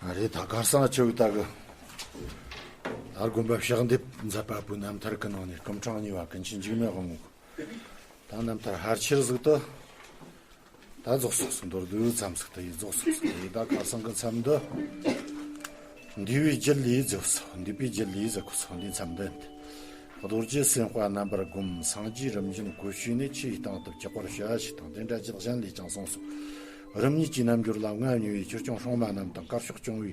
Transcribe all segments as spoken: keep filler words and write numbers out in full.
རེད། ད་གར་སང་ཆེ་བའི་ད་གི་ད་དགོན་པ་ཕྱག་འདེབས་མཛད་པ་པོའི་རྣམ་ཐར་གི་ནང་ནས་སྐུ་ཕྲེང་གཉིས་པ་ཀུན་མཁྱེན་འཇིགས་མེད་དབང་མོ་གི་ད་རྣམ་ཐར་ཕལ་ཆེར་ཟིག་ཏུ་ད་རྫོགས་སོང་ཟིག་མདོར་བསྡུས་ཙམ་ཟིག་ཏུ་ཡིན། རྫོགས་སོང་ཟིག་ཡིན། ད་གར་སང་གི་མཚམས་འདི་འདུས་པའི་རྒྱུད་ལས་རྫོགས་སོ། འདུས་པའི་རྒྱུད་ལས་ཟེར་གོ་སོ། འདིའི་མཚམས་འདི་རྡོ་རྗེ་སེམས་དཔའ་རྣམ་པར་བསྒོམ། སངས་རྒྱས་རིམ་བཞིན་གོ་ཤེས་ནས། ཆོས་ཀྱི་སྟེང་དུ་བཅུག་པར་བྱ་ཞེས་དང་། དེ་འདྲ་རྒྱུད་གཞན་ལས་ཀྱང་གསུངས་སོ། རིམ་གཉིས་ཀྱི་རྣལ་འབྱོར་ལ་མངའ་བརྙེས་པའི་ཆོས་སྐྱོང་སྲུང་མ་རྣམས་དང་། དཀར་ཕྱོགས་སྐྱོང་བའི་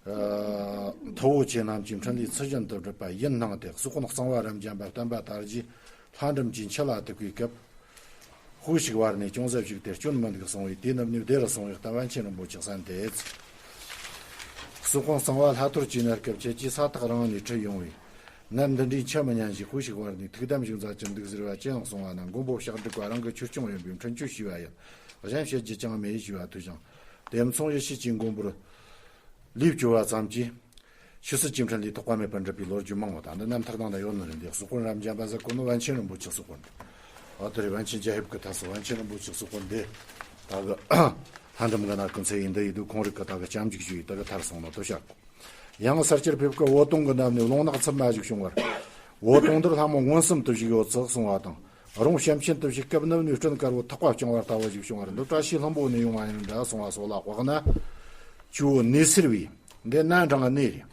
ཨ་ཐུ་བོ་ཆེ་རྣམས་ཀྱི་འཕྲིན་ལས་ཚུལ་བཞིན་དུ་སྒྲུབ་པ་ཡིན་སྣང་སྟེ། སོགས་ཀུན་གཙང་བ་རབ་འབྱམས་པ་བསྟན་པ་དར་རྒྱས་ལྷ་འབྲུམ་གྱི་མཆུ་ལ་ཐུག་པའི་སྐབས། དཔུང་ཞིག་བར་ནས་ཅུང་ཟད་བཞུགས་ཏེ་སྐྱོན་མི་འདུག་གསུང་བས། དེ་ནུབ་ནས་བདེ་རུ་སོང་བའི་གཏམ་པཎ་ཆེན་རིན་པོ་ཆེས་གསན་ཏེ། སོགས་ཀུན་གཙང་བ་ལྷ་ཐོར་གྱི་གནས་སྐབས་ཁྱེད་ཀྱིས་ས་ཐག་རིང་ནས་ཁྲིད་ཡོང་བས། ནད་འདི་འདྲའི་ཆ་མི་ཉན་ཞིག་དཔུང་ཞིག་བར་ནས་ཐུགས་དམ་ཞིག་མཛད་ཀྱི་འདུག་ཟེར་བ་ཅི་ཡང་གསུང་བ་ན། མགོན་པོ་ཕྱག་དྲུག་པ་རང་གི་ཆོས་སྐྱོང་ཡིན་པས་འཕྲིན་བཅོལ་ཞུས་པ་ཡིན། གཞན་བཤད་རྒྱུ་ཅང་མེད་ཞུས་པ་ཐོས་ཤིང་། དེ་མཚུངས་ཡེ་ཤེས་ཀྱི་མགོན་པོར་ལུས་བཅོལ་བ་ཙམ་གྱིས་ཆོས་སྲིད་ཀྱི་འཕྲིན་ལས་ཐོགས་པ་མེད་པར་འགྲུབ་པའི་ལོ་རྒྱུས་མང་བ་དང་འདི་རྣམ་ཐར་ནང་ན་ཡོད་ནི་རེད། འདི་སོགས་ཀུན་རབ་འབྱམས་པ་ཟེར་གོ་ནོ་པཎ་ཆེན་རིན་པོ་ཆེ་སོགས་ཀུན་རེད། ཨ་དེ་རེད། པཎ་ཆེན་རྒྱ་ཧིབ་ཀྱི་ཐར་སོ། པཎ་ཆེན་རིན་པོ་ཆེ་སོགས་ཀུན་འདི་ད་གི་ལྷ་འབྲུམ་གི་ནང་ཀུན་ཚེ་ཡིན་འདི་ཡིན་དུས་ཁོང་རིགས་ཀྱི་ད་གི་སྐྱབས་འཇུག་ཞུ་ཡི་ད་གི་ཐར་སོང་ནོ་དོ་བྱ་གོ། ཡང་ས་སྐྱར་ཕེབས་སྐབས་འོད་སྟོང་གི་འདབས་ནས་རླུང་ནག་འཚུབ་མ་ཞིག་བྱུང་བར། འོད་སྟོང་འདིར་ལྷ་མོ་མངོན་སུམ་དུ་བཞུགས་ཡོད་ཚུལ་གསུང་བ་དང་། རོང་བྱམས་ཆེན་དུ་བཞུགས་སྐབས་ནུབ་ནས་སྤྲིན་དཀར་པོ་ཐག་པ་བརྐྱང་བ་ལྟ་བུ་ཞིག་བྱུང་བར། འདི་བཀྲ་ཤིས་ལྷུན་པོ་ནས་ཡོང་བ་ཡིན་འདྲ་གསུང་བ་སོགས་ལ་དཔགས་ན། ཇོ་བོ་ནེ་སེར་བའི་འདི་ན་འབྲང་གནས་རེད།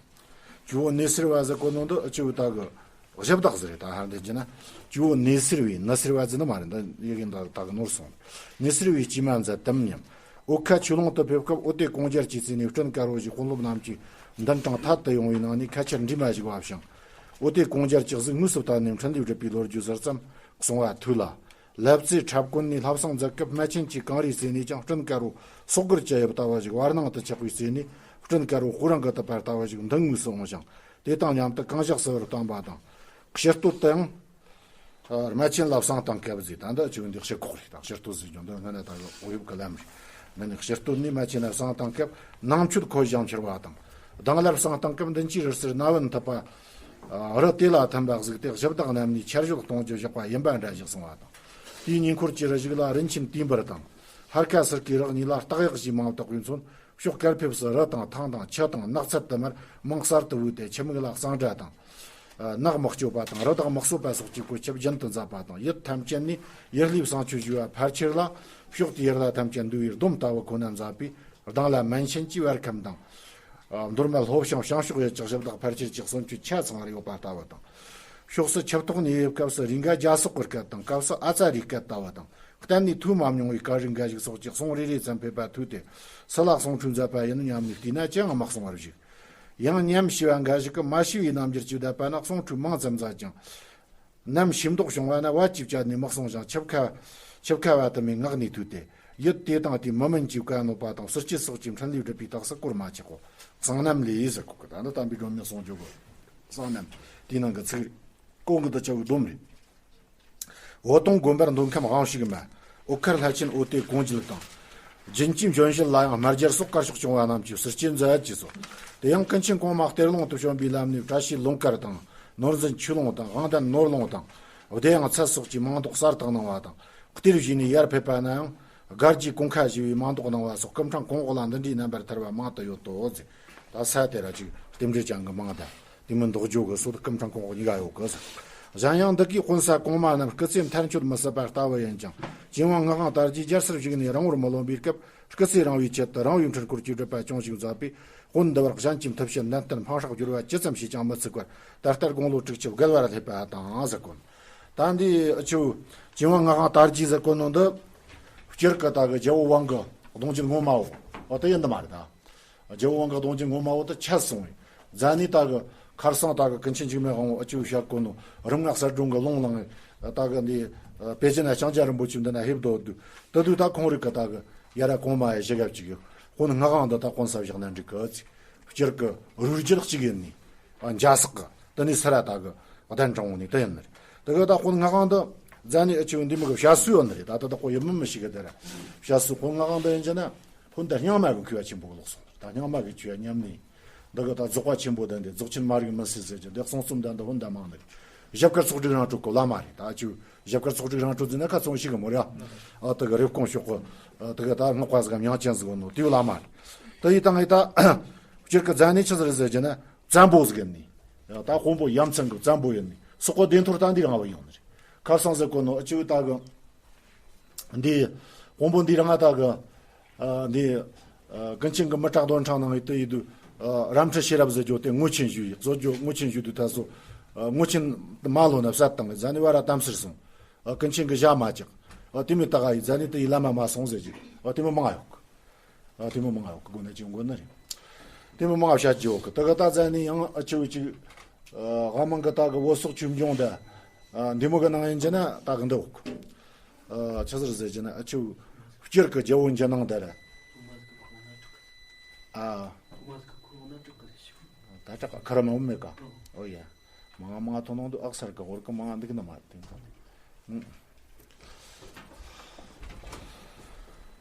ཇོ་བོ་ནེ་སེར་བ་ཟེར་གོ་ནོ་འདི་ཨ་ཅོ་བོ་ད་གི་གཞི་བདག་ཟེར་རེད། ད་ཧར་འདི་བྱས་ན་ཇོ་བོ་ནེ་སེར་བའི་ནེ་སེར་བ་ཟེར་ནི་མ་རེད། འདི་ཡི་གེ་འདི་ད་གི་ནོར་སོང་། ནེ་སེར་བའི་སྐྱེས་མ་མཛད་དམ་སྙམ། འོ་ཁ་ཆོས་ལུང་དུ་ཕེབས་སྐབས་འོ་དེ་གོང་རྒྱལ་གྱི་རྩེ་ནས་སྤྲིན་དཀར་པོ་ཞིག་དཔོན་སློབ་རྣམས་ཀྱི་མདུན་དྲང་ཐད་དུ་ཡོང་བའི་ནང་ནས་ཁ་ཆར་འདྲེས་མ་ཞིག་བབས་ཤིང་། འོ་དེ་གོང་རྒྱལ་གྱི་གཟུགས་དངོས་སུ་བལྟས་ནས་འཕྲིན་ལས་སྒྲུབ་པའི་ལོ་རྒྱུས་ཟུར་ཙམ་གསུང་བ་ཐོས་ལ། ལབ་ཙེ་འཁྲབ་གོན་ནས་ལྷ་བསང་མཛད་སྐབས་སྨད་ཆེན་གྱི་གངས་རིའི་རྩེ་ནས་ཀྱང་སྤྲིན་དཀར་པོ་སོག་གུར་གྱི་དབྱིབས་ལྟ་བུ་ཞིག་བར་སྣང་དུ་ཆགས་པའི་རྩེ་ནས་སྤྲིན་དཀར་པོ་དཔུང་རང་གི་དུ་བར་ལྟ་བུ་ཞིག་མདུན་དངོས་སུ་འོང་ཞིང་། དེ་དང་མཉམ་དུ་གང་ཞག་སུ་བར་བཏང་བ་དང་། ཕྱི་སྟོད་དུ་ཡང་། སྨད་ཆེན་ལ་བསང་བཏང་སྐབས་ཟེར། ད་འདི་ཆུ་འདི་ཕྱིར་ཁོག་རེད། ད་ཕྱི་སྟོད་ཟེར་རྒྱུ་འདི་སྔ་ན་ད་འོ་ཡུབ་ཀྱི་ལམ་རེད། འདི་ནི་ཕྱི་སྟོད་ནས་སྨད་ཆེན་ལ་བསང་བཏང་སྐབས་ནང་མཆོད་ཁོལ་ཞིང་འཕྱུར་བ་དང་། གདང་ལ་བསང་བཏང་སྐབས་མདུན་གྱི་རི་སེར་སྣ་བུན་འཐིབས་པ། རི་དེ་ལ་ཐིམ་པ་གཟིགས་ཏེ་གཞི་བདག་རྣམས་ནས་ཆར་གཞོལ་གཏོང་རྒྱུ་བཞག་པ་ཡིན་པ་འདྲ་ཞིག་གསུང་བ་དང་། དེའི་ཉེ་འཁོར་གྱི་རི་ཞིག་ལ་རིན་ཆེན་དུས་འབར་དང་། ལྷར་ཁ་སིར་གྱི་རི་གཉིས་ལ་སྟག་གཡག་ཞེས་མིང་བཏགས་པའི་མཚོན། ཕྱོགས་གར་ཕེབས་སུ་རི་དང་ཐང་དང་ཆུ་དང་ནགས་ཚལ་དུ་མར་མིང་གསར་དུ་བོས་ཏེ་ཆུ་མིག་ལ་གཙང་སྦྲ་དང་། ནགས་མི་སྐྱོབ་པ་དང་རི་དྭགས་མི་གསོད་པ་སོགས་ཀྱི་བཀོད་ཁྱབ་རྒྱུན་དུ་མཛད་པ་དང་། ཡུལ་ཐམས་ཅད་ནས་ཡུལ་ལྷའི་བསང་མཆོད་ཞུ་བ་ཕལ་ཆེར་ལ་ཕྱོགས་དེའི་ཡུལ་ལྷ་ཐམས་ཅད་འདུལ་བའི་སྡོམ་ལྟ་བུ་ཁོ་ན་མཛད་པས། གདང་ལ་སྨན་ཆེན་གྱི་བར་ཁམས་དང་། མདོ་སྨད་ལྷོ་བྱང་བྱང་ཕྱོགས་ཡུལ་གྱི་གཞི་བདག་ཕལ་ཆེར་གྱི་གསུང་ཆོས་ཆ་ཚང་བར་ཡོད་པ་ལྟ་བུ་དང་། ཕྱོགས་སུ་ཆུ་ཐོག་ནས་ཡོད་སྐབས་སུ་རེས་འགའ་རྒྱ་སོག་གི་སྐད་དང་སྐབས་སུ་ཨ་ཙ་རེའི་སྐད་ལྟ་བུ་དང་། གཏན་ནས་ཐོས་མ་མྱོང་བའི་སྐད་རིགས་འགའ་ཞིག་སོགས་ཀྱི་གསུང་རེ་རེ་ཙམ་ཕེབས་པ་ཐོས་ཏེ། སུ་ལ་གསུང་འཕྲོས་མཛད་པ་ཡིན་སྙམ་ནས་བལྟས་ན་ཅི་ཡང་མི་གསུང་བར་བཞུགས། ཡང་ཉམས་ཞིབ་པ་འགའ་ཞིག་གིས་མ་ཞུ་བའི་རྣམ་འགྱུར་གྱིས་བསྡད་པ་ན་གསུང་འཕྲོས་མང་ཙམ་མཛད་ཀྱང་། ནམ་ཞིམ་མདོག་བྱུང་བ་ན་བ་ཅིག་བཅད་ནས་མི་གསུང་ཞིང་། ཆིབས་ཁ་ཆིབས་ཁ་བ་དུ་མས་ངག་ནས་ཐོས་ཏེ། ཡུལ་དེ་དང་དེའི་མི་མིན་གྱི་བཀའ་གནོད་པ་དང་ཟུར་སྐྱེས་སོགས་ཀྱི་འཕྲིན་ལས་སྒྲུབ་པའི་རྟགས་སུ་གོར་མ་ཆག་གོ། གསང་རྣམ་ལས་ཟེར་གོ་གི། ད་ནི་དམ་པའི་སྒྲོན་མེ་གསུང་རྒྱུ་གི་གསང་རྣམ་དེའི་ནང་གི་ཚིག་རེད། གོང་གི་འདི་ཆ་བོའི་སྡོམ་རེད། འོད་སྟོང་དགོན་པར་མདོ་ཁམས་དབང་ཕྱུག་མ། འོད་དཀར་ལྷ་ཆེན་འོད་དེ་གོང་འགྱེལ་དང་། རྒྱུན་གྱི་འབྱོན་བཞིན་ལ་ཡང་སྨྲ་རྒྱལ་སོགས་དཀར་ཕྱོགས་སྐྱོང་བ་རྣམས་ཀྱིས་ཟུར་སྐྱེས་མཛད་ཀྱིས་སོ། དེ་ཡང་ཀུན་མཁྱེན་གོང་མ་གཏེར་ལུང་དུ་བྱོན་པའི་ལམ་ནས་བཀྲ་ཤིས་ལུང་དཀར་དང་ནོར་འཛིན་ཆོས་ལུང་དང་དབང་ལྡན་ནོར་ལུང་དང་། བདེ་ཡང་ཚལ་སོགས་ཀྱི་མིང་འདོགས་གསར་དུ་གནང་བ་དང་། གཏེར་བཞེས་ནས་ཡར་ཕེབས་པ་ན་ཡང་སྒར་གྱི་གོང་ཁ་ཞེས་པའི་མིང་འདོགས་གནང་བ་སོགས་སྐུ་ཕྲེང་གོང་འོག་ལ་འདི་འདྲའི་རྣམ་པར་ཐར་པ་མང་དུ་ཡོད་དོ་ཟེར། ད་ས་དེ་ར་ཅིག་རྟེན་འབྲེལ་ཅན་གྱི་མིང་དང་། དེ་མིན་འདོགས་རྒྱུ་གི་སྲོལ་སྐུ་ཕྲེང་གོང་འོག་གཉིས་ཀ་ཡོད་གི་ཟེར། གཞན་ཡང་འདི་གའི་དཔོན་ས་གོང་མ་རྣམས་སྐུ་ཚེ་མཐར་འཁྱོལ་མི་སྲིད་པ་ལྟ་བུ་ཡིན་ཀྱང་། ཅིན་ཝང་ངག་དབང་དར་རྒྱས་རྒྱལ་སར་བཞུགས་ནས་རིང་བོར་མི་ལོན་པའི་སྐབས་སྐུ་ཚེ་རིང་བའི་ཆེད་དུ་རིང་བའི་འཕྲུལ་འཁོར་གྱི་སྒྲུབ་པ་ཅུང་ཞིག་མཛད་པས། དཔོན་འདི་བར་གཞན་གྱི་མཐུ་བྱེད་ནན་ཏན་འཕང་ཧྲག་བསྒྱུར་བ་ཇི་ཙམ་བྱས་ཀྱང་མི་ཚུགས་པར་ད་ལྟར་དགུང་ལོ་དྲུག་ཅུ་བརྒལ་བར་སླེབས་པ་དང་ཟེར་གོ། ད་འདི་ཨ་ཆུ་ཅིན་ཝང་ངག་དབང་དར་རྒྱས་ཟེར་གོ་ནོ་འདི་སྤྱིར་གི་ད་གི་རྒྱལ་པོ་ཝང་གི་གདུང་རྒྱུད་ངོ་མ་བོ་འོ་དེ་ཡིན་འདི་མ་རེད་ད། རྒྱལ་པོ་ཝང་གི་གདུང་རྒྱུད་ངོ་མ་བོ་དེ་ཆད་སོང་བས། རྫ་ནི་ད་གི་ཁར་སང་ད་གི་ཀུན་མཁྱེན་འཇིགས་མེད་དབང་པོ་ཨ་ཆུ་བཤད་གོ་ནོ་རིམ་ལྔ་གསལ་སྒྲོན་གི་ལུང་བླངས་ད་གི་འདི་པེ་ཅིན་ན་ལྕང་སྐྱ་རིན་པོ་ཆེ་འདི་ན་ཕེབས་དོ་དུ་དུ་དུ་ད་ཁོང་རིགས་གི་ད་གི་ཡ་ར་གོང་མ་ཡ་ཞི་གབ་ཅིག་ཡོད། དཔོན་ངག་དབང་འདི་ད་དཔོན་ས་བཞག་ན་འགྲིག་གི་ཟེར། སྤྱིར་གི་རུས་རྒྱུད་གཅིག་ཡིན་ནི། འཇའ་སག་གི་དེ་ནི་སི་ར་ད་གི་གདན་དྲང་བོ་ནི་དེ་ཡིན་ནི་རེད། དེ་གི་ད་དཔོན་ངག་དབང་འདི་རྫ་ནི་ཨ་ཆུ་འདི་མི་གི་བྱ་སུ་ཡོད་ནི་རེད། ད་ད་ད་ཁོ་ཡི་མི་མི་ཞིག་གི་དེ་ར་བྱ་སུ་དཔོན་ངག་དབང་འདི་ཡིན་ཅེ་ན། ཕུན་ད་རྙིང་མ་གི་མཁས་པ་ཆེན་པོ་ལོག་སོང་། ད་རྙིང་མ་གི་ཆོས་ཉམས་ནས། འདི་གི་ད་རྫོགས་པ་ཆེན་པོ་ལྡན་ཏེ་རྫོགས་ཆེན་མ་རིག་མུན་སེལ་ཟེར་གྱི་འདི་གསུང་རྩོམ་ལྡན་ཏེ་ཕུན་ད་མང་ནི། ཞབས་དཀར་ཚོགས་དྲུག་རང་གྲོལ་གི་བླ་མ་རེད། ད་ཅུ་ཞབས་དཀར་ཚོགས་དྲུག་རང་གྲོལ་ཟེར་ན་ཁ་ཚོང་ཞིག་གི་མོ་ར། ཨ་དེ་གི་རེབ་གོང་ཤོག་གི་དེ་གི་ད་སྔགས་པ་ཟིག་གམ་ཡང་ཅན་ཟིག་གི་ནོ་དེའི་བླ་མ་རེད། དེ་ཡི་སྟེང་ངས་ད་སྤྱིར་གི་རྫ་ནི་ཆི་ཟིག་རེད་ཟེར་གྱི་ན་བཙན་པོ་ཟིག་ཡིན་ནི། ད་དཔོན་པོ་ཡ་མཚན་གི་བཙན་པོ་ཡིན་ནི། སོག་པོ་བདེན་ཐོར་ད་འདི་རང་བ་ཡོང་ནི་རེད། ཁར་སང་ཟེར་གོ་ནོ་ཨ་ཅི་བུ་ད་གི་འདི་དཔོན་པོ་འདི་རང་ང་ད་གི་ཨ་འདི་ཨ་ཀུན་མཁྱེན་གི་མི་དྲག་དོན་ཕྲང་ནང་ཡི་དེ་ཡི་དུ་ཨ་རམ་ཁྲི་ཤེས་རབ་ཟེར་རྒྱུ་དེ་ངོ་ཆེན་ཞུ་ཡི་བཟོ་རྒྱུ་ངོ་ཆེན་ཞུ་དུ་ད་སོ་ཨ་ངོ་ཆེན་མ་ལོ་ན་བསད་བཏང་གི་རྫ་ནི་བ་ར་དམ་སེར་སོང་། ཨ་ཀུན་མཁྱེན་གི་ཞྭ་མ་བཅག་ཨ་དེ་མི་ད་ག་ཡི་རྫ་ནི་དེ་ཡི་ལམ་མ་མ་སོང་ཟེར་གྱི་ཨ་དེ་མི་མང་ཡོད་གི། ཨ་དེ་མོ་མང་ཡོད་གི་དགོས་ན་ཅི་དགོས་ན་རེད། དེ་མོ་མང་བཤད་ཀྱི་ཡོད་གི། ད་ག་ད་རྫ་ནི་ཡང་ཨ་ཆེ་བོ་ཅིག་ཨ་དབང་མང་གི་ད་གི་བོད་སོག་ཆོས་འབྱུང་ད་ཨ་འདི་མོ་གི་ནང་ཡིན་གྱི་ན་ད་གི་འདི་ཡོད་གི། ཨ་ཆི་ཟེར་ཟེར་གྱི་ན་ཨ་ཆེ་བོ་སྤྱིར་གི་རྒྱལ་བོ་འཇིགས་སྣང་ད་ར། ཨ་ད་ཅག་ཁ་ར་མ་འོ་མེད་ཀ། ཨོ་ཡ། མང་མང་ཐོན་ནང་དུ་ཨག་སར་གི་འོར་གི་མང་འདུག་ན་མ་དེ་ད།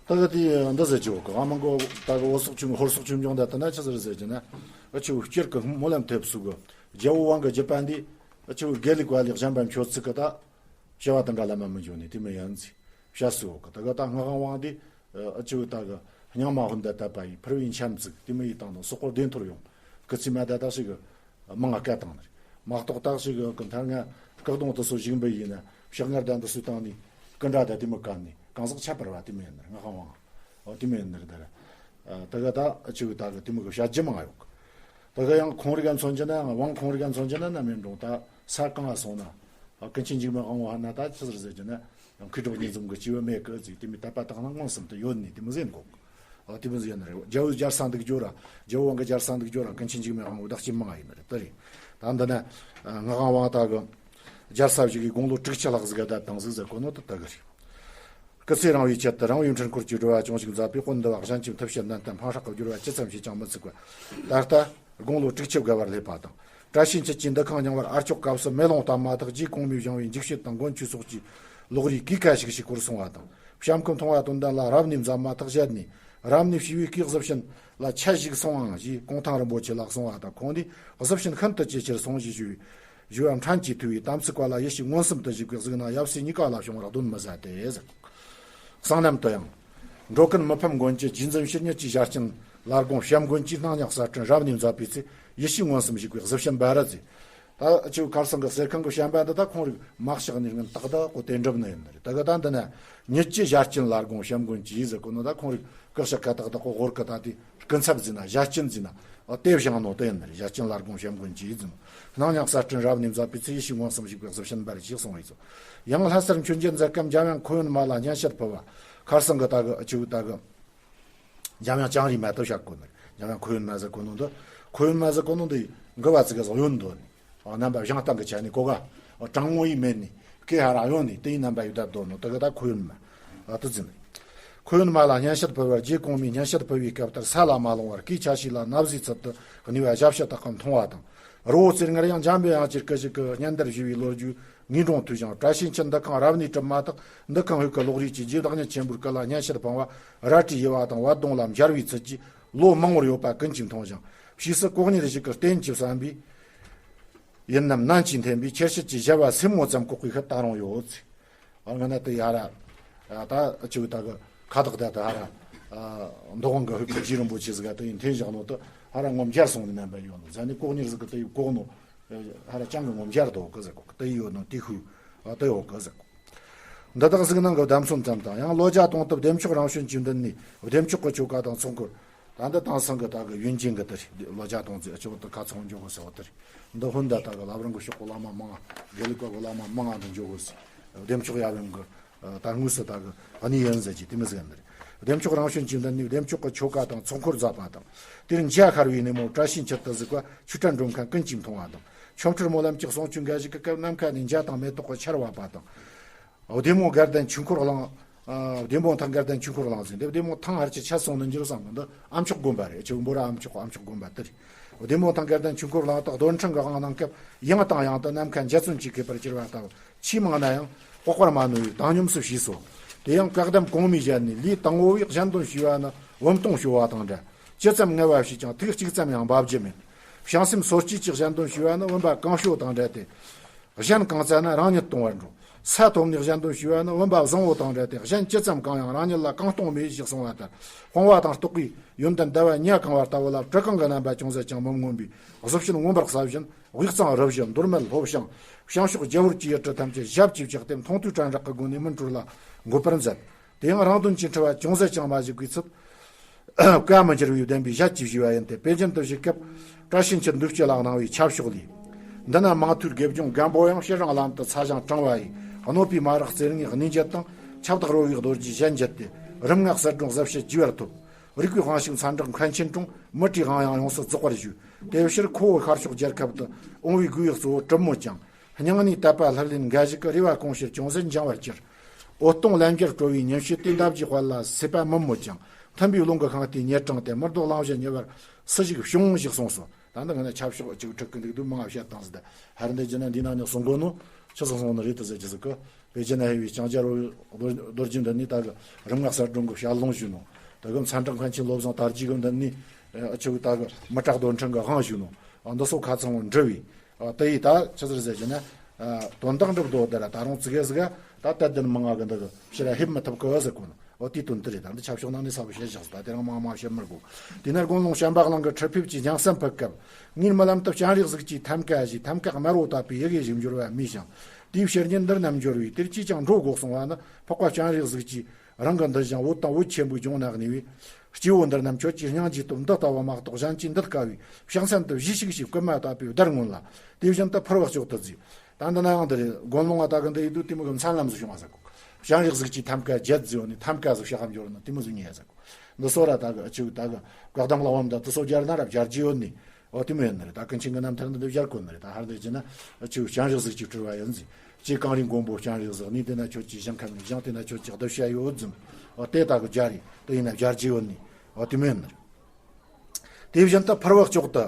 ད་ག་དེ་འདི་ཟེར་གྱི་ཡོད་གི། ཨ་མ་གོ་ད་གི་བོད་སོག་ཆུང་ཧོར་སོག་ཆུང་ལྗོངས་ད་ལྟ་ན་ཆི་ཟེར་ཟེར་གྱི་ན། ཨ་ཆུ་སྤྱིར་གི་སྨོན་ལམ་ཐེབས་སུ་གི་རྒྱལ་བོ་དབང་གི་རྒྱུད་པ་འདི་ཨ་ཆུ་དགེ་ལུགས་པ་ལས་གཞན་པ་མཆོད་ཚིག་གི་ད་བྱ་བ་དང་འདྲ་ལ་མ་མི་འཇོག་ནི་དེ་མི་ཡན་ཚིག་བཤད་སུ་ཡོད་གི། ད་ག་ད་སྔགས་དབང་དབང་འདི་ཨ་ཆུ་ད་གི་རྙིང་མ་ཧུན་ད་ད་པ་ཡི་ཕུར་བའི་འཆམ་ཚིག་དེ་མི་ཡི་དང་དང་སོག་པོར་བདེན་ཐོར་ཡོང་གི་ཚི་མ་ད་ད་ཞིག་གི་མང་ང་བཀལ་བཏང་ནི་རེད། མ་གཏོགས་ད་ཞིག་གི་མཐར་ང་སྐུ་གདུང་དུ་སོ་ཞིག་འབུལ་ཡིན་ན་ཕྱག་ངར་ད་འདི་སུ་བཏང་ནི་སྐུ་འདྲ་ད་དེ་མི་བཀལ་ནི་གང་ཟག་ཁྱད་པར་བ་དེ་མི་ཡིན་ནི་རེད། སྔགས་དབང་དབང་འོ་དེ་མི་ཡིན་ནི་རེད། ད་ར་ད་ག་ད་ཨ་ཆུ་ད་གི་དེ་མི་གི་བྱ་རྒྱུ་མང་ཡོད་གི། ད་ག་ཡང་ཁོང་རིག་ག་མཚོན་གྱི་ན་དབང་ཁོང་རིག་ག་མཚོན་གྱི་ན་ན་མེད་འགྲོ་ད་ས་གང་ང་སོང་ན་ཨ་ཀུན་མཁྱེན་འཇིགས་མེད་དབང་བོ་ཧ་ན་ད་ཆི་ཟེར་ཟེར་གྱི་ན་ཡང་མཁས་གྲུབ་གཉིས་འཛོམས་གི་སྐྱེ་བོ་མེད་གི་ཟིག་དེ་མི་དད་པ་དག་ན་མངོན་སུམ་དུ་ཡོད་ནི་དེ་མི་ཟེར་གོ། ཨ་དེ་མི་ཟེར་ནི་རེད། རྒྱལ་བོ་རྒྱལ་ས་འདུག་རྒྱུ་ར་རྒྱལ་བོ་དབང་གི་རྒྱལ་ས་འདུག་རྒྱུ་ར་ཀུན་མཁྱེན་འཇིགས་མེད་དབང་བོ་བདག་ཅི་མང་ཡིན་ནི་རེད་དེ་རེད། ད་འདི་ན་ཨ་སྔགས་དབང་དབང་ད་གི་རྒྱལ་ས་ཞིག་གི་དགུང་ལོ་དྲུག་ཅུ་ལྷག་ཟིག་ག་བསྡད་བཏང་ཟིག་ཟེར་གོ་ནོ་ད་ད་གི་རེད། སྐུ་ཚེ་རིང་བའི་ཆེད་དུ་རིང་བའི་འཕྲུལ་འཁོར་གྱི་སྒྲོལ་བ་ཅུང་ཞིག་མཛད་པའི་དཔོན་འདི་བ་གཞན་གྱི་མཐུ་བྱད་ནན་ཏན་འཕང་ཧྲག་གི་སྦྱོར་བ་ཅི་ཙམ་བྱས་ཀྱང་མི་ཚུགས་པ། ད་ལྟ་དགུང་ལོ་དྲུག་ཅུ་བརྒལ་བར་སླེབས་པ་དང་། བཀྲ་ཤིས་འཁྱིལ་གྱི་འདུ་ཁང་རྙིང་བར་ཨར་ལྕོག་སྐབས་སུ་མེ་ལོང་བཏབ་མ་ཐག་རྗེ་གོང་མའི་བཞེངས་པའི་འཇིགས་བྱེད་དང་མགོན་ཆོས་སོགས་ཀྱི་ལོགས་རིས་གུས་ཁ་ཞིག་ཞིག་བསྐུར་སོང་བ་དང་། བྱམས་མགོན་མཐོང་བ་དོན་ལྡན་ལ་རབ་གནས་མཛད་མ་ཐག་ཞལ་ནས། རབ་གནས་ཞུས་པའི་སྐུའི་གཟི་བྱིན་ལ་ཆད་ཞིག་སོང་ཨང་ཞེས་གུང་ཐང་རིན་པོ་ཆེ་ལ་གསུངས་པ་དང་། ཁོང་ནས་གཟི་བྱིན་ཤིན་ཏུ་ཇེ་ཆེར་སོང་ཞེས་ཞུས། ཞུ་བ་ཕྲན་གྱིས་ཐོས་པའི་དམ་ཚིག་པ་ལ་ཡིད་ཆེས་མངོན་སུམ་དུ་བཞུགས་པའི་གཟིགས་སྣང་ཡབ་སྲས་གཉིས་ཀ་ལ་བྱུང་བར་གདོན་མི་ཟ་སྟེ་ཟེར། གསང་རྣམ་དུ་ཡང་། འགྲོ་ཀུན་མི་ཕམ་མགོན་གྱི་རྗེས་འཛིན་ཕྱི་སྙིགས་ཀྱི་ཞལ་སྐྱིན་ལ་དགོངས་བྱམས་མགོན་གྱིས་སྣང་བརྙན་གསལ་སྤྲིན་རབ་གནས་མཛད་པའི་ཚེ་ཡིད་ཆེས་མངོན་སུམ་བཞུགས་པའི་གཟི་བྱིན་འབར་ར་མཛད། ད་ཨ་ཆུ་ཁར་སང་གི་གསེར་ཁང་གི་བྱམས་པ་འདི་ད་ཁོང་རིག་མ་ཤག་ནས་ངན་སྟག་ད་ཀོ་དེ་འགྲུབ་ནི་ཡིན་ནི་རེད། ད་གི་ད་འདི་ན་ཉིད་ཀྱི་ཞལ་སྐྱིན་ལ་དགོངས་བྱམས་མགོན་གྱིས་ཟེར་གོ་ནོ་ད་ཁོང་རིག་ཀི་ཤག་ཁ་ཏག་ཏག་གོ་ཧོར་གི་ད་དེ་སྐུ་ཚབ་ཟིན་ན་ཞལ་སྐྱིན་ཟིན་ན་ཨ་དེ་བཞེངས་ནོ་དེ་ཡིན་ནི་རེད། ཞལ་སྐྱིན་ལ་དགོངས་བྱམས་མགོན་གྱིས་ཟིན། སྣང་བརྙན་གསལ་སྤྲིན་རབ་གནས་མཛད་པའི་ཚེ་ཡིད་ཆེས་མངོན་སུམ་བཞུགས་པའི་གཟི་བྱིན་འབར་ཞེས་གསུངས་པའི་ཚུལ། ཡང་ལྷ་སར་མཆོད་མཇལ་མཛད་སྐབས་འཇམ་དབྱངས་ཁོ་ཡོན་མ་ལ་སྙན་ཞུ་ཕུལ་བ། ཁར་སང་གི་ད་གི་ཨ་ཆུ་ད་གི་འཇམ་དབྱངས་ལྕང་རིས་མ་ཏོ་བཤད་གོ་ནི། འཇམ་དབྱངས་ཁོ་ཡོན་མ་ཟེར་གོ་ནོ་འདི། ཁོ་ཡོན་མ་ཟེར་གོ་ནོ་འདི་མགུ་བ་ཙི་ག་ཟོག་ཡོན་འདོན་ནི། ཨ་རྣམ་པ་བཞེངས་སྟངས་ཀྱི་ཆ་ནས་གོ་ག་ཨ་དྲང་ངོ་ཡི་མེད་ནི་སྐེ་ཧ་ར་ཡོན་ནི་དེ་ཡི་རྣམ་པ་ཡོད་ད་འདོན་ནོ་ད་གི་ད་ཁོ་ཡོན་མ། ཨ་ཏི་ཙི་ནི། ཁོ་ཡོན་མ་ལ་སྙན་ཞུ་ཕུལ་བར་རྗེ་གོང་མའི་སྙན་ཞུ་ཕུལ་བའི་སྐབས་ལྟར་ས་ལ་མ་ལྷུང་བར་སྐུའི་ཆ་ཤས་ལ་ན་བཟའི་ཚུལ་དུ་གནས་པ་ཞབས་ཕྱི་དག་གམ་མཐོང་བ་དང་། རི་བོ་རྩེ་ལྔར་ཡང་འཇམ་པའི་དབྱངས་ཀྱི་སྐུ་ཞིག་གི་སྙན་དར་ཞུ་བའི་ལོ་རྒྱུས། ངེས་འབྱུང་ཐོས་ཤིང་བཀྲ་ཤིས་འཁྱིལ་འདུ་ཁང་རབ་གནས་གྲུབ་མ་ཐག་འདུ་ཁང་ཧུད་ཀྱི་ལོགས་རིས་ཀྱི་རྗེ་བདག་ཉིད་ཆེན་པོའི་སྐུ་ལ་སྙན་ཞུ་འཕངས་པ་རལ་གྲིའི་དབྱེ་བ་དང་བད་གདུང་ལ་འབྱར་བའི་ཚུལ་གྱིས་ལོ་མང་བོར་ཡོད་པ་ཀུན་གྱིས་མཐོང་ཞིང་ཕྱིས་སུ་གོ་གཉེར་ཞིག་གི་རྟེན་གྱིས་བསམ་པས་ཡིན་ནམ་ནན་གྱིས་འཐེན་པའི་ཁྱེར་བྱེད་ཀྱི་བྱ་བ་སེན་མོ་ཙམ་བཀོག་པའི་ཤུལ་ད་རུང་ཡོད་ཚེ། ཨ་ང་ན་དེ་ཡ་ར་ད་ཅིག་ད་གི་ཁ་བཏགས་ད་དེ་ཧ་ར་མདོ་དབང་གི་ཧུད་ཀྱི་རྗེ་རིན་པོ་ཆེ་ཟིག་ག་དེ་ཡིན་འཐེན་བཞག་ནོ་དེ་ཧ་ར་ངོ་འབྱར་སོང་ནི་རྣམ་པ་ཡོད་ནོ་ཟ་ནི་གོ་གཉེར་ཟིག་གི་དེ་ཡི་བཀོག་ནོ། ཧ་ར་ཅང་གི་ངོ་འབྱར་དོ་གི་ཟེར་གོ་གི་དེ་ཡོད་ནོ་དེ་ཧུ་ཨ་དེ་ཡོད་གི་ཟེར་གོ། འདི་དག་གཟིགས་སྣང་གི་བརྡ་མཚོན་ཙམ་དང་ཡང་ལོ་བརྒྱ་སྟོང་དུ་བདེ་མཆོག་རང་བྱོན་གྱི་མདུན་ནས་བདེ་མཆོག་གི་ཆོ་ག་དང་ཚོགས་འཁོར། ད་འདི་དེང་སང་གི་ད་གི་ཡོན་ཅན་གི་དེ་རེད། ལོ་བརྒྱ་སྟོང་ཙམ་ཆོ་ག་དེ་ཁ་ཚང་འཇོག་གི་ཟེར་བ་དེ་རེད། འདི་ཧུན་ད་ད་གི་བླ་བྲང་གི་ཕྱོགས་གི་བླ་མ་མང་ང་དགེ་ལུགས་པ་གི་བླ་མ་མང་ང་འདི་འཇོག་གི་ཟེར། བདེ་མཆོག་ཡབ་ཡུམ་གི་ད་དངོས་སུ་ད་གི་གནས་ཡིན་ཟེར་གྱི་དེ་མི་ཟེར་ཡིན་ནི་རེད། བདེ་མཆོག་རང་བྱོན་གྱི་མདུན་ནས་བདེ་མཆོག་གི་ཆོ་ག་དང་ཚོགས་འཁོར་མཛད་པ་དང་། དེར་འཇའ་ཤར་བའི་ནུབ་མོ་བཀྲ་ཤིས་འཁྱིལ་དུ་གཟིགས་པ་ཆོས་གྲྭ་འགྲོ་མཁན་ཀུན་གྱིས་མཐོང་བ་དང་། ཆོ་འཕྲུལ་སྨོན་ལམ་གྱི་གསུང་ཆོས་འགའ་ཞིག་གི་སྐབས་ནམ་མཁའ་ནས་འཇའ་དང་མེ་ཏོག་གི་ཆར་བབས་པ་དང་། བདེ་མོ་དགའ་ལྡན་ཆོས་འཁོར་གླིང་། ཨ་བདེ་མོ་ཐང་དགའ་ལྡན་ཆོས་འཁོར་གླིང་ཟེར་འདི་བདེ་མོ་ཐང་ཧར་གྱི་ཆ་སོང་ནི་འགྱུར་བསམ་གི་འདི་ཨ་མཆོག་དགོན་པ་རེད། ཆེ་བོ་འབོ་ར་ཨ་མཆོག་ཨ་མཆོག་དགོན་པ་དེ་རེད། བདེ་མོ་ཐང་དགའ་ལྡན་ཆོས་འཁོར་གླིང་དག་རྡོར་འཕྲེང་གི་དབང་གནང་སྐབས་ཡང་དང་ཡང་དུ་ནམ་མཁའ་འཇའ་ཚོན་གྱིས་ཁེབས་པར་གྱུར་བ་ལྟ་བུ་ཆེས་མང་ན་ཡང་དཔོག་པར་མ་ནུས་པའི་བཏང་སྙོམས་སུ་བྱས་སོ། དེ་ཡང་བཀའ་གདམས་གོང་མའི་ཞལ་ནས་ལས་དང་པོ་བས་གཞན་དོན་ཞུས་པ་ནི་བུམ་སྟོང་ཞུ་བ་དང་འདྲ། ཇི་ཙམ་ངལ་བ་བྱས་ཀྱང་ཐིག་གཅིག་ཙམ་ཡང་འབབ་རྒྱུ་མེད། བྱང་སེམས་སོ་སྐྱེས་ཀྱི་གཞན་དོན་ཞུས་པ་ནི་བུམ་པ་གང་བྱོ་དང་འདྲ་སྟེ། གཞན་གང་བཙལ་ན་རང་ཉིད་སྟོང་བར་འགྲོ། ས་ཐོབ་ནས་གཞན་དོན་ཞུས་པ་ནི་བུམ་པ་བཟང་བོ་དང་འདྲ་སྟེ། གཞན་ཅི་ཙམ་གང་ཡང་རང་ཉིད་ལ་གང་སྟོང་མེད་ཞེས་གསུངས་པ་ལྟར། སྤོང་བ་དང་རྟོགས་པའི་ཡོན་ཏན་ཟླ་བ་ཉ་གང་བ་ལྟ་བུ་ལ་བྲི་གང་གི་རྣམ་པ་ཅུང་ཟད་ཀྱང་མི་མངོན་པའི་གཟི་བྱིན་མངོན་པར་གསལ་བཞིན། དབུས་གཙང་རུ་བཞི་མདོ་སྨད་ལྷོ་བྱང་བྱང་ཕྱོགས་རྒྱ་བོད་ཀྱི་ཡུལ་གྲུ་ཐམས་ཅད་ཞབས་ཀྱིས་བཅགས་ཏེ། མཐོང་ཐོས་དྲན་རེག་གི་སྒོ་ནས་སྨིན་གྲོལ་ལ་འགོད་པར་མཛད། དེ་ཡང་རང་དོན་གྱི་འཁྲུལ་བ་ཅུང་ཟད་ཀྱང་མ་ཞིག་པའི་ཚུལ། བཀའ་མི་འགྱུར་བའི་བདེན་པའི་ཞལ་གྱིས་ཞུས་པ་ཡིན་ཏེ། པཎ་ཆེན་དུ་བཞུགས་སྐབས་བཀྲ་ཤིས་འཁྱིལ་འདུས་སྤྱི་ལ་གནང་བའི་ཆབ་ཤོག་ལས། འདི་ན་མང་ཐོས་དགེ་སྦྱོང་རྒན་པོ་ཡང་། ཕྱི་རང་ལམ་དུ་ཚ་ཞང་དྲངས་པ་ཡིས། གནོད་པའི་མ་རིག་རྩེ་ལྔའི་གནས་འགྱུར་དང་། ཁྱབ་བདག་རོལ་བའི་རྡོ་རྗེའི་ཞལ་འགྱུར་ཏེ། རིམ་ལྔ་གསལ་སྒྲོན་གཟི་བྱད་བརྗིད་པར་ཐོབ། རིག་པའི་དབང་ཕྱུག་མཚན་གྲགས་མཁན་ཆེན་དྲུང་། མི་ཏྲའི་དབང་ཡང་ཡོངས་སུ་རྫོགས་པར་བཞུགས། དེ་ཕྱིར་ཁོ་བོ་ཤར་ཕྱོགས་རྒྱལ་ཁབ་ཏུ་འོང་བའི་དགོས་ཡུལ་གཙོ་བོ་གྲུབ་མོད་ཀྱང་། སྙིང་ནས་དད་པ་ལྷུར་ལེན་འགའ་ཞིག་གི་རེ་བ་དཀོན་ཕྱིར་ཅུང་ཟད་འགྱངས་པར་གྱུར། འོད་སྟོང་ལན་བརྒྱར་སྤྲོ་བའི་ཉིན་བྱེད་དེ་འདབ་ཀྱི་དཔལ་ལ་སྲེད་པ་མི་མོད་ཀྱང་། མཐུན་པའི་རླུང་གིས་ཤིན་ཏུ་མྱུར་དྲངས་ཏེ། མི་ལྡོག་གླིང་བཞི་ཉེ་བར་སུ་ཞིག་བྱུང་ཞེས་གསུངས་སོ། ད་འདི་ང་ནི་ཆབ་ཤོག་གཅིག་ཁྲིད་ཀྱི་འདུག་འདུག་མང་བ་བཤད་བཏང་ཟིན། ད་ཧར་འདི་རྒྱུ་ན་འདི་ནང་ནས་གསུང་གོ་ནོ་ཆི་ཟིག་གསུང་ནི་རེད་དུ་ཟེར་གྱི་ཟིག་གི། པེ་ཅིན་ན་ཧེ་བའི་ལྕང་སྐྱ་རོ་རྡོ་རྡོ་རྗེ་འདི་ནི་ད་གི་རིམ་ལྔ་གསལ་སྒྲོན་གྱི་ཞལ་ལུང་ཞུས་ནོ། ད་གི་མཚན་གྲགས་མཁན་ཆེན་བློ་བཟང་དར་རྒྱས་ཀྱི་འདི་ནི་ཨ་ཆུ་ད་གི་མི་དྲག་རྡོར་ཕྲན་གྱི་དབང་ཞུས་ནོ། ཨ་འདི་སོགས་ཁ་ཚང་བོ་འབྲི་བའི། ཨ་དེ་ཡིས་ད་ཆི་ཟེར་ཟེར་གྱི་ན། ཨ་དོན་དག་འགྲུབ་དོ་དེ་ར་ད་རུང་ཙི་གེ་ཟིག་ག་ད་གཏད་དོན་མང་ང་གི་འདི་གི་ཕྱིར་ར་ཧེབ་མི་ཐུབ་གི་ཟེར་གོ་ནོ། ཨོ་དེའི་དོན་དེ་རེད། ད་འདི་ཆབ་ཤོག་ནང་ནས་གསལ་པོ་བཤད་བཞག་ཟེར། ད་དེ་རིང་མང་མང་བཤད་མི་དགོས། དེ་ནས་དགོན་ལུང་བྱམས་པ་གླིང་གི་ཁྲི་ཕེབས་ཀྱིས་སྙན་གསན་ཕུལ་སྐབས། ངའི་རྨི་ལམ་དུ་སྤྱན་རས་གཟིགས་ཀྱི་ཐམ་ཀ་བཞེས། ཐམ་ཀ་དམར་བོ་དག་པའི་ཡི་གེ་ཞིག་འབྱོར་བ་རྨིས་ཤིང་། དེའི་ཕྱི་ཉིན་འདིར་ནམ་འབྱོར་བས། དེར་ཅིས་ཀྱང་འགྲོ་དགོས་གསུང་བ་ནི། འཕགས་པ་སྤྱན་རས་གཟིགས་ཀྱིས་རང་གི་འདུལ་ཞིང་བོད་དང་བོད་ཆེན་པོའི་ལྗོངས་ན་གནས་པའི་སྐྱེ་བོ་འདི་རྣམས་ཁྱོད་ཀྱི་སྙིང་རྗེའི་སྟོབས་འདི་ལྟ་བུ་མ་གཏོགས་གཞན་གྱིས་འདི་དཀའ་བའི་ཕྱག་མཚན་དུ་བཞེས་ཤིག་ཅེས་བསྐུལ་མ་བཏབ་པས་བརྡར་མངོན་ལ། དེ་བཞིན་དུ་ཕུར་བུ་ལྕོག་ཏུ་བརྫིས། ད་འདི་ན་ཡང་འདི་རེད། དགོན་ལུང་ང་ད་གི་འདི་ཡིན་དུས་དེ་མོ་གི་མཚན་ལམ་ཟིག་བྱུང་བ་ཟེར་གོ། སྤྱན་རས་གཟིགས་ཀྱི་ཐམ་ཀ་བརྒྱད་བརྫིས་ཡོད་ནི་ཐམ་ཀ་ཟིག་ཕྱག་ག་འབྱོར་ནི་དེ་མོ་ཟིག་ཉེ་ཟེར་གོ། འདི་སོ་ར་ད་གི་ཨ་ཆུ་ད་གི་བཀའ་གདམས་ལ་བམ་ད་དེ་སོ་སྦྱར་ན་ར་སྦྱར་རྒྱུ་ཡོད་ནི། འོ་དེ་མོ་ཡིན་ནི་རེད། ད་ཀུན་མཁྱེན་གི་རྣམ་ཐར་འདི་འདི་སྦྱར་གོ་ནི་རེད། ད་ཧར་འདི་ཅི་ན་ཨ་ཆུ་སྤྱན་རས་གཟིགས་ཀྱི་སྤྲུལ་བ་ཡིན་ཟིག། ཅེས་གངས་རིའི་མགོན་པོ་སྤྱན་རས་གཟིགས། གནས་དེ་ན་ཁྱོད་ཀྱི་ཞིང་ཁམས་ནས། ཞིང་དེ་ན་ཁྱོད་ཀྱི་གདུལ་བྱ་ཡོད་ཟིན། འོ་དེ་ད་གི་སྦྱར་རེད། དེ་ཡིན་ན་སྦྱར་རྒྱུ་ཡོད་ནི། འོ་དེ་མོ་ཡིན་ནི་རེད། དེ་བཞིན་དུ་ཕུར་བུ་ལྕོག་ཏུ།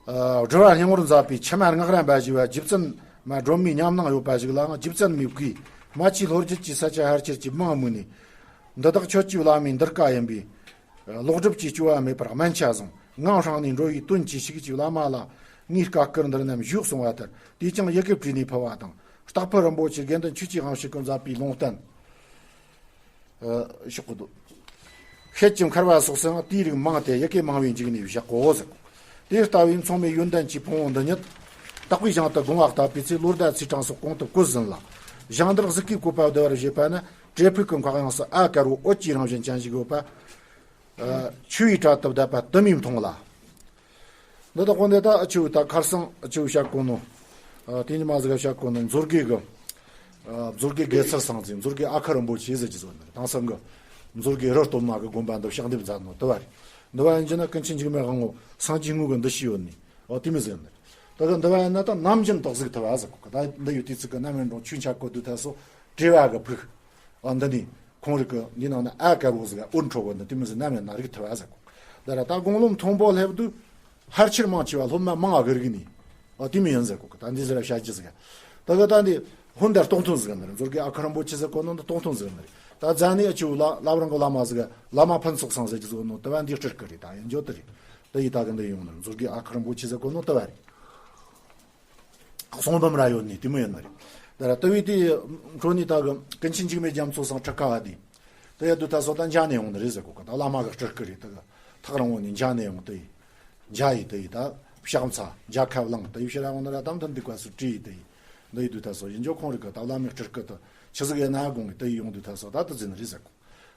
ཨ་སྒྲུབ་པ་སྙིང་པོར་མཛད་པའི་ཕྱི་མ་སྔགས་རམས་པ་ཞེས་པ་རྗེ་བཙུན་མ་སྒྲོལ་མའི་ཉམས་སྣང་ཡོད་པ་ཞིག་ལའང་རྗེ་བཙུན་མའི་བུས་རྨ་ཆུའི་ལྷོ་རྒྱུད་ཀྱི་ས་ཆ་ཕལ་ཆེར་གྱི་མིང་སྨོས་ནས། འདི་དག་ཁྱོད་ཀྱི་བླ་མའི་འདུལ་བཀའ་ཡིན་པས། ལོག་སྒྲུབ་ཀྱི་སྐྱོ་བ་མེད་པར་སྨན་ཆ་བཟུང་། ངང་སྲང་ནས་འགྲོ་བའི་དོན་གྱིས་ཤིག་ཅེས་བླ་མ་ལ་ངས་བཀའ་བཀུར་འདིར་ནམ་ཞུས་གསུང་བ་ལྟར། དེས་ཀྱང་ཡི་གེ་བྲིས་ནས་ཕུལ་བ་དང་། སྟག་ཕུ་རིན་པོ་ཆེ་དགེ་འདུན་ཆོས་ཀྱི་དབང་ཕྱུག་གིས་མཛད་པའི་ལུང་བསྟན། ཨ་ཤོག་གུ་དུ། ཤེལ་གྱི་མཁར་བ་སོགས་སུའང་དེའི་རིགས་མང་སྟེ་ཡི་གེ་མང་བའི་འཇུག་ནས་བཞག་གོ་ཟེར། དེ་ལྟ་བུའི་མཚུངས་མེད་ཡོན་ཏན་གྱི་ཕུང་པོ་འདི་ཉིད་དག་པའི་ཞིང་དུ་དགོངས་པ་བཏབ་པའི་ཚེ། ལོ་ཟླ་ཚེས་གྲངས་སོགས་གོང་དུ་བཀོད་ཟིན་ལ། ཞིང་འདིར་གཟུགས་ཀྱི་བཀོད་པ་བསྡུ་བར་བྱེད་པ་ནི། བྲེ་ཕུག་གི་འཁོར་གཡང་སུ་ཨ་དཀར་བོ་འོད་ཀྱི་རང་བཞིན་ཅན་ཞིག་ཡོད་པ། ཨ་ཆུ་ཡི་གྲལ་དུ་བསྡད་པ་དུ་མས་མཐོང་ལ། འདི་དག་གོ་འདི་ད་ཨ་ཆུ་ད་ཁར་སང་ཨ་ཆུ་བཤད་གོ་ནོ། ཨ་དེ་ཉི་མ་ཟིག་བཤད་གོ་ནོ་མཛོད་དགེ་གི། ཨ་མཛོད་དགེ་དགེ་ཚུལ་སངས་རྒྱས། མཛོད་དགེ་ཨ་ཁུ་རིན་པོ་ཆེ་ཟེར་གྱི་ཟོ་ནི་རེད། དེང་སང་གི་མཛོད་དགེ་རི་སྟོད་མ་གི་དགོན་པ་འདི་ཕྱག་འདེབས་མཛད་ནོ་དུ་བ་རེད། འདི་བ་ཡིན་གྱི་ན་ཀུན་མཁྱེན་འཇིགས་མེད་དབང་པོ་སངས་རྒྱས་དངོས་ཀྱི་འདུ་ཤེས་ཡོད་ནི། ཨོ་དེ་མི་ཟེར་ནི་རེད། ད་གི་འདི་བ་ཡིན་ན་ད་ནམ་རྒྱུན་དག་ཟིག་དུ་བ་ཟེར་གོ་གི། ད་འདི་ཡོད་དུས་ཚིག་གི་ནམ་ཡིན་རུང་ཆུ་འཁྱག་གོ་དུས་ད་སོ་བྲེ་བ་གི་ཕུག་ཨ་འདི་ནི་ཁོང་རིགས་ཀྱི་འདི་ནང་ན་ཨ་དཀར་བོ་ཟིག་འོད་འཕྲོ་བོ་འདི་དེ་མི་ཟིག་ནམ་ཡང་ན་རིགས་ཐུ་བ་ཟེར་གོ། ད་ར་ད་དགུང་ལོ་མཐོན་པོ་སླེབས་དུས་ཕལ་ཆེར་མང་ཆེ་བ་སློབ་མ་མང་བ་གི་རིགས་ནི། ཨ་དེ་མི་ཡིན་ཟེར་གོ་གི། ད་འདི་ཟེར་བ་བཤད་རྒྱུ་ཟིག་ད་གི་ད་འདི་ཧོན་དར་སྟོང་ཐུན་ཟིག་ནི་རེད། མཛོད་དགེ་ཨ་ཁུ་རིན་པོ་ཆེ་ཟེར་གོ་ནོ་འདི་སྟོང་ཐུན་ཟིག་ནི་རེད། ད་རྫ་ནི་ཨ་ཆུ་ལ་བླ་བྲང་གི་བླ་མ་ཟིག་བླ་མ་ཕུན་ཚོགས་སངས་ཟེར་གྱི་ཟིག་ནོ་དུ་བ་འདི་སྤྲུལ་སྐུ་རེད། ད་ཡིན་འཇོག་དུ་རེད། ད་ཡི་ད་གི་འདི་ཡོང་ནི་མཛོད་དགེ་ཨ་ཁུ་རིན་པོ་ཆེ་ཟེར་གོ་ནོ་དུ་བ་རེད། གསུང་འབུམ་ར་ཡོད་ནི་དེ་མོ་ཡོད་ནི་རེད། ད་ར་ལྟ་བུའི་དེ་འཕྲོ་ནི་ད་གི་ཀུན་མཁྱེན་འཇིགས་མེད་རྒྱ་མཚོ་སང་ཁྲི་ཀ་བ་དེ། ད་ཡ་དུ་ད་སོ་ད་འཇག་ནས་ཡོང་ནི་རེད་ཟེར་གོ་གི། ད་བླ་མ་གི་སྤྲུལ་སྐུ་རེད། ད་གི་ཐག་རིང་བོ་ནས་འཇག་ནས་ཡོང་དེ་ཡི། འཇག་ཡི་དེ་ཡི་ད་ཕྱག་འཚལ་འཇག་ཁ་བླངས་དེ་ཡི་ཕྱིར་ར་འོང་ནི་ར་དམ་དུ་འདུག་པ་སུ་བྲིས་ཡི་དེ་ཡི། འདི་ཡི་དུ་ད་སོ་ཡིན་འཇོག་ཁོང་རིག་གི་ད་བླ་མའི་སྤྲུལ་སྐུ་དུ་ཆི་ཟིག་ཡིན་ན་དགོངས་གི་དེ་ཡི་ཡོང་དུ་ད་སོ་ད་དུ་ཟིན་ནི་རེད་ཟེར་གོ།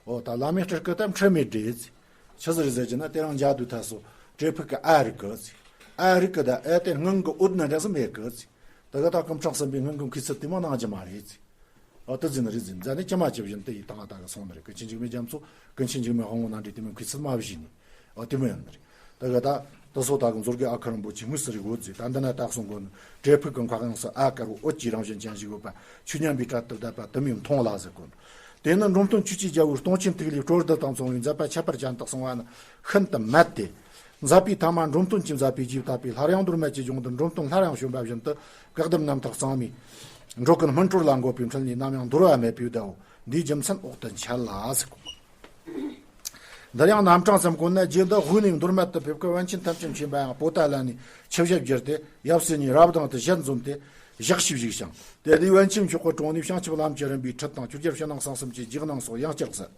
ཨོ་ད་བླ་མའི་སྤྲུལ་སྐུ་ད་འཁྲུལ་མེད་འདྲེས་ཟེར། ཆི་ཟིག་རེད་ཟེར་གྱི་ན་དེ་རིང་འཇག་དུས་ད་སོ་བྲེ་ཕུག་གི་ཨ་རིག་གི་ཟེར། ཨ་རིག་གི་ད་ཨ་དེ་སྔོན་གི་འོད་ན་འདྲ་ཟིག་མེད་གི་ཟེར། ད་ག་ད་སྐུ་ཕྲེང་གསུམ་པའི་སྔོན་གི་མཁས་ཚུལ་དེ་མོ་གནང་རྒྱུ་མ་རེད་ཟེར། ཨོ་དེ་ཟིན་རེད་ཟིན་ཛ་ནི་ཅི་མ་ཅི་བཞིན་དེ་ཡི་ད་ང་ད་ག་སོང་ནི་རེད། ཀུན་མཁྱེན་འཇིགས་མེད་རྒྱ་མཚོ་ཀུན་མཁྱེན་འཇིགས་མེད་དབང་པོ་ནང་འདྲེས་དེ་མོ་མཁས་ཚུལ་མ་བཞིན་ནི། ཨོ་དེ་མོ་ཡིན་ནི་རེད། ད་ག་ད་ད་སོ་ད་གི་མཛོད་དགེ་ཨ་ཁུ་རིན་པོ་ཆེ་དངོས་སུ་རིག་འོད་ཟེར། ད་འདི་ན་ད་གསུང་གོ་ནི་བྲེ་ཕུག་གི་འཁོར་གཡང་སུ་ཨ་དཀར་བོ་འོད་ཀྱི་རང་བཞིན་ཅན་ཞིག་ཡོད་པ། ཆོས་ཉམས་པའི་གྲལ་དུ་བསྡད་པ་དུ་མས་མཐོང་ལ་ཟེར་གོ་ནོ། དེ་ནི་འབྲོམ་སྟོན་ཆོས་ཀྱི་རྒྱལ་པོའི་སྟོང་ཆེན་ཐིག་ལེའི་སྤྲོ་བསྡུ་དང་མཚུངས་པའི་མཛད་པ་ཁྱད་པར་ཅན་དུ་གསུངས་པ་ནི་ཤིན་ཏུ་མད་དེ། མཛད་པའི་ཐ་མ་འབྲོམ་སྟོན་གྱིས་མཛད་པའི་རྗེས་བཏབ་པའི་སླར་ཡང་མདོ་སྨད་ཀྱི་ལྗོངས་འདིར་འབྲོམ་སྟོན་སླར་ཡང་བྱོན་པ་བཞིན་དུ་བཀའ་གདམས་རྣམ་ཐར་གཙང་མའི་འགྲོ་ཀུན་སྨིན་གྲོལ་ལ་འགོད་པའི་འཕྲིན་ལས་ནམ་ཡང་འདོར་བ་མེད་པའི་བརྡའོ། འདིའི་རྒྱུ་མཚན་འོག་ཏུ་འཆད་ལ་ཟེར་གོ། འདིར་ཡང་རྣམ་གྲངས་ཙམ་བཀོད་ན། རྗེ་འདི་དབུས་ནས་མདོ་སྨད་དུ་ཕེབས་སྐབས་པཎ་ཆེན་ཐམས་ཅད་མཁྱེན་པ་ཡང་པོ་ཏཱ་ལ་ནས་ཆིབས་ཞབས་བསྒྱུར་ཏེ། ཡབ་སྲས་གཉིས་རབ་གདང་དུ་ཞལ་འཛོམས་ཏེ། ཞག་ཞིག་བཞུགས་ཤིང་། དེ་དུས་པཎ་ཆེན་མཆོག་གི་དྲུང་ནས་བྱང་ཆུབ་ལམ་གྱི་རིམ་པའི་ཁྲིད་དང་ཆོས་རྒྱལ་ཕྱི་ནང་གསང་གསུམ་གྱི་རྗེས་གནང་སོགས་ཡང་བསྐྱར་གསན།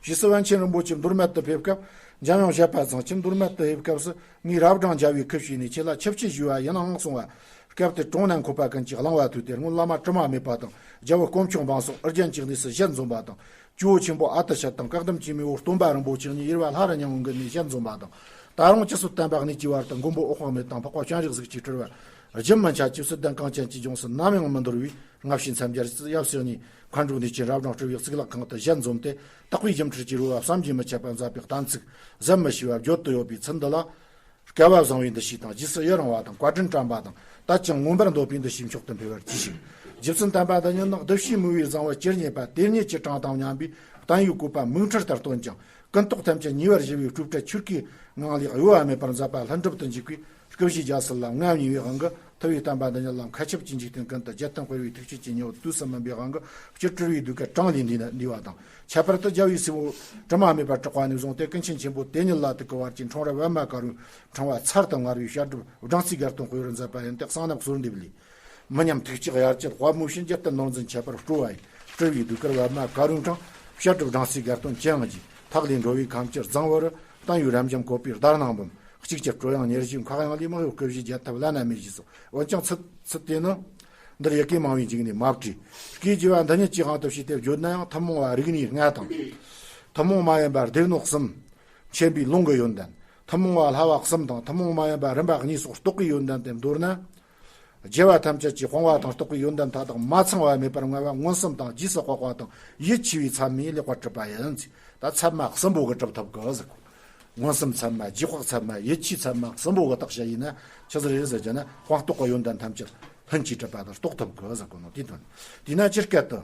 ཕྱིས་སུ་པཎ་ཆེན་རིན་པོ་ཆེ་མདོ་སྨད་དུ་ཕེབས་སྐབས། འཇམ་དབྱངས་བཞད་པ་བཟང་ཆེན་མདོ་སྨད་དུ་ཕེབས་སྐབས་སུ། ངས་རབ་སྦྲང་རྒྱལ་བའི་ཁུ་བྱུག་ནས་ཁྱེད་ལ་ཆིབས་ཆེད་ཞུས་པ་ཡིན་ནའང་གསུང་བ། སྐབས་དེར་གྲོང་ན་འཁོད་པ་ཀུན་གྱིས་གླེང་བ་ཐོས་ཏེ། སྔོན་བླ་མ་དྲི་མ་མེད་པ་དང་རྒྱལ་པོ་དཀོན་མཆོག་འབངས་སོགས་ཨུ་རྒྱན་གྱི་གནས་སུ་ཞལ་འཛོམས་པ་དང་། ཇོ་བོ་ཆེན་པོ་ཨ་ཏི་ཤ་དང་བཀའ་གདམས་ཀྱི་མེས་པོ་སྟོན་པ་རིན་པོ་ཆེ་གཉིས་ཡེར་པ་ལྷ་རི་ཉང་བོ་གི་གནས་ཞལ་འཛོམས་པ་དང་། ད་རུང་ཇི་སྲིད་བསྟན་པ་གནས་ཀྱི་བར་དུ་མགོན་པོ་འོད་དཔག་མེད་དང་འཕགས་པ་སྤྱན་རས་གཟིགས་ཀྱིས་སྤྲུལ་པ་རྒྱུན་མི་འཆད་ཅེས་སུ་གདན་གངས་ཅན་གྱི་ལྗོངས་སུ་ནམ་ཡང་མི་འདོར་བའི་སྔ་ཕྱི་མཚམས་སྦྱར་ཡབ་སྲས་གཉིས་མཁའ་འགྲོ་གནས་ཆེན་རབ་སྦྲང་སྤྲུལ་པའི་གཙུག་ལག་ཁང་དུ་ཞལ་འཛོམས་ཏེ། དག་པའི་སྒྱུ་འཕྲུལ་གྱི་རོལ་པ་བསམ་གྱིས་མི་ཁྱབ་པ་མཛད་པའི་གཏན་ཚིགས་ཟད་མི་ཤེས་པ་བརྗོད་དུ་ཡོད་པའི་ཚུལ་འདི་ལ། སྐལ་བ་བཟང་བའི་འདུ་ཤེས་དང་། རྗེས་སུ་ཡི་རང་བ་དང་། བཀའ་དྲིན་དྲན་པ་དང་། དད་ཅིང་མངོན་པར་འདོད་པའི་འདུ་ཤེས་མཆོག་ཏུ་འཕེལ་བར་གྱིས་ཤིག། རྗེ་བཙུན་བསྟན་པ་འདི་ཉིད་ནི་གདུལ་བྱའི་མོས་པའི་བཟང་པོ་ཇི་སྙེད་པ་དེ་སྙེད་ཀྱི་གྲངས་དང་མཉམ་པའི་བསྟན་པའི་བཀོད་པ་མིག་འཕྲུལ་ལྟར་སྟོན་ཅིང་། ཀུན་རྟོག་ཐམས་ཅད་ཉེ་བར་ཞི་བའི་སྤྲོས་བྲལ་ཆོས་སྐུའི་ངང་ལས་གཡོ་བ་མེད་པར་མཛད་པ་ལྷུན་གྲུབ་ཏུ་འཇུག་པའི་སྐུ་བཞིའི་རྒྱལ་སྲིད་ལ་ངལ་ཉེ་བའི་དབང་གིས། ཐུབ་པའི་བསྟན་པ་འདི་ཉིད་ལ་མཁའ་ཁྱབ་ཀྱི་འཇིག་རྟེན་ཀུན་ཏུ་རྒྱལ་བསྟན་དཔལ་བའི་ཐུགས་བསྐྱེད་ཀྱི་ཉི་འོད་དུས་སུ་མུན་པའི་དབང་གིས། སྤྱིར་སྤྲུལ་པའི་ཟློས་གར་གྲངས་ལས་འདས་ནས་འདས་པ་དང་། ཁྱད་པར་དུ་རྒྱལ་བའི་སྲས་པོ་དྲི་མ་མེད་པ་གྲགས་པ་ནས་བཟུང་སྟེ། ཀུན་མཁྱེན་ཆེན་པོ་དེ་ཉིད་ལ་ཐུག་གི་བར་གྱི་འཁྲུངས་རབས་པདྨ་དཀར་པོའི་འཕྲེང་བ་ཚར་དུ་དངར་བའི་བཤད་སྒྲུབ་སྦྲང་རྩིའི་གར་སྟོན་དཔེ་བར་མཛད་པ་ཡིན་ཏེ། གསང་རྣམ་གསོལ་འདེབས་ལས། མི་ཉམས་ཐུགས་བསྐྱེད་ཡར་བསྐྱེད་དཔའ་མོ་བཞིན། རྒྱལ་བསྟན་ནོར་འཛིན་ཁྱད་པར་སྤྲོ་བ་ཡི། སྤྲུལ་པའི་ཟློས་གར་པདྨ་དཀར་པོའི་འཕྲེང་། བཤད་སྒྲུབ་སྦྲང་རྩིའི་གར་སྟོན་ཅི་ཡང་བགྱིས། ཐག་ལས་འགྲོ་བའི་ཁམས་ཀྱི་རྫིང་བུར། བསྟན་པའི་རབ་འབྱམས་བཀོད་པའི་ཟླ་སྣང་འབུམ། གཅིག་གྱུར་སྤྲོ་དབྱངས་ཉེར་བཞིའི་མཁའ་དབྱིངས་ལས། མི་གཡོ་སྐུ་བཞིའི་རྒྱལ་ཐབས་བླ་ན་མེད་ཞེས་སོ། འོན་ཀྱང་ཚུལ་ཚུལ་དེ་ནི། འདིར་ཡི་གེ་མང་བའི་འཇུག་ནས་མ་བྲིས། སྐད་ཀྱི་བ་འདི་ཉིད་ཀྱི་དབང་དུ་བྱས་ཏེ་བརྗོད་ན་ཡང་། ཐུན་མོང་བ་རིག་གནས་ལྔ་དང་། ཐུན་མོང་མ་ཡིན་པ་སྡེ་སྣོད་གསུམ། མཁྱེན་པའི་ལུང་གི་ཡོན་ཏན། ཐུན་མོང་བ་བསླབ་པ་གསུམ་དང་། ཐུན་མོང་མ་ཡིན་པ་རིམ་པ་གཉིས་སོགས་རྟོགས་པའི་ཡོན་ཏན་དེ་མདོར་ན། རྒྱལ་བ་ཐམས་ཅད་ཀྱི་སྤོང་བ་དང་རྟོགས་པའི་ཡོན་ཏན་མཐའ་དག་མ་ཚང་བ་མེད་པར་མངོན་པ་མངོན་སུམ་དང་རྗེས་སུ་དཔག་པ་དང་ཡིད་ཆེས་པའི་ཚད་མས་ལེགས་པར་གྲུབ་པ་ཡིན། ད་ཚད་མ་གསུམ་པོ་གིས་གྲུབ་ཐུབ་གི་ཟེར་གོ། མངོན་སུམ་ཚད་མ། རྗེས་དཔག་ཚད་མ། ཡིད་ཆེས་ཚད་མ་གསུམ་པོ་གིས་བརྟག་དཔྱད་ཡིན་ན་ཆི་ཟིག་རེད་ཟེར་རྒྱུ་ན། དཔང་རྟོགས་ཀྱི་ཡོན་ཏན་ཐམས་ཅད་ལྷུན་གྱིས་གྲུབ་པ་དེ་རྟོགས་ཐུབ་གི་ཟེར་གོ་ནོ་དེའི་དོན། དེས་ན་ཇི་སྐད་དུ།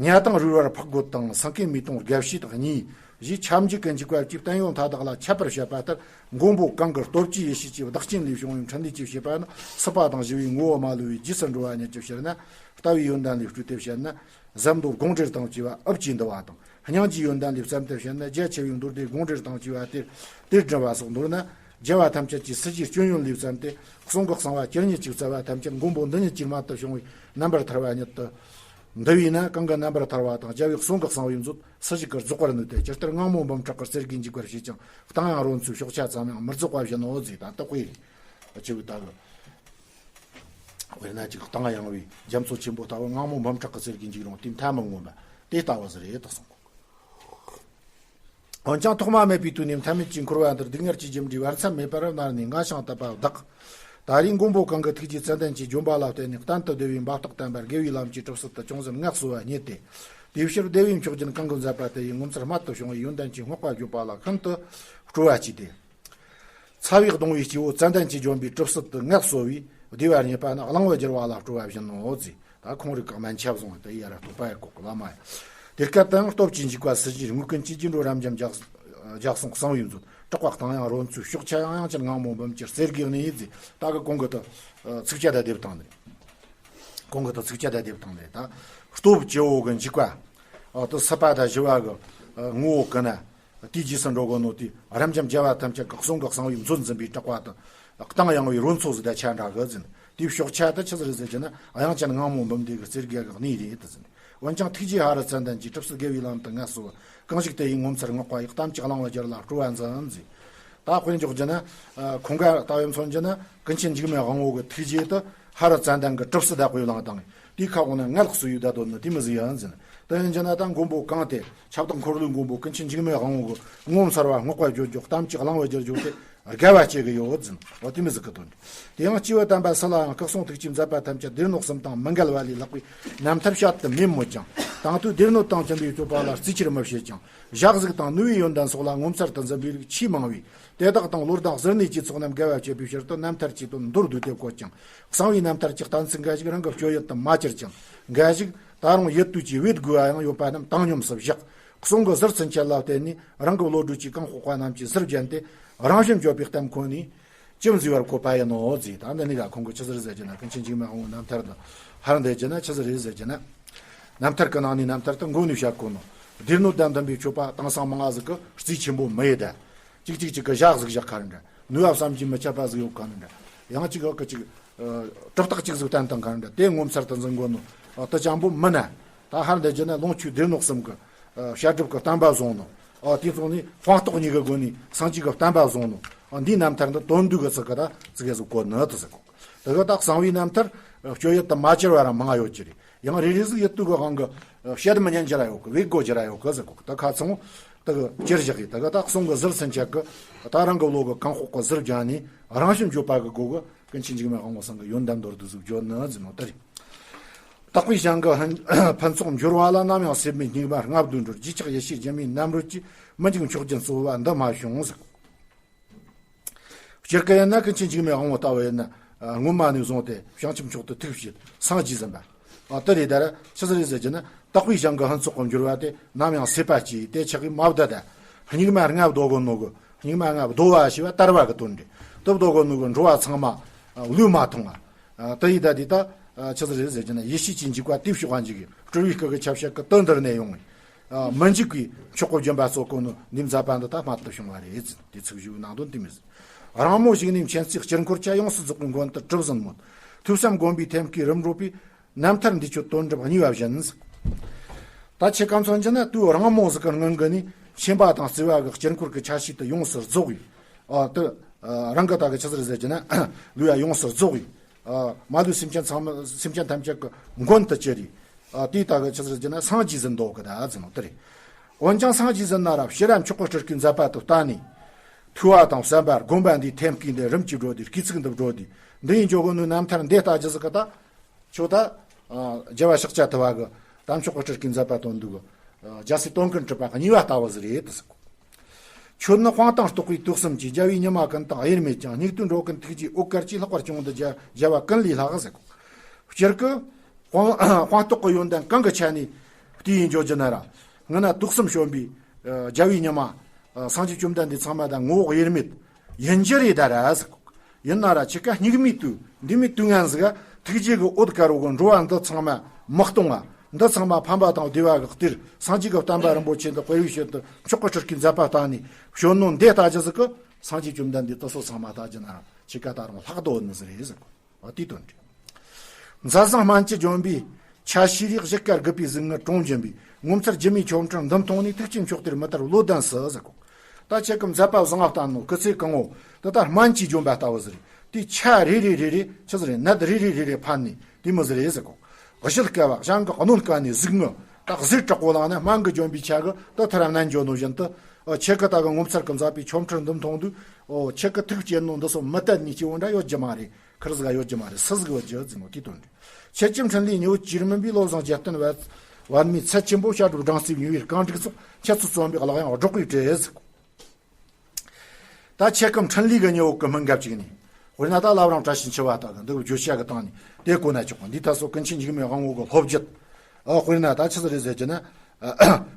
ཉ་དང་རུལ་བར་འཕག་རྒོད་དང་། སེང་གེ་མེ་དང་དགེ་བཤེས་དག་གཉིས། ཞེས་ཁྱབ་འཇུག་གི་འཇུག་པ་བཅས་བསྟན་ཡོད་མཐའ་དག་ལ་ཁྱབ་པར་བཤད་པ་ལྟར། མགོན་པོ་གང་གི་སྟོབས་ཀྱི་ཡེ་ཤེས་ཀྱི་བདག་རྐྱེན་ལས་བྱུང་བའི་འཕྲིན་ལས་ཀྱི་བྱེད་པ་ནི། སྲིད་པ་དང་ཞི་བའི་ངོ་བོ་མ་ལུས་པའི་རྗེས་སུ་འགྲོ་བ་ཉིད་ཀྱི་ཕྱིར་ན། ལྟ་བའི་ཡོན་ཏན་ལས་སྤྲོས་ཏེ་བཤད་ན། ཟབ་མདོ་དགོངས་འགྲེལ་དང་བཅས་པ་ཨུ་ཅའི་འདུལ་བ་དང་། སྙིང་རྗེའི་ཡོན་ཏན་ལས་བརྩམས་ཏེ་བཤད་ན། རྒྱ་ཆེ་བའི་མདོ་སྡེ་དགོངས་འགྲེལ་དང་བཅས་པ་སྟེ། དེ་འདྲ་བ་སོགས། མདོར་ན། རྒྱལ་བ་ཐམས་ཅད་ཀྱི་སྲིད་ཞིའི་སྐྱོན་ཡོན་ལས་བརྩམས་ཏེ། གསུང་གི་གསང་བ་ཇི་སྙེད་ཅིག་བསྩལ་བ་ཐམས་ཅད་མགོན་པོ་འདི་ཉིད་ཀྱི་རྨད་དུ་བྱུང་བའི་རྣམ་པར་ཐར་བ་ཉིད་དུ་འདུ་བས་ན། གང་གི་རྣམ་པར་ཐར་བ་དང་རྒྱལ་བའི་གསུང་གི་གསང་བའི་མཛོད་སྲིད་ཞིའི་རྫོགས་པར་ནུས་ཏེ། ཇི་ལྟར་སྔགས་མོ་འབུམ་ཕྲག་གི་གསེར་གྱི་འཇིགས་པར་བྱེད་ཅིང་། གཏང་ཡང་རོལ་མཚོའི་ཤོག་ཆག་ཙམ་ཡང་མི་རྫོགས་པ་བཞིན་ནོ་ཟེར། ད་ལྟ་དཔེ་ཆེ་བའི་ལྟ་བུ། དཔེར་ན་ཅིག་གཏང་ཡང་བའི་རྒྱ་མཚོ་ཆེན་པོ་ལྟ་བུ། སྔགས་མོ་འབུམ་ཕྲག་གི་གསེར་གྱི་འཇིགས་རུང་དེ་མཐའ་མི་མངོན་པ་དེ་ལྟ་བུ་ཟེར་རེད་དུ་གསུངས། འོན་ཀྱང་ཐོག་མ་མེད་པའི་དུས་ནས་མཐའ་མེད་ཀྱི་འཁོར་བ་འདིར་སྡུག་བསྔལ་གྱི་རྒྱུ་འབྲས་བར་མཚམས་མེད་པར་མནར་ནས་ངལ་ཞིང་དད་པ་བདག། ད་རེས་མགོན་པོ་གང་གི་ཐུགས་རྗེའི་ཙན་དན་གྱིས་བརྗོད་པ་ལ་བརྟེན་ནས་གཏན་དུ་བདེ་བའི་འབབ་རྟགས་བསྟན་པ་དགེ་བའི་ལམ་གྱི་གྲུབ་ཚུལ་དུ་ཅུང་ཟད་ངལ་གསོ་བ་རྙེད་དེ། དེའི་ཕྱིར་བདེ་བའི་མཆོག་སྦྱིན་གང་གིས་མཛད་པ་དེ་ཡི་ངོ་མཚར་རྨད་དུ་བྱུང་བའི་ཡོན་ཏན་གྱི་བསྔགས་པ་བརྗོད་པ་ལ་ཤིན་ཏུ་སྤྲོ་བ་སྐྱེས་ཏེ། ཚ་བས་གདུང་བའི་སྐྱེ་བོ་ཙན་དན་གྱིས་བརྗོད་པའི་གྲུབ་ཚུལ་དུ་ངལ་གསོ་བས་བདེ་བ་རྙེད་པ་ནི་གླང་པོ་བསྒྱུར་བ་ལ་སྤྲོ་བ་བཞིན་ནོ་ཟེར། ད་ཁོང་རིགས་ཀྱི་སྨན་ཆབ་བཟུང་བ་དེ་ཡར་རྟོགས་པ་ཡི་གོ་གི་བླ་མ་ཡིན། དེ་སྐད་དུ་ཡང་སྟོབས་ཀྱི་འཇུག་པ་སྲིད་ཞིའི་དངོས་ཀུན་གྱི་རྒྱུ་འགྲོ་རབ་འབྱམས་རྒྱ་རྒྱ་གསུང་གསང་བའི་མཛོད། གྲགས་པ་གཏང་ཡང་རོལ་མཚོའི་ཤོག་ཆག་ཡང་། དབྱངས་ཅན་སྔགས་མོ་འབུམ་གྱི་གསེར་གྱི་གནས་ཟེར། ད་གི་གོང་གི་དུ་ཚིགས་བཅད་དང་སྡེབ་བཏང་ནས། གོང་གི་དུ་ཚིགས་བཅད་དང་སྡེབ་བཏང་ནས། ད་སྟོབས་སྐྱེ་བོ་གི་འཇུག་པ། ཨ་དུ་སྲིད་པ་དང་ཞི་བ་གི་ཨ་ངོ་བོ་ཀུན་ན། དེའི་རྗེས་སུ་འགྲོ་དགོས་ནོ་དེ་རབ་འབྱམས་རྒྱལ་བ་ཐམས་ཅད་ཀྱི་གསུང་གི་གསང་བའི་མཛོད་འཛིན་པའི་གྲགས་པ་དང་། གཏང་ཡང་བའི་རོལ་མཚོ་ཟེར་དང་ཆ་འདྲ་གི་ཟེར། དེའི་ཤོག་ཆག་དེ་ཆི་ཟིག་རེད་ཟེར་གྱི་ན། དབྱངས་ཅན་སྔགས་མོ་འབུམ་སྡེ་གི་གསེར་གྱི་གནས་རེད་དུ་ཟེར། འོན་ཀྱང་ཐུགས་རྗེ་ཧ་རི་ཙན་དན་གྱིས་གྲུབ་ཚུལ་དགེ་བའི་ལམ་དུ་ངལ་གསོ། གང་ཞིག་དེ་ཡི་ངོ་མཚར་བསྔགས་པ་ཡི། གཏམ་གྱི་གླང་པོ་བསྒྱུར་ལ་སྤྲོ་བ་འཛིན་ཟེར། ད་དཔེ་འཇོག་རྒྱུ་ན། ཁོང་ག་ལྟ་བུ་མཚོན་རྒྱུ་ན། ཀུན་མཁྱེན་འཇིགས་མེད་དབང་པོ་གི་ཐུགས་རྗེ་དེ་ཧ་རི་ཙན་དན་གྱི་གྲུབ་ཚུལ་དེ་དཔེ་བླངས་བཏང་། དེའི་ཁ་འོག་ན་ངལ་གསོ་ཡི་བརྡ་དོན་ནི་དེ་མོ་ཟིག་ཡིན་ཟེར། དེ་ཡིན་རྒྱུ་ན་ད་མགོན་པོ་གང་དེ་ཁྱབ་བདག་འཁོར་ལོའི་མགོན་པོ་ཀུན་མཁྱེན་འཇིགས་མེད་དབང་པོ་གི་ངོ་མཚར་བ་བསྔགས་པ་བརྗོད་རྒྱུ། གཏམ་གྱི་གླང་པོ་བསྒྱུར་རྒྱུ་དེ་དགའ་བ་སྐྱེ་གི་ཡོད་ཟེར། འོ་དེ་མོ་ཟིག་གི་དོན། དེ་ཡང་སྐྱེས་བུ་དམ་པ་སུ་ལའང་སྐུ་གསུང་ཐུགས་ཀྱི་མཛད་པ་ཐམས་ཅད་སྡེ་སྣོད་གསུམ་དང་མི་འགལ་བ་ལས་ལྷག་པའི་རྣམ་ཐར་བཤད་དུ་མེད་མོད་ཀྱང་། དང་དུས་སྡེ་སྣོད་དང་མཐུན་པའི་སྤྱོད་པ་ལ་རྩིས་ཆེར་མི་བྱེད་ཅིང་། ཞག་གཟུགས་དང་ནུས་པའི་ཡོན་ཏན་སོགས་ལ་ངོ་མཚར་དུ་འཛིན་པའི་རིགས་ཆེས་མང་བས། དེ་དག་དང་ལོ་ཟླ་གཟུར་གནས་ཀྱི་ཚོགས་རྣམས་དགའ་བ་བསྐྱེད་པའི་ཕྱིར་དུ་རྣམ་ཐར་གྱི་དོན་མདོར་བསྡུས་ཏེ་བཀོད་ཅིང་། གསང་བའི་རྣམ་ཐར་གྱི་གཏན་ཚིགས་འགའ་ཞིག་རང་གི་སྤྱོད་ཡུལ་དུ་མ་གྱུར་ཅིང་། འགའ་ཞིག་ད་རུང་ཡུལ་དུས་ཀྱི་བེད་དགོས་པ་ཡང་ཡོད་པ་རྣམས་བཏང་སྙོམས་སུ་བཞག། གསུང་གི་ཟུར་ཚུན་ཆད་ལ་བརྟེན་ནས་རང་གི་བློ་གྲོས་ཀྱིས་གང་དཔོག་པ་རྣམས་ཀྱིས་ཟུར་བརྒྱན་ཏེ། རང་བཞིན་བརྗོད་པའི་གཏམ་ཁོ་ནས་ཅི་བཟོས་པར་བཀོད་པ་ཡིན་ནོ་ཟེར། ད་འདི་ནི་ག་ཁོང་གིས་ཆི་ཟིག་རེད་ཟེར་རྒྱུ་ན། ཀུན་མཁྱེན་འཇིགས་མེད་དབང་པོའི་རྣམ་ཐར་དང་། ཧ་ར་འདི་རྒྱུ་ན་ཆི་ཟིག་རེད་ཟེར་རྒྱུ་ན། རྣམ་ཐར་གྱི་ནང་ནས་རྣམ་ཐར་དུ་མགོ་ནས་བཤད་དགོས་ནོ། སྡེ་སྣོད་དང་མཐུན་པའི་སྤྱོད་པ་དེང་སང་མང་ང་ཟིག་གིས་རྩིས་ཆེན་པོ་མི་ཡེད་ད། གཅིག་གཅིག་གཅིག་གི་ཞག་ཟིག་བཞག་ག་རེ་འདྲ། ནུས་པ་བསམ་གྱིས་མི་ཁྱབ་པ་ཟིག་ཡོད་ག་རེ་འདྲ། ཡང་གཅིག་གི་གཅིག་གྲུབ་རྟགས་གཅིག་ཟིག་བསྟན་བཏང་ག་འདྲ་དེ་ངོ་མཚར་དུ་འཛིན་དགོས་ནོ། ཨ་དེ་ཅང་པོ་མིན་ན། ད་ཧར་འདི་བརྒྱུད་ནས་ལོངས་སྤྱོད་སྡེ་སྣོད་གསུམ་གི་ཨ་བཤད་སྒྲུབ་ཀྱི་བསྟན་པ་བཟུང་ནོ། ཨ་དེ་ཚོ་ནི་སྤངས་རྟོགས་གཉིས་ཀྱི་སྒོ་ནས་སངས་རྒྱས་ཀྱི་བསྟན་པ་བཟུང་ནོ། ཨ་འདིའི་རྣམ་ཐར་འདི་དོན་བསྡུས་ཀྱི་ཚིག་གི་ད་ཚིག་གེ་ཟིག་བཀོད་ནི་དེ་ཟེར་གོ། དེ་གི་ད་གསང་བའི་རྣམ་ཐར་སྤྱོད་ཡུལ་དུ་མ་གྱུར་བ་རང་མང་ཡོད་ཀྱི་རེད། ཡང་རེ་རེ་ཟིག་ཡིད་དུ་གི་དབང་གི་བཤད་མི་ཉན་རྒྱུ་ར་ཡོད་གི། བེད་དགོས་རྒྱུ་ར་ཡོད་གི་ཟེར་གོ། ད་ཁ་ཚང་ད་གི་ཅེར་བཞག་གི་ད་གི་ད་གསུང་གི་ཟུར་ཚན་ཆད་གི། ད་རང་གི་བློ་གི་གང་ཤོག་གི་ཟུར་བརྒྱ་ནས་རང་བཞིན་བརྗོད་པ་གི་སྒོ་གི་ཀུན་མཁྱེན་འཇིགས་མེད་དབང་པོ་ཚང་གི་ཡོན་ཏན་མདོར་བསྡུས་ཟིག་བརྗོད་ནི་ཟིན་ནོ་ད་རེད། དག་པའི་ཞིང་གི་ཕུན་ཕུན་ཚོགས་འབྱོར་བ་ལ། ནམ་ཡང་སྲེད་མེད་སྙིགས་མ་ལྔ་བདོ་འགྲོར། རྗེས་ཆགས་ཡེ་ཤེས་སྒྱུ་མའི་རྣམ་རོལ་གྱིས། མི་འཇིགས་མཆོག་སྦྱིན་སྩོལ་བ་འདི་མ་བྱུང་ཟེར། སྤྱིར་གི་ཡིན་ན་ཀུན་མཁྱེན་འཇིགས་མེད་དབང་པོ་ལྟ་བུ་ཡིན་ན། ཨ་སྔོན་མ་ནས་བཟུང་སྟེ་བྱང་ཆུབ་མཆོག་ཏུ་ཐུགས་བསྐྱེད་སངས་རྒྱས་ཟིན་པ། ཨ་དེ་རེད། ད་ར་ཆི་ཟིག་རེད་ཟེར་གྱི་ན། དག་པའི་ཞིང་གི་ཕུན་ཚོགས་ཀྱི་འབྱོར་བ་དེ་ནམ་ཡང་སྲེད་པ་སྐྱེས་དེ་ཆགས་གི་མ་བསྡད་ད། སྙིགས་མ་ལྔ་བདོ་གོ་ནོ་གི། སྙིགས་མ་ལྔ་བདོ་བ་ཞེས་པ་དར་བ་གི་དོན་རེད། དེ་བདོ་གོ་ནོ་གི་འགྲོ་བ་ཚང་མ་ཨ་ལུས་མ་ཐོང་བ། ཨ་དེ་ཡི་ད་དེ་ད་ཨ་ཆི་ཟིག་རེད་ཟེར་གྱི་ན། ཡེ་ཤེས་ཀྱི་འཇུག་པ་དེ་ཕྱོགས་ལ་འཇུག་གི། སྤྲུལ་པའི་སྐུ་གི་ཆ་བྱད་ཀྱི་དོན་འདིར་གནས་ཡོང་ངེ་ཨ་མི་འཇིགས་པའི་མཆོག་གི་སྦྱིན་པ་སྩོལ་གོ་ནོ་འདི་མཛད་པ་འདི་ད་རྨད་དུ་བྱུང་བ་རེད་ཟེར། དེ་ཚིག་བཞི་བོའི་ནང་དོན་དེ་མོ་ཟིག། རང་མོས་ཞིག་ནས་མཁྱེན་བརྩེའི་དཀྱིལ་འཁོར་ཆ། ཡོངས་སུ་རྫོགས་པའི་མགོན་དུ་གྲུབ་ཟིན་མོད། ཐོས་བསམ་སྒོམ་པའི་ཐེམ་སྐས་རིམ་གྲོ་པས། རྣམ་ཐར་འདི་ཆོས་དོན་གྲུབ་གཉིས་པ་བཞིན། ད་ཁྱེད་ཀ་མཚོན་གྱི་ན་དུས་རང་མོས་ཟིག་གི་སྔོན་གི་ནས་མཁྱེན་པ་དང་བརྩེ་བ་གི་དཀྱིལ་འཁོར་གྱི་ཆ་ཤས་དེ་ཡོངས་སུ་རྫོགས་ཡོད། ཨ་དེ་རང་གི་ད་གི་ཆི་ཟིག་རེད་ཟེར་གྱི་ན། ལུས་ཡ་ཡོངས་སུ་རྫོགས་ཡོད། ཨ་མ་ལུས་སེམས་ཅན་ཚང་མ་སེམས་ཅན་ཐམས་ཅད་ཀྱི་མགོན་དུ་གྱུར་ཡོད། ཨ་དེའི་ད་གི་ཆི་ཟིག་རེད་ཟེར་གྱི་ན་སངས་རྒྱས་ཟིན་འདུག་གི་ད་ཟིན་ནོ་དེ་རེད། འོན་ཀྱང་སངས་རྒྱས་ཟིན་ན་ར་ཕྱིར་ར་མཆོག་གི་སྤྲུལ་སྐུའི་མཛད་པ་དེ་བལྟས་ནས། ཐོས་པ་དང་བསམ་པ་སྒོམ་པ་འདིའི་ཐེམ་སྐས་འདི་རིམ་གྱིས་བགྲོད་དེ། སྐས་ཚིགས་འདི་བགྲོད་དེ། འདི་ཡི་འཇོག་གི་ནོ་རྣམ་ཐར་འདི་ལྟ་རྒྱུ་ཟིག་གི་ད། ཁྱོད་ད། ཨ་རྒྱལ་བ་ཤཱཀྱ་ཐུབ་པ་གི་ད་མཆོག་གི་སྤྲུལ་སྐུའི་མཛད་པ་སྟོན་འདུག་གི། ཨ་རྒྱལ་སྲས་དོན་ཀུན་གྲུབ་པ་གཉིས་པ་ལྟ་བུ་ཟིག་རེད་དེ་ཟེར་གོ། ཁྱོད་ནི་སྤངས་དང་རྟོགས་པའི་དུག་གསུམ་གྱིས། རྒྱལ་བའི་ཉི་མ་ཀུན་དང་དབྱེར་མེད་ཀྱང་། སྙིགས་དུས་འགྲོ་ཀུན་ཐུགས་རྗེའི་འོད་དཀར་གྱིས། ལྷག་པར་སྐྱོང་དུ་རྒྱལ་རྒྱལ་བ་ཀུན་ལས་ལྷག་ཟེར་གོ། སྤྱིར་གི་སྤངས་སྤངས་རྟོགས་ཀྱི་ཡོན་ཏན་གང་གི་ཆ་ནས་བལྟས་ཡིན་འཇོག་རྒྱུ་ན་ར། སྔོན་ན་དུག་གསུམ་བྱོན་པའི་ཨ་རྒྱལ་བའི་ཉི་མ། ཨ་སངས་རྒྱས་བཅོམ་ལྡན་འདས་ཚང་མ་ད་ངོ་བོ་དབྱེར་མེད་ཡིན་རྒྱུ་རེད་ད་ར་ཟེར་གོ། ཡིན་ན་ར་ཁྱེད་ཀ་སྙིགས་མའི་དུས་འདི་མོའི་དུས་ངན་ཟིག་ག་ཐུགས་རྗེ་གི་འོད་དཀར་བོ་གི་འགྲོ་བ་འདི་ཚང་མ་མི་གཏོང་བ། འདི་ཚང་མ་ཕམ་པ་དང་བདེ་བ་གི་གཏེར་སངས་རྒྱས་ཀྱི་བསྟན་པ་རིན་པོ་ཆེ་འདི་དཔེར་བའི་ཕྱིར་དུ་མཆོག་གི་སྤྲུལ་སྐུའི་མཛད་པ་བཏང་ནས་བྱོན་ནོ་འདི་ལྟ་རྒྱུ་ཟིག་གི། སངས་རྒྱས་བཅོམ་ལྡན་འདས་དེ་ཚོ་ཚང་མ་ལྟ་རྒྱུ་ན་ར་ཁྱེད་ཀ་ད་རུང་ལྷག་དོ་ནི་ཟིག་རེད་ཟེར་གོ། ཨ་དེའི་དོན་རེད། མཛད་བཟང་སྨན་གྱི་ལྗོན་པའི་ཆ་ཤས་རིགས། གཞི་དཀར་དགུ་པའི་གཟུགས་ངར་གྲོང་བཞིན་པའི། ངོ་མཚར་སྒྱུ་མའི་ཆོ་འཕྲུལ་འདི་མཐོང་ནས། ཐུགས་རྗེའི་མཆོག་གཏེར་མི་དར་བློ་ལྡན་སུ་ཟེར་གོ། ད་ཁྱེད་ཀྱི་མཛད་པ་བཟང་ང་བསྟན་ནོ་སྐུ་ཚེ་གང་བོ་དེ་ད་སྨན་གྱི་ལྗོན་པ་ལྟ་བུ་ཟིག་རེད། དེའི་ཆ་རེ་རེ་རེ་རེ་ཆི་ཟིག་རེད། ནད་རེ་རེ་རེ་རེ་ཕན་ནས་དེ་མོ་ཟིག་རེད་ཟེར་གོ། གཞི་དཀར་བ་བྱང་གི་གནོད་དཀའ་ནི་གཟུགས་ངུ། ད་གཟུགས་དྲག་པོ་ལངས་ན་སྨན་གྱི་ལྗོན་པའི་ཆ་གི་ད་ཐར་ར་ནན་འཇོག་ནོ་བཞིན་དུ། ཨ་ཁྱེད་ཀྱི་ད་གི་ངོ་མཚར་གྱི་མཛད་པའི་ཆོ་འཕྲུལ་འདི་མཐོང་དུས། ཨོ་ཁྱེད་ཀྱི་ཐུགས་སྐྱེ་ནོ་འདི་སོ་མི་དད་ནི་སྐྱེ་བོ་འདྲ་ཡོད་རྒྱུ་མ་རེད། ཁིར་ཟིག་ཡོད་རྒྱུ་མ་རེད། སུ་ཟིག་ཡོད་རྒྱུ་ཟེར་ནོ་དེའི་དོན་རེད། ཁྱེད་ཀྱི་འཕྲིན་ལས་ཉི་འོད་ཀྱི་རིམ་པས། བློ་བཟང་རྒྱལ་བསྟན་པདྨའི་ཚལ་ཆེན་པོ། བཤད་སྒྲུབ་སྦྲང་རྩིའི་མྱུ་གུའི་རྐང་དྲུག་སོགས། འཆད་རྩོད་རྩོམ་པའི་གླགས་དབྱངས་སྒྲོག་པའི་གྲས་ཟེར་གོ། ད་ཁྱེད་ཀྱི་འཕྲིན་ལས་ཀྱི་ཉི་འོད་ཀྱི་སྨིན་དགའ་བཅུག་ནས། དཔེར་ན་ད་བླ་བྲང་བཀྲ་ཤིས་འཁྱིལ་བ་དག་གི་འདི་བརྗོད་བྱ་གི་སྟེང་ནས་དེ་གོ་ན་ཆོག་གི། འདི་ད་སོ་ཀུན་མཁྱེན་འཇིགས་མེད་དབང་པོ་གི་སློབ་བརྒྱུད། ཨ་དཔེར་ན་ད་ཆི་ཟིག་རེད་ཟེར་གྱི་ན།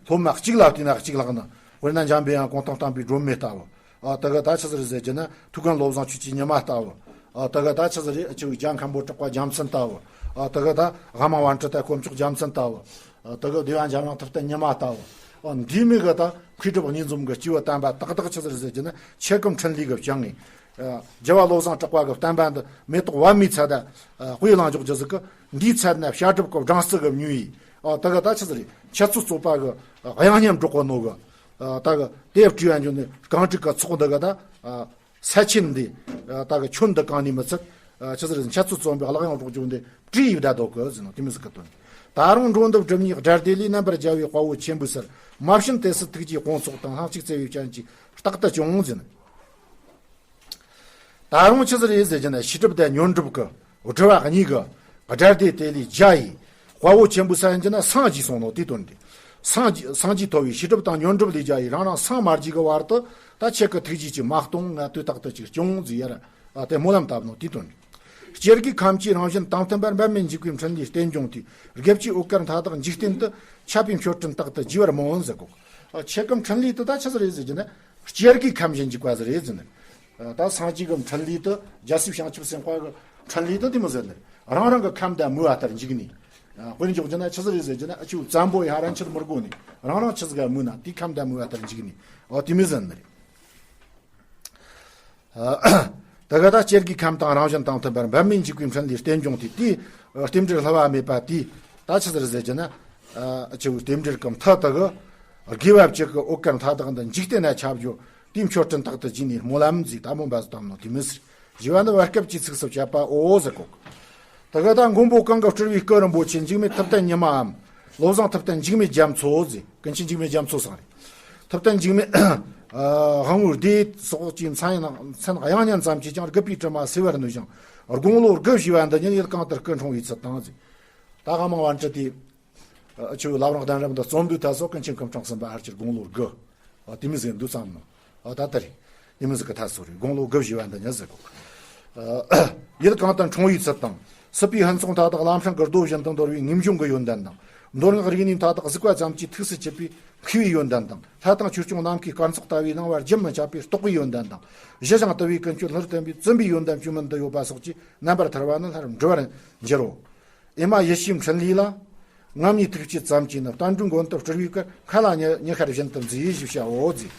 སློབ་མ་གཅིག་ལ་བལྟས་ན་གཅིག་ལགས་ན། དཔེར་ན་འཇམ་དཔལ་དབྱངས་གོང་ཐང་བསྟན་པའི་སྒྲོན་མེ་ལྟ་བུ། ཨ་དེ་ག་ད་ཆི་ཟིག་རེད་ཟེར་གྱི་ན། ཐུའུ་བཀྭན་བློ་བཟང་ཆོས་ཀྱི་ཉི་མ་ལྟ་བུ། ཨ་དེ་ག་ད་ཆི་ཟིག་རེད། ཨ་ཆི་བོའི་རྒྱལ་མཁན་པོ་གྲགས་པ་རྒྱལ་མཚན་ལྟ་བུ། ཨ་དེ་ག་ད་དབུ་མ་པཎྜི་ཏ་དཀོན་མཆོག་རྒྱལ་མཚན་ལྟ་བུ། ཨ་དེ་ག་སྡེ་བ་འཇམ་དབྱངས་ཐུབ་བསྟན་ཉི་མ་ལྟ་བུ། ཨ་འདི་མོ་གི་ད་མཁས་གྲུབ་གཉིས་འཛོམས་གི་སྐྱེས་བུ་དམ་པ་ཏག་ཏག་ཆི་ཟིག་རེད་ཟེར་གྱི་ན། ཁྱེད་ཀྱི་འཕྲིན་ལས་གི་བྱུང་ངེ། ཨ་རྒྱལ་བ་བློ་བཟང་གྲགས་པ་གི་བསྟན་པ་འདི་མེ་ཏོག་པདྨའི་ཚལ་ད། ཨ་དཔེ་བླངས་འཇོག་རྒྱུ་ཟིག་གི། འདིའི་ཚལ་ན་བཤད་སྒྲུབ་ཀྱི་སྦྲང་རྩི་གི་མྱུ་གུ། ཨ་དེ་ག་ད་ཆི་ཟིག་རེད། འཆད་རྩོད་རྩོད་པ་གི་དབྱངས་སྙན་སྒྲོག་གོ་ནོ་གི། ཨ་ད་གི་དེ་བྲིས་པ་འཇོག་ནས་རྐང་དྲུག་གི་ཚོགས་འདི་ག་ད། ཨ་ས་ཆེན་འདི། ཨ་ད་གི་ཁྱོན་འདི་གང་ནས་མི་ཚད། ཨ་ཆི་ཟིག་རེད། འཆད་རྩོད་རྩོམ་པའི་གླགས་དབྱངས་སྒྲོག་རྒྱུ་འདི་བྲིས་ཡིབ་ད་འདུག་གི་ཟེར་ནོ་དེ་མོ་ཟིག་གི་དོན། ད་རུང་འགྲོ་འདུག་སྒྲུབ་གཉིས་སྒྲ་སྡེ་ལས། རྣམ་པར་རྒྱལ་བའི་དཔའ་བོ་ཆེན་པོའི་སར། མ་བྱོན་དེ་སྲིད་ཐུགས་རྗེའི་དཔུང་ཚོགས་དང་། ལྷན་ཅིག་བརྩེ་བའི་སྤྱན་གྱིས་རྟག་ཏུ་སྐྱོངས་ཟེར་ནོ། ད་རུང་ཆི་ཟིག་རེད་ཟེར་གྱི་ན། བཤད་སྒྲུབ་དང་ཉོན་སྒྲུབ་ཀྱི་སྒྲུབ་པ་གཉིས་ཀྱི་སྒྲ་སྡེ་དེ་ལས་རྒྱ་ཡི་དཔའ་བོ་ཆེན་པོའི་ས་ཡིན་གྱི་ན་སངས་རྒྱས་སོང་ནོ་དེའི་དོན་ཏེ། སངས་རྒྱས་སངས་རྒྱས་ཐོབ་པའི་བཤད་སྒྲུབ་དང་ཉོན་སྒྲུབ་ལས་རྒྱ་ཡི་རང་རང་སངས་མ་རྒྱས་ཀྱི་བར་དུ། ད་ཁྱེད་ཀྱི་ཐུགས་རྗེ་ཅིག་མ་གཏོང་ང་དུས་རྟག་ཏུ་ཅིག་སྐྱོང་ཟིག་ཡར། ཨ་དེ་སྨོན་ལམ་བཏབ་ནོ་དེའི་དོན་ཏེ། སྐྱེ་རྒུའི་ཁམས་ཀྱི་རང་བཞིན་དང་མཐུན་པར། འབད་མེད་འཇུག་པའི་འཕྲིན་ལས་རྟེན་འབྱུང་སྟེ། དགེ་བཅུའི་འོད་དཀར་མཐའ་དག་འཇིག་རྟེན་དུ། ཁྱབ་པའི་མཆོད་སྤྲིན་རྟག་ཏུ་རྒྱས་པར་སྨོན་ཟེར་གོ། ཨ་ཁྱེད་ཀྱི་འཕྲིན་ལས་དེ་ད་ཆི་ཟིག་རེད་ཟེར་གྱི་ན། སྐྱེ་རྒུའི་ཁམས་བཞིན་འཇུག་པ་ཟིག་རེད་ཟེར་ནས། ད་སངས་རྒྱས་ཀྱི་འཕྲིན་ལས་དེ། རྒྱལ་སྲས་བྱང་ཆུབ་སེམས་དཔའ་གི་འཕྲིན་ལས་དེ་དེ་མོ་ཟེར་ནས། རང་རང་གི་ཁམས་དང་མོས་པ་ལྟར་འཇུག་ནས། དཔེར་འཇོག་རྒྱུ་ན་ཆི་ཟིག་རེད་ཟེར་གྱི་ན། ཨ་ཆུ་བཙན་པོ་ཡ་རང་ཆུ་མི་དགོས་ནས། རང་རང་ཆི་ཟིག་ག་མོས་ན་དེའི་ཁམས་དང་མོས་པ་ལྟར་འཇུག་ནས། འོ་དེ་མོ་ཟེར་ནས་རེད། དེ་ག་ད་སྐྱེ་རྒུའི་ཁམས་དང་རང་བཞིན་དང་མཐུན་པར་འབད་མེད་འཇུག་པའི་འཕྲིན་ལས་རྟེན་འབྱུང་སྟེ། དེའི་རྟེན་འབྲེལ་བསླུ་བ་མེད་པ་དེའི་ད་ཆི་ཟིག་རེད་ཟེར་རྒྱུ་ན། ཨ་ཆི་བོའི་རྟེན་འབྲེལ་གྱི་མཐུ་དེ་གི་དགེ་བ་བཅུ་གི་འོད་དཀར་མཐའ་དག་འདི་འཇིག་རྟེན་ན་ཁྱབ་འགྱོ། དེའི་མཆོད་སྤྲིན་རྟག་ཏུ་བརྗིད་ནས་སྨོན་ལམ་མཛད། ད་སྨོན་པ་ཟིག་བཏབ་ནོ་དེ་མོ་ཟིག་རེད། ཞེས་པ་འདི་བར་སྐབས་ཀྱི་ཚིགས་སུ་བཅད་པའོ་ཟེར་གོ། དེ་ག་ད་མགོན་པོ་གང་གི་སྤྲུལ་པའི་སྐུ་རིན་པོ་ཆེ་འཇིགས་མེད་ཐུབ་བསྟན་ཉི་མའམ། བློ་བཟང་ཐུབ་བསྟན་འཇིགས་མེད་རྒྱ་མཚོ་ཟེར། ཀུན་མཁྱེན་འཇིགས་མེད་རྒྱ་མཚོ་ཟེར་རེད། ཐུབ་བསྟན་འཇིགས་མེད་ཨ་དབང་པོའི་སྡེ་སོགས་ཀྱི་མཚན་ཡང་མཚན་དབྱངས་སྙན་ཙམ་གྱིས་ཀྱང་རྒུད་པའི་དྲི་མ་སེལ་བར་ནུས་ཤིང་། དགུང་ལོ་དགུ་བཞེས་པ་འདི་ཉིད་ཡུལ་གང་དུ་སྐུ་འཁྲུངས་པའི་ཚུལ་དང་ཟེར། ད་ག་མང་བ་འདྲི་དེ། ཨ་ཆི་བོའི་བླ་བྲང་གདན་རབས་འདི་རྩོམ་དུས་ད་སོགས་ཀུན་མཁྱེན་སྐུ་ཕྲེང་གསུམ་པ་ཨ་ཅེ་དགུང་ལོ་དགུ། ཨ་དེ་མོ་ཟིག་འདུག་བསམ་ནོ། ཨ་ད་ལྟ་རེད། དེ་མོ་ཟིག་གི་ཐད་སོ་རེད། དགུང་ལོ་དགུ་བཞེས་པ་འདི་ཉིད་ཟེར་གོ། ཨ་ཡུལ་གང་དུ་འཁྲུངས་པའི་ཚུལ་དང་། སྲིད་པའི་ཕུན་ཚོགས་མཐའ་དག་ལམ་སྲིན་གྱི་རྡོ་བཞིན་དུ་འདོར་བའི་ངེས་འབྱུང་གི་ཡོན་ཏན་དང་། མདོ་སྔགས་རིག་གནས་མཐའ་དག་གཟིགས་པ་ཙམ་གྱིས་ཐུགས་སུ་ཆུད་པའི་མཁས་པའི་ཡོན་ཏན་དང་། ལྷ་དང་ཆོས་སྐྱོང་ནམ་མཁའི་སྐར་ཚོགས་ལྟ་བུའི་སྣང་བ་རྒྱུན་མི་འཆད་པའི་རྟོགས་པའི་ཡོན་ཏན་དང་། ཞི་ཞིང་དུལ་བའི་ཀུན་སྤྱོད་ལྷུར་བསྟན་པའི་བཙུན་པའི་ཡོན་ཏན་བཅུད་མིན་དུ་ཡོད་པ་སོགས་ཀྱིས་རྣམ་པར་ཐར་བ་ནི་སླར་འགྲུབ་པར་འགྱུར་རོ། ཨེ་མ་ཡེ་ཤེས་འཕྲིན་ལས་ལ། ངམ་ཉིད་ཐུགས་བསྐྱེད་ཙམ་གྱིས་ནི། བསྟན་འགྲོའི་མགོན་དུ་སྤྲུལ་པའི་སྐུ། མཁའ་ལ་ཉི་ཉི་ཤར་བཞིན་དུ་མཛེས། ཞེས་བྱའོ་ཟེར།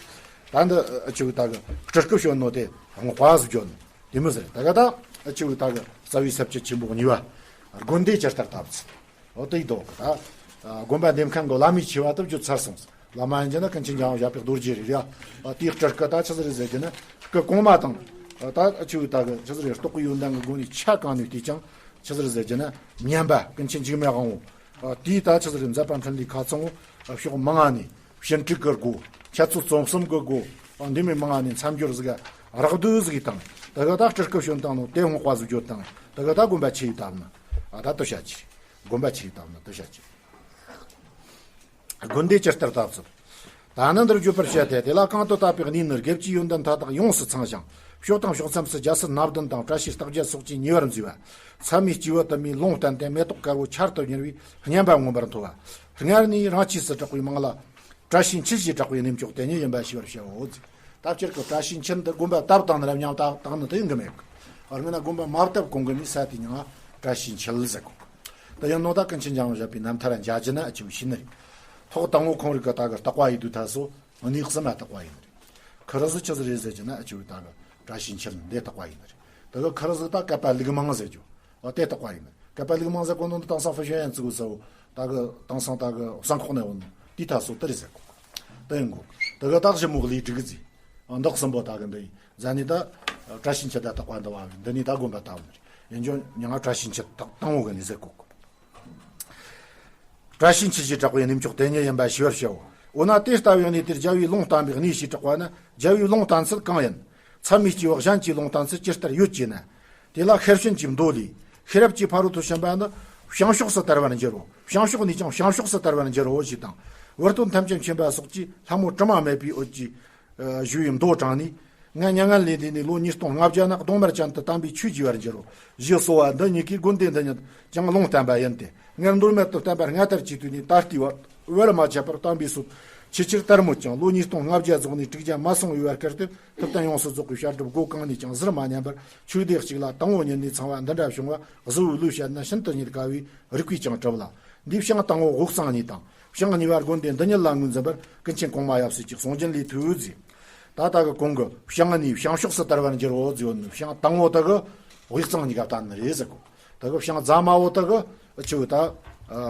ད་འདི་ཨ་ཆི་བོའི་ད་གི་སྤྲུལ་སྐུ་བྱོན་ནོ་དེ་བསྔགས་པ་ཟིག་བརྗོད་ནོ་དེ་མོ་ཟེར། ད་ག་ད་ཨ་ཆི་བོའི་ད་གི་རྩ་བའི་ས་བཅད་ཆེན་པོ་གཉིས་པ། དགོན་སྡེ་ཇི་ལྟར་བཏབ་ཚུལ། འོ་དེ་ཡི་དོག་གི་ད། ཨ་དགོན་པ་འདེབས་མཁན་གི་བླ་མའི་ཆེ་བ་དེ་བརྗོད་ཚར་སོང་། བླ་མ་ཡིན་རྒྱུ་ན་ཀུན་མཁྱེན་འཇམ་དབྱངས་བཞད་པའི་རྡོ་རྗེ་རེད་ཡ། ཨ་དེའི་སྤྲུལ་སྐུ་ད་ཆི་ཟིག་རེད་ཟེར་རྒྱུ་ན། སྐུ་གོང་མ་དང་། ཨ་ད་ཨ་ཆི་བོའི་ད་གི་ཆི་ཟིག་རེད། རྟོགས་པའི་ཡོན་ཏན་གི་སྒོ་ནས་ཆ་གང་ནས་བལྟས་ཀྱང་ཆི་ཟིག་རེད་ཟེར་རྒྱུ་ན། སྙན་པ་ཀུན་མཁྱེན་འཇིགས་མེད་དབང་པོ། ཨ་དེའི་ད་ཆི་ཟིག་རེད། མཛད་པ་འཕྲིན་ལས་ཁ་ཚང་བོ། ཨ་ཕྱོགས་མང་ང་ནས་བྱིན་གྲོས་གི་སྒོ། འཆད་རྩོད་རྩོམ་གསུམ་གི་སྒོ། ཨ་འདི་མོ་མང་ང་ནས་མཚམས་སྦྱོར་ཟིག་རགས་བསྡུས་ཟིག་བཏང་། ད་ག་ད་སྤྲུལ་སྐུ་བྱོན་བཏང་ནོ་དེ་བསྔགས་པ་ཟིག་བརྗོད་བཏང་། ད་ག་ད་དགོན་པ་ཆི་ཡིས་བཏབ་ན། ཨ་ད་དེ་བཤད་རྒྱུ་རེད། དགོན་པ་ཆི་ཡིས་བཏབ་ན་དེ་བཤད་རྒྱུ་རེད། དགོན་སྡེ་ཇི་ལྟར་བཏབ་ཚུལ། ད་ནི་འདིར་བརྗོད་པར་བྱ་སྟེ། དེ་ལ་གང་དུ་བཏབ་པའི་གནས་ནི་དགེ་བཅུའི་ཡོན་ཏན་མཐའ་དག་ཡོངས་སུ་ཚང་ཞིང་། ཕྱོགས་དང་ཕྱོགས་མཚམས་སུ་རྒྱལ་སྲིད་སྣ་བདུན་དང་བཀྲ་ཤིས་རྟགས་བརྒྱད་སོགས་ཀྱིས་ཉེ་བར་མཛེས་པ། མཚན་མོའི་སྐྱེས་བུ་དུ་མས་ལུང་བསྟན་ཏེ་མེ་ཏོག་དཀར་པོ་ཆར་དུ་ཉར་བའི་སྙན་པ་མངོན་པར་མཐོ་བ། སྔར་ནས་རང་ཆས་སུ་གྲགས་པའི་མིང་ལ་བཀྲ་ཤིས་འཁྱིལ་ཞེས་གྲགས་པའི་གནས་མཆོག་དེ་ཉིད་ཡིན་པ་ཤེས་པར་བྱའོ། ད་སྤྱིར་གྱི་བཀྲ་ཤིས་འཁྱིལ་འདི་དགོན་པ་བཏབ་བཏང་ནི་ར་མཉམ་བཏབ་བཏང་ནི་དེ་ཡིན་གི་མེད་གི། ཨ་ར་མིན་ན་དགོན་པ་མ་བཏབ་གོང་གི་ནས་ས་དེའི་མྱིང་ང་བཀྲ་ཤིས་འཁྱིལ་ཟེར་གོ་གི། དེ་ཡིན་ནོ་ད་ཀུན་མཁྱེན་འཇམ་དབྱངས་བཞད་པའི་རྣམ་ཐར་མཇལ་རྒྱུ་ན་ཨ་ཆི་བོས་ཤེས་ནི་རེད། ཐོག་དང་པོ་ཁོང་རིགས་ཀྱི་ད་གི་བརྟག་པ་ཡེ་དུས་ད་སོ་གནས་གསུམ་མ་བརྟག་པ་ཡེ་ནི་རེད། ཁི་རི་ཟིག་ཆི་ཟིག་རེད་ཟེར་རྒྱུ་ན་ཨ་ཆི་བོས་ད་གི་བཀྲ་ཤིས་འཁྱིལ་འདི་བརྟག་པ་ཡེ་ནི་རེད། ད་གི་ཁི་རི་ཟིག་ད་བཀའ་པ་ལུག་མང་ཟེར་རྒྱུ། འོ་དེ་བརྟག་པ་ཡེ་ནི་རེད། བཀའ་པ་ལུག་མང་ཟེར་གོ་ནོ་འདི་དེང་སང་ཧྥུ་ཤན་ཡན་ཙི་གུ་ཟེར་བོ། ད་གི་དེང་སང་ད་གི་བསང་ཁོག་ནས་བོ་ནོ་དེ་ད་སོ་དེ་རེད་ཟེར་གོ། དེ་ཡིན་གོ། ད་གི་ད་གི་ཞི་མོ་ལས་སྒྲིག་གི་ཟིག་འདི་གསུམ་པོ་ད་གི་འདི་ཡིན། ཟ་ནི་ད་བཀྲ་ཤིས་འཁྱིལ་ད་བརྟག་པ་འདི་བ་འདི་ནི་ད་དགོན་པ་བཏབ་ནི་རེད། ཡིན་རྒྱུ་མྱིང་ང་བཀྲ་ཤིས་འཁྱིལ་ད་དང་བོ་གི་ནི་ཟེར་གོ་གི། བཀྲ་ཤིས་འཁྱིལ་ཞེས་གྲགས་པའི་གནས་མཆོག་དེ་ཉིད་ཡིན་པ་ཤེས་པར་བྱའོ། འོ་ན་དེ་ལྟ་བུའི་གནས་དེར་རྒྱལ་བས་ལུང་བསྟན་པའི་གནས་ཞེས་གྲགས་པ་ནི་རྒྱལ་བས་ལུང་བསྟན་ཚུལ་གང་ཡིན། མཚན་མོའི་སྐྱེས་བུ་གཞན་གྱིས་ལུང་བསྟན་ཚུལ་ཇི་ལྟར་ཡོད་ཅེ་ན། དེ་ལ་ཤེར་ཕྱིན་གྱི་མདོ་ལས། ཤེས་རབ་ཀྱི་ཕ་རོལ་ཏུ་ཕྱིན་པ་ནི་བྱང་ཕྱོགས་སུ་དར་བར་འགྱུར་རོ། བྱང་ཕྱོགས་ནས་ཀྱང་བྱང་ཕྱོགས་སུ་དར་བར་འགྱུར་རོ་ཞེས་དང་། འུར་སྟོད་ཐམས་ཅད་མཁྱེན་པ་སོགས་ཀྱིས་ལྷ་མོ་དྲི་མ་མེད་པའི་འོད་ཀྱིས། ཨ་ཞུ་བའི་མདོ་དྲངས་ནས། ང་མྱ་ངན་ལས་འདས་ནས་ལོ་ཉིས་སྟོང་ལྔ་བརྒྱ་ན་གདོང་དམར་ཅན་དུ་དམ་པའི་ཆོས་བགྱི་བར་འགྱུར་རོ། ཞེས་གསོལ་བ་འདི་ཉིད་ཀྱིས་དགོན་སྡེ་འདི་ཉིད་ཀྱང་ལུང་བསྟན་པ་ཡིན་ཏེ། སྔར་མདོ་སྨད་དུ་བསྟན་པ་སྔ་དར་གྱི་དུས་ནས་ད་ལྟའི་བར་བར་མ་ཆད་པར་དམ་པའི་སྲོལ་ཆེས་ཆེར་དར་མོད་ཀྱང་། ལོ་ཉིས་སྟོང་ལྔ་བརྒྱ་རྫོགས་ནས་དྲུག་བརྒྱ་མ་སོང་བའི་བར་སྐབས་དེར་ཐུབ་བསྟན་ཡོངས་སུ་རྫོགས་པའི་བཤད་སྒྲུབ་སྒོ་གང་ནས་ཀྱང་ཟུར་མ་ཉམས་པར་ཆོས་སྡེ་གཅིག་ལ་དང་པོ་ཉིད་ནས་ཚང་བ་འདི་འདྲ་བྱུང་བ་གཟུ་བོའི་ལུས་བཤད་ན་ཤིན་ཏུ་རྙེད་དཀའ་བས་རིགས་པས་ཀྱང་གྲུབ་ལ། འདིའི་བྱང་དང་པོ་དབུས་གཙང་གཉིས་དང་། བྱང་གཉིས་པ་དགོན་སྡེ་འདི་ཉིད་ལ་ངོས་འཛིན་པར་ཀུན་མཁྱེན་གོང་མ་ཡབ་སྲས་ཀྱི་གསུང་རྒྱུན་ལས་ཐོས་ཟིག་ད་ལྟ་གི་གོང་གི་བྱང་ནས་བྱང་ཕྱོགས་སུ་དར་བར་འགྱུར་རོ་ཟེར་བ་ནི་བྱང་དང་པོ་དག་གི་དབུས་གཙང་གཉིས་ཀ་བསྟན་ནི་རེད་ཟེར་གོ། དག་གི་བྱང་རྫ་མ་བོ་དག་གི་ཆུ་བོ་ད་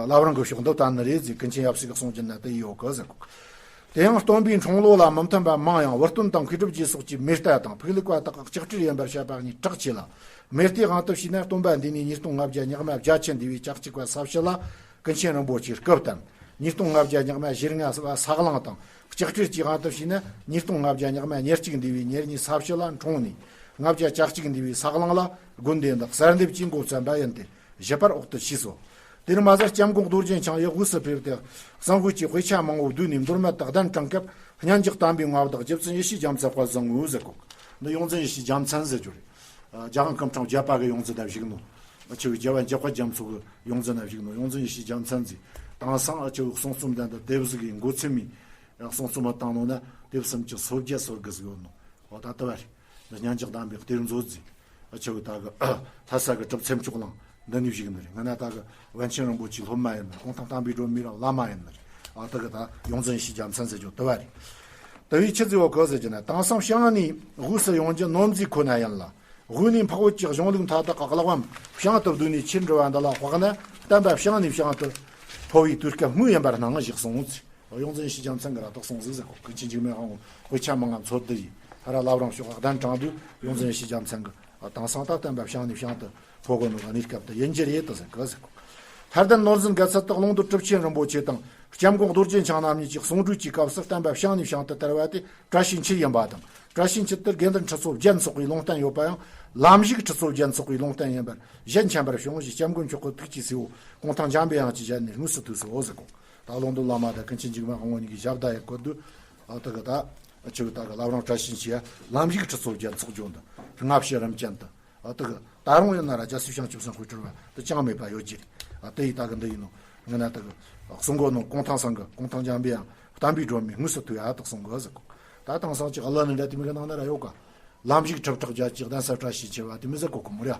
བླ་བྲང་གི་ཕྱོགས་འདི་བསྟན་ནི་རེད་ཟེར། ཀུན་མཁྱེན་ཡབ་སྲས་ཀྱི་གསུང་རྒྱུན་ན་དེ་ཡོད་གི་ཟེར་གོ། དེ་ཡང་སྟོན་པའི་འཁྲུངས་ལོ་ལ་མི་མཐུན་པ་མང་ཡང་། འུར་སྟོད་དང་མཁས་གྲུབ་རྗེ་སོགས་ཀྱིས་མེ་རྟ་དང་ཕུག་ལུགས་པ་དག་གི་ལྕགས་སྤྲེལ་ཡིན་པར་བཤད་པ་གཉིས་གྲགས་ཆེ་ལ། མེ་རྟའི་དབང་དུ་བྱས་ན་སྟོན་པ་འདས་ནས་ཉིས་སྟོང་ལྔ་བརྒྱ་ཉག་མ་བརྒྱ་ཆད་འདས་པའི་ལྕགས་གཅིག་པ་ས་བྱི་ལ། ཀུན་མཁྱེན་རིན་པོ་ཆེའི་སྐུ་བལྟམས། ཉིས་སྟོང་ལྔ་བརྒྱ་ཉག་མ་ཞེ་ལྔ་པ་ས་གླང་དང་། ལྕགས་སྤྲེལ་གྱི་དབང་དུ་བྱས་ན་ཉིས་སྟོང་ལྔ་བརྒྱ་ཉག་མ་ཉེར་གཅིག་འདས་པའི་ཉེར་གཉིས་ས་བྱི་ལ་འཁྲུངས་ནས། ལྔ་བརྒྱ་གྱ་གཅིག་འདས་པའི་ས་གླང་ལ་དགོན་སྡེ་འདི་གསར་འདེབས་ཀྱིས་འགོ་བརྩམས་པ་ཡིན་ཏེ་བཞི་པར་འོག་ཏུ་ཕྱིས་སོ། དེར་མ་ཟད་སྐྱབས་མགོན་རྡོ་རྗེ་འཆང་ཡང་དབུས་སུ་ཕེབས་ཏེ་གསང་ཕུད་ཀྱི་དཔེ་ཆ་མང་པོ་བསྡུས་ནས་མདོ་སྨད་དུ་གདན་དྲངས་སྐབས་སྙན་འཇེབས་དམ་པའི་མངའ་བདག་རྗེ་བཙུན་ཡེ་ཤེས་རྒྱལ་མཚན་དཔལ་བཟང་ངོ་ཟེར་གོ། འདི་ཡོངས་འཛིན་ཡེ་ཤེས་རྒྱལ་མཚན་ཟེར་རྒྱུ་རེད། རྒྱལ་དབང་སྐུ་ཕྲེང་བརྒྱད་པ་གི་ཡོངས་འཛིན་ན་བཞུགས་ནོ། ཨ་ཆི་བོའི་རྒྱལ་བ་འཇམ་དཔལ་རྒྱ་མཚོ་གི་ཡོངས་འཛིན་ན་བཞུགས་ནོ། ཡོངས་འཛིན་ཡེ་ཤེས་རྒྱལ་མཚན་ཟེར། དེང་སང་ཨ་ཆི་བོའི་གསུང་རྩོམ་དང་འདི་དེབ་གཟུགས་ཀྱི་འགོ་ཚུགས་མི་གསུང་རྩོམ་མ་བཏང་ནོ་ན་དེབ་སུམ་ཅུ་སོ་བརྒྱད་སོ་དགུ་ཟིག་ཡོད་ནོ། འོ་ད་ལྟ་བ་རེད། འདི་སྙན་འཇེབས་དམ་པའི་གཏེར་མཛོད་ཟེར། ཨ་ཆི་བོའི་ད་གི་ལྷ་ས་གི་གྲུབ་ཚེ་མཆོག་གླིང་འདི་ནས་བཞུགས་ནི་རེད། ང་ན་ད་གི་པཎ་ཆེན་རིན་པོ་ཆེའི་སློབ་མ་ཡིན་ནི། གུང་ཐང་དམ་པའི་སྒྲོན་མེའི་བླ་མ་ཡིན་ནི་རེད། ཨ་ད་གི་ད་ཡོངས་འཛིན་ཡེ་ཤེས་རྒྱལ་མཚན་ཟེར་རྒྱུ་དེ་བ་རེད། དེ་བས་ཆི་ཟེར་བ་གི་ཟེར་རྒྱུ་ན། དེང་སང་བྱང་ནས་དབུས་སུ་ཡོང་རྒྱུ་ནོར་མཛེས་ཁོ་ན་ཡིན་ལ། དབུས་ནས་འཕགས་བོད་ཀྱི་གཞུང་ལུགས་མཐའ་དག་གི་གླེགས་བམ་བྱང་དུ་བསྡུས་ནས་ཆོས་འབྲེལ་བ་འདི་ལ་དཔག་ན། བསྟན་པ་བྱང་ནས་བྱང་དུ་འཕོ་བའི་དུས་སྐབས་སྔོན་ཡིན་པར་སྣང་ཞེས་གསུངས། ཡོངས་འཛིན་ཡེ་ཤེས་རྒྱལ་མཚན་གྱིས་ར་དག་གསུངས་ཟིག་ཟེར་གོ། ཀུན་མཁྱེན་འཇིགས་མེད་དབང་པོ་དཔེ་ཆ་མང་ང་འཚོལ་བསྡུ་ཡིས། ཧ་ར་བླ་བྲང་ཕྱོགས་གདན་དྲངས་དུས་ཡོངས་འཛིན་ཡེ་ཤེས་རྒྱལ་མཚན་གྱིས་དེང་སང་ད་བསྟན་པ་བྱང་ནས་བྱང་དུ་འཕོ་གོ་ནོ་གི་གནས་སྐབས་དེ་ཡིན་རྒྱུ་རེད་དུ་ཟེར་གི་ཟེར་གོ། ཐར་ལྡན་ནོར་འཛིན་དགའ་ཚལ་དུ་ཀློང་རྡོལ་གྲུབ་ཆེན་རིན་པོ་ཆེ་དང་སྐྱབས་མགོན་རྡོ་རྗེ་འཆང་རྣམ་གཉིས་ཀྱི་གསུང་སྒྲོས་ཀྱི་སྐབས་སུ་བསྟན་པ་བྱང་ནས་བྱང་དུ་དར་བ་དེ་བཀྲ་ཤིས་འཁྱིལ་ཡིན་པ་དང་། བཀྲ་ཤིས་འཁྱིལ་དུ་དགེ་འདུན་ཁྲི་ཚོ་བརྒྱད་འཚོགས་པའི་ལུང་བསྟན་ཡོད་པ་ཡང་ལམ་ཞུགས་ཁྲི་ཚོ་བརྒྱད་འཚོགས་པའི་ལུང་བསྟན་ཡིན་པར་གཞན་མཁྱེན་པར་བྱུང་ཞེས་སྐྱབས་མགོན་མཆོག་གི་ཐུགས་ཀྱི་སྲས་པོ་གུང་ཐང་འཇམ་པའི་དབྱངས་ཀྱི་ཞལ་ནས་དངོས་སུ་ཐོས་སོ་ཟེར་གོ། ད་ཀློང་རྡོལ་བླ་མ་དང་ཀུན་མཁྱེན་འཇིགས་མེད་དབང་པོ་གཉིས་ཀྱི་ཞབས་བརྡ་ཡི་བཀོད་དུས། ཨ་དེ་གི་ད་ཆུ་བོ་ད་གི་བླ་བྲང་བཀྲ་ཤིས་འཁྱིལ་ཡ་ལམ་ཞུགས་ཁྲི་ཚོ་བརྒྱད་འཚོགས་རྒྱུ་འདི་སྔ་ཕྱི་རིམ་ཅན་དུ། ཨ་དེ་གི་ད་རུང་ཡིན་ན་ར་རྒྱལ་སྲས་བྱང་ཆུབ་སེམས་དཔའི་སྤྲུལ་པ་དེ་ཅང་མེད་པ་ཡོད་ཀྱི་རེད། ཨ་དེ་ཡི་ད་གི་འདི་ཡིན་ནོ། ངས་ན་དེ་གི་གསུང་གོ་ནོ་གུང་ཐང་ཚང་གི་གུང་ཐང་འཇམ་པའི་དབྱངས་བསྟན་པའི་སྒྲོན་མེ་དངོས་སུ་ཐོས་ཡ་དག་གསུང་གི་ཟེར་གོ། ད་དེང་སང་ཅིག་གླུ་ནི་འདྲ་དེ་མི་གི་ནང་ན་ར་ཡོད་ག། ལམ་ཞུགས་ཁྲི་ཕྲག་བརྒྱད་ཀྱི་གདན་ས་བཀྲ་ཤིས་འཁྱིལ་བ་དེ་མི་ཟེར་གོ་གི་མོ་ར།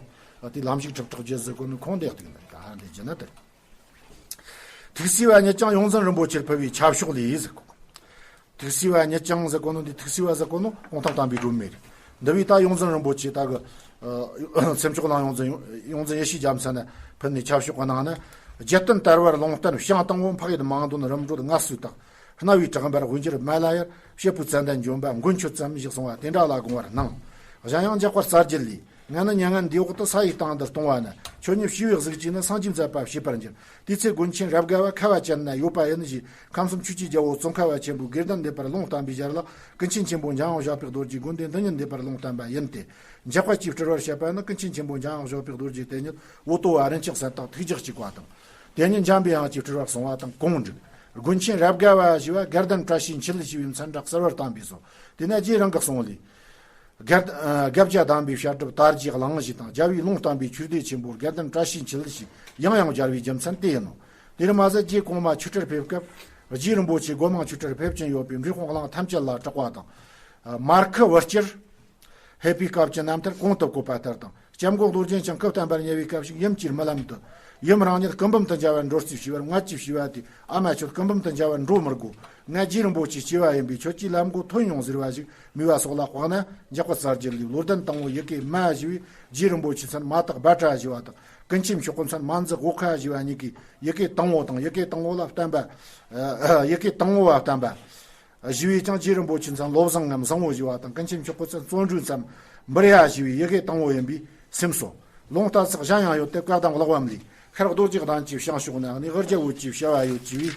ཨ་དེ་ལམ་ཞུགས་ཁྲི་ཕྲག་བརྒྱད་ཟེར་གོ་ནི་ཁོང་འདེགས་དེ་གི་འདི་ད་ཧ་འདི་ཇི་ན་དེ། ཐུགས་སྲས་པ་ཉིད་ཀྱང་ཡོངས་འཛིན་རིན་པོ་ཆེར་ཕུལ་བའི་ཆབ་ཤོག་ལས་ཟེར་གོ། ཐུགས་སྲས་པ་ཉིད་ཀྱང་ཟེར་གོ་ནོ་འདི་ཐུགས་སྲས་པ་ཟེར་གོ་ནོ་གུང་ཐང་བསྟན་པའི་སྒྲོན་མེ་རེད། འདི་བས་ད་ཡོངས་འཛིན་རིན་པོ་ཆེ་ད་གི་ཨ་སེམས་མཆོག་གླིང་ཡོངས་འཛིན་ཡོངས་འཛིན་ཡེ་ཤེས་རྒྱལ་མཚན་ནས་ཕུལ་ནས་ཆབ་ཤོག་གི་ནང་ན། རྒྱལ་བསྟན་དར་བར་ལུང་བསྟན་བྱང་དང་པོ། འཕགས་ཡུལ་མང་འདོན་རིམ་གྲོ་ལྔ་སོས་དག། རྣ་བའི་བྲག་འབར་དབུས་འགྱུར་མ་ལ་ཡར། བྱེད་པོའི་ཙན་དན་ལྗོན་པ་མགོན་ཁྱོད་ཙམ་ཞེས་གསུངས་པ་དེ་འདྲ་ལ་དགོངས་པར་སྣང་། གཞན་ཡང་འཇག་པ་རྩ་རྒྱུད་ལས། ང་ནི་མྱ་ངན་འདས་འོག་ཏུ་ས་ཡི་སྟེང་དུ་ལྟུང་བ་ན། ཁྱོད་ཉིད་བྱིས་པའི་གཟུགས་ཅིག་ནི་སངས་རྒྱས་མཛད་པ་བྱེད་པར་འགྱུར། དེ་ཚེ་དགོན་ཆེན་རབ་དགའ་བ་ཁ་བ་ཅན་ན་ཡོད་པ་ཡིན་ཞེས་ཁམས་གསུམ་ཆོས་ཀྱི་རྒྱལ་པོ་ཙོང་ཁ་པ་ཆེན་པོས་དགེ་ལྡན་འདས་པར་ལུང་བསྟན་པའི་ཞར་ལ། ཀུན་མཁྱེན་ཆེན་པོ་འཇམ་དབྱངས་བཞད་པའི་རྡོ་རྗེའི་དགོན་སྡེ་འདི་ཉིད་འདེབས་པར་ལུང་བསྟན་པ་ཡིན་ཏེ། འཇག་པ་གིས་སྤྲུལ་པར་བཤད་པ་ནི་ཀུན་མཁྱེན་ཆེན་པོ་འཇམ་དབྱངས་བཞད་པའི་རྡོ་རྗེ་དེ་ཉིད་འོ་ཏོ་བ་རིན་ཆེན་གསན་སྟག་ཐུགས་རྒྱུད་གཅིག་པ་དང་། དེ་ཉིད་འཇམ་པའི་དབྱངས་ཀྱིས་སྤྲུལ་པར་གསུངས་པ་དང་གུང་འགྲིག། དགོན་ཆེན་རབ་དགའ་བ་ཞེས་པ་དགའ་ལྡན་བཀྲ་ཤིས་འཁྱིལ་ཞེས་པའི་མཚན་འདྲ་གསར་བར་བཏང་པས་སོ། དེ་ནས་རྗེ་རང་གི་གསུང་ལས། དགའ་ལྡན་དགའ་བྱ་དམ་པའི་བཤད་སྒྲུབ་དར་རྒྱས་གླིང་ཞེས་དང་རྒྱལ་བའི་ལུང་བསྟན་པའི་ཆོས་སྡེ་ཆེན་པོ་དགའ་ལྡན་བཀྲ་ཤིས་འཁྱིལ་ཞེས་ཡང་ཡང་སྦྱར་བའི་རྒྱུ་མཚན་དེ་ཡིན་ནོ། དེར་མ་ཟད་རྗེ་གོང་མ་ཆོས་ཁྲིར་ཕེབས་སྐབས་རྗེ་རིན་པོ་ཆེ་སྒོ་མང་ཆོས་ཁྲིར་ཕེབས་ཀྱིན་ཡོད་པས་འབྲས་སྤུངས་གླིང་ཐམས་ཅད་ལ་གྲགས་པ་དང་། མར་ཁུ་བུ་སྐྱུར་ཕེབས་པའི་སྐབས་ཀྱི་རྣམ་ཐར་གོང་དུ་བཀོད་པ་ལྟར་དང་། སྐྱབས་མགོན་རྡོ་རྗེ་འཆང་སྐུ་བལྟམས་པར་ཉེ་བའི་སྐབས་ཤིག་ཡུམ་གྱིས་རྨི་ལམ་དུ། ཡུམ་རང་ཉིད་སྐུ་འབུམ་དུ་མཇལ་བར་འགྲོ་རྩིས་ཞུས་པར་མངལ་གྱིས་ཞུས་པ་དེས། ཨ་མ་ཁྱོད་སྐུ་འབུམ་དུ་མཇལ་བར་འགྲོ་མི་དགོ། ང་རྗེ་རིན་པོ་ཆེའི་སྐྱེ་བ་ཡིན་པས་ཁྱོད་ཀྱིས་ལམ་གོ་ཐོན་ཡོང་ཟེར་བ་ཞིག་སྨྲས་པ་སོགས་ལ་དཔགས་ན། འཇག་པ་རྩ་རྒྱུད་ལས། བློ་ལྡན་དང་པོ་ཡི་གེ་མ་ཞེས་པས་རྗེ་རིན་པོ་ཆེའི་མཚན་མ་དག་བྷ་དྲ་ཞེས་པ་དང་། ཀུན་མཁྱེན་མཆོག་གི་མཚན་མ་འཛི་གྷོ་ཁ་ཞེས་པ་གཉིས་ཀྱིས་ཡི་གེ་དང་པོ་དང་ཡི་གེ་དང་པོ་ལ་བརྟེན་པ། ཡི་གེ་དང་པོ་བ་བརྟེན་པ། ཞུ་བས་ཀྱང་རྗེ་རིན་པོ་ཆེའི་མཚན་བློ་བཟང་ངམ་བཟང་བོ་ཞེས་པ་དང་། ཀུན་མཁྱེན་མཆོག་གི་མཚན་བརྩོན་འགྲུས་སམ་འབུར་ཡ་ཞེས་པའི་ཡི་གེ་དང་པོ་ཡིན་པས་སེམས་སོ། ལུང་བསྟན་ཚིག་གཞན་ཡང་ཡོད་དེ། བཀའ་གདམས་གླེགས་བམ་ལས། ཤར་རྡོ་རྗེ་གདན་གྱི་བྱང་ཕྱོགས་ན་གནས་དབུ་རྒྱ་བོད་ཀྱི་བྱ་བ་ཡོད་ཅེས་པའི་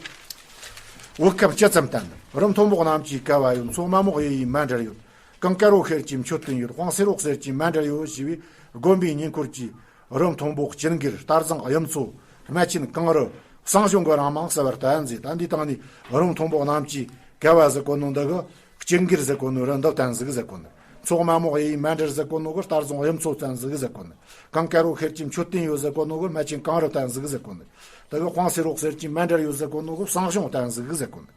འོད་སྐབས་ཅི་ཙམ་བསྟན། རི་མཐོན་པོ་གནམ་གྱི་བསྐལ་བ་ཡོད། མཚོ་དམའ་མོ་གཡས་གཡོན་མཎྜལ་ཡོད། གངས་དཀར་པོ་ཤེལ་གྱི་མཆོད་རྟེན་ཡོད། དཔངས་སེར་པོ་གསེར་གྱི་མཎྜལ་ཡོད་ཞེས་པའི་དགོན་པའི་ཉེ་འཁོར་གྱི། རི་མཐོན་པོ་སྤྱིལ་འགེར། རྟ་བཟང་གཡུ་མཚོ། རྨ་ཆེན་གངས་རི། བསང་གཞོང་གི་རང་མིང་གསལ་བར་བསྟན་མཛད། ད་འདི་དང་ནི་རི་མཐོན་པོ་གནམ་གྱི་བསྐལ་བ་ཟེར་གོ་ནོ་འདི་གི་སྤྱིལ་འགེར་ཟེར་གོ་ནོ་རི་འདི་བསྟན་ཟིག་ཟེར་གོ་ནི། མཚོ་དམའ་མོ་གཡས་གཡོན་མཎྜལ་ཟེར་གོ་ནོ་གི་རྟ་བཟང་གཡུ་མཚོ་བསྟན་ཟིག་ཟེར་གོ་ནི། གངས་དཀར་པོ་ཤེལ་གྱི་མཆོད་རྟེན་ཡོད་ཟེར་གོ་ནོ་གི་རྨ་ཆེན་གངས་རི་བསྟན་ཟིག་ཟེར་གོ་ནི། དེ་གི་དཔངས་སེར་པོ་གསེར་གྱི་མཎྜལ་ཡོད་ཟེར་གོ་ནོ་གི་བསང་གཞོང་བསྟན་ཟིག་ཟེར་གོ་ནི།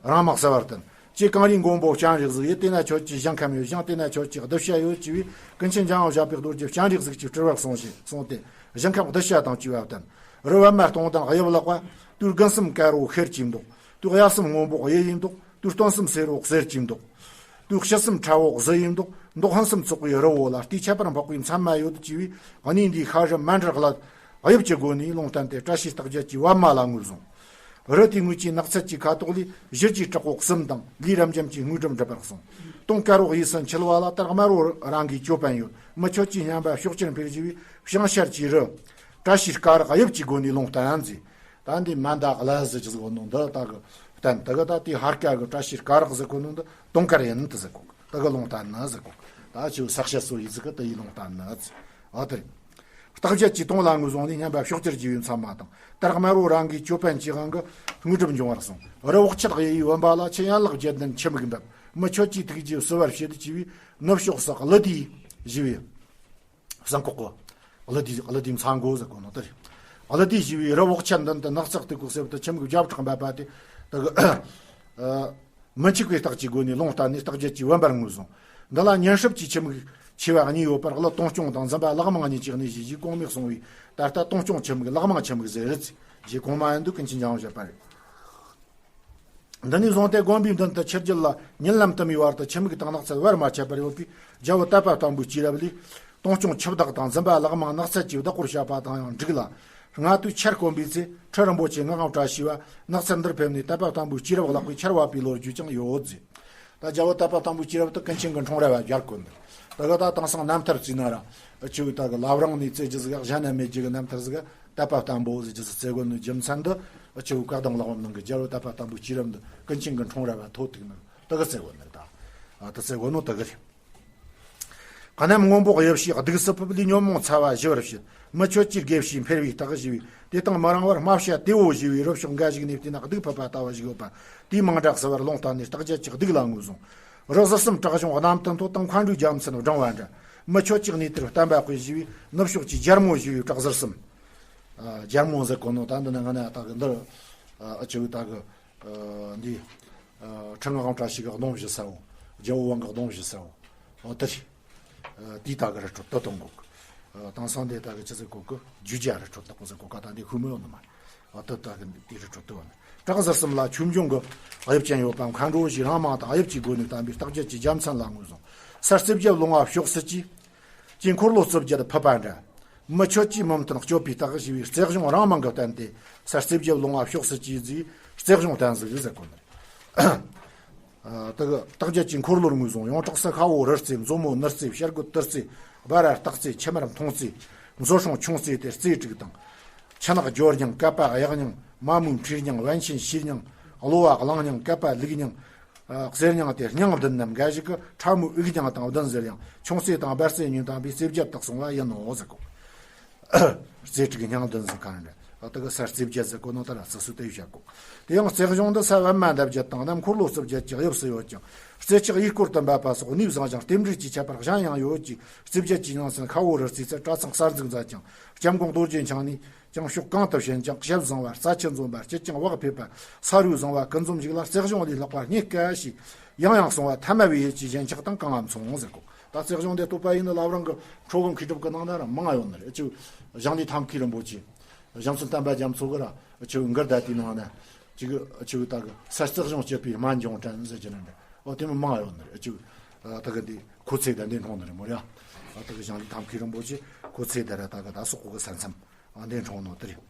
རང་མིང་གསལ་བར་བསྟན། ཅེས་གངས་རིའི་མགོན་པོ་སྤྱན་རས་གཟིགས། ཡུལ་དེ་ན་ཁྱོད་ཀྱི་ཞིང་ཁམས་ཡོད། ཞིང་དེ་ན་ཁྱོད་ཀྱི་གདུལ་བྱ་ཡོད་ཅེས་པས་ཀུན་མཁྱེན་འཇམ་དབྱངས་བཞད་པའི་རྡོ་རྗེ་སྤྱན་རས་གཟིགས་ཀྱིས་སྤྲུལ་པར་གསུངས་ཤིང་གསུངས་ཏེ། ཞིང་ཁམས་གདུལ་བྱ་དང་བཅས་པ་བསྟན། རི་པདྨ་སྟོང་དང་དབྱིབས་ལེགས་པ། དུས་དགུན་གསུམ་དཀར་པོ་ཤེལ་གྱིས་འདོགས། དུས་དབྱར་གསུམ་སྔོན་པོ་གཡུ་ཡིས་འདོགས། དུས་སྟོན་གསུམ་སེར་པོ་གསེར་གྱིས་འདོགས། དུས་དཔྱིད་གསུམ་ཁྲ་བོ་གཟི་ཡིས་འདོགས། མདོག་ཕུན་སུམ་ཚོགས་པའི་རི་བོ་ལ་ལྟོས་ཁྱད་པར་འཕགས་པའི་མཚན་མ་ཡོད་ཅེས་པས་གནས་འདིའི་ཤར་རི་མཎྜལ་གླུ་དབྱིབས་ཀྱི་སྒོ་ནས་ལུང་བསྟན་ཏེ། བཀྲ་ཤིས་རྟགས་བརྒྱད་ཀྱི་པདྨ་ལ་ངོས་བཟུང་། རི་དེའི་ངོས་ཀྱི་ནགས་ཚལ་གྱི་ཁ་དོག་ལས་བཞི་བརྒྱའི་བྲག་འོག་གསུམ་དང་ལས་རབ་འབྱམས་ཀྱི་དངོས་གྲུབ་འགྲུབ་པར་གསུངས། དུང་དཀར་པོ་གཡས་སུ་འཁྱིལ་བ་ལ་དར་དམར་པོ་རང་གི་ཅོད་པན་ཡོད། མི་ཁྱོད་ཀྱིས་སྙམ་པ་ཕྱོགས་བཅུར་འཕེལ་ཞེས་པས་བྱང་ཤར་གྱི་རི། བཀྲ་ཤིས་སྐ་རགས་དབྱིབས་ཀྱི་སྒོ་ནས་ལུང་བསྟན་མཛད། ད་འདི་མན་དཱ་ཀླུ་ཟེར་གྱི་ཟེར་གོ་ནོ་འདི་ད་གི་བསྟན། དེ་གི་ད་དེའི་ཕར་ཁ་གི་བཀྲ་ཤིས་སྐ་རགས་ཟེར་གོ་ནོ་འདི་དུང་དཀར་ཡིན་དུ་ཟེར་གོ། དེ་གི་ལུང་བསྟན་ནི་ཟེར་གོ། ད་ཆུ་ས་བཤད་སོ་ཡི་ཟིག་གི་དེ་ཡི་ལུང་བསྟན་ནི་ཟེར། ཨ་དེ་རེད། རྟགས་བརྒྱད་ཀྱི་དུང་ལ་ངོས་བཟུང་ནས་སྙམ་པ་ཕྱོགས་བཅུར་རྒྱུ་བའི་མཚན་མ་དང་། དར་དམར་པོ་རང་གི་ཅོད་པན་གྱི་དབང་གིས་དངོས་གྲུབ་འབྱུང་བར་གསུངས། རི་འོག་ཆད་གཡས་པའི་བུམ་པ་ལ་ཆུ་ཡན་ལག་བརྒྱད་ལྡན་ཆུ་མིག་འབབ། མི་ཁྱོད་ཀྱིས་ཐུགས་རྗེས་བསུ་བར་བྱེད་ཅེས་པས་ནུབ་ཕྱོགས་སུ་ཀླུ་དེའི་ཞེས་པའི་བཟང་ཁོག་གི་ཀླུ་དེའི་ཀླུ་དེའི་མཚན་གོ་ཟེར་གོ་ནོ་དེ་རེད། ཀླུ་དེའི་ཞེས་པའི་རི་འོག་ཆད་མདུན་དུ་ནགས་ཚལ་སྟེགས་བུ་གསེབ་ཏུ་ཆུ་མིག་བརྒྱ་ཕྲག་འབབ་པ་དེ་དེ་གི་མི་འཆུག་པའི་རྟགས་ཀྱི་སྒོ་ནས་ལུང་བསྟན་ནས་རྟགས་བརྒྱད་ཀྱི་བུམ་པར་ངོས་བཟུང་། འདི་ལ་ཉིན་སྲིབ་ཀྱི་ཆུ་མིག་ཆེ་བ་གཉིས་ཡོད་པར་ཀླུ་དུང་སྐྱོང་དང་འཛིན་པ་གླགས་མང་གཉིས་ཀྱི་གནས་ཞེས་གོང་མས་གསུངས་པས་ད་ལྟ་དུང་སྐྱོང་ཆུ་མིག་གླགས་མང་ཆུ་མིག་ཟེར་རེད། ཞེས་གོང་མ་ཡིན་དུས་ཀུན་མཁྱེན་འཇམ་དབྱངས་བཞད་པ་རེད། འདི་ནས་བཟུང་སྟེ་དགོན་པའི་མདུན་དུ་ཆུ་རྒྱུད་ལ་ཉིན་ལམ་དུ་མའི་བར་དུ་ཆུ་མིག་དང་ནགས་ཚལ་བར་མ་ཆད་པར་ཡོད་པས། རྒྱལ་བོ་དད་པ་བརྟན་པོའི་སྐྱེས་རབས་ལས། དུང་སྐྱོང་ཆུ་བདག་དང་འཛིན་པ་ལག་མང་ནགས་ཚལ་གྱི་བདག་པོར་བཤད་པ་དང་ཡང་འགྲིག་ལ། སྔ་དུས་ཆར་དཀོན་པའི་ཚེ། ཁྲི་རིན་པོ་ཆེ་ངག་དབང་བཀྲ་ཤིས་པ་ནགས་ཚལ་འདིར་ཕེབས་ནས་དད་པ་བརྟན་པོའི་སྐྱེས་རབས་བརླག་པས་ཆར་བབས་པའི་ལོ་རྒྱུས་ཀྱང་ཡོད་ཟེར། ད་རྒྱལ་བོ་དད་པ་བརྟན་པོའི་སྐྱེས་རབས་དེ་ཀུན་མཁྱེན་གྱི་འཁྲུངས་རབས་ལ་སྦྱར་དགོས་འདུག་ད་ག་ད་དེང་སང་རྣམ་ཐར་བརྩིས་ན་ར། ཨ་ཆུ་ད་གི་བླ་བྲང་ནས་བརྩི་རྒྱུ་ཟིག་གཞན་ན་མེད་རྒྱུ་གི་རྣམ་ཐར་ཟིག་དད་པ་བརྟན་པོ་ཟེར་རྒྱུ་ཟིག་བརྩི་དགོས་ནི་རྒྱུ་མཚན་འདི། ཨ་ཆུ་བཀའ་གདམས་ཀློག་པ་ནང་གི་རྒྱལ་བོ་དད་པ་བརྟན་པོའི་སྐྱེས་རབས་འདི་ཀུན་མཁྱེན་གྱི་འཁྲུངས་རབས་ལ་ཐོ་ཐུག་ནི་ད་གི་བརྩི་དགོས་ནི་ད། ཨ་ད་བརྩི་དགོས་ནོ་ད་གི་རེད། གནམ་སྔོན་པོ་གཡུལ་ཕྱེད་གདུགས་སུ་ཕུབ། ལས་ཉོན་མོངས་ཚ་བ་ཞི་བར་བྱེད། མི་ཁྱོད་ཀྱིས་དགེ་བཤེས་འཕེལ་བའི་རྟགས་ཞུས་པས། དེ་དང་མི་རིང་བར་སྨྲ་བྱ་དེ་བོ་ཞུས་པས། རི་ཕྱོགས་འགའ་ཞིག་ནས་བལྟས་ན་གདུགས་ཕུབ་པ་ལྟ་བུ་ཞིག་ཡོད་པ། དེའི་མིང་སྒྲ་བསུ་བར་ལུང་བསྟན་ནས། རྟགས་བརྒྱད་ཀྱི་གདུགས་ལ་ངོས་བཟུང་། རི་ཟུར་གསུམ་བྲག་གཞུང་གནམ་དུ་མཐོ་དང་། མཁའ་འགྲོའི་རྒྱལ་མཚན་བགྲང་བ་འདྲ། མི་ཁྱོད་ཀྱིས་གནས་དེར་བསྟན་པ་སྤེལ་ཞུས་པས། ནུབ་ཕྱོགས་ཀྱི་རྒྱལ་མོ་ཞུས་པས། བྲག་ཟུར་གསུམ། ཨ་རྒྱལ་མོ་ཟེར་གོ་ནོ་ད་འདི་ནི་ང་ནི་ད་གི་འདིར། ཨ་ཨ་ཆུ་ད་གི། ཨ་འདི། ཨ་ཁྲི་ངག་དབང་བཀྲ་ཤིས་ཀྱི་གདུང་བཞི་ཟེར་བོ། རྒྱལ་བོ་དབང་གི་གདུང་བཞི་ཟེར་བོ། ཨོ་དེ་རེད། ཨ་དེའི་ད་གི་རི་ཁྲོད་དུ་གཏོང་གོ་གི། ཨ་དེང་སང་དེ་ད་གི་ཆི་ཟེར་གོ་གི། རྒྱུ་རྒྱ་རི་ཁྲོད་དུ་གོ་ཟེར་གོ་ག་ད་འདི་ཤུལ་མོ་ཡོང་ནི་མ་རེད། ཨོ་དེ་ད་གི་དེ་རི་ཁྲོད་དུ་བ་ནི། བྲག་ཟུར་གསུམ་ལ་ཆོས་འབྱུང་གི་དབྱིབས་ཅན་ཡོད་པ། མཁའ་འགྲོ་བཞིའི་རང་མིང་དང་དབྱིབས་ཀྱི་སྒོ་ནས་བསྟན་པའི་རྟགས་བརྒྱད་ཀྱི་རྒྱལ་མཚན་ལ་ངོས་བཟུང་། ས་རྩེ་བརྒྱད་ལུང་བ་ཕྱོགས་སུ་སྐྱེས། ཀྱེ་འཁོར་ལོ་རྩིབས་བརྒྱད་ཕུབ་པ་འདྲ། མི་ཁྱོད་ཀྱིས་མི་མཐུན་སྤྱོད་པའི་རྟགས་ཞུས་པས། རྩེ་གཞུང་རང་མིང་གི་བསྟན་ཏེ། ས་རྩེ་བརྒྱད་ལུང་བ་ཕྱོགས་སུ་སྐྱེས་ཟེར་རྩེ་གཞུང་བསྟན་ཟིག་ཟེར་གོ་ནི་རེད། ཨ་དེ་གི་རྟགས་བརྒྱད་ཀྱི་འཁོར་ལོར་ངོས་བཟུང་། ཡོངས་གྲགས་སུ་ཤ་བོ་རི་རྩེ། མཛོ་མོ་ནུ་རྩེ། བྱ་རྒོད་དུར་རྩེ། སྦ་ར་སྟག་རྩེ། ཁྱི་དམར་མཐོང་རྩེ། མཛོ་སྲུང་ཁྱུང་རྩེ་སྟེ་རྩེ་དྲུག་དང་། ཁྱི་ནག་སྦྱོར་སྙིང་། ཀ་པ་གཡག་སྙིང་། མ་མོའི་འཁྲིས་སྙིང་། བན་ཆེན་བྱིའུ་སྙིང་། གློ་བ་གླང་སྙིང་། ཀ་པ་ལུག་སྙིང་། ཨ་གསེར་སྙིང་སྟེ་སྙིང་བདུན་ནམ། འགའ་ཞིག་གིས་ཁྲ་མོའི་དབྱུག་སྙིང་དང་བདུན་ཟེར་ཡང་ཁྱུང་རྩེ་དང་སྦ་རྩེ་གཉིས་དང་པོའི་རྩེ་བརྒྱད་དག་སོང་བ་ཡིན་ནོ་ཟེར་གོ། རྩེ་དྲུག་སྙིང་བདུན་ཟེར་གང་རེད། ཨ་དེ་གི་ས་རྩེ་བརྒྱད་ཟེར་གོ་ནོ་ད་ར་རྩི་སུ་དེ་ཡོད་བྱ་གོ། དེ་ཡང་རྩེ་གཞུང་འདི་ས་པད་མ་འདབ་བརྒྱད་དང་གནམ་འཁོར་ལོ་རྩིབས་བརྒྱད་ཀྱི་དབྱིབས་སུ་ཡོད་ཅིང་། རྩེ་ལྕགས་གཡས་སྐོར་དུ་འབབ་པ་སོགས་གནས་བཟང་ཞིང་རྟེན་འབྲེལ་གྱི་ཁྱད་པར་གཞན་ཡང་ཡོད་ཀྱི། རྩེ་བརྒྱད་ཀྱི་ཉིང་མཚན་ཤ་བོ་རི་རྩེ་ཚུལ་གྲྭ་ཚང་གསར་འཛུགས་མཛད་ཅིང་། སྐྱབས་མགོན་རྡོ་རྗེ་འཆང་ནས་ཀྱང་ཕྱོགས་གང་དུ་ཕྱིན་ཀྱང་ཞལ་བཟང་བ། རྩ་ཆེ་འཛོམས་པ། སྐྱིད་ཅིང་བག་ཕེབས་པ། ས་རུ་བཟང་བ། ཀུན་འཛོམས་ཤིག་ལ་རྩེ་གཞུང་ལས་ལྷག་པ་རྙེད་དཀའ་ཞེས་ཡང་ཡང་གསུང་བ་ཐ་མལ་པའི་ཡུལ་གྱི་ཞེན་ཆགས་དང་གང་ངམ་མཚུངས་ཟེར་གོ། ད་རྩེ་གཞུང་འདི་བསྟོད་པ་ཡིན་ན་བླ་བྲང་གི་ཁྲོ་བོ་མཁས་གྲུབ་ཀྱི་ནང་ན་ར་མང་ཡོད་ནི་རེད། ཅིག་ཞང་ལས་ཐབས་མཁས་རིན་པོ་ཆེ། ཞང་བཙུན་བསྟན་པ་རྒྱ་མཚོ་གི་ར་ཅིག་མགུར་ད་དེའི་ནང་ན་ཅིག་ཅིག་ད་གི་ས་རྩེ་གཞུང་སྤྱད་པའི་སྨན་ལྗོངས་དྲན་ཟེར་གྱི་ནི་རེད། ཨོ་དེ་མོ་མང་ཡོད་ནི་རེད། ཅིག་ད་གི་འདི་ཁོ་ཚེ་ད་འདི་མཐོང་ནི་རེད་མོ་ར། ད་གི་ཞང་ལས་ཐབས་མཁས་རིན་པོ་ཆེ་ཁོ་ཚེ་ད་ར་ད་གི་ད་སོག་གོ་གི་ས་མཚམས། ཨ་འདི་འཁྲུངས་ནོ་དེ་རེད།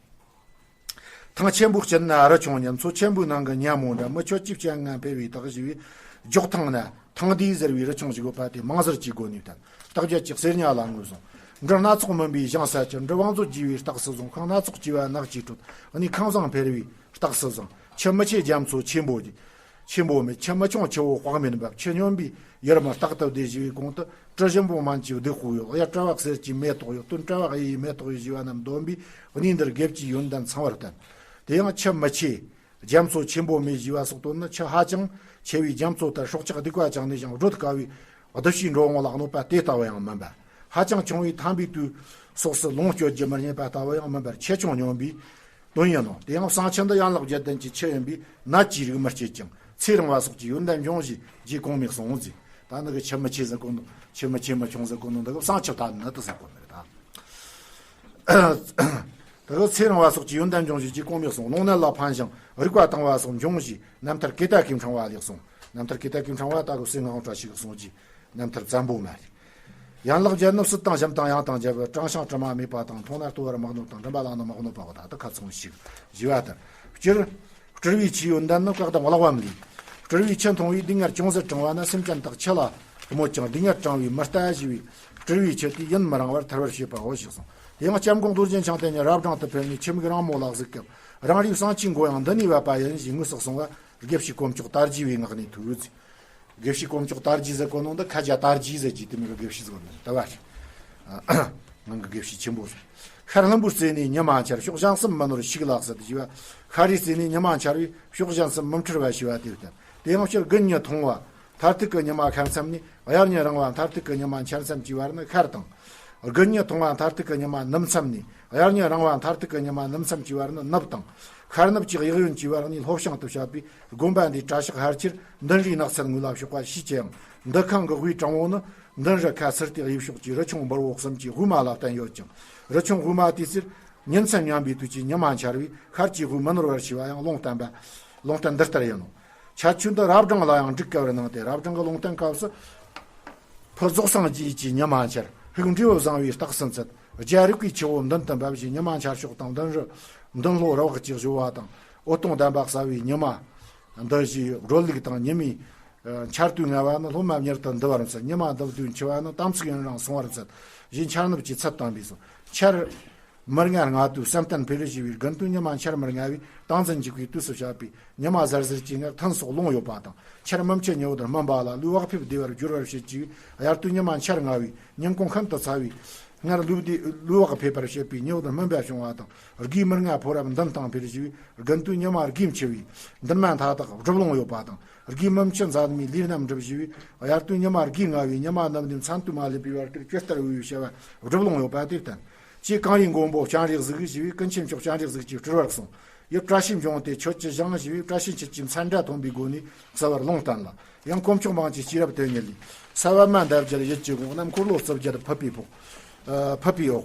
ཐང་ཆེན་པོའི་དཀྱིལ་ན་རི་ཆུང་ཉིད། མཚོ་ཆེན་པོའི་ནང་གི་ཉ་མོ་འདྲ། མི་ཁྱོད་ཀྱིས་སྤྱན་སྔར་འཕེལ་བའི་རྟགས་ཞུས་པས། སྒྱོགས་ཐང་ན་ཐང་སྡེ་ཟེར་བའི་རི་ཆུང་ཞིག་ཡོད་པ་དེ་མིང་ཟུར་གྱི་སྒོ་ནས་བསྟན། རྟགས་བརྒྱད་ཀྱི་གསེར་ཉ་ལ་ངོས་བཟུང་། འབྲུ་སྣ་ཚོགས་སྨིན་པའི་ཞིང་ས་ཆེ། འབྲུ་བང་མཛོད་བརྗིས་པའི་རྟགས་སུ་བཟུང་། ཤིང་སྣ་ཚོགས་སྐྱེས་པ་ནགས་ཀྱི་ཁྲོད། གནས་ཁང་བཟང་འཕེལ་བའི་རྟགས་སུ་བཟུང་། ཁྱི་མི་ཆེ་རྒྱ་མཚོ་ཆེན་པོ་ཆེན་པོ་མེད། ཁྱི་མི་ཆུང་ཆུ་བོ་དཔག་མེད་འབབ། ཁྱི་སྨྱོན་པའི་ཡུར་མི་རྟག་ཏུ་བདེ་ཞེས་པའི་གོང་དུ། སྤྲི་ཞིམ་པོ་སྨན་གྱི་བདུག་སྤོས་ཡོད། གཡུ་བྲལ་བ་གསེར་གྱི་མེ་ཏོག་ཡོད། སྟོན་བྲལ་བ་གཡས་གཡོན་མེ་ཏོག་ཡོད་ཞེས་པ་རྣམས་འདོན་པས་གནས་འདིར་དགེ་བཅུའི་ཡོན་ཏན་ཚང་བར་བསྟན། དེ་ཡང་ཁྱི་མི་ཆེ། རྒྱ་མཚོ་ཆེན་པོ་མེད་ཞེས་པ་སོགས་དོན་ནི་ཁྱི་ཧ་ཅང་ཆེ་བས་རྒྱ་མཚོ་ལྟར་སྲོག་ཆགས་སྡུག་པ་ཅན་ནས་ཀྱང་བགྲོད་དཀའ་བས་གདུག་བྱའི་འགྲོ་འོང་ལ་གནོད་པ་དེ་ལྟ་བུ་ཡང་མིན་པར། ཧ་ཅང་ཆུང་བས་ཐང་པའི་དུས་སོགས་སུ་ལོངས་སྤྱོད་རྒྱུ་མི་རྙེད་པ་ལྟ་བུ་ཡང་མིན་པར་ཆེ་ཆུང་སྙོམས་པའི་དོན་ཡིན་ནོ། དེ་ཡང་བསང་ཆུ་འདི་ཡན་ལག་བརྒྱད་ལྡན་གྱི་ཆུ་ཡིན་པས་ནད་ཀྱི་རིགས་མི་སྐྱེད་ཅིང་ཚེ་རིང་བ་སོགས་ཀྱི་ཡོན་ཏན་འབྱུང་ཞེས་རྗེ་གོང་མས་གསུངས་ཟེར། ད་ནི་གི་ཁྱི་མི་ཆེ་ཟེར་གོ་ནོ། ཁྱི་མི་ཆེ་མི་ཆུང་ཟེར་གོ་ནོ་འདི་གི་བསང་ཆུ་ད་ནི་དུ་ཟེར་གོ་ནི་རེད་ད། དེ་གི་ཚེ་རིང་བ་སོགས་ཀྱི་ཡོན་ཏན་འབྱུང་ཞེས་རྗེ་གོང་མས་གསུངས། རླུང་ནད་ལ་ཕན་ཞིང་རིག་པ་དྭངས་པ་སོགས་འབྱུང་ཞེས་རྣམ་ཐར་ཀེ་ཏ་གི་ཕྲེང་བ་ལས་གསུངས། རྣམ་ཐར་ཀེ་ཏ་གི་ཕྲེང་བ་ད་གི་སྲས་ངག་དབང་བཀྲ་ཤིས་ཀྱིས་གསུངས་ཀྱི་རྣམ་ཐར་བཙན་པོ་མ་རེད། ཡན་ལག་བརྒྱད་ནི་སྲིད་དང་ཞིང་དང་གཡང་དང་རྒྱལ་པོ། དྲང་ཞིང་དྲི་མ་མེད་པ་དང་། མཐོང་ན་བསྟོད་པར་མི་གནོད་དང་། མགྲིན་པ་བླངས་ན་མི་གནོད་པའོ། ད་ལྟ་ཁ་ཚང་ཞིག་ཞུས་པ་ལྟར། སྤྱིར་སྤྲུལ་པའི་ཆོས་ཡོན་ཏན་ནི་བཀའ་གདམས་གླེགས་བམ་ལས། སྤྲུལ་པའི་ཆུ་འཐུང་བས་སྡུག་བསྔལ་ཅུང་ཟད་དྲང་བ་ན། སེམས་ཅན་དག་ཆུ་ལ་སྨོད་ཅིང་སྡུག་བསྔལ་དྲང་བའི་མི་ལྟ་ཞེས་པའི་སྤྲུལ་པའི་ཆུ་དེས་ཡུན་མི་རིང་བར་ཐར་བར་བྱེད་པའོ་ཞེས་གསུངས། དེ་ཡང་སྐྱབས་མགོན་རྡོ་རྗེ་འཆང་དེ་ཉིད་རབ་འབྲིང་དུ་ཕེབས་ནས་ཆུ་མིག་རིང་མོ་ལ་གཟིགས་སྐབས། རང་རེའི་བསང་ཆུའི་མགོ་ཡང་འདི་ནས་བབས་པ་ཡིན་ཞེས་དངོས་སུ་གསུངས་པ། དགེ་བཤེས་དཀོན་མཆོག་དར་རྒྱས་པའི་ངག་ནས་ཐོས་ཟེར། དགེ་བཤེས་དཀོན་མཆོག་དར་རྒྱས་ཟེར་གོ་ནོ་འདི་ཁ་རྒྱ་དར་རྒྱས་ཟེར་གྱི་དེ་མོ་གི་དགེ་བཤེས་ཟེར་གོ་ནོ་ལྟ་བ་རེད། ངང་གི་དགེ་བཤེས་ཆེན་པོ་ཟེར། ཤར་ལྷུན་པོའི་རྩེ་ནས་ཉི་མ་འཆར། ཕྱོགས་གཞན་གསུམ་མི་ནོར་ཞིག་ལགས་སུ་དུ་ཞུས་པ། ཤར་རིའི་རྩེ་ནས་ཉི་མ་འཆར་བས་ཕྱོགས་གཞན་གསུམ་མི་འཁྲུལ་བར་ཞུས་པ་དེ་ལྟར། དེ་ཡང་སྤྱིར་དགུན་ཉི་ཐུང་བ་མཐར་ཐུག་གི་ཉི་མ་ཤར་མཚམས་ནས། དབྱར་ཉི་རིང་བ་མཐར་ཐུག་གི་ཉི་མ་འཆར་མཚམས་ཀྱི་བར་ནི་ཤར་དང་། དགུན་ཉི་ཐུང་བ་མཐར་ཐུག་གི་ཉི་མ་ནུབ་མཚམས་ནས། དབྱར་ཉི་རིང་བ་མཐར་ཐུག་གི་ཉི་མ་ནུབ་མཚམས་ཀྱི་བར་ནི་ནུབ་དང་། ཤར་ནུབ་ཀྱི་གཡས་གཡོན་གྱི་བར་ནི་ལྷོ་བྱང་དུ་བཤད་པས། དགོན་པ་འདིའི་གྲྭ་ཤག་ཕལ་ཆེར་མདུན་རིའི་ནགས་ཚལ་ངོས་ལ་ཕྱོགས་པ་ཞེས་བྱ་ཡང་། འདུ་ཁང་གི་དབུས་དྲང་པོ་ནི་མདུན་རི་ཁ་ཚུར་ཏེ་གཡས་ཕྱོགས་ཀྱི་རི་ཆུང་འབུར་བོ་གསུམ་གྱི་དབུས་མ་ལ་བསྟན་ཡོད་ཅིང་། རི་ཆུང་དབུས་མ་དེའི་ཚེར་ཉིན་མཚན་མཉམ་པའི་དུས་ཀྱི་ཉི་མ་འཆར་བས་ཤར་གྱི་དབུས་མི་ནོར་བར་ཞུས་པ་ཡང་ལུང་བསྟན་པ། ལུང་བསྟན་འདི་ལྟར་ཡིན་ནོ། ཁྱད་ཆོས་འདི་རབ་སྦྲང་ལ་ཡང་འགྲིག་ག་བར་སྣང་སྟེ། རབ་སྦྲང་གི་ལུང་བསྟན་སྐབས་སུ། ཕུར་རྫོགས་སངས་རྒྱས་ཀྱི་ཉི་མ་འཆར། ཧིག་འབྲས་བུ་བཟང་བའི་རྟགས་སུ་འཚལ། རྒྱལ་རིགས་ཀྱི་ཆུ་བོ་མདུན་དུ་འབབ། ཞེས་ཉི་མ་འཆར་ཕྱོགས་དང་མདུན་རི། མདུན་ལྷོ་རི་བག་གཅིག་བཞོ་བ་དང་། འོད་སྟོང་ལྡན་པ་གསལ་བའི་ཉི་མ། འདི་ཞེས་སྒྲོལ་ལུགས་དང་ཉི་མའི། ཨ། འཆར་དུས་ལྔ་བ་ནི་སློབ་མ་མྱུར་དུ་འདུ་བར་འཚལ། ཉི་མ་ལྡིབ་དུས་འཆི་བ་ནི་དམ་ཚིག་ཡུན་རིང་སྲུང་བར་འཚལ། ཞེས་འཆར་ནུབ་ཀྱི་ཚུལ་བསྟན་པས་སོ། འཆར་མི་ལྔ་ལྔ་དུས་བསམ་གཏན་འཕེལ་ཞེས་པའི་དགུན་དུས་ཉི་མ་འཆར་མི་ལྔ་བས་ཏིང་འཛིན་འཇུག་པའི་དུས་སུ་བཤད་པས། ཉི་མ་གཟར་གཟིར་གྱི་སྔར་ཐུན་སོགས་ལོང་ཡོད་པ་དང་། འཆར་མི་འཆི་ཉི་འོད་སྨིན་པ་ལ་ལུས་བག་ཕེབས་བདེ་བར་འགྱུར་བར་བཤད་ཅིང་། དབྱར་དུས་ཉི་མ་འཆར་ལྔ་བས་ཉིན་གུང་ཤིན་ཏུ་ཚ་བའི་སྔར་ལུས་བདེ་ལུས་བག་ཕེབས་པར་བཤད་པས་ཉི་འོད་སྨིན་པ་བྱུང་བ་དང་། དགུས་མི་ལྔ་ཕོ་རབ་མདུན་ཐང་འཕེལ་ཞེས་པས། དགུན་དུས་ཉི་མ་དགུས་འཆི་བས་མདུན་མ་མཐའ་དག་སྒྲིབ་ལོང་ཡོད་པ་དང་། དགུས་མི་འཆི་མཛད་མའི་ལུས་རྣམས་འགྲིབ་ཞེས་པས། དབྱར་དུས་ཉི་མ་དགུས་ལྔ་བས་ཉི་མ་ནུབ་ནས་མཚན་དུས་མ་སླེབས་པའི་བར་དུ་ཇི་ལྟར་འོས་པའི་བྱ་བ་སྒྲིབ་ལོང་ཡོད་པ་དེ་བསྟན། ཅེས་གངས་རིའི་མགོན་པོ་སྤྱན་རས་གཟིགས་ཞེས་པས་ཀུན་མཁྱེན་མཆོག་སྤྱན་རས་གཟིགས་ཀྱི་སྤྲུལ་པར་གསུངས། ཡུལ་བཀྲ་ཤིས་འབྱུང་སྟེ་ཁྱོད་ཀྱི་ཞིང་ཞེས་པས་བཀྲ་ཤིས་འཁྱིལ་གྱི་མཚན་སྒྲ་ཐོན་པའི་སྒོ་ནས་གསལ་བར་ལུང་བསྟན་ལ། ཡང་དཀོན་མཆོག་དམངས་ཀྱི་སྐྱེས་རབས་དོན་གཉེར་ལས། ས་པདྨ་འདབ་བརྒྱད་ཡིད་ཀྱི་དགོངས། གནམ་འཁོར་ལོ་རྩིབས་བརྒྱད་ཕུབ་པའི་ཕོག་ཨ། ཕུབ་པའི་འོག་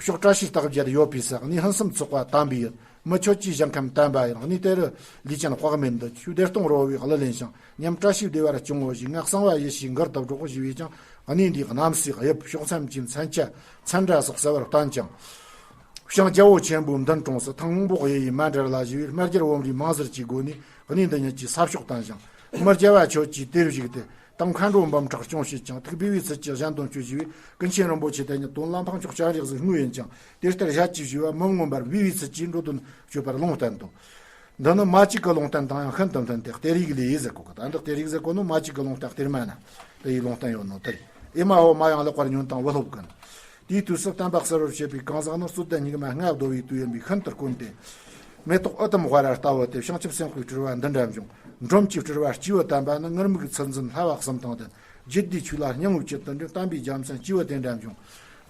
ཕྱོགས་བཀྲ་ཤིས་རྟགས་བརྒྱད་ཡོད་པའི་ས། གནས་ཕུན་སུམ་ཚོགས་པ་དམ་པའི་ཡུལ། མི་ཁྱོད་ཀྱི་ཞིང་ཁམས་བསྟན་པ་ཡིན། གནས་དེ་རུ་ལས་ཅན་དཔག་མེད་འདུ། ཆོས་བདེ་སྟོང་རོལ་པའི་གླུ་ལེན་ཞིང་། ཉམས་བཀྲ་ཤིས་བདེ་བར་སྐྱོང་ངོ་ཞེས། ངག་གསང་བ་ཡེ་ཤེས་མགུར་དུ་སྒྲོག་ཞེས་པས་ཀྱང་གནས་འདིའི་གནམ་སའི་དབྱིབས། ཕྱོགས་མཚམས་ཀྱི་མཚོན་ཆ། མཚན་སྒྲ་སོགས་གསལ་བར་བསྟན་ཅིང་། ཞིང་རྒྱལ་པོ་ཆེན་པོའི་མདུན་དྲུང་སུ། ཐང་སྔོན་པོ་གཡུ་ཡི་མཎྜལ་ལ་ཞེས་པས་སྨན་རྒྱལ་བུམ་པའི་མིང་ཟུར་གྱི་སྒོ་ནས་གནས་འདི་ཉིད་ཀྱི་ས་ཕྱོགས་བསྟན་ཞིང་། མི་རྒྱལ་བ་ཁྱོད་ཀྱིས་དེར་བཞུགས་ཏེ། དམ་མཁའ་འགྲོ་འབུམ་ཕྲག་སྐྱོང་བྱེད་ཅིང་། ཐུགས་བསྐུལ་བའི་ཚུལ་གྱིས་གཞན་དོན་སྤྱོད་ཞེས་པས་ཀུན་མཁྱེན་རིན་པོ་ཆེ་དེ་ཉིད་དོན་ལ་འཕགས་མཆོག་སྤྱན་རས་གཟིགས་དངོས་ཡིན་ཅིང་། དེ་ལྟར་ཞལ་གྱིས་ཞུས་པ་མི་མངོན་པར་བསྡུས་པའི་ཚུལ་གྱིས་འགྲོ་དོན་སྤྱོད་པར་ལུང་བསྟན་ཏོ། འདི་ནི་མ་གཅིག་གི་ལུང་བསྟན་དང་ཡང་ཤིན་ཏུ་མཐུན་ཏེ། གཏེར་ཡིག་ལས་ཟེར་གོ་གི། ད་འདི་གཏེར་ཡིག་ཟེར་གོ་ནི་མ་གཅིག་གི་ལུང་བསྟན་གཏེར་མ་ན་དེ་ཡི་ལུང་བསྟན་ཡོད་ནོ་དེ་རེད། ཨེ་མ་ཧོ། མ་ཡང་ལེགས་པར་ཉོན་དང་བུ་སློབ་ཀུན། དེའི་དུས་སུ་བསྟན་པ་གསལ་བར་བྱེད་པའི་གང་ཟག་ནི་རྩོད་ལྡན་སྙིགས་མ་ལྔ་བདོ་བའི་དུས་ཡིན་པས་ཤིན་ཏུ་དཀོན་ཏེ། མེ་ཏོག་ཨུ་དུམ་ཝ་ར་ལྟ་བུ་སྟེ། བྱང་ཆུབ་སེམས་དཔའི་སྤྲུལ་པ་འདི་འདྲ་འབྱུང་། འབྲོམ་གྱི་སྤྲུལ་པ་སྐྱེས་བུ་དམ་པ་ནི། ངུར་སྨྲིག་ཚུལ་འཛིན་ལྷ་བ་གསུམ་དང་ལྡན། རྒྱུད་སྡེའི་ཆོས་ལ་སྙིང་དབུས་གྱུར་དུ་འདྲེན། དམ་པའི་རྒྱལ་མཚན་སྐྱེས་བུ་དེ་འདྲ་འབྱུང་།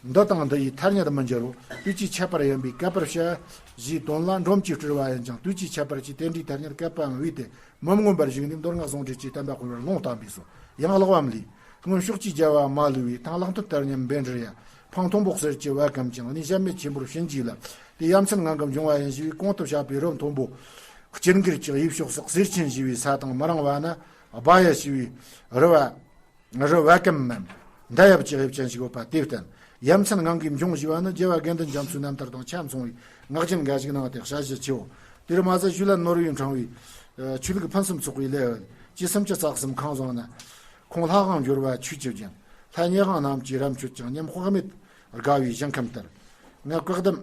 འདི་དང་འདི་ཡི་ཐ་སྙད་མི་འགྱུར་རོ། དུས་ཀྱི་ཁྱད་པར་ཡིན་པས་བཀབ་པར་བྱ། ཞེས་དོན་ལ་འབྲོམ་གྱི་སྤྲུལ་པ་ཡིན་ཀྱང་དུས་ཀྱི་ཁྱད་པར་གྱིས་དེ་འདྲའི་ཐ་སྙད་བཀབ་པའང་བས་ཏེ། མི་མངོན་པར་བཞུགས་ནས་མདོ་སྔགས་ཟུང་འབྲེལ་གྱི་བསྟན་པ་སྤེལ་བར་ལུང་བསྟན་པས་སོ། ཡང་གླེགས་བམ་ལས། སྔོན་ཕྱོགས་ཀྱི་རྒྱལ་བ་མ་ལུས་པའི། ཐང་ལྷག་མཐིལ་ལྟར་མཉམ་བཻ་ཌཱུརྻ། འཕང་མཐོན་པོ་གསེར་གྱི་བད་ཀན་ཅིང་། གནས་གཤམ་མེད་ཆེན་པོར་བྱིན་གྱིས་བརླབས། དེ་ཡ་མཚན་ངང་གིས་འབྱུང་བ་ཡིན་ཞེས་པས་གོང་དུ་བཤད་པའི་རི་མཐོན་པོ། སྐྱེར་འགེལ་གྱི་དབུས་ཕྱོགས་སུ་གསེར་ཆེན་ཞེས་པའི་ས་དང་། མི་རིང་བ་ན་སྦ་ཡ་ཞེས་པའི་རི་བ། རི་བད་ཀན་མམ། མདའ་ཡབ་ཀྱི་དབྱིབས་ཅན་ཞིག་ཡོད་པ་དེ་བསྟན། ཡ་མཚན་ངང་གིས་འབྱུང་ཞེས་པ་ནི་རྒྱལ་བ་དགེ་འདུན་རྒྱ་མཚོའི་རྣམ་ཐར་དང་ཆ་མཚུངས་པའི་ངག་རྒྱུན་འགའ་ཞིག་ནང་དེ་བྱ་གཞི་ཆེའོ། དེར་མ་ཟད་ཞུས་ལ་ནོར་བུས་འཕྲེང་བའི་ཆོས་ལུགས་ཕུན་སུམ་ཚོགས་པའི་ལས་འོད་ཀྱི་སུམ་ཅུ་རྩ་གསུམ་ཁང་བཟང་ན། ཁོང་ལྷ་དབང་འབྱོར་བ་ཆོས་ཀྱི་རྒྱན། ལྷ་མྱི་དབང་རྣམས་ཀྱིས་རབ་མཆོད་ཅིང་། ཉམས་དཔག་མེད་དགའ་བའི་ཞིང་ཁམས་ལྟར། ང་བཀག་སྡོམ།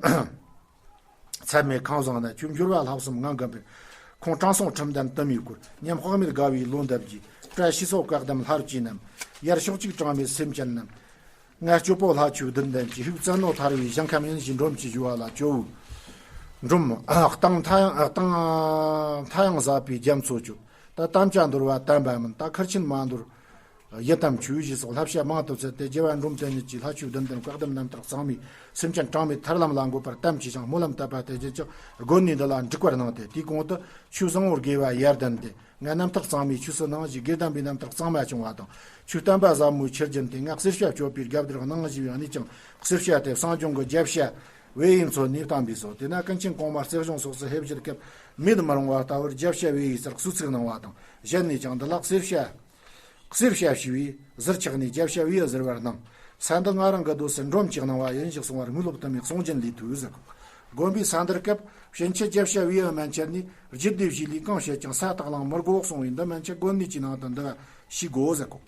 ཚད་མེད་ཁང་བཟང་ན། ཆོས་འབྱོར་བ་ལྷག་བསམ་ངང་གིས་འཕེལ། ཁོང་དྲང་སྲོང་ཁྲིམས་ལྡན་དུ་མའི་སྐུར། ཉམས་དཔག་མེད་དགའ་བའི་ལོ་འདབ་ཀྱིས། བཀྲ་ཤིས་སོགས་བཀའ་གདམས་ལྷ་རུ་ཅན་རྣམས། ཡར་ཕྱོགས་གཅིག་གྲངས་མེད་སེམས་ཅན་རྣམས། ང་སྤྱོད་པོ་ལྷ་ཆོས་བདུན་ལྡན་གྱི། ཧུག་བཙན་ནོ་ཐར་བའི་ཞིང་ཁམས་ཡིན། ཞེས་འབྲོམ་གྱིས་ཞུ་བ་ལ་ཇོ་བོས། འབྲོམ། གཏང་མཐའ་ཡང་གཏང་མཐའ་ཡང་ཟབ་པའི་རྒྱ་མཚོ་ཁྱོད། ད་དམ་བཅའ་འདོར་བ་དམ་པ་མིན། ད་ཁུར་ཆེན་མ་འདོར། ཡི་དམ་ཆོས་ཞེས་སོགས་བསླབ་བྱ་མང་དུ་སྩལ་ཏེ། རྒྱལ་བ་འབྲོམ་དེ་ཉིད་ཀྱིས་ལྷ་ཆོས་བདུན་ལྡན་བཀའ་གདམས་རྣམ་ཐར་གཙང་མའི་སེམས་ཅན་གྲངས་མེད་ཐར་ལམ་ལ་འགོད་པར་དམ་བཅས་ཤིང་སྨོན་ལམ་བཏབ་པ་དེ་བཞིན་ཀྱང་དགོན་གནས་འདི་ལ་འགྲིག་པར་གནང་སྟེ། དེའི་གོང་དུ་ཆོས་བཟང་པོ་དགེ་བ་ཡར་ལྡན་ཏེ། ང་རྣམ་ཐར་གཙང་མའི་ཆོས་སུ་སྣང་ཞེས། དགེ་ལྡན་པའི་རྣམ་ཐར་གཙང་མ་བྱུང་བ་དང་། ཆོས་བསྟན་པ་ཟབ་མོའི་ཆུ་རྒྱུན་ཏེ། ང་གསེར་ཞྭ་སྤྱོད་པའི་རྒྱབ་དེར་སྣང་ཞེས་པའི་གནས་ཀྱང་གསེར་ཞྭ་སྟེ་གསང་སྦྱོང་གི་རྒྱབ་ཞྭ་བེ་ཡིས་མཚོན་ནས་བསྟན་པས་སོ། དེས་ན་ཀུན་མཁྱེན་གོང་མ་རྩེ་གཞུང་སོགས་སུ་ཕེབས་ཕྱིར་སྐབས་མེད་མི་རུང་བ་ལྟ་བུར་རྒྱབ་ཞྭ་བེ་ཡིས་ཟེར་གསོལ་ཚིགས་གནང་བ་དང་། གཞན་ནས་ཀྱང་འདི་ལ་གསེར་ཞྭ། གསེར་ཞྭ་ཞེས་པས་ཟུར་ཆག་ནས་རྒྱབ་ཞྭ་བེ་ཡིས་ཟེར་བར་སྣང་། ས་འདི་ང་རང་གི་འདོད་སར་འབྲོམ་གྱིས་གནང་བ་ཡིན་ཞེས་གསུངས་པར་དངོས་སློབ་དུ་མའི་གསུང་རྒྱུན་ལས་ཐོས་ཟེར། དགོན་པའི་ས་འདིར་སྐབས་ཕྱིན་ཆད་རྒྱབ་ཞྭ་བེ་ཡིས་མ་འཆར་ནས་རྒྱུད་སྡེ་བཞིའི་ལས་གང་བྱེད་ཀྱང་ས་དག་ལང་མི་དགོ་གསུངས་པས། འདི་མན་ཆད་དགོན་གནས་ཀྱི་ནང་དུ་འདུ་བ་ཞིག་དགོས་ཟེར་གོ།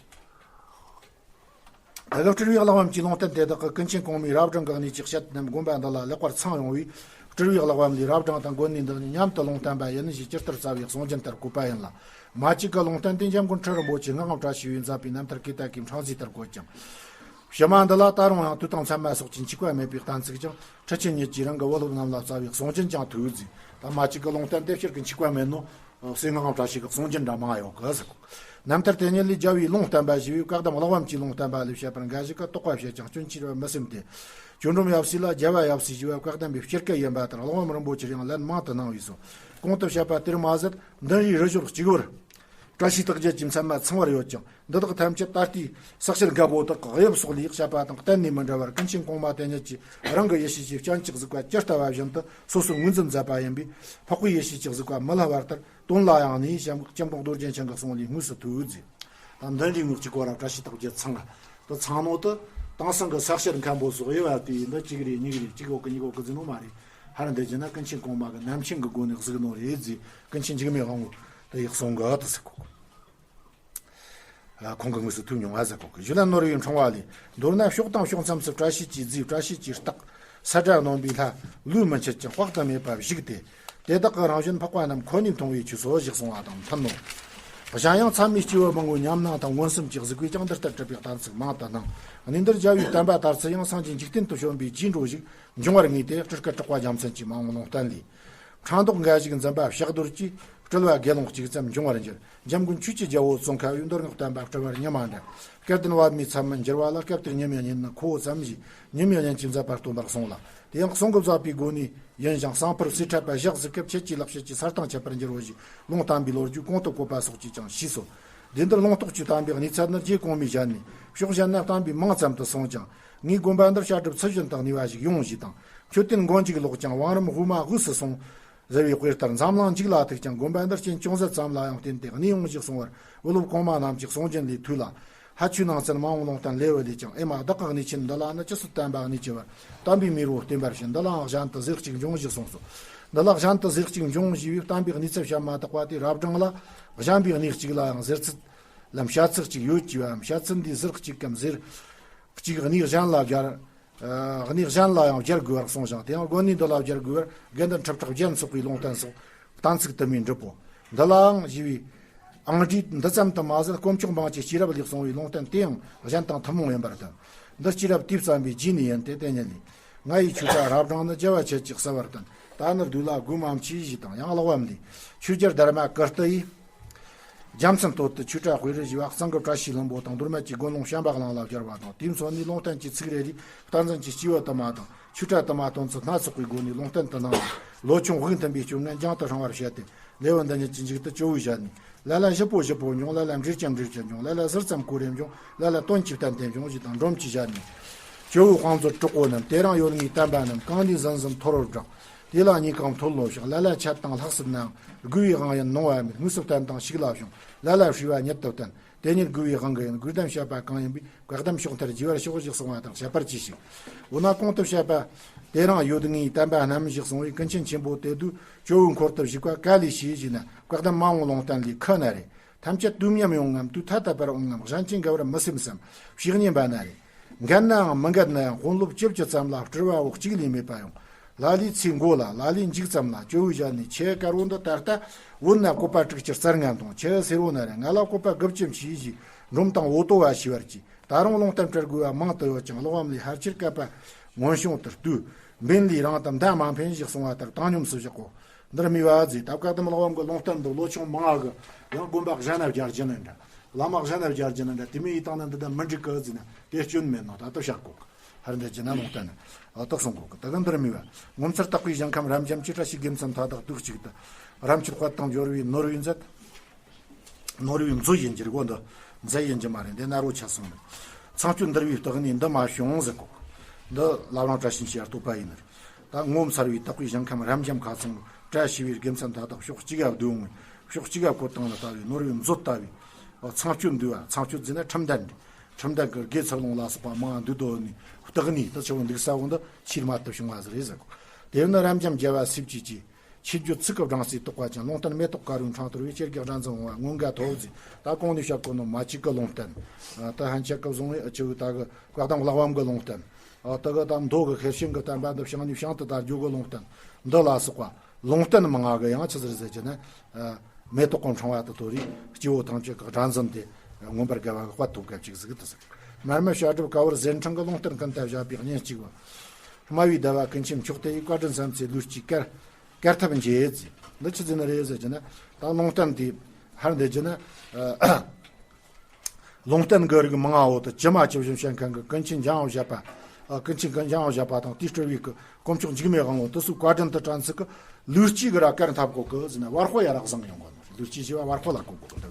དབུ་སྤྲུལ་བའི་གླེགས་བམ་གྱི་ལུང་བསྟན་དེ་དག་གིས་ཀུན་མཁྱེན་གོང་མའི་རབ་སྦྲང་གི་གནས་ཀྱི་བཤད་རྣམས་དགོན་པ་འདི་ལ་ལེགས་པར་ཚང་ཡོང་བས། སྤྲུལ་བའི་གླེགས་བམ་ལས་རབ་སྦྲང་དང་དགོན་གནས་འདི་གཉིས་མཉམ་དུ་ལུང་བསྟན་པ་ཡིན་ཞེས་ཇི་ལྟར་རྩ་བའི་གསུང་རྒྱུན་ལྟར་བཀོད་པ་ཡིན་ལ། མ་གཅིག་གི་ལུང་བསྟན་དེ་འཇམ་མགོན་ཁྲི་རིན་པོ་ཆེ་ངག་དབང་བཀྲ་ཤིས་པས་མཛད་པའི་རྣམ་ཐར་ཀེ་ཏ་ཀའི་འཕྲེང་རྩིས་ལྟར་བཀོད་ཀྱང་། ཕྱི་མ་འདི་ལ་ད་རུང་ཡང་དུས་དང་མཚན་མ་སོགས་ཀྱི་འཆུག་པ་མེད་པའི་གཏན་ཚིགས་ཀྱང་ཁྲི་ཆེན་ཉིད་ཀྱིས་རང་གི་བུ་སློབ་རྣམས་ལ་རྩ་བའི་གསུང་རྒྱུན་ཀྱང་ཐོས་མཛད། ད་མ་གཅིག་གི་ལུང་བསྟན་དེ་སྤྱིར་གྱི་འཆུག་པ་མེད་ནོ། སྲས་ངག་དབང་བཀྲ་ཤིས་ཀྱི་གསུང་རྒྱུན་འདྲ་མང་ཡོད་གི་ཟེར། རྣམ་ཐར་དེ་ཉིད་ལས་རྒྱལ་བའི་ལུང་བསྟན་པ་ཞེས་པའི་བཀའ་གདམས་གླེགས་བམ་གྱི་ལུང་བསྟན་པ་ལས་བཤད་པར་འགའ་ཞིག་གིས་དོགས་པ་བྱེད་ཀྱང་སྐྱོན་ཆེ་བར་མི་སེམས་ཏེ། ཅོ་འབྲོམ་ཡབ་སྲས་ལ་རྒྱལ་བ་ཡབ་སྲས་ཞེས་པ་བཀའ་གདམས་པའི་སྤྱིར་སྐད་ཡིན་པ་ལྟར་གླེགས་བམ་རིན་པོ་ཆེར་ཡང་ལན་མང་དུ་གནང་བས་སོ། གོང་དུ་བཤད་པ་དེར་མ་ཟད་མདུན་རིའི་རི་ཞོལ་གཅིག་པུར། བཀྲ་ཤིས་རྟགས་བརྒྱད་ཀྱིས་མཚན་མ་ཚང་བར་ཡོད་ཅིང་། འདི་དག་ཐམས་ཅད་ད་ལྟའི་ཟེགས་ཤེལ་རྒད་པོ་དག་གི་དབྱིབས་སོགས་ལས་བཤད་པ་དང་གཏན་ནས་མི་འདྲ་བར། ཀུན་མཁྱེན་གོང་མ་དེ་ཉིད་ཀྱིས་རང་གི་ཡེ་ཤེས་ཀྱི་སྤྱན་གྱིས་གཟིགས་པ་ཇི་ལྟ་བ་བཞིན་དུ་སོ་སོར་ངོས་འཛིན་མཛད་པ་ཡིན་པས། འཕགས་པའི་ཡེ་ཤེས་ཀྱིས་གཟིགས་པ་མི་སླུ་བར་ལྟར། དོན་ལ་ཡང་ནི་སྐྱབས་སྐྱབས་མགོན་རྡོ་རྗེ་འཆང་གི་གསུང་ལས་དངོས་སུ་ཐོས་མཛད། ད་འདི་འདྲའི་ངོས་ཀྱི་སྐོར་ལ་བཀྲ་ཤིས་རྟགས་བརྒྱད་ཚང་། དུ་ཚང་ནོ་དུ་དེང་སང་གི་ཟེགས་ཤེལ་མཁན་པོ་སོགས་དབྱེ་བ་དེ་ཡིན་ད་གཅིག་རེ་གཉིས་རེ་གཅིག་འོག་གི་གཉིས་འོག་གི་ཟེར་ནོ་མ་རེད། ཧར་འདི་བྱས་ན་ཀུན་མཁྱེན་གོང་མ་གི་རྣམ་མཁྱེན་གྱི་སྒོ་ནས་གཟིགས་ནོ་རེད་ཟེར། ཀུན་མཁྱེན་འཇིགས་མེད་དབང་པོ་དེ་ཡི་གསུང་གི་དུ་ཟེར་གོ། ཁོང་གི་དངོས་སུ་ཐུག་མྱོང་ང་ཟེར་གོ་གི། ཞུ་ལན་ནོར་བུའི་འཕྲེང་བ་ལས། མདོར་ན་ཕྱོགས་དང་ཕྱོགས་མཚམས་སུ་བཀྲ་ཤིས་ཀྱི་རྫས། བཀྲ་ཤིས་ཀྱི་རྟགས། ས་དགྲ་གནོན་པའི་ལྷ། ལུས་མི་འཆད་ཅིང་དཔག་ཏུ་མེད་པ་བཞུགས་ཏེ། དེ་དག་གི་རང་བཞིན་འཕགས་པ་རྣམས་ཁོ་ནས་མཐོང་བའི་ཆོས་སོ་ཞེས་གསུངས་པ་དང་མཐུན་ནོ། གཞན་ཡང་ཚད་མའི་སྐྱེས་བུ་མང་པོའི་ཉམས་སྣང་དང་མངོན་སུམ་གྱིས་གཟིགས་པས་ཀྱང་འདི་ལྟར་བྲིས་པའི་གཏན་ཚིགས་མང་དུ་སྣང་། གནས་འདིར་རྒྱལ་བའི་བསྟན་པ་དར་ཚུལ་ཡང་སངས་རྒྱས་འཇིག་རྟེན་དུ་བྱོན་པའི་རྗེས་འགྲོ་ཞིག་འབྱུང་བར་ངེས་ཏེ། སྤྲུལ་སྐུ་གྲགས་པ་རྒྱལ་མཚན་གྱི་མ་འོངས་ལུང་བསྟན་ལས། ཕྲེང་རྡོག་འགའ་ཞིག་འཛིན་པ་ཕྱག་རྡོར་གྱིས། སྤྲུལ་པ་དགེ་སློང་གཅིག་ཙམ་འབྱུང་བར་འགྱུར། འཇམ་མགོན་ཆོས་ཀྱི་རྒྱལ་པོ་ཙོང་ཁ་བའི་མདོ་སྔགས་བསྟན་པ་སྤྲུལ་པར་ཉི་མ་འདྲ། སྐལ་ལྡན་པདྨའི་ཚབ་མི་འགྱུར་བ་ལ། སྐབས་དེར་ཉི་མའི་གཉེན་ནི་ཁོ་བོ་ཙམ་ཞེས། ཉི་མའི་གཉེན་གྱིས་མཛད་པར་སྟོན་པར་གསུངས་ལ། དེ་ཡང་གསུང་གི་བཟླས་པའི་སྒོ་ནས་ཡིན་ཞིང་། གསང་ཕུར་སྲིད་ཕྲད་པ་ཞག་གཟིགས་སྐབས། ཁྱེད་ཀྱི་ལེགས་བཤད་ཀྱི་ས་སྟེང་ཁྱབ་པར་འགྱུར་རོ་ཞེས་ལུང་བསྟན་པའི་ལོ་རྒྱུས་གོང་དུ་བཀོད་པ་སོགས་ཀྱིས་ཀྱང་ཞུས་སོ། འདི་འདིར་ལུང་རྟོགས་ཀྱི་བསྟན་པའི་གནས་ཚད་ནི་རྗེ་གོང་མའི་ཞལ་ནས། ཕྱོགས་གཞན་ན་བསྟན་པའི་མིང་ཙམ་དུ་གསུངས་ཀྱང་། ངའི་དགོན་པ་འདིར་བཤད་སྒྲུབ་ཚུལ་བཞིན་དུ་གནས་པ་ཞིག་ཡོང་ཞེས་དང་། མཆོད་རྟེན་མགོ་མཇུག་ལོག་ཀྱང་བང་རིམ་དབུ་མ་དབུས་སུ་སོང་། ཟེར་བའི་དཔེ་ལྟར་འཛམ་གླིང་འཇིག་ལ་ཐུག་ཀྱང་། དགོན་པ་འདིར་རྐྱེན་ཅུང་ཟད་ཙམ་ལ་ཡང་བརྟེན་ཏེ་གནས་ཡོང་ཞེས་གསུངས་པར། བུ་སློབ་གོང་མ་རྣམས་ཀྱིས་གསུང་རྒྱུན་ལས་ཐོས་ལ། ཕ་ཆོས་ནང་ཚན་མ་འོངས་ལུང་བསྟན་ལེའུ་ལས་ཀྱང་། ཨེ་མ་བདག་གི་གནས་ཆེན་འདི་ལ་ནི། ཇི་སྲིད་བསྟན་པ་གནས་ཀྱི་བར། བསྟན་པའི་མེ་རོ་བསྟེན་པར་བྱེད། འདི་ལའང་གཞན་དུ་ཟེར་གཅིག་འབྱུང་ཞེས་གསུངས་སོ། འདི་ལ་གཞན་དུ་ཟེར་གཅིག་འབྱུང་ཞེས་པའི་བསྟན་པའི་གནས་ཚད་བཤད་མ་ཐག་པ་དེ་རབ་སྦྲང་ལ། གཞན་པའི་གནས་གཅིག་ལའང་ཟེར་ཚུལ་ལམ་བཤད་ཚུལ་གཅིག་ཡོད་ཀྱི་བའམ། བཤད་ཚུལ་འདིའི་ཟེར་གཅིག་གམ་ཟེར་གཅིག་གནས་གཞན་ལ་སྦྱར། ཨ་གནས་གཞན་ལ་ཡང་སྦྱར་དགོས་པར་གསུངས་ཤིང་། དེ་ཡང་དགོན་གནས་འདི་ལ་སྦྱར་དགོས་པར་དགེ་འདུན་ཁྲི་ཕྲག་བརྒྱད་འཚོགས་པའི་ལུང་བསྟན་སོགས་གཏན་ཚིགས་དུ་མས་འགྲུབ་བོ། འདི་ལའང་ཞེས་པའི་ཨང་སྒྲས་འདི་ཙམ་དུ་མ་ཟད། དཀོན་མཆོག་འབངས་ཀྱི་སྐྱེས་རབས་ལས་གསུངས་པའི་ལུང་བསྟན་དེ་ཡང་གཞན་དང་ཐུན་མོང་ཡིན་པར་སྟོན། འདི་སྐྱེས་རབས་དུས་བསམ་པའི་རྗེས་ནས་ཡིན་ཏེ། དེ་ཉིད་ལས། ང་ཡི་ཆོས་གྲྭ་རབ་སྦྲང་ནི། རྒྱལ་བ་ཁྱེད་ཀྱིས་གསལ་བར་སྟོན། ད་ནི་བདུད་ལ་དགོངས་མ་མཆིས་ཞེས་དང་། ཡང་ཀློག་པ་འདི། ཆོས་རྒྱལ་དྷརྨ་ཀིརྟི་ཡིས། རྒྱལ་མཚན་སྟོད་དུ་ཆོས་གྲྭ་དཔེ་རུ་བཞེས་པ། གཙང་གི་བཀྲ་ཤིས་ལྷུན་པོ་དང་། མདོ་སྨད་ཀྱི་དགོན་ལུང་བྱམས་པ་གླིང་ལ་སྦྱར་བ་དང་། དེའི་མཚོན་ནས་ལུང་བསྟན་གྱི་ཚིག་རེ་རེས་བསྟན་འཛིན་གྱི་སྐྱེས་བུ་དུ་མ་དང་ཆོས་གྲྭ་དུ་མ་སྟོན་ཚུལ་སྣ་ཚོགས་པའི་སྒོ་ནས་ལུང་བསྟན་དུ་གནང་བས། ལོ་ཆུང་དབུགས་མཐུན་པའི་སྤྱོད་ངན་རྒྱང་དུ་སྲིང་བར་བྱས་ཏེ། ལེའུ་འདི་ཉིད་ཀྱི་མཇུག་ཏུ་ཇོ་བོའི་ཞལ་ནས། ལ་ལ་ཞིབ་པོ་ཞིབ་པོ་འབྱུང་། ལ་ལ་འགྲེལ་གྱིས་འགྲེལ་གྱིས་འབྱུང་། ལ་ལ་ཟུར་ཙམ་གོ་རེ་འབྱུང་། ལ་ལ་དོན་གྱིས་བསྟན་ཏེ་འབྱུང་ཞེས་དང་། འབྲོམ་གྱི་ཞལ་ནས། ཇོ་བོའི་དཔང་མཛོད་གྲོགས་པོ་རྣམས། དེ་རིང་ཡོད་ངེས་བསྟན་པ་རྣམས། གང་ནས་ཟིན་ཟིན་མཐོ་རུ་བསྒྲེངས། དེ་ལ་ཉེས་ཀྱང་མཐོལ་ལོ་བཤགས། ལ་ལ་འཆད་དང་ལྷག་སྲིད་ནའང་། དགོས་པའི་དབང་ཡིན་ནོངས་པ་མེད། དངོས་སུ་བསྟན་དང་ཞིག་ལ་བྱུང་། ལ་ལ་བསྲུས་པ་ཉིད་དུ་བསྟན། དེ་ཉིད་དགོས་པའི་དབང་གིས་ཡིན། དགོས་དམ་བཤད་པ་གང་ཡིན་པས། བཀག་དམ་ཕྱོགས་མཐར་རྒྱས་པར་ཤོག་ཅེས་གསུངས་པ་ལྟར་བྱ་བར་གྱིས་ཤིག་འོ་ན་གོང་དུ་བཤད་པ། དེ་རིང་ཡོད་ངེས་བསྟན་པ་རྣམས་ཞེས་གསུངས་པས། ཀུན་མཁྱེན་ཆེན་པོ་དེ་དུས་ཇོ་བོའི་འཁོར་དུ་བཞུགས་པ་ག་ལས་ཤེས་ཞེ་ན། བཀག་དམ་མ་འོངས་ལུང་བསྟན་ལས་ཁུ་ན་རེ། ཐམས་ཅད་དུས་མཉམ་ཡོང་ངམ། དུས་ཐ་དད་པར་འོང་ངམ། གཞན་གྱིས་འགལ་བར་མི་སེམས་སམ། བཤེས་གཉེན་པ་ན་རེ། འགལ་ནའང་མི་འགལ་ནའང་། དཔོན་སློབ་བཅུ་བཅུ་ཙམ་ལ་སྤྲུལ་པའོ་གཅིག་ལས་མེད་པ་ཡང་། ལ་ལའི་ཚེ་འགོ་ལ། ལ་ལའི་མཇུག་ཙམ་ལ། ཇོ་བོའི་ཞལ་ནས། ཁྱེའུ་དཀར་བོ་འདི་ད་ལྟ་བོད་ན་བཀོད་པ་དྲུག་ཅུ་རྩ་ལྔ་དང་། ཁྱེའུ་སེར་བོ་ན་རེ། ང་ལ་བཀོད་པ་དགུ་བཅུ་མཆིས་ཞེས་འབྲོམ་དང་འོ་ཏོ་བ་ཞུས་པར་གྱིས། ད་རུང་ལུང་བསྟན་སྤྲོད་དགོས་པ་མང་དུ་ཡོད་ཀྱང་། ཀློག་པའམ་ལས་ཕལ་ཆེར་བཀབ་པ་སྔོན་བྱུང་དུ་ལྟོས། འབེན་ལས་རིང་དུ་མདའ་མ་འཕེན་ཞེས་གསུངས་པ་ལྟར་བཏང་སྙོམས་སུ་བཞག་གོ། འདིར་སྨྲས་པ་ཟེར། ད་བཀག་དམ་ཀློག་པའམ་གྱི་ལུང་བསྟན་འདི་ལོ་ཆུང་མང་ང་གིས་ཡང་དགོན་པ་གཞན་ན་སྦྱར་རྒྱུ་ནི་འདྲ། བླ་མ་གཞན་ན་སྦྱར་རྒྱུ་ནི་འདྲ། དེ་མིན་ཡི་དྭགས་ན་འདི་དང་མི་འགྲིག་གི་ཟེར་ན་དེ་སྐྱོན་མེད་ནོ། ད་ལྟ་བཤད་གོ་གི། ཧར་འདི་ཅི་ན་ལུང་བསྟན་ནི་ཨ་དག་སོང་གོ་གི། ད་གི་འདིར་སྨྲས་པ། ངོ་མཚར་རྟགས་པའི་ཞིང་ཁམས་རབ་འབྱམས་ཀྱི། བཀྲ་ཤིས་དགེ་མཚན་མཐའ་དག་དུས་གཅིག་ཏུ། རབ་མཆོད་དཔལ་དང་འབྱོར་བའི་ནོར་བུའི་མཛོད། ནོར་བུའི་མཛོད་ཡིན་གྱི་རེད་གོ། འདི་མཛད་ཡིན་གྱི་མ་རེད། འདི་ན་རོ་ཆ་སོང་ནི། ཚངས་སྤྱོད་འདུལ་བའི་རྟགས་ནི་འདི་མ་བྱུང་ཟེར་གོ། འདི་བླ་བྲང་བཀྲ་ཤིས་འཁྱིལ་བའི་རྟོགས་པ་ཡིན་ནི་རེད། ད་ངོ་མཚར་བའི་རྟགས་པའི་ཞིང་ཁམས་རབ་འབྱམས་ཁ་ཚང་། བཀྲ་ཤིས་པའི་དགེ་མཚན་མཐའ་དག་ཕྱོགས་གཅིག་ག་བསྡུས་འོང་། ཕྱོགས་གཅིག་ག་བཀོད་བཏང་ལ་ལྟ་བའི་ནོར་བུའི་མཛོད་ལྟ་བུའི། ཚངས་སྤྱོད་འདུལ་བ། ཚངས་སྤྱོད་ཟེར་ན་ཁྲིམས་ལྡན་རེད། ཁྲིམས་ལྡན་གྱི་དགེ་ཚུལ་སློང་ལ་སོགས་པ་མང་འདུས་དོ་ནི་རྟགས་ནི་དུ་ཆེ་བོ་འདུག་ས་བོ་འདི་ཕྱིར་མ་ཐུབ་བྱུང་བ་ཟེར་རེད་ཟེར་གོ། དེ་ནི་རབ་འབྱམས་རྒྱལ་བ་སྲས་བཅས་ཀྱི། ཆོས་བརྒྱུད་ཚིག་གི་སྦྲང་རྩིས་རྟོགས་པ་ཅན། ལུང་བསྟན་མེ་ཏོག་དཀར་པོའི་འཕྲང་དོར་བའི། སྐྱེ་རྒ་དགྲ་འཛིན་འོང་བ་མངོན་དགའ་ཐོབ་ཟེར། ད་གོང་ནས་བཤད་གོ་ནོ་མ་གཅིག་གི་ལུང་བསྟན། ད་ཧན་ཆད་གི་བཟུང་བའི་ཨ་ཅི་བུ་ད་གི་བཀག་དམ་ཀློག་པའམ་གི་ལུང་བསྟན། ད་གི་ད་མདོ་གི་ཤེར་ཕྱིན་གི་བསྟན་པ་འདི་བྱང་ནས་བྱང་དུ་དར་རྒྱུ་གི་ལུང་བསྟན། འདི་ལ་སོགས་པ་ལུང་བསྟན་མང་ང་གི་ཡང་ཆི་ཟེར་ཟེར་གྱི་ན། མེ་ཏོག་གི་འཕྲེང་བ་དུ་དོར་རེ་སྐྱེ་བོ་ཐམས་ཅད་གི་དགྲ་འཛིན་ཏེ། མངོན་པར་དགའ་བ་གི་དཔལ་ཐོབ་ག་ཅིག་ཟིག་ཏུ་ཟེར། མར་མེ་བཤད་སྒྲུབ་དཀའ་བར་ཟད་འཕྲེང་གི། ལུང་བསྟན་ཀུན་ཏུ་བཞག་པའི་གཉེན་གཅིག་པ། སྨྲ་བའི་ཟླ་བ་ཀུན་མཁྱེན་མཆོག་དེ་ཡི། བཀའ་དྲིན་བསམ་ཚེ་ལུས་ཀྱི་དཀར། དཀར་ཐབས་མཇལ་ཟེར། འདི་ཆི་ཟེར་ནི་རེད་ཟེར་གྱི་ན། ད་ལུང་བསྟན་དེ་ཧར་འདི་གྱི་ན། ལུང་བསྟན་གྱི་རིགས་མང་ང་བོ་དུ་ཇི་མ་ཇི་བཞིན་བཤད་མཁན་གྱི་ཀུན་མཁྱེན་འཇམ་དབྱངས་བཞད་པ། ཀུན་མཁྱེན་ཀུན་མཁྱེན་འཇམ་དབྱངས་བཞད་པ་དང་དེའི་སྤྲུལ་པའི་གི་དཀོན་མཆོག་འཇིགས་མེད་དབང་པོ་དུ་སུ་བཀའ་དྲིན་དུ་དྲན་ཚིག་གི། ལུས་ཀྱི་གི་ར་དཀར་འཐབ་གོ་གི་ཟེར་ན་བར་དཔོ་ཡ་ར་བཟང་ཡོང་གོ་ནོ། ལུས་ཀྱི་ཞི་བ་བར་དཔོ་ལ་གོ་གོ་གི།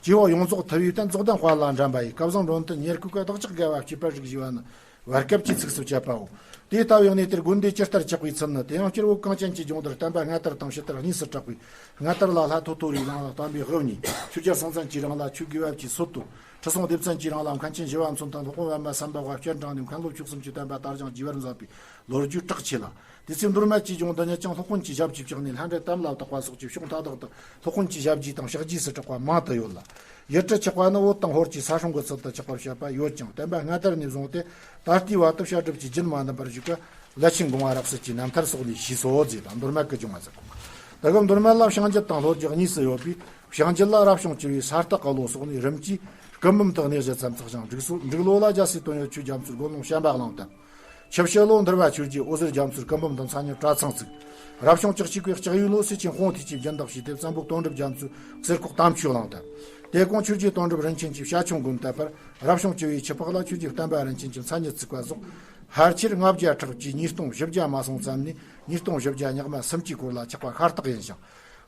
ཇོ་བོ་ཡོངས་རྫོགས་ཐུབ་པའི་བརྟན་རྫོགས་ལྡན་དཔལ་ལ་འགྲན་པ་ཡི། སྐལ་བཟང་མགྲོན་དུ་ཉེར་མཁོའི་བདག་ཅག་དགེ་བ་བསྐྱེད་པར་རིགས་ཞུ་བ་ནི། བར་སྐབས་ཀྱི་ཚིགས་སུ་བཅད་པའོ། དེ་ལྟ་བུའི་གནས་དེར་དགོན་སྡེ་ཇི་ལྟར་ཆགས་པའི་ཚུལ་ནི། དེ་ཡང་སྤྱིར་བོད་གངས་ཅན་གྱི་ལྗོངས་འདིར་བསྟན་པ་སྔ་དར་དང་ཕྱི་དར་གཉིས་སུ་གྲགས་པའི། སྔ་དར་ལ་ལྷ་ཐོ་ཐོ་རིའི་གླིང་ལ་བསྟན་པའི་དབུ་བརྙེས། ཆོས་རྒྱལ་སྲོང་བཙན་གྱི་རིང་ལ་ཆོས་དགེ་བ་བཅུའི་སྲོལ་གཏོད། ཁྲི་སྲོང་ལྡེ་བཙན་གྱི་རིང་ལ་མཁན་ཆེན་ཞི་བ་འཚོ་དང་སློབ་དཔོན་པདྨ་སམ་བྷ་བ་སྤྱན་དྲངས་ནས་མཁན་སློབ་ཆོས་གསུམ་གྱི་བསྟན་པ་དར་ཞིང་རྒྱས་པར་མཛད་པའི་ལོ་རྒྱུས་གྲགས་ཆེ་ལ། དེ་ཚེ་མདོ་སྨད་ཀྱི་ལྗོངས་འདི་ཉིད་ཀྱང་སློབ་དཔོན་གྱི་ཞབས་ཀྱིས་བཅགས་ནས་ལྷ་འདྲེ་དམ་ལ་བཏགས་པ་སོགས་ཀྱི་ཕྱོགས་མཐའ་དག་ཏུ་སློབ་དཔོན་གྱི་ཞབས་རྗེས་དང་ཕྱག་རྗེས་སུ་གྲགས་པ་མང་དུ་ཡོད་ལ། ཡུལ་གྲུ་ཆགས་པ་ནི་བོད་དང་ཧོར་གྱི་ས་སྲུང་གི་ཚུལ་དུ་ཆགས་པར་བཤད་པ་ཡོད་ཀྱང་། བསྟན་པ་སྔ་དར་ནས་བཟུང་སྟེ་ད་ལྟའི་བར་དུ་བཤད་སྒྲུབ་ཀྱི་རྒྱུན་མ་འདམ་པར་བཞུགས་པ་ཀླད་ཆེན་སྒོ་ང་རབ་གསལ་གྱི་རྣམ་ཐར་སོགས་ནས་ཤེས་སོ་ཟེར་དང་། མདོ་སྨད་ཀྱི་ལྗོངས་མ་ཟེར་གོ། ད་གི་མདོ་སྨད་ལ་བྱང་རྒྱུད་དང་ལྷོ་རྒྱུད་གཉིས་སུ་ཡོད་པའི། བྱང་རྒྱུད་ལ་རབ་བྱུང་བཅུ་བའི་ས་སྟག་གི་ལོ་སོགས་ནས་རིམ་གྱིས་སྐུ་འབུམ་དུ་གནས་གཞི་ཙམ་ཚགས་ཤིང་། འབྲུག་སོ་འབྲུག་ལོ་ལ་རྒྱལ་སྲས་དོན་ཡོད་ཆོས་རྒྱ་མཚོའི་དགོན་ལུང་བྱམས་པ་གླིང་དང་། ཆུ་བྱི་ལོ་འདུལ་བ་ཆོས་རྗེ་འོད་ཟེར་རྒྱ་མཚོའི་སྐུ་འབུམ་དང་མཚན་ཉིད་གྲྭ་ཚང་བཙུགས། རབ་བྱུང་བཅུ་གཅིག་པའི་ལྕགས་ཡོས་ལོ་སེ་ཆེན་ཧོང་ཐིག་གི་སྦྱིན་བདག་བྱས་ཏེ་བཙན་པོ་དོན་གྲུབ་རྒྱ་མཚོའི་གསེར་ཁོག་དམ་ཆོས་གླིང་དང་། དེ་གོང་ཆོས་རྗེ་དོན་གྲུབ་རིན་ཆེན་གྱིས་བྱ་ཁྱུང་དགོན་བཏབ་པར། རབ་བྱུང་བཅུ་བའི་ཆུ་ཕག་ལ་ཆོས་རྗེ་བསྟན་པ་རིན་ཆེན་གྱི་མཚན་ཉིད་བཙུགས་པ་སོགས། ཕལ་ཆེར་ལྔ་བརྒྱ་ཕྲག་གཅིག་ཉིས་སྟོང་བཞི་བརྒྱ་མ་སོང་ཙམ་ནས་ཉིས་སྟོང་བཞི་བརྒྱ་ཉག་མ་སུམ་ཅུའི་སྐོར་ལ་ཆགས་པ་ཤ་སྟག་ཡིན་ཞིང་།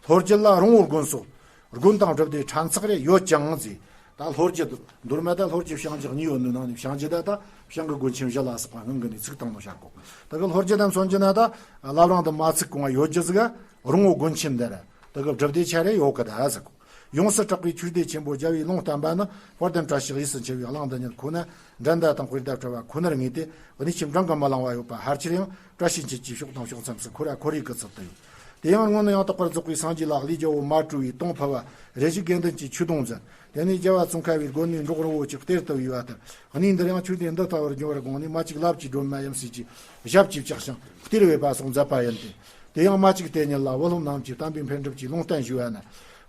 ལྷོ་རྒྱུད་ལ་རོང་བོ་དགོན་སོགས། དགོན་དང་སྒྲུབ་སྡེ་ཕྲན་ཚེགས་རེ་ཡོད་ཀྱང་ཟེར། ད་ལྷོ་རྒྱུད་མདོ་སྨད་དང་ལྷོ་རྒྱུད་བྱང་རྒྱུད་གཉིས་ཡོད་ནི་ནང་ནས་བྱང་རྒྱུད་ད་ད་བྱང་གི་དགོན་ཆེན་བཞི་ལ་སོགས་པ་སྔོན་གི་ནས་ཚིག་བཏང་ནོ་བྱ་གོ། ད་གི་ལྷོ་རྒྱུད་དང་མཚོན་རྒྱུད་ན་ད་བླ་བྲང་དུ་མ་ཚིག་གོང་བ་ཡོད་རྒྱུ་ཟིག་རོང་བོ་དགོན་ཆེན་འདི་ར་ད་གི་སྒྲུབ་སྡེ་ཆ་རེ་ཡོད་གི་ད་ཟེར་གོ། ཡོངས་སུ་གྲགས་པའི་ཆོས་སྡེ་ཆེན་པོ་རྒྱལ་བའི་ལུང་བསྟན་པ་ནི། དཔལ་ལྡན་བཀྲ་ཤིས་དབྱིས་སུ་འཁྱིལ་བའི་གླིང་འདི་ཉིད་ཁོ་ན། འགྲན་ཟླ་དང་དཔེ་ཟླ་བྲལ་བ་ཁོ་ནར་ངེས་ཏེ། གནས་ཆེན་འབྲིང་གིས་མི་ལང་བ་ཡོད་པ་ཕལ་ཆེར་ཡང་བཀྲ་ཤིས་འཁྱིལ་གྱི་ཕྱོགས་དང་ཕྱོགས་མཚམས་སུ་ཁོ་ར་ཁོར་ཡུག་གི་ཚུལ་དུ་ཡོད། དེ་ཡང་སྔོན་ཡང་དག་པར་རྫོགས་པའི་སངས་རྒྱས་ལ་ལས་རྒྱལ་པོ་མ་དྲོས་པའི་དུང་ཕུལ་བ། རེ་ཞིག་དགེ་འདུན་གྱིས་ཆོས་དུང་མཛད། དེ་ནས་རྒྱལ་བ་ཙོང་ཁ་བའི་དགོན་གནས་འབྲོག་རི་བོ་ཆེར་གཏེར་དུ་བུས་པ་ལྟར། གནས་འདིར་ཡང་ཆོས་སྡེ་འདི་ལྟ་བུར་འབྱུང་བར་དགོངས་ནས། མ་གཅིག་ལབ་ཀྱི་སྒྲོལ་མ་ཡུམ་སྲས་ཀྱི་ཞབས་ཀྱིས་བཅགས་ཤིང་གཏེར་བུས་པ་སོགས་མཛད་པ་ཡིན་ཏེ། དེ་ཡང་མ་གཅིག་དེ་ཉིད་ལ་བུ་སློབ་རྣམས་ཀྱིས་བསྟན་པའི་འཕེལ་འགྲིབ་ཀྱི་ལུང་བསྟན་ཞུས་པ་ན།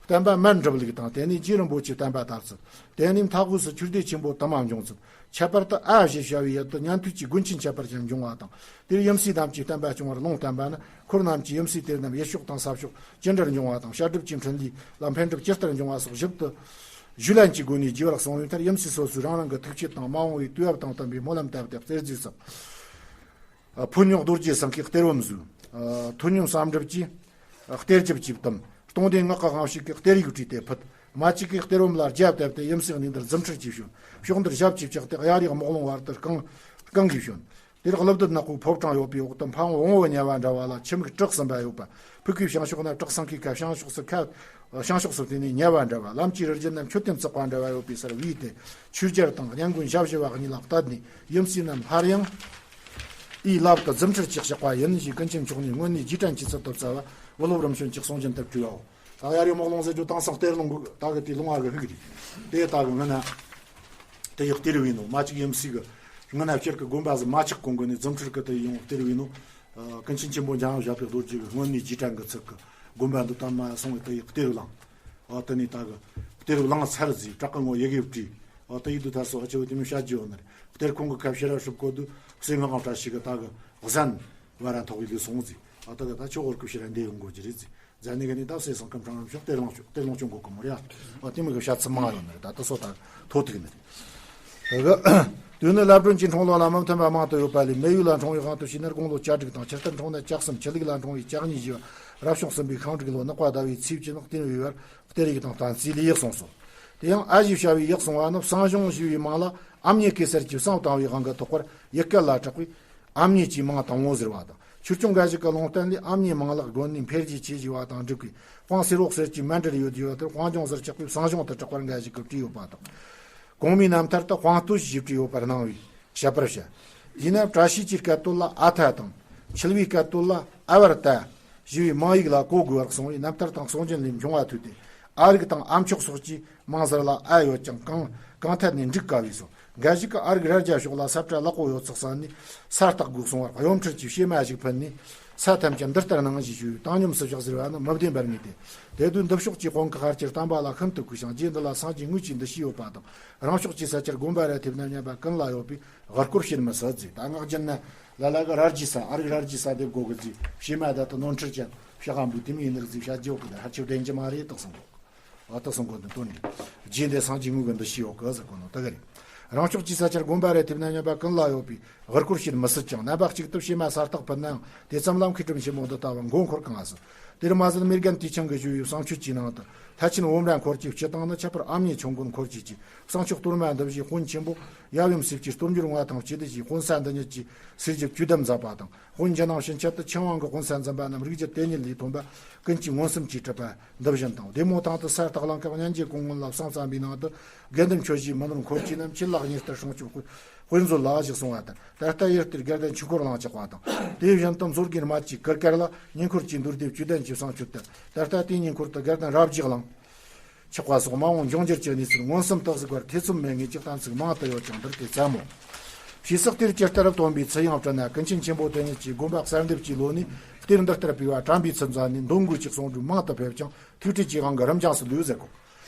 བསྟན་པ་མར་འགྲིབ་ལུགས་དང་། དེ་ནས་རྗེ་རིན་པོ་ཆེའི་བསྟན་པ་དར་ཚུལ། དེ་ནས་མཐའ་དབུས་སུ་ཆོས་སྡེ་ཆེན་པོ་དུ་མ་འབྱུང་ཚུལ། ཁྱད་པར་དུ་ཨ་ཞེས་བྱ་བའི་ཡུལ་དུ་ཉན་ཐོས་ཀྱི་དགོན་ཆེན་ཁྱད་པར་ཅན་འབྱུང་བ་དང་། དེར་ཡུམ་སྲས་རྣམས་ཀྱིས་བསྟན་པ་སྐྱོང་བར་ལུང་བསྟན་པ་ནི། འཁོར་རྣམས་ཀྱིས་ཡུམ་སྲས་དེ་རྣམས་ཡུལ་ཕྱོགས་དང་ས་ཕྱོགས་ཅི་འདྲར་འབྱུང་བ་དང་། བཤད་སྒྲུབ་ཀྱི་འཕྲིན་ལས་ལ་འཕེལ་འགྲིབ་ཇི་ལྟར་འབྱུང་བ་སོགས་ཞིབ་ཏུ་ཞུས་ལན་གྱི་སྒོ་ནས་རྒྱས་པར་གསུངས་པའི་མཐར། ཡུམ་སྲས་སོ་སོའི་རང་རང་གི་ཐུགས་བསྐྱེད་དང་མ་འོངས་པའི་དུས་བབ་དང་བསྟུན་པའི་སྨོན་ལམ་བཏབ་སྟེ་གཏེར་རྫས་སུ། ཕོ་ཉོག་རྡོ་རྗེ་ཚང་གིས་གཏེར་བུམ་བཟོས། ཐོན་ཉུང་བསམ་གྲུབ་ཀྱིས་གཏེར་རྒྱུ་བཅས་བཏུམས། སྟོང་ལྡན་ངག་གི་དབང་ཕྱུག་གིས་གཏེར་ཡིག་བྲིས་ཏེ་ཕུལ། མ་གཅིག་གིས་གཏེར་བུམ་ལ་རྒྱ་བཏབ་སྟེ་ཡུམ་སྲས་གནས་འདིར་རྫུ་འཕྲུལ་གྱིས་བྱོན། ཕྱོགས་འདིར་ཞབས་ཀྱིས་བཅགས་ཏེ་གཡའ་རིའི་རྨོག་རླུང་བར་དུ་རྐང་རྐང་གིས་བྱོན། དེར་ཀླུ་བདུད་ནག་པོའི་ཕོ་བྲང་ཡོད་པའི་འོག་ཏུ་འཕང་བོང་བུ་ཉལ་བ་འདྲ་བ་ལ་ཆུ་མིག་བྲག་གསུམ་པ་ཡོད་པ། ཕུག་གི་བྱང་ཕྱོགས་ན་བྲག་སྲང་ཁའི་ཁ་བྱང་ཕྱོགས་སུ་ཁ་བྱང་ཕྱོགས་སུ་བལྟས་ནས་ཉལ་བ་འདྲ་བ། ལམ་གྱི་རི་རྒྱུད་ན་མཆོད་རྟེན་བརྩེགས་པ་འདྲ་བ་ཡོད་པའི་སར་བུད་དེ། ཆོས་རྒྱལ་དང་གཉན་མགོན་ཞབས་བཞི་བ་གཉིས་ལ་གཏད་ནས། ཡུམ་སྲས་རྣམས་སླར་ཡང་ཨི་ལབ་ཏུ་རྫུ་འཕྲུལ་གྱིས་བཤགས་པ་ཡིན་ཞེས་ཀུན་མཁྱེན་མཆོག་ནས་སྔོན་ནས་རྗེས་དྲན་གྱི་ཚུལ་དུ་སྩལ་བ། བུ་སློབ་རིམ་བྱོན་གྱིས་གསུང་རྒྱུན་དུ་བྲིས་པའོ། ད་གཡའ་རིའི་རྨོག་རླུང་ཟེར་རྒྱུ་དེང་སང་གཏེར་ལུང་གི་ད་གི་དེའི་ལུང་བ་གི་ཧིག་རེད། དེ་ད་གི་སྔོན་ན་དེ་ཡི་གཏེར་བུས་ནོ། མ་གཅིག་ཡུམ་སྲས་གི་སྔོན་ན་སྤྱིར་གི་དགོན་པ་ཟིག་མ་ཆགས་གོང་གི་ནས་རྫུ་འཕྲུལ་གི་དེ་ཡོང་གཏེར་བུས་ནོ། ཀུན་མཁྱེན་ཆེན་པོ་འཇམ་དབྱངས་བཞད་པའི་རྡོ་རྗེ་གི་སྔོན་ནས་རྗེས་དྲན་གི་ཚུལ་གི་དགོན་པ་འདི་ད་མ་སོང་བའི་དེ་ཡི་གཏེར་བླངས། ཨ་དེ་ནས་ད་གི་གཏེར་བླངས་ཚར་ཟིག་བྲག་གི་ངོ་ཡི་གེ་བྲིས། ཨ་དེ་ཡི་དུ་ད་སོ་ཨ་ཆེ་བོ་དེ་མོ་བཤད་རྒྱུ་ཡོད་ནི་རེད། གཏེར་ཁུང་གི་ཁ་ཕྱིར་ར་ཧྲིབ་གོ་དུ་སེ་ང་གང་བཀྲ་ཤིས་གི་ད་གི་གཟན་བ་ར་ཐོག་གི་ལུས་སོང་ཟིག། ཨ་ད་གི་ད་ཆོ་གོར་གི་ཕྱིར་ར་འདེད་ཡོང་དགོ་རྒྱུ་རེད་ཟིག། ཛ་ནི་ག་ནི་ད་སེ་སང་ཀམ་ཀྲང་རམ་ཤོག་གཏེར་ལོངས་ཆུ་གཏེར་ལོངས་ཆུ་འགོ་གི་མོ་རེད། ཨ་དེ་མོ་གི་བཤད་ཚུལ་མང་ཡོད་ནི་རེད། ད་ད་སོ་ད་ཐོ་ཐིག་ནི་རེད། དེ་གི་དུས་ནི་ལབ་སྒྲོན་གྱི་འཁྲུངས་ལོ་ལ་མི་མཐུན་པ་མང་དུ་ཡོད་པ་ལས། མེ་ཡོས་ལ་འཁྲུངས་པའི་དབང་དུ་བྱས་ན་དགུང་ལོ་གྱ་དྲུག་དང་། ཆུ་གཏེར་འཁྲུངས་ན་གྱ་གསུམ། ཆུ་ལུག་ལ་འཁྲུངས་པའི་གྱ་གཉིས་བཞེས་པ། རབ་བྱུང་གསུམ་པའི་ཤིང་འབྲུག་ལོ་ནག་པ་ཟླ་བའི་ཚེས་བཅུ་ནི་གཏེར་བུས་པར་གཏེར་ཡིག་དང་བསྟན་རྩིས་ལས་ཡག་གསུངས་སོ། དེ་ཡང་ཨ་ཞེས་བྱ་བའི་ཡག་གསུང་བ་ནི་གསང་གཞུང་ཞུ་བའི་མིང་ལ་ཨ་མྱེས་གེ་སར་གྱི་གསང་བཏང་བའི་དབང་གིས་ཐོགས་པར་ཡིག་སྐད་ལ་གྲགས་པས། ཨ་མྱེས་ཀྱི་མིང་དང་པོ་ཟེར་བ་དང་། ཆོས་སྐྱོང་འགའ་ཞིག་གི་ལུང་བསྟན་ལས་ཨ་མྱེས་མིང་ལ་དགོན་གནས་འཕེལ་རྒྱས་ཆེ་ཞེས་པ་དང་འགྲིག་པས། དཔང་སེར་འོག་སེར་གྱི་མཎྜལ་ཡོད་ཡོད་དེར་དཔང་ལྗོངས་ཟེར་ཆགས་པས། གསང་གཞུང་དུ་གྲགས་པར་འགའ་ཞིག་གིས་བྲིས་ཡོད་པ་དང་། གོང་མའི་རྣམ་ཐར་དུ་དཔང་སྟོད་ཞེས་བྲིས་ཡོད་པར་སྣང་བས་བཤད་པར་བྱ། དེས་ན་བཀྲ་ཤིས་ཀྱི་སྐད་དོད་ལ་ཨ་ཐ་དང་། འཆི་བའི་སྐད་དོད་ལ་ཨ་བར་ཏ་ཞེས་པའི་མིང་ཡིག་ལ་གོ་དགོས་པར་གསུངས་པས། རྣམ་ཐར་དང་གསུང་རྒྱུན་ལས་འབྱུང་བ་ཐོས་ཏེ། ཨ་རིག་དང་ཨ་མཆོག་སོགས་ཀྱི་མིང་ཟུར་ལ་ཨ་ཡོད་ཀྱང་གང་གང་ཐད་ནས་འགྲིག་དཀའ་བས་སོ། འགའ་ཞིག་གིས་ཨ་རིག་རྭ་རྒྱ་ཕྱོགས་ལ་ས་བཀྲ་ལེགས་པོ་ཡོད་ཚུལ་བསམས་ནས་ས་བརྟག་དགོས་གསུང་བར། གཡོ་འཕྲུལ་གྱི་བྱེ་མ་ཞིག་ཕུལ་ནས། ས་ཐམས་ཅད་འདི་ལྟར་སྣང་ཞེས་ཞུས། བཏང་སྙོམས་སུ་བཞག་ཟེར་བ་ནི་མི་བདེན་པར་ངེས་ཏེ། དེ་དུས་འདི་ཕྱོགས་ཀྱི་དཔོན་གྱིས་ཧར་གྱི་བསྟན་པ་ལ་ཤིན་ཏུ་གུས་ཤིང་། རྗེ་འདི་ལ་སངས་རྒྱས་དངོས་ཀྱི་འདུ་ཤེས་ཡོད་པ་དང་། རང་ཕྱོགས་ཀྱི་ས་ཆར་དགོན་པ་ར་ཐེབས་ན་སྙམ་པ་ཀུན་ལ་ཡོད་པས། དབུ་སྐོར་བྱེད་མི་སྲིད་ཟེར། ད་ངག་རྒྱུན་ན་ལ་ལ་གི་རྭ་རྒྱའི་ས་ཨ་རིག་རྭ་རྒྱའི་ས་འདེབས་དགོས་གི་ཟེར། བྱེ་མ་ད་དུ་ནོར་འཁྲུལ་ཅན་ཕྱི་གང་བུ་དེ་མིན་ནག་ཟིག་བྱ་རྒྱུ་གི་ད་ཧ་ཆེ་བདེན་གྱི་མ་རེད་དག་སོང་གོ། ཨ་དག་སོང་གོ་འདི་དོན་རེད། རྗེ་འདི་སངས་རྒྱས་དངོས་གི་འདུ་ཤེས་ཡོད་གི་ཟེར་གོ་ནོ་ད་གི་རེད། རང་ཕྱོགས་ཀྱི་ས་ཆར་དགོན་པ་རེ་ཐེབས་ན་སྙམ་པ་ཀུན་ལ་ཡོད་པས་དབུ་སྐོར་བྱེད་མི་སྲིད་ཀྱང་། རྣམ་པ་གཅིག་ཏུ་བྱེ་མ་ས་བརྟག་ཕུལ་ནའང་དེ་ཙམ་ལ་མཁས་གྲུབ་ཆེན་མོ་འདི་ལྟ་བུ་མགོ་འཁོར་གང་ང་སྲིད། དེར་མ་ཟད་མེ་རྒན་དུས་ཆེན་གྱི་ཞུ་བའི་བསང་མཆོད་ཀྱི་ནང་དུ། ལྷ་ཆེན་འོམ་ར་འཁོར་གྱི་སྤྱི་དང་ནི། ཁྱད་པར་ཨ་མྱེས་ཆོས་མགོན་འཁོར་གྱི་སྤྱི། གསང་མཆོག་གཏོར་མ་འདི་བཞིའི་དཔོན་ཆེན་པོ། ཡབ་ཡུམ་སྲས་ཀྱི་སྟོབས་འབྱོར་མངའ་ཐང་སྤྱི། འདི་བཞིའི་དཔོན་ས་འདི་ཉིད་ཀྱི་སྲས་ཀྱི་བཅུད་ལྡན་མཛད་པ་དང་། དཔོན་ཕྱི་ནང་ཕྱིན་ཆད་དུ་ཆིན་ཝང་གི་དཔོན་ས་འཛིན་པ་རྣམས་རིགས་རྒྱུད་དེ་ཉིད་ལས་ཐོན་པ་ཀུན་གྱིས་མངོན་སུམ་གྱིས་གྲུབ་པ་འདི་བཞིན་དང་། བདེ་མོ་ཐང་དུ་ས་སྟག་ལང་ཀ་སྙན་རྒྱུད་གོང་སྔོན་ལ་བསང་བརྩམས་པའི་ནང་དུ། དགེ་འདུན་ཆོས་བཞིའི་མི་ནོར་འཁོར་གྱིས་རྣམས། ཆུ་ལག་ཉེར་ལྟར་སྲུང་སྐྱོབ་དཔེ་མཛོད་ལ་ཞིག་གསུངས་པ་དང་། ད་ལྟ་ཡུལ་གཏེར་དགེ་ལྡན་ཆོས་འཁོར་གླིང་ཆགས་པ་དང་། དེ་བཞིན་དུ་མཛོད་དགེ་སྨད་ཀྱི་གུར་དཀར་ལ་ཉེ་འཁོར་གྱི་མདོ་སྡེ་བཅུད་ལྡན་གྱི་བསང་མཆོད་དེ། ད་ལྟ་དེའི་ཉེ་འཁོར་དུ་དགེ་ལྡན་རབ་རྒྱས་གླིང་ཆགས་པ་སོགས་མ་འོངས་འབྱུང་འགྱུར་གྱི་གནས་ཚུལ་མངོན་སུམ་དུ་གཟིགས་པར་ཐེ་ཚོམ་མེད་ངེས་ཀྱི་གཏན་ཚིགས་མང་དུ་ཡོད་ཀྱང་འདིར་དེ་ཙམ་མོ། ཕྱིས་སུ་གཏེར་ཇི་ལྟར་བཏོན་པའི་ཚུལ་ཡང་བྲིས་ན། ཀུན་མཁྱེན་ཆེན་པོ་དེ་ཉིད་ཀྱིས་དགོན་པ་གསར་འདེབས་ཀྱི་ལོ་ནས་གཏེར་འདི་ལྟར་སྤེལ་བ་དྲན་པའི་ཚུལ་མཛད་ནས། མདོ་མགོ་གཅིག་གསུང་སྒྲོས་མང་དུ་ཕེབས་ཀྱང་ཐུགས་བྲེལ་གྱི་དབང་གིས་རིམ་འབྱུང་སུ་ལུས་ཟེར་གོ།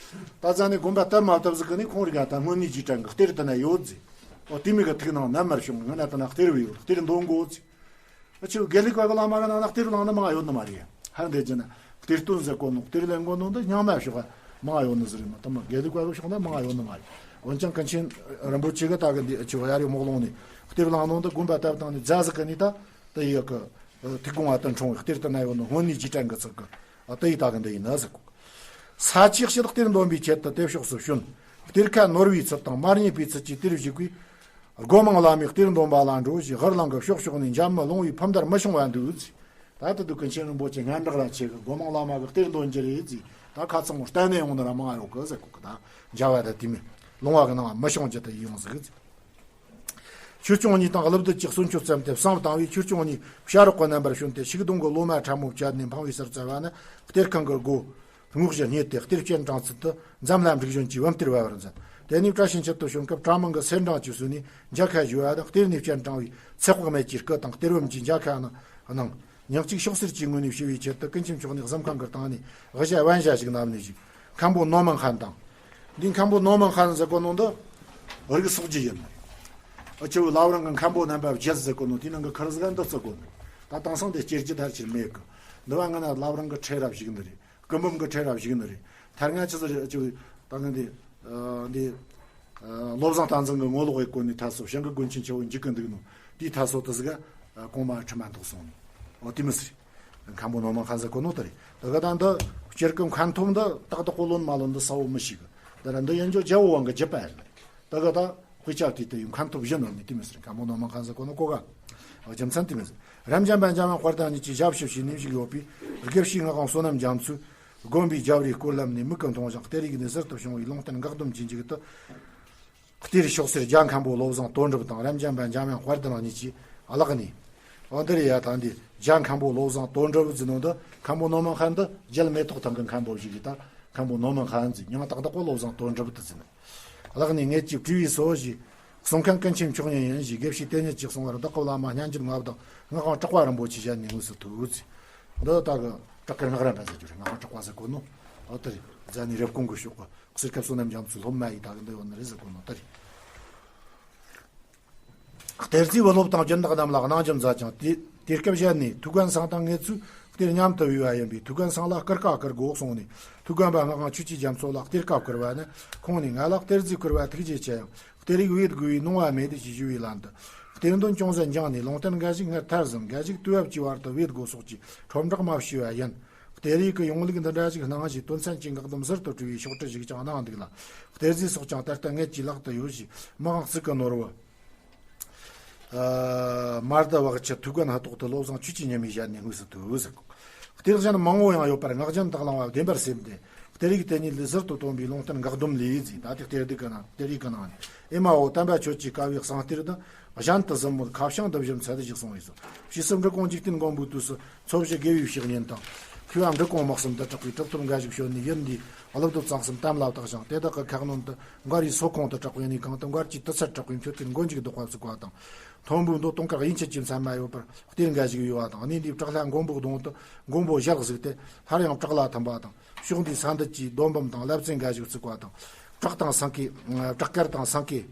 ད་ཙང་ནས་དགོན་པ་དར་མ་ཐུབ་ཟིག་གི་ནས་ཁོང་རིགས་ད་སྔོན་ནས་རྗེས་དྲན་གི་གཏེར་དེ་ན་ཡོད་ཟེར། ཨོ་དེ་མི་གི་ཐུགས་ནང་ནམ་མར་བྱུང་། ང་ན་ད་ན་གཏེར་བས་ཡོད། གཏེར་འདོན་དགོ་ཟེར། ཨ་ཆུ་དགེ་ལུགས་པ་གི་བླ་མ་གི་ནང་ན་གཏེར་བླངས་ནི་མང་ཡོད་ནི་མ་རེད། ཧར་འདེད་ཀྱི་ན་གཏེར་སྟོན་ཟེར་གོ་ནོ། གཏེར་ལེན་གོ་ནོ་འདི་རྙིང་མ་ཕྱོགས་མང་ཡོད་ནི་ཟིག་རེད་མ། ད་མ་དགེ་ལུགས་པ་གི་ཕྱོགས་ན་མང་ཡོད་ནི་མ་རེད། འོན་ཀྱང་ཀུན་མཁྱེན་རིན་པོ་ཆེ་གི་ད་གི་འདི་ཨ་ཆུ་ཡ་རེ་མོག་ལོང་ནས་གཏེར་བླངས་ནོ་འདི་དགོན་པ་བཏབ་བཏང་ནས་རྫ་ཟིག་གི་ནས་ད་དེ་ཡག་གི་ཐུགས་དགོངས་ཨ་ཏི་འཁྲུངས་པའི་གཏེར་དེ་ན་ཡོད་ནོ་སྔོན་ནས་རྗེས་དྲན་གི་ཚིག་གི། ཨ་ཏི་ཡི་ད་གི་འདི་ཡིན་ན་ཟེར་གོ། ས་ཆའི་ཕྱི་དག་གཏེར་འདོན་པའི་ཆེད་དུ་དེ་ཕྱོགས་སུ་བྱོན། གཏེར་ཁ་ནོར་བའི་ཚུལ་དང་མ་རྙེད་པའི་ཚུལ་གྱིས་གཏེར་བཞེས་པས། སྒོ་མང་བླ་མའི་གཏེར་འདོན་པ་ལ་འགྲོ་ཞེས། ཧར་ལང་གི་ཕྱོགས་ཕྱོགས་ནས་འཇམ་མི་ལོང་བའི་ཕུམ་དར་མི་ཤོང་བ་འདུག་ཟེར། ད་ལྟ་དུ་ཀུན་མཁྱེན་རིན་པོ་ཆེ་སྔན་བསྒྲགས་ལ་ཆེ་གི་སྒོ་མང་བླ་མ་གི་གཏེར་འདོན་རྒྱུ་རེད་ཟེར། ད་ཁ་ཚང་གཏན་ནས་ཡོང་ནི་ར་མང་ཡོད་གི་ཟེར་གོ་གི། ད་འཇའ་བ་ད་དེ་མི་ལོང་བ་གི་ནང་མི་ཤོང་རྒྱུ་ད་ཡིན་ཡོང་ཟིག་ཟེར། ཆོས་སྐྱོང་གཉིས་དང་ཀླུ་བདུད་ཀྱི་གསོལ་མཆོད་བརྩམས་ཏེ་བསང་བཏང་བས། ཆོས་སྐྱོང་གཉིས་བྱ་རོག་གི་རྣམ་པར་བྱོན་ཏེ་ཤིག་སྡོང་གི་ལོ་མ་ཕྲ་མོ་བཅད་ནས་འཕང་བའི་སར་བཙལ་བ་ན། གཏེར་ཁང་གི་སྒོ་སྔོག་བཞིན་རྙེད་དེ། གཏེར་སྤྱན་དྲངས་ཚུལ་དུ་འཛམ་ལྷ་འབྲུག་གཞུང་གིས་བུམ་གཏེར་བབས་པར་མཛད། དེ་ནས་བཀྲ་ཤིས་འཁྱིལ་དུ་བྱོན་སྐབས་གྲྭ་མང་གི་སེར་འབྲང་གིས་བསུས་ནས་མཇལ་ཁ་ཞུས་པ་དང་། གཏེར་ནས་སྤྱན་དྲངས་པའི་ཚེ་དཔག་མེད་ཀྱི་སྐུ་དང་གཏེར་བུམ་གྱི་མཇལ་ཁ་གནང་། ཉག་གཅིག་ཤོག་སེར་གྱི་ངོས་ནས་ཞུ་བའི་ཆེད་དུ་ཀུན་མཁྱེན་མཆོག་ནས་གཟིམ་ཁང་གི་སྟེང་ནས་དབུ་ཞྭ་དབེན་ཞྭ་ཞིག་བསྣམས་ནས་བཞུགས། མཁན་པོ་ནོ་མིན་ཧན་དང་། འདི་མཁན་པོ་ནོ་མིན་ཧན་ཟེར་གོ་ནོ་འདི་རིགས་སོག་རྒྱུ་ཡིན། ཨ་ཆུ་བླ་བྲང་གི་མཁན་པོ་རྣམ་པ་བརྒྱད་ཟེར་གོ་ནོ་དེའི་ནང་གི་ཁར་ཟིག་འདི་བརྩི་གོ་ནོ། ད་དེང་སང་དེ་སྐྱེ་རྒྱུ་ཐར་ཆེར་མེད་གི། འདི་བ་ང་ན་བླ་བྲང་གི་ཁྲལ་རབ་ཞིག་འདི་རེད། སྐུ་འབུམ་གྱི་ཁྲལ་རབ་ཞིག་ནི་རེད། ཐར་ང་ཆི་ཟིག་རེད། ཨ་ཆུ་ད་ང་འདི་ཨ་འདི་ཨ་བློ་བཟང་བསྟན་འཛིན་གྱི་ངོ་ལོག་ཡེ་གོ་ནི་ཐ་སོ་ཞང་གི་དགོན་ཆེན་ཆེ་བོ་འཇིག་གི་འདུག་ནོ། དེའི་ཐ་སོ་དེ་ཟིག་ག་ཨ་གོང་མ་ཁྲི་མ་ཐོག་སོང་ནི། འོ་དེ་མི་སྲིད། མཁན་པོ་ནོ་མིན་ཧན་ཟེར་གོ་ནོ་དེ་རེད། དེ་ག་ད་འདི་སྤྱིར་གི་མཁན་ཐོབ་འདི་ཏག་ཏག་གོ་ལོན་མ་ལོན་འདི་ས་བོ་མི་ཤེས་གི། དེ་ར་འདི་ཡིན་རྒྱུ་རྒྱལ་བོ་ཝང་གི་རྒྱུད་པ་ཡིན་ནི། དེ་ག་ད་དཔེ་ཆ་དེ་དེ་ཡིན་མཁན་ཐོབ་གཞན་ནོ་ནི་དེ་མི་སྲིད། མཁན་པོ་ནོ་མིན་ཧན་ཟེར་གོ་ནོ་གོ་ག། རྒྱུ་མཚན་དེ་མི་ཟེར། རབ་འབྱམས་པ་འཇམ་དབྱངས་དཔལ་ལྡན་གཉིས་ཀྱིས་ཞབས་ཞུ་བྱས་ནས་བཞུགས་ཡོད་པས། དགེ་བཤེས་ངག་དབང་བསོད་ནམས་རྒྱ་མཚོས་དགོན་པའི་རྒྱབ་རིའི་སྐོར་ལམ་ནས་མིག་གིས་མཐོང་ཞིང་། གཏེར་ཡིག་ནས་ཟུར་དུ་བྱུང་བའི་ལུང་བསྟན་འགག་སྡོམ་གྱི་མཇུག་ཏུ། གཏེར་ཤོག་སེར་རྒྱ་མཁན་པོ་བློ་བཟང་དོན་གྲུབ་དང་། རབ་འབྱམས་པ་འཇམ་དབྱངས་དཔལ་ལྡན་གཉིས་ཀྱིས་བཀླགས་ནས། འོ་འདིར་ཡ་ད་འདི་རྒྱ་མཁན་པོ་བློ་བཟང་དོན་གྲུབ་ཟེར་ནོ་འདི་མཁན་པོ་ནོ་མིན་ཧན་འདི་རྒྱལ་མེ་ཏོག་ཐང་གི་མཁན་པོ་ཞིག་གིས་ད་མཁན་པོ་ནོ་མིན་ཧན་ཟེར། མྱིང་ཏག་ཏག་པོ་བློ་བཟང་དོན་གྲུབ་དེ་ཟེར་ནི། བཀླགས་ནས་ངེད་ཀྱིས་བྲིས་པས་སོ་ཞེས། གསུང་མཁན་ཀུན་མཁྱེན་མཆོག་ཉིད་ཡིན་ཞེས། དགེ་བཤེས་དེ་ཉིད་ཀྱིས་གསུང་བར་བདག་གི་བླ་མ་སྙན་བརྒྱུད་ལྔ་པ་དང་སྔགས་དབང་གྲགས་པ་རིན་པོ་ཆེ་ཞལ་ནས་དངོས་སུ་ཐོས་ཟེར། འདི་ད་གི་བྲག་དཀར་སྔགས་རམས་པ་ཟེར་རྒྱུ་རེད། སྔགས་དབང་གྲགས་པ་ཟེར་གོ་ནོ། འོ་དེ་རེད། རྫ་ནས་རེབ་གོང་གི་ཕྱོགས་གི་གསེར་ཁ་བསོད་ནམས་རྒྱ་མཚོའི་སློབ་མ་ཡིས་ད་གི་འདི་ཡོད་ནི་རེད་ཟེར་གོ་ནོ་དེ་རེད། གཏེར་རྫས་བུ་སློབ་དང་སྦྱིན་བདག་རྣམས་ལ་གནང་རྒྱུ་མཛད་ཅིང་། དེ་དེ་སྐབས་གཞན་ནས་ཐུའུ་བཀྭན་ཚང་དང་ངེད་ཚོས་གཏེར་མཉམ་དུ་བོས་པ་ཡིན་པས། ཐུའུ་བཀྭན་ཚང་ལ་བསྐུར་ཀ་བསྐུར་དགོས་གསུངས་ནས། ཐུའུ་བཀྭན་པ་སྔགས་དབང་ཆོས་ཀྱི་རྒྱ་མཚོ་ལ་གཏེར་ཁ་བསྐུར་བ་ནི། ཁོང་ནས་ང་ལ་གཏེར་རྫས་བསྐུར་བ་ཐུགས་རྗེ་ཆེ་ཡང་། གཏེར་ཡིག་བེད་དགོས་པའི་གནང་བ་མེད་དེ་ཞེས་ཞུ་བའི་ལན་དུ། གཏེར་འདོན་ཅུང་ཟད་འགྱངས་ནས་ལུང་བསྟན་འགའ་ཞིག་སྔར་མཐར་ཟིན། འགའ་ཞིག་དུས་བབ་ཀྱི་བར་དུ་བེད་དགོས་སོགས་ཀྱི་ཁྲོམ་བསྒྲགས་མ་ཞུས་པ་ཡིན། གཏེར་ཡིག་གི་ཡོང་ལུགས་འདི་འདྲ་ཞིག་གནང་ཞེས་དོན་ཚན་གྱི་འགག་སྡོམ་ཟུར་དུ་བྲིས་པའི་ཤོག་དྲིལ་ཞིག་ཀྱང་གནང་འདུག་ལ། གཏེར་རྫས་སོགས་ཀྱང་ད་ལྟ་ངེད་ཀྱི་ལག་ཏུ་ཡོད་ཞེས་མི་དབང་གཙུག་གི་ནོར་བུ། ཨ་མར་ད་བག་ཆུ་ཐུའུ་བཀྭན་ཧ་ཏོག་ཏུ་བློ་བཟང་ཆོས་ཀྱི་ཉི་མའི་ཞལ་ནས་དངོས་སུ་ཐོས་ཟེར། གཏེར་གཞན་མང་བོ་ཡང་ཡོད་པར་ངག་རྒྱུན་དག་བླང་བ་བདེན་པར་སེམས་ཏེ། གཏེར་ཡིག་དེ་ཉིད་ལས་ཟུར་དུ་བཏོན་པའི་ལུང་བསྟན་འགག་སྡོམ་ལས་ཟེར། ད་ལྟའི་གཏེར་སྡེ་གི་ནང་གཏེར་ཡིག་གི་ནང་ནས། ཨེ་མ་ཧོ། དམ་པ་ཁྱོད་ཀྱིས་བཀའ་བའི་གསང་གཏེར་དང་། གཞན་དུ་གཟིགས་མོད་ཁ་བྱང་འདི་བཞིན་འཚལ་ཞེས་གསུངས་པས་སོ། ཕྱིས་སུ་འབྲི་གུང་འཇིག་རྟེན་མགོན་པོའི་དུས་སུ་མཚོ་བཞི་དགེ་བའི་བཤེས་གཉེན་དང་། མཁས་པ་འབྲི་གུང་དམག་གསུམ་དུ་གྲགས་པའི་གྲུབ་ཐོབ་འགའ་ཞིག་བྱོན་ནས་ཡུལ་འདིའི་ཀླུ་བདུད་ཚང་གསུམ་དམ་ལ་བཏགས་ཤིང་། དེ་དག་གི་ཁ་གནོན་དུ་མགར་བའི་སོ་ཁོང་དུ་གྲགས་པའི་གནས་གང་དུ་མགར་གྱི་དུར་ཚད་གྲགས་པའི་མཆོད་རྟེན་མགོ་མཇུག་ལྡོག་པ་བཙུགས་པ་དང་། མཐོན་པོའི་མདོ་དུང་དཀར་དབྱིན་སྐད་ཀྱི་མཚན་མ་ཡོད་པར་གཏེར་འགའ་ཞིག་ཡོད་པ་དང་། གནས་འདིའི་བྲག་ལྷ་མགོན་པོ་གདོང་དུ་མགོན་པོ་ཞལ་གཟིགས་ཏེ་སླར་ཡང་བྲག་ལ་ཐིམ་པ་དང་། ཕྱོགས་འདིའི་ས་འདུལ་གྱི་རྡོ་འབུམ་དང་བླ་བཙན་འགའ་ཞིག་བཙུགས་པ་དང་། བྲག་དང་སེང་གེ། བྲག་དཀར་དང་སེང་གེ།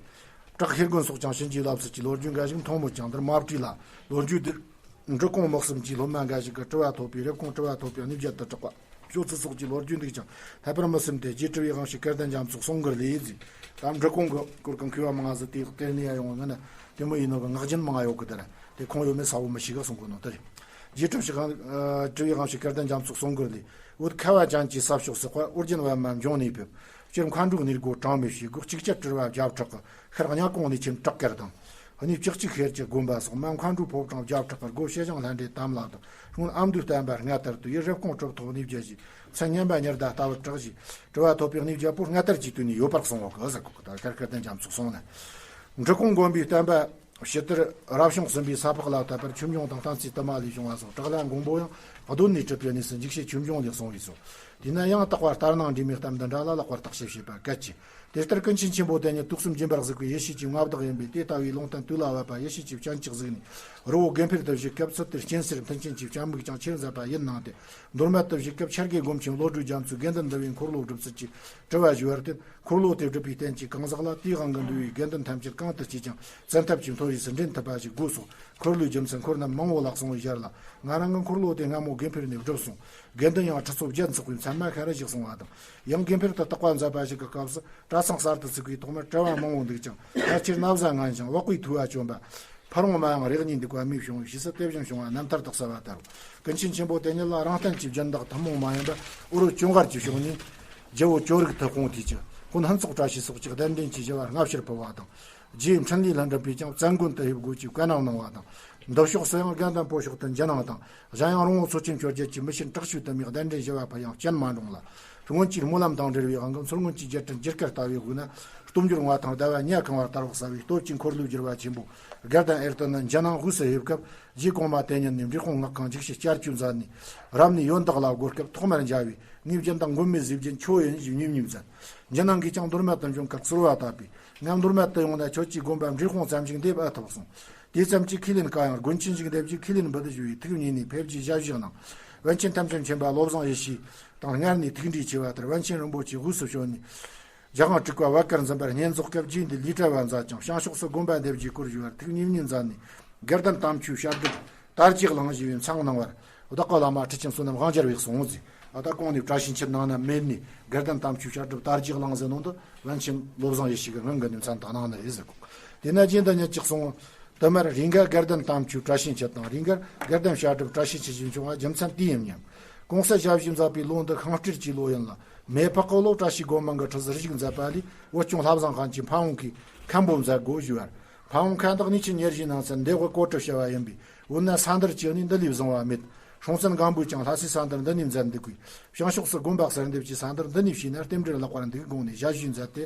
བྲག་ཤེལ་དགོན་སོགས་ཀྱང་བྱིན་གྱིས་བརླབས་ཚུལ་གྱི་ལོ་རྒྱུས་འགའ་ཞིག་མཐོང་མོད་ཀྱང་འདིར་མ་བྲིས་ལ། ལོ་རྒྱུས་འདིར་འབྲི་གུང་དམག་གསུམ་གྱི་སློབ་མ་འགའ་ཞིག་གིས་གྲུབ་པ་ཐོབ་པའི་རེབ་གོང་གྲུབ་པ་ཐོབ་པའི་གནས་བརྒྱད་དུ་གྲགས་པ་ཞོ་ཚུལ་སོགས་ཀྱི་ལོ་རྒྱུས་འདུག་ཀྱང་ལྷག་པར་མི་སེམས་ཏེ། རྗེ་གྲུབ་པའི་དབང་ཕྱུག་སྐལ་ལྡན་རྒྱ་མཚོ་གསུང་མགུར་ལས་ཟེར། ད་འབྲི་གུང་གི་སྐོར་གྱི་མཁས་པ་མང་ང་ཟིག་དེ་གཏེར་ནས་ཡར་ཡོང་བ་ངན་ན་དེ་མོ་ཡིན་ནོ་གི་ངག་རྒྱུན་མང་ང་ཡོད་གི། དེ་ར་དེ་ཁུངས་ཡོད་མེད་ས་བོ་མི་ཤེས་གི་གསུང་གོ་ནོ་དེ་རེད། རྗེ་གྲུབ་ཞིག་དབང་། ཨ། གྲུབ་པའི་དབང་ཕྱུག་སྐལ་ལྡན་རྒྱ་མཚོ་གསུང་མགུར་ལས། འོད་ཁ་བ་ཅན་གྱི་ས་ཕྱོགས་སུ། དཔལ་ཨོ་རྒྱན་པདྨ་འབྱུང་གནས་ཕེབས། སྤྱིར་མཁའ་འགྲོའི་གནས་སྒོ་གྲངས་མེད་བཞི། སྒོ་གཅིག་བཅུ་དྲིལ་བ་བརྒྱ་ཕྲག་གི། ཤར་གཉའ་གོང་ནས་ཁྱིམ་བྲག་དཀར་དང་། གནས་བཅུ་གཅིག་ཤེལ་གྱི་དགོན་པ་སོགས། མ་མཁའ་འགྲོའི་ཕོ་བྲང་བརྒྱ་ཕྲག་གི། སྒོ་ཕྱི་བྱང་ལྷ་འདྲེ་དམ་ལ་བཏགས། སྔོན་ཨ་མདོའི་བསྟན་པ་སྔར་ལྟར་དུ། ཡུལ་རེབ་གོང་གྲུབ་ཐོབ་གནས་བརྒྱད་བཞི། མཚན་སྙན་པ་ཉི་ཟླ་ལྟ་བུར་གྲགས་ཞེས། དྲི་བ་ཐོབ་པའི་གནས་བརྒྱད་པོ་སྔར་ལྟར་གྱི་དུས་ནས་ཡོད་པར་གསུངས་པ་གི་ཟེར་གོ་གི། ད་སྐལ་ལྡན་རྒྱ་མཚོ་གསུངས་ནས། འབྲི་གུང་དགོན་པའི་བསྟན་པ་ཕྱི་དར་རབ་བྱུང་གསུམ་པའི་ས་ཕག་ལ་བཏབ་པར་ཆོས་འབྱུང་དང་བསྟན་རྩིས་དུ་མ་ལས་བྱུང་བ་སོགས་གྲགས་ལ་མགོན་པོ་ཡང་གདོད་ནས་གྲུབ་པའི་གནས་སུ་འཇིགས་བྱེད་ཆོས་འབྱུང་ལས་གསུངས་པས་སོ། དེས་ན་ཡང་དག་པར་ལྟར་སྣང་འདྲེས་མའི་གཏམ་འདི་འདྲ་ལ་ལེགས་པར་བརྟག་དཔྱད་བྱེད་པ་གལ་ཆེ། དེ་ལྟར་ཀུན་མཁྱེན་ཆེན་པོ་དེ་ཉིད་དུག་གསུམ་སྦྱིན་པར་གཟིགས་པའི་ཡེ་ཤེས་ཀྱི་མངའ་བདག་ཡིན་པས། དེ་ལྟ་བུའི་ལུང་བསྟན་དུས་ལ་བབ་པ་ཡེ་ཤེས་ཀྱི་སྤྱན་གྱིས་གཟིགས་ནས། རི་བོ་དགེ་འཕེལ་དུ་བཞུགས་སྐབས་ཚུལ་དེར་སྤྱན་གཟིགས་མཐུན་རྐྱེན་གྱི་སྤྱན་མིག་ཀྱང་ཆེར་མཛད་པ་ཡིན་གནང་སྟེ། མདོ་སྨད་དུ་བཞུགས་སྐབས་འཆར་དགུའི་སྒོམ་ཆེན་བློ་གྲོས་རྒྱ་མཚོས་དགེ་འདུན་འདུལ་བའི་འཁོར་ལོ་སྒྲུབ་ཚུལ་གྱི་དྲི་བ་ཞུས་པར་བརྟེན། འཁོར་ལོ་དེ་སྒྲུབ་པའི་རྟེན་གྱི་གང་ཟག་ལ་དེའི་དབང་གིས་འདུལ་བའི་དགེ་འདུན་ཐམས་ཅད་གང་དུ་སྐྱེས་ཀྱང་བཙན་ཐབས་ཀྱིས་མཐོ་རིས་སུ་འདྲེན་ཐུབ་པ་ཞིག་དགོས་སོགས། འཁོར་ལོའི་རྒྱུ་མཚན་འཁོར་རྣམས་མང་བོ་ལ་གསུངས་པའི་ཞར་ལ། ང་རང་གིས་འཁོར་ལོ་དེ་སྔ་མོ་དགེ་འཕེལ་ནས་བསྒྲུབས་སོང་། དགེ་འདུན་ཡང་ཁྲི་ཚོ་བརྒྱད་འཚོགས་པའི་མཚན་མ་ཤར་བཞག་སོང་བ་དང་། ཡང་དགེ་འཕེལ་དུ་བརྟག་པ་མཛད་པ་ཞིག་གི་སྐབས་སུ་གྲྭ་ཚང་གསར་དུ་བཙུགས་པའི་ཐོག་མར་གྲྭ་བ་མང་བོ་འདུག་ཀྱང་། ཕལ་ཆེར་ན་བཟའ་ངན་ཞིང་བག་གོས་ཐུལ་བ་གྱོན་པ། ཕ་རོང་མ་ཡང་རེག་ཉེས་འདུག་པ་མིས་བྱུང་བའི་ཕྱིས་སུ་དེ་བཞིན་བྱུང་བ་རྣམ་ཐར་དུ་གསལ་བ་ལྟར། ཀུན་མཁྱེན་ཆེན་པོ་དེ་ཉིད་ལ་རང་བསྟན་གྱི་སྦྱིན་བདག་ཐུན་མོང་མ་ཡིན་པ་ཨུ་རུ་ཅུན་གར་གྱི་ཕྱོགས་ནས། རྒྱལ་པོ་ཅོ་རིག་ཐུ་ཧོང་ཐིས་ཀྱི་ཧུན་ཧན་ཙོག་བཀྲ་ཤིས་སོགས་ཀྱི་གདན་འདྲེན་གྱིས་ཞི་བ་སྔ་ཕྱིར་ཕུལ་བ་དང་། རྗེ་འཕྲིན་ལས་ལྷུན་གྲུབ་པས་ཀྱང་བཙན་དགོན་དུ་ཕེབས་དགོས་ཀྱི་བཀའ་གནང་གནང་བ་དང་། འདི་ཕྱོགས་སུ་ཡང་དགེ་འདུན་པོ་ཤོག་ཏུ་འཇུ་ནང་དང་། གཞན་ཡང་རོང་བོ་མཚོ་ཆེན་ཆོས་རྒྱལ་གྱིས་མི་ཤེས་དྲག་ཤུལ་དུ་མའི་གདན་འདྲེན་ཞི་བ་ཕུལ་ཡང་སྤྱན་མ་འདྲོངས་ལ། སྔོན་གྱི་སྨོན་ལམ་དང་འབྲེལ་བའི་དབང་གིས་མཚོ་སྔོན་གྱི་རྒྱལ་ཕྲན་ཇི་སྐད་ལྟ་བའི་དབུས་ན་སྟོབས་འབྱོར་མངའ་ཐང་ཟླ་བ་ཉ་གང་བར་དར་བར་གསལ་བའི་སྟོབས་ཀྱི་འཁོར་ལོས་སྒྱུར་བ་ཆེན་པོ་དགེ་ལྡན་ཨེར་ཏེ་ནི་འཇུ་ནང་དབུས་སུ་ཕེབས་སྐབས། རྗེ་གོང་མ་དེ་ཉིད་ནས་འབྲས་སྤུངས་སྔགས་ཁང་འཇིགས་བྱེད་བསྐྱར་བཅོས་མཛད་ནས། རབ་གནས་ཡོན་བདག་ལ་བསྒོ་སྐབས་ཐོག་མར་མཇལ་བས། ངའི་སྦྱིན་བདག་མགོན་མེད་བཟོས་རྒྱན་ཁྱོད་ཡིན་ཞེས་མཉེས་མཉེས་མཛད། འཇུ་ནང་གིས་ཀྱང་མདོ་སྨད་དུ་འབྱོན་ཁར་གསོལ་བ་བཏབ་པས། ང་མདོ་སྨད་དུ་ཡོང་ན་ཁྱོད་ཀྱི་དགོན་པ་འབྲས་སྤུངས་ཙམ་ཞིག་འདེབས་ཨེ་ཐུབ་གསུངས། དེ་ཙམ་གྱིས་ཁས་ལེན་བཀའ་ཡང་དགོན་ཆེན་ཞིག་འདེབས་རྒྱུའི་ཐུགས་མཉེས་ནས་ཕེབས་རྗེས་ཞལ་བཞེས་གནང་། པཎ་ཆེན་ཐམས་ཅད་མཁྱེན་པ་བློ་བཟང་ཡེ་ཤེས་དང་སྔར་ནས་ཐུགས་འདྲིས་ཆེ་བ་ལྟར་པཎ་ཆེན་རིན་པོ་ཆེ་དབུས་སུ་བྱོན་ནས། རྒྱལ་དབང་དྲུག་པ་བར་དཀར་འཛིན་པར་བསྙེན་རྫོགས་སྐབས་རྗེ་འདི་ལས་བྲལ་བར་མཛད་ཅིང་བྱང་ཕྱོགས་སུ་དགོན་པ་འདེབས་རྒྱུའི་སྐོར་ཞུ་བར་ཐུགས་མཉེས་མཉེས་མཛད་ནས། དགེ་ལྡན་དམ་ཆོས་བཤད་སྒྲུབ་དར་གྱི་གླིང་ཞེས་པའི་མཚན་གནང་བར། བདག་གི་བླ་མ་ཁྲི་ཆེན་བསོད་ནམས་དབང་རྒྱལ་བས་གསུངས་ཟེར། ཨ། ད་གོང་ནས་བཀྲ་ཤིས་འཁྱིལ་གནང་ན་མེད་ནས་དགེ་ལྡན་དམ་ཆོས་བཤད་སྒྲུབ་དར་གྱི་གླིང་ཟེར་ནོ་འདི་པཎ་ཆེན་བློ་བཟང་ཡེ་ཤེས་ཀྱི་སྔོན་གྱི་ནས་མཚན་བཏགས་གནང་ནི་རེད་ཟེར་གོ། དེས་ན་རྗེ་འདི་ཉིད་ཀྱིས་གསུངས། དུ་མར་རེ་འགའ་དགེ་ལྡན་དམ་ཆོས་བཀྲ་ཤིས་འཁྱིལ་དང་། རེ་འགར་དགེ་ལྡན་བཤད་སྒྲུབ་བཀྲ་ཤིས་འཁྱིལ་ཞེས་འབྱུང་བ་རྒྱུ་མཚན་དེ་ཡིན་སྙམ། གོང་གསལ་ཞལ་བཞེས་མཛད་པའི་ལོ་འདི་ཤིང་སྤྲེལ་གྱི་ལོ་ཡིན་ལ། མེ་ཕག་གི་ལོ་བཀྲ་ཤིས་སྒོ་མང་གི་ཁྲི་ཟུར་བཞུགས་མཛད་པ་ལས། བོད་སྐྱོང་ལྷ་བཟང་ཁང་གི་ཕ་བོང་ཁས་མཁན་པོ་མཛད་དགོས་ཞུས་པར། ཕ་བོང་ཁ་འདི་གནས་ཆེན་ཉེར་བཞིའི་ནང་ཚན་འདེབས་དབུ་གོ་ཁྲི་བྱ་བ་ཡིན་པས། འོ་ན་ས་འདིར་བཅུག་ནས་འདི་ལས་བཟང་བ་མེད། སྲོང་བཙན་སྒམ་པོས་ཀྱང་ལྷ་སའི་ས་འདིར་འདི་ནས་མཛད་འདུག་གས། བྱང་ཕྱོགས་སུ་དགོན་པ་གསར་འདེབས་ཀྱི་ས་འདིར་འདི་ནས་བྱས་ན་རྟེན་འབྲེལ་ལེགས་པར་འདུག་དགོངས་ནས་ཞལ་བཞེས་མཛད་དེ།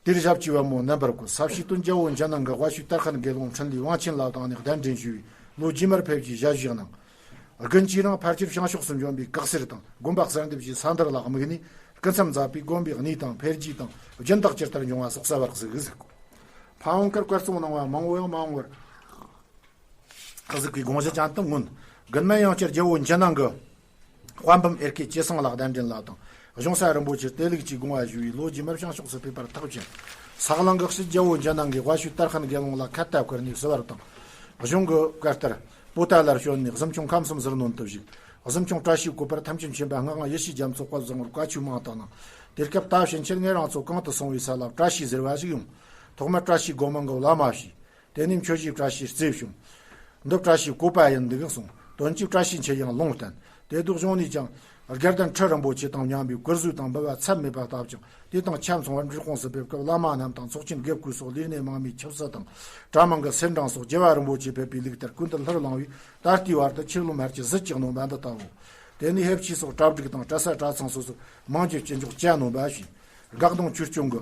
དེར་ཞབས་ཀྱིས་པདྨོ་བསྣམས་པར་བཀོད། ས་གཞིའི་སྟོན་རྒྱལ་པོ་འཇུ་ནང་གིས་དབལ་ཤུལ་དར་ཤན་དགེ་སློང་འཕྲིན་ལས་དབང་ཆེན་ལ་བཏང་ནས་གདན་འདྲེན་ཞུས་པས། ལོ་རྗེས་མར་ཕེབས་རྗེས་ཞལ་བཞེས་གནང་། དགུན་གྱི་རིང་ཕལ་ཆེར་བྱང་ཕྱོགས་སུ་འབྱོན་པའི་གག་སེར་དང་དགོན་པ་གསར་འདེབས་ཀྱི་ས་འདིར་ལ་དམིགས་ནས། སྐུ་མཚམས་མཛད་པས་དགོན་པའི་གནས་དང་འཕེལ་རྒྱས་དང་སྦྱིན་བདག་ཇི་ལྟར་འབྱུང་བ་སོགས་གསལ་བར་གཟིགས་ཟེར་གོ། ཕ་བོང་ཁར་བཀའ་གསུང་གནང་བ་མང་བོ་ཡང་མ་འོངས་པར་གཟིགས་པའི་དགོངས་གཞི་ཅན་དུ་མངོན། དགུན་མ་ཡང་བསྐྱར་རྒྱལ་པོ་འཇུ་ནང་གིས་དཔལ་འབུམ་ཨེར་ཁའི་ཇེ་སང་ལ་གདན་འདྲེན་ལ་དང་། གཞུང་ས་རིན་པོ་ཆེར་བདེ་ལེགས་ཀྱི་དགོངས་པ་ཞུས་པས། ལོ་རྗེས་མར་བྱང་ཕྱོགས་སུ་ཕེབས་པར་ཐག་བཅད། ས་གླང་གི་དཔྱིད་རྒྱལ་པོ་འཇུ་ནང་གིས་དབལ་ཤུལ་དར་ཤན་དགེ་སློང་ལ་ཁ་ཏ་བསྐུར་ནས་བསུ་བར་དང་། གཞུང་གི་བཀའ་ལྟར་པོ་ཏཱ་ལར་བྱོན་ནས་གཟིམ་ཆུང་ཁམས་གསུམ་ཟུར་གནོན་དུ་བཞུགས། གཟིམ་ཆུང་བཀྲ་ཤིས་བཀོད་པར་ཐམས་ཅད་མཁྱེན་པ་སྔགས་དབང་ཡེ་ཤེས་རྒྱ་མཚོ་དཔལ་བཟང་པོར་བཀའ་ཆོས་མང་དུ་གནང་། དེ་སྐབས་ད་ཕྱིན་ཆད་ངེད་རང་ཚོ་གང་དུ་སོང་བའི་ས་ལ་བཀྲ་ཤིས་ཟེར་བ་ཞིག་ཡོང་། ཐོག་མར་བཀྲ་ཤིས་སྒོ་མང་གི་བླ་མ་ཞུས། དེ་ནས་མཆོད་བཞེས་བཀྲ་ཤིས་རྩེ་བྱུང་། འདི་བཀྲ་ཤིས་བཀོད་པ་ཡིན་འདུག་གསུངས། དོན་གྱིས་བཀྲ་ཤིས་འཁྱིལ་ཡང་ལུང་བསྟན། དེ་དུས་གཞུང་ནས་ཀྱང་། དགེ་ལྡན་ཁྲི་རིན་པོ་ཆེ་དང་མཉམ་པའི་བཀུར་གཟུགས་དང་འབུལ་བ་ཚད་མེད་པ་བཏབ་ཅིང་། དེ་དང་ཆ་མཚུངས་པར་འབྲས་སྤུངས་སུ་ཕེབས་སྐབས་བླ་མ་རྣམས་དང་ཚོགས་ཆེན་དགེ་བསྐོས་སོགས་ལས་སྣེ་མང་མོས་ཆབ་སྲིད་དང་གྲྭ་མང་གི་གསེར་འབྲང་སོགས་རྒྱལ་བ་རིན་པོ་ཆེ་ཕེབས་པའི་ལུགས་ལྟར་ཀུན་ཏུ་ལྷུར་བླངས་པས། ད་ལྟའི་བར་དུ་ཆོས་ལུང་མར་གྱི་གཟི་བརྗིད་གནང་བ་འདི་ལྟ་བུ། དེ་ནས་ཧེབ་ཆི་སོགས་གྲ་སྒྲིག་དང་གྲྭ་ས་གྲྭ་ཚང་སོ་སོར་མང་གྱུར་ཅི་འཇོག་བྱས་གནང་བ་བཞིན། འགག་གདོང་ཆོས་སྐྱོང་གི་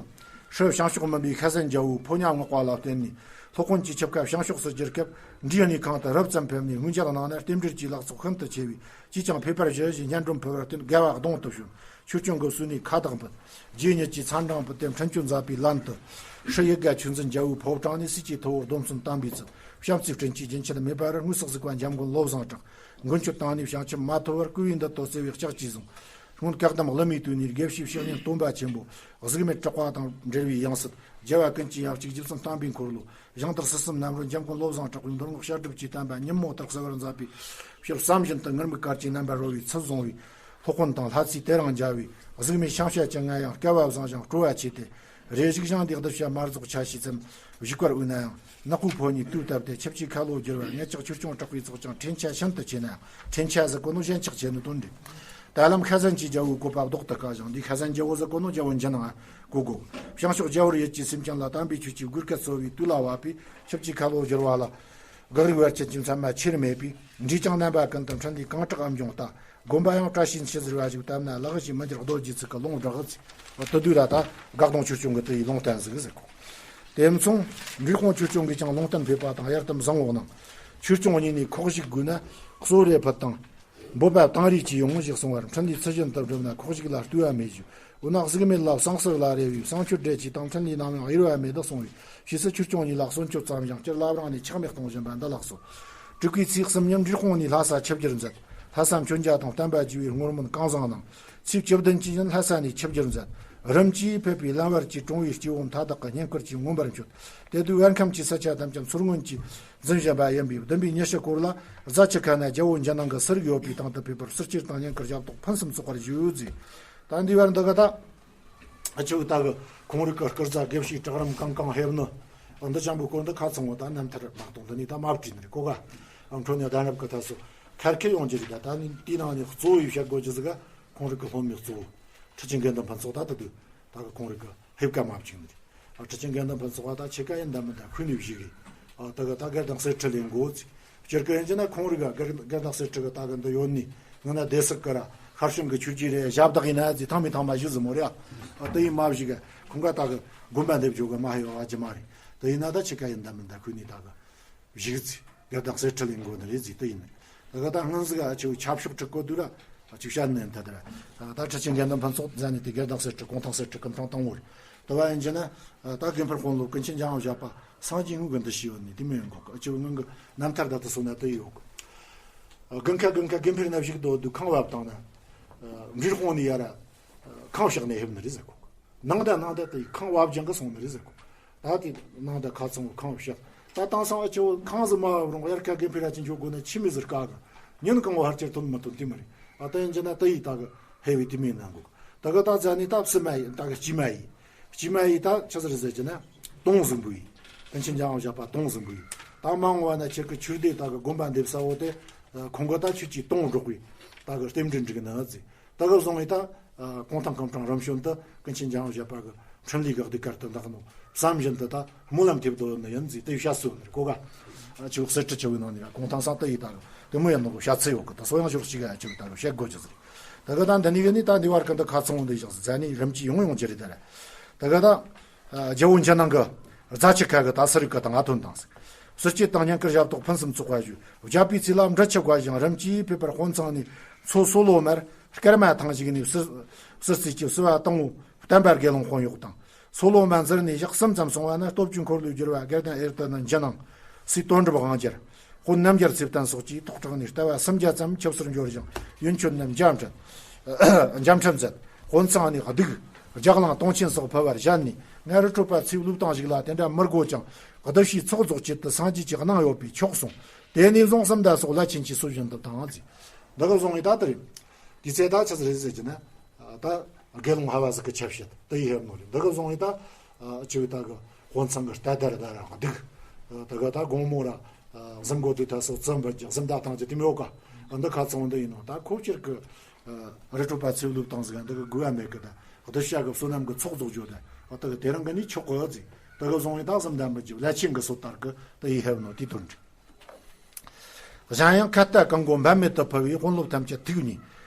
ཧྲི་བྱང་ཕྱོགས་མུན་པའི་ཤ་ཟན་རྒྱལ་པོའི་ཕོ་ཉ་མངགས་པ་ལ་བརྟེན་ནས། སློབ་དཔོན་གྱི་ཆིབས་ཁ་བྱང་ཕྱོགས་སུ་བསྒྱུར་སྐབས། འབྲས་གནས་ཁང་དུ་རབ་ཙམ་ཕེབས་ནས་སྔོན་ཆད་གནང་ན་རྟེན་འབྲེལ་གྱི་ལག་ཚོགས་ཤིན་ཏུ་ཆེ་བས། ཅིས་ཀྱང་ཕེབས་པར་ཞུ་ཞེས་སྙན་སྒྲོན་ཕུལ་བར་བརྟེན། རྒྱལ་བ་གདོང་དུ་བྱོན། ཆོས་སྐྱོང་གི་གསོལ་ནས་ཁ་བཏགས་འབུལ། རྗེ་ཉིད་ཀྱིས་ཚར་འབྲིང་ཕུལ་ཏེ་འཕྲིན་བཅོལ་མཛད་པའི་ལན་དུ། ཧྲི་ཡི་ག་ཆོས་འཛིན་རྒྱལ་པོའི་ཕོ་བྲང་ནས་སྲས་ཀྱི་ཐུ་བོར་སྡོམ་བརྩོན་དམ་པའི་ཚུལ། བྱམས་བརྩེའི་སྤྲིན་གྱིས་རྒྱུན་ཆད་མེད་པར་དངོས་སུ་གཟིགས་པ་འཇམ་མགོན་བློ་བཟང་གྲགས། མགོན་ཁྱོད་བཏང་ནས་བྱང་ཆུབ་མ་ཐོབ་བར་བསྐུལ་བའི་འདི་ལྟོ་བརྩེ་བའི་ལྕག་གིས་བཟུང་། སྔོན་བཀའ་གདམས་བསླུ་མེད་དུས་ནས་དགེ་བཤེས་བཤེས་གཉེན་སྟོན་པ་ཆེན་པོ། གཟུགས་མེད་གྲགས་པ་དང་འབྲེལ་བའི་ཡང་སྲིད། རྒྱལ་བ་ཀུན་གྱི་ཡང་གཅིག་རྗེ་བཙུན་བསྟན་པའི་འཁོར་ལོ། ཞིང་བདག་སྲིད་གསུམ་རྣམ་རོལ་འཇམ་མགོན་བློ་བཟང་གྲགས་པའི་མདོ་སྔགས་བཤད་སྒྲུབ་ཀྱི་བསྟན་པ་ཉིན་མོ་ལྟར་གསལ་བར་མཛད་པའི་ཕྱིར། བསམ་བཞིན་དུ་ངུར་སྨྲིག་དཀར་གྱི་རྣམ་པར་རོལ་བའི་ཚུལ་བཟུང་བའི་སློབ་དཔོན་དང་ལྷ་རྩེའི་དེ་རིང་མཇལ་བའི་གཟུགས་མེད་ཤིང་བྱ་ཅན་ང་ཡང་སྐལ་བ་བཟང་ཞིང་སྤྲོ་བ་ཆེ་སྟེ། རེ་ཞིག་ཞིང་འདི་གདུལ་བྱ་མ་རྫོགས་ཆ་ཤས་ཙམ་བཞུགས་པར་འོས་ན་ཡང་། ནག་པོའི་ཕོ་ཉས་དུས་བཏབ་སྟེ། ཆབས་ཅིག་ཁ་ལོ་བསྒྱུར་བར་ངེད་ཅག་ཆོས་སྐྱོང་དྲག་པོའི་ཚོགས་ཀྱང་། འཕྲེང་ཆ་ཤིན་ཏུ་ཆེ་ན་ཡང་། འཕྲེང་ཆ་ཟེར་གོ་ནོ་ཞེན་ཆགས་ཆེ་ནི་དོན་འདི། ད་ལམ་ཤ་ཟན་གྱི་རྒྱལ་པོའི་བཀོད་པ་ལྡོག་ཏུ་དཀའ་ཞིང་། འདི་ཤ་ཟན་རྒྱལ་པོ་ཟེར་གོ་ནོ་རྒྱལ་པོ་འཇིགས་སྣང་ང་གོ་དགོས། བྱང་ཕྱོགས་རྒྱལ་པོར་ཡུལ་གྱི་སེམས་ཅན་ལ། དམ་པའི་ཆོས་ཀྱི་བགོ་སྐལ་སྩོལ་བའི་དུས་ལ་བབ་པས། ཆབས་ཅིག་ཁ་ལོ་བསྒྱུར་བ་ལ། དགག་རིགས་བར་ཆད་ཀྱི་མཚན་མ་ཆེར་མེད་པས། འདྲིས་ཀྱང་རྣམ་པ་ཀུན་ཏུ། འཕྲིན་ལས་གང་དྲག་ཨེ་འབྱུང་ལྟ། དགོན་པ་ཡང་བཀྲ་ཤིས་འཆི་ཟེར་བ་ཞིག་བཏབ་ན། ལག་ཞིག་མི་འགྱུར་རྡོ་རྗེ་ཚིག་གི་ལུང་བསྒྲགས་ཚེ། དེ་དུས་ལ་ད་དགག་སྟོང་ཆོས་སྐྱོང་གི་དེ་ཡི་ལུང་བསྟན་ཟིག་ཟེར་གོ། དེ་མཚུངས་འབྲས་སྤུངས་ཆོས་སྐྱོང་གིས་ཀྱང་ལུང་བསྟན་ཕེབས་པ་དང་། གཡར་དམ་བཟང་བོ་གནང་། ཆོས་སྐྱོང་གཉིས་ནས་ཁོག་ཞུགས་དགོས་ན། གསོལ་རས་ཕུལ་དང་། འབོད་པ་བཏང་རིས་ཀྱིས་ཡོང་ཞེས་གསུངས་པར། འཕྲིན་ལས་ཚུལ་བཞིན་དུ་བསྒྲུབས་ན་ཁོག་ཞུགས་ལ་ལྟོས་པ་མེད་ཞུ། འོ་ན་གཟུགས་མེད་ལ་བསང་གསོལ་ལ་རས་པའི། བསང་མཆོད་འབྲེལ་གྱིས་དང་འཕྲིན་ལས་ནམ་ཡང་གཡེལ་བ་མེད་དོ་གསུངས་པས། ཕྱིས་སུ་ཆོས་སྐྱོང་གཉིས་ལ་གསོལ་མཆོད་ཙམ་ཞིང་། སྤྱིར་བླ་བྲང་ནས་ཆག་མེད་གཏོང་བཞིན་པ་འདི་ལགས་སོ། དྲུག་པའི་ཚེས་གསུམ་ཉིན་འབྲས་སྤུངས་ནས་ལྷ་ས་ཆིབས་བསྒྱུར་མཛད། ལྷ་ས་མཆོད་མཇལ་དང་བསྟན་པ་རྒྱས་པའི་སྔོན་སྨོན་གང་བཟང་གནང་། ཚེས་བཅུ་བདུན་གྱི་ཉིན་ལྷ་ས་ནས་ཆིབས་བསྒྱུར་མཛད། རིམ་གྱིས་ཕེབས་པའི་བླ་བར་གྱི་གྲོང་བའི་སྐྱེ་བོ་མཐའ་དག་གི་བསྙེན་བཀུར་གྱིས་མངོན་པར་མཆོད། དེ་དུས་དབར་ཁམས་ཀྱི་ས་ཆ་ཐམས་ཅད་མཚོ་སྔོན་གྱིས་འཛིན་བཞིན་པ་ཡིན་པས། བདུན་པའི་ཉི་ཤུ་སྐོར་ལ་རྫ་ཆུ་ཁ་ན་རྒྱལ་པོ་འཇིགས་སྣང་གི་གསེར་གྱི་ཡོད་པའི་སྟེང་དུ་ཕེབས་པར། གསེར་སྐྱེར་དང་བསྙེན་བཀུར་ཞབས་ཏོག་ཕུན་སུམ་ཚོགས་པར་ཞུ་ཟེར། ད་འདི་བར་འདི་ག་ད། ཨ་ཆུ་ད་གི་ཁོང་རིགས་ཀྱི་སྐུ་རྫ་དགེ་བཤེས་གྲལ་རིམ་གང་གང་ཕེབས་ནི། འདི་ཅང་པོ་སྐོར་འདི་ཁ་ཚང་བ་ད་རྣམ་ཐར་མ་གཏོང་འདི་ནི་ད་མ་བྲིས་ནི་རེད་གོ་ག། ཨ་འཕྲོ་ནས་གདན་རབས་ཀྱི་ཐད་སུ་ཁར་ཁེ་ཡོང་རྒྱུ་རེད། ད་ད་ནི་དེའི་ནང་ནས་གཙོ་བོ་ཡི་བཤད་དགོས་རྒྱུ་ཟིག་ག་ཁོང་རིགས་ཀྱི་སློབ་མའི་གཙོ་བོ་ཁྲི་ཆེན་དགེ་འདུན་ཕུན་ཚོགས་ད་ད་དུ་ད་གི་ཁོང་རིགས་ཀྱི་ཕེབས་ཀ་མ་བཅུག་ནི་རེད། ཨ་ཁྲི་ཆེན་དགེ་འདུན་ཕུན་ཚོགས་ད་ཆེ་ཀ་ཡིན་ད་མིན་ད་ཁུལ་ནས་བཞུགས་གི། ཨ་ད་གི་ད་སྒེར་དང་གསེར་ཁྲི་ལས་འགོ་ཚིག་སྤྱིར་གི་ཡིན་གྱི་ན་ཁོང་རིགས་ག་སྒེར་སྒེར་དང་གསེར་ཁྲི་གི་ད་གི་འདི་ཡོད་ནི་ངི་ན་སྡེ་སྲིད་གི་ར་ཤར་བྱུང་གི་ཆོས་བརྒྱུད་རེད། ཞབས་བདག་ཡིན་ན་ཟི་ཐང་མི་ཐང་མ་ཞུ་ཟི་མོ་རེད། ཨ་ད་ཡིན་མ་བཞུགས་ག་ཁོང་ག་ད་གི་དགོན་པ་འདེབས་འཇོག་གི་མ་ཧེ་བ་བ་ཅི་མ་རེད། ད་ཡིན་ན་ད་ཆེ་ཀ་ཡིན་ད་མིན་ད་ཁུལ་ནས་ད་གི་བཞུགས་ཚེ་སྒེར་དང་གསེར་ཁྲི་ལས་འགོ་ནི་རེད་ཟི་ད་ཡིན། ད་གི་ད་སྔོན་ཟི་ག་ཨ་ཆེ་བོ་ཆབ་ཤོག་ཁྲི་བཀོད་དུས་ར་ཨ་ཆེ་བོ་བཤད་ནི་ད་ད་ར་ད་ཁྲི་ཆེན་དགེ་འདུན་ཕུན་ཚོགས་མཛད་ནི་དེ་སྒེར་དང་གསེར་ཁྲི་གུང་ཐང་གསེར་ཁྲི་ཀུན་ཐང་དང་བོ་རེད། དེ་བ་ཡིན་གྱི་ན་ད་དགེ་འཕེལ་དཔོན་སློབ་ཀུན་མཁྱེན་འཇམ་དབྱངས་བཞད་པ་སངས་རྒྱས་དངོས་ཀྱི་འདུ་ཤེས་ཡོད་ནི་དེ་མི་ཡོང་གོ་གི། ཨ་ཆེ་བོ་སྔོན་གི་རྣམ་ཐར་ད་ད་སོང་ན་དེ་ཡོད་གི། དགུན་ཁ་དགུན་ཁ་དགེ་འཕེལ་ན་བཞུགས་དོ་དུ་ཁང་བབས་བཏང་ན་འབྲས་སྤུངས་ནས་ཡར་ཁང་བཤགས་ནས་ཕེབས་ནི་རེད་ཟེར་གོ། ནང་ད་ནང་ད་དེ་ཁང་བབས་ཀྱང་གི་སོང་ནི་རེད་ཟེར་གོ། ད་དེ་ནང་ད་ཁ་ཚང་བོ་ཁང་བཤགས་ད་དེང་སང་ཨ་ཆེ་བོ་ཁང་ཟི་མ་བབས་རུང་དབྱར་ཁ་དགེ་འཕེལ་ར་ཅིག་འཇོག་དགོས་ན་ཆི་མི་ཟེར་དཀའ་གི། ཉིན་གང་བོ་ཕལ་ཆེར་ཐོན་མི་ཐོན་དེ་མི་རེད། ཨ་ད་ཡིན་གྱི་ན་ད་ཡི་ད་གི་ཧེ་བའི་དེ་མིན་ནང་གོ། ད་གི་ད་ཛ་ནི་ད་བསུ་མ་ཡི་ད་གི་སྐྱིད་མ་ཡི། སྐྱིད་མ་ཡི་ད་ཆི་ཟེར་ཟེར་གྱི་ན་དུང་ཟིང་བུ་ཡི། ཀུན་མཁྱེན་འཇམ་དབྱངས་བཞད་པ་དུང་ཟིང་བུ་ཡི། ད་མ་འོངས་བ་ན་ཁྱེད་ཀྱི་ཆོས་སྡེ་ད་གི་དགོན་པ་འདེབས་ས་བོ་དེ་ཁོང་གི་ད་ཆོས་ཀྱི་དུང་སྒྲོག་པའི་ད་གི་རྟེན་འབྲེལ་འགྲིག་ནི་ཟེར། ད་གི་བཟུང་བའི་ད་གུང་ཐང་སྐུ་ཕྲེང་རིམ་བྱོན་དུ་ཀུན་མཁྱེན་འཇམ་དབྱངས་བཞད་པ་གི་འཕྲིན་ལས་གི་གདུགས་དཀར་དུ་འདག་ནོ་བསམ་བཞིན་དུ་ད་སྨོན་ལམ་ཐེབས་དོ་ནི་ཡིན་ཟེར་དེ་བཤད་སྲོལ་ནི་གོ་ག། ཨ་ཆེ་བོ་གསེར་ཁྲི་ཆེ་བོའི་ནང་ནས་གུང་ཐང་སང་ད་ཡི་ད་གི་དེ་མོ་ཡིན་ནོ་གི་བཤད་ཚུལ་ཡོད་གི། ད་སོ་ཡང་ཞོག་ཅིག་ག་ཨ་ཆེ་བོ་ད་གི་བཤད་དགོས་ཀྱི་ཟེར། ད་གི་ད་འདི་ནི་གི་ནི་ད་འདི་བར་གི་འདི་ཁ་ཚང་བོ་འདི་བཞག་ཟེར་ནི་རིམ་གྱིས་ཡོང་ཡོང་གི་རེད་ད་ར། ད་གི་ད་རྒྱལ་པོ་འཇིགས་སྣང་གི་རྫ་ཆུ་ཁ་གི་ད་སུ་རིག་གི་ད་ང་ཐོན་དང་ཟེར། གསེར་སྐྱེམས་དང་བསྙེན་བཀུར་ཞབས་ཏོག་ཕུན་སུམ་ཚོགས་པ་ཞུ། བརྒྱ་པའི་ཚེས་ལ་འབྲི་ཆུ་བཀའ་ཞིང་རིམ་གྱིས་ཕེབས་པར་དཔོན་ཚང་ནས་མཚོ་སོ་ལོ་མར་སྐར་མ་ཐང་ཞིག་ནས་བསུ་བསུ་རྩེ་གྱི་བསུ་བ་དང་བོ་བསྟན་པ་དགེ་སློང་དཔོན་གཡོག་དང་། སོ་ལོ་མ་འཛུལ་ནས་ཞག་གསུམ་ཙམ་སོང་བ་ན་སྟོབས་ཀྱི་འཁོར་ལོས་བསྒྱུར་བ་དགེ་ལྡན་ཨེར་ཏེ་ནི་འཇིགས་སྣང་། སྲས་དོན་གྲུབ་དབང་རྒྱལ། དཔོན་རྣམ་རྒྱལ་ཚེ་བརྟན་སོགས་ཀྱིས་ཐོག་དྲངས་ནས་ལྟ་བ་སུམ་བརྒྱ་ཙམ་ཆབ་སྲིད་འབྱོར་ཞིང་ཡོན་མཆོད་རྣམས་འཇམ་འཕྲད། འཇམ་འཕྲད་མཛད། དཔོན་ཚང་ནས་གདུགས་ལྗགས་ལང་དུང་ཆེན་སོགས་ཕུལ་བར་བཞེངས་ནས་ངའི་རི་ཁྲོད་པ་ཚེའུ་བླུག་སྟངས་ཞིག་ལ་དེ་འདྲ་མི་དགོས་ཀྱང་གདུལ་བྱའི་ཚོགས་རྫོགས་ཆེད་དུ་སངས་རྒྱས་ཀྱི་གནང་ཡོད་པས་ཆོག་གསུངས། དེ་ནས་བཟུང་སུམ་མདའ་སོགས་བླ་ཆེན་གྱིས་སྲོལ་བཞིན་དུ་བཏང་ཟེར། འདི་ག་བཟུང་བའི་ད་ལྟ་རེད། དེ་ཚེ་ད་ཆི་ཟིག་རེད་ཟེར་གྱི་ན། ད་དགེ་སློང་ཧ་བ་ཟིག་གི་ཆབ་བཤད་དེ་ཡི་ཧེབ་ནོ་རེད། འདི་ག་བཟུང་བའི་ད་ཅི་བའི་ད་གི་དཔོན་ཚང་གི་རྟ་དར་ད་ར་སྡིག་ད་ག་ད་དགོང་མོ་ར་གཟིམ་གོ་དུས་ད་སོ་ཙམ་བར་གྱི་གཟིམ་ད་ཐང་གྱི་དེ་མི་ཡོད་ཀ། འདི་ཁ་ཚང་འདི་ཡིན་ནོ། ད་ཁོ་ཕྱིར་གི་རི་ཁྲོད་པ་ཚེའུ་བླུག་བཏང་ཟིག་འདི་གི་དགོས་ཡ་མེད་གི། ད་གདུལ་བྱ་གི་བསོད་ནམས་གི་ཚོགས་རྫོགས་རྒྱུ་ད་འོ་ད་གི་དེ་རིང་གི་ནི་ཆོག་གི་ཟིག་འདི་ག་བཟུང་བའི་ད་གཟིམ་ད་མི་གྱི་བླ་ཆེན་གི་སོ་ལྟར་གི་དེ་ཡི་ཧེབ་ནོ་དེ་དོན་འགྲིག་གཞན་ཡང་ཁ་ལྟ་གང་དགོས་འབད་མེད་དུ་ཕུལ་བས་དཔོན་སློབ་ཐམས་ཅད་ཐུགས་མཉེས།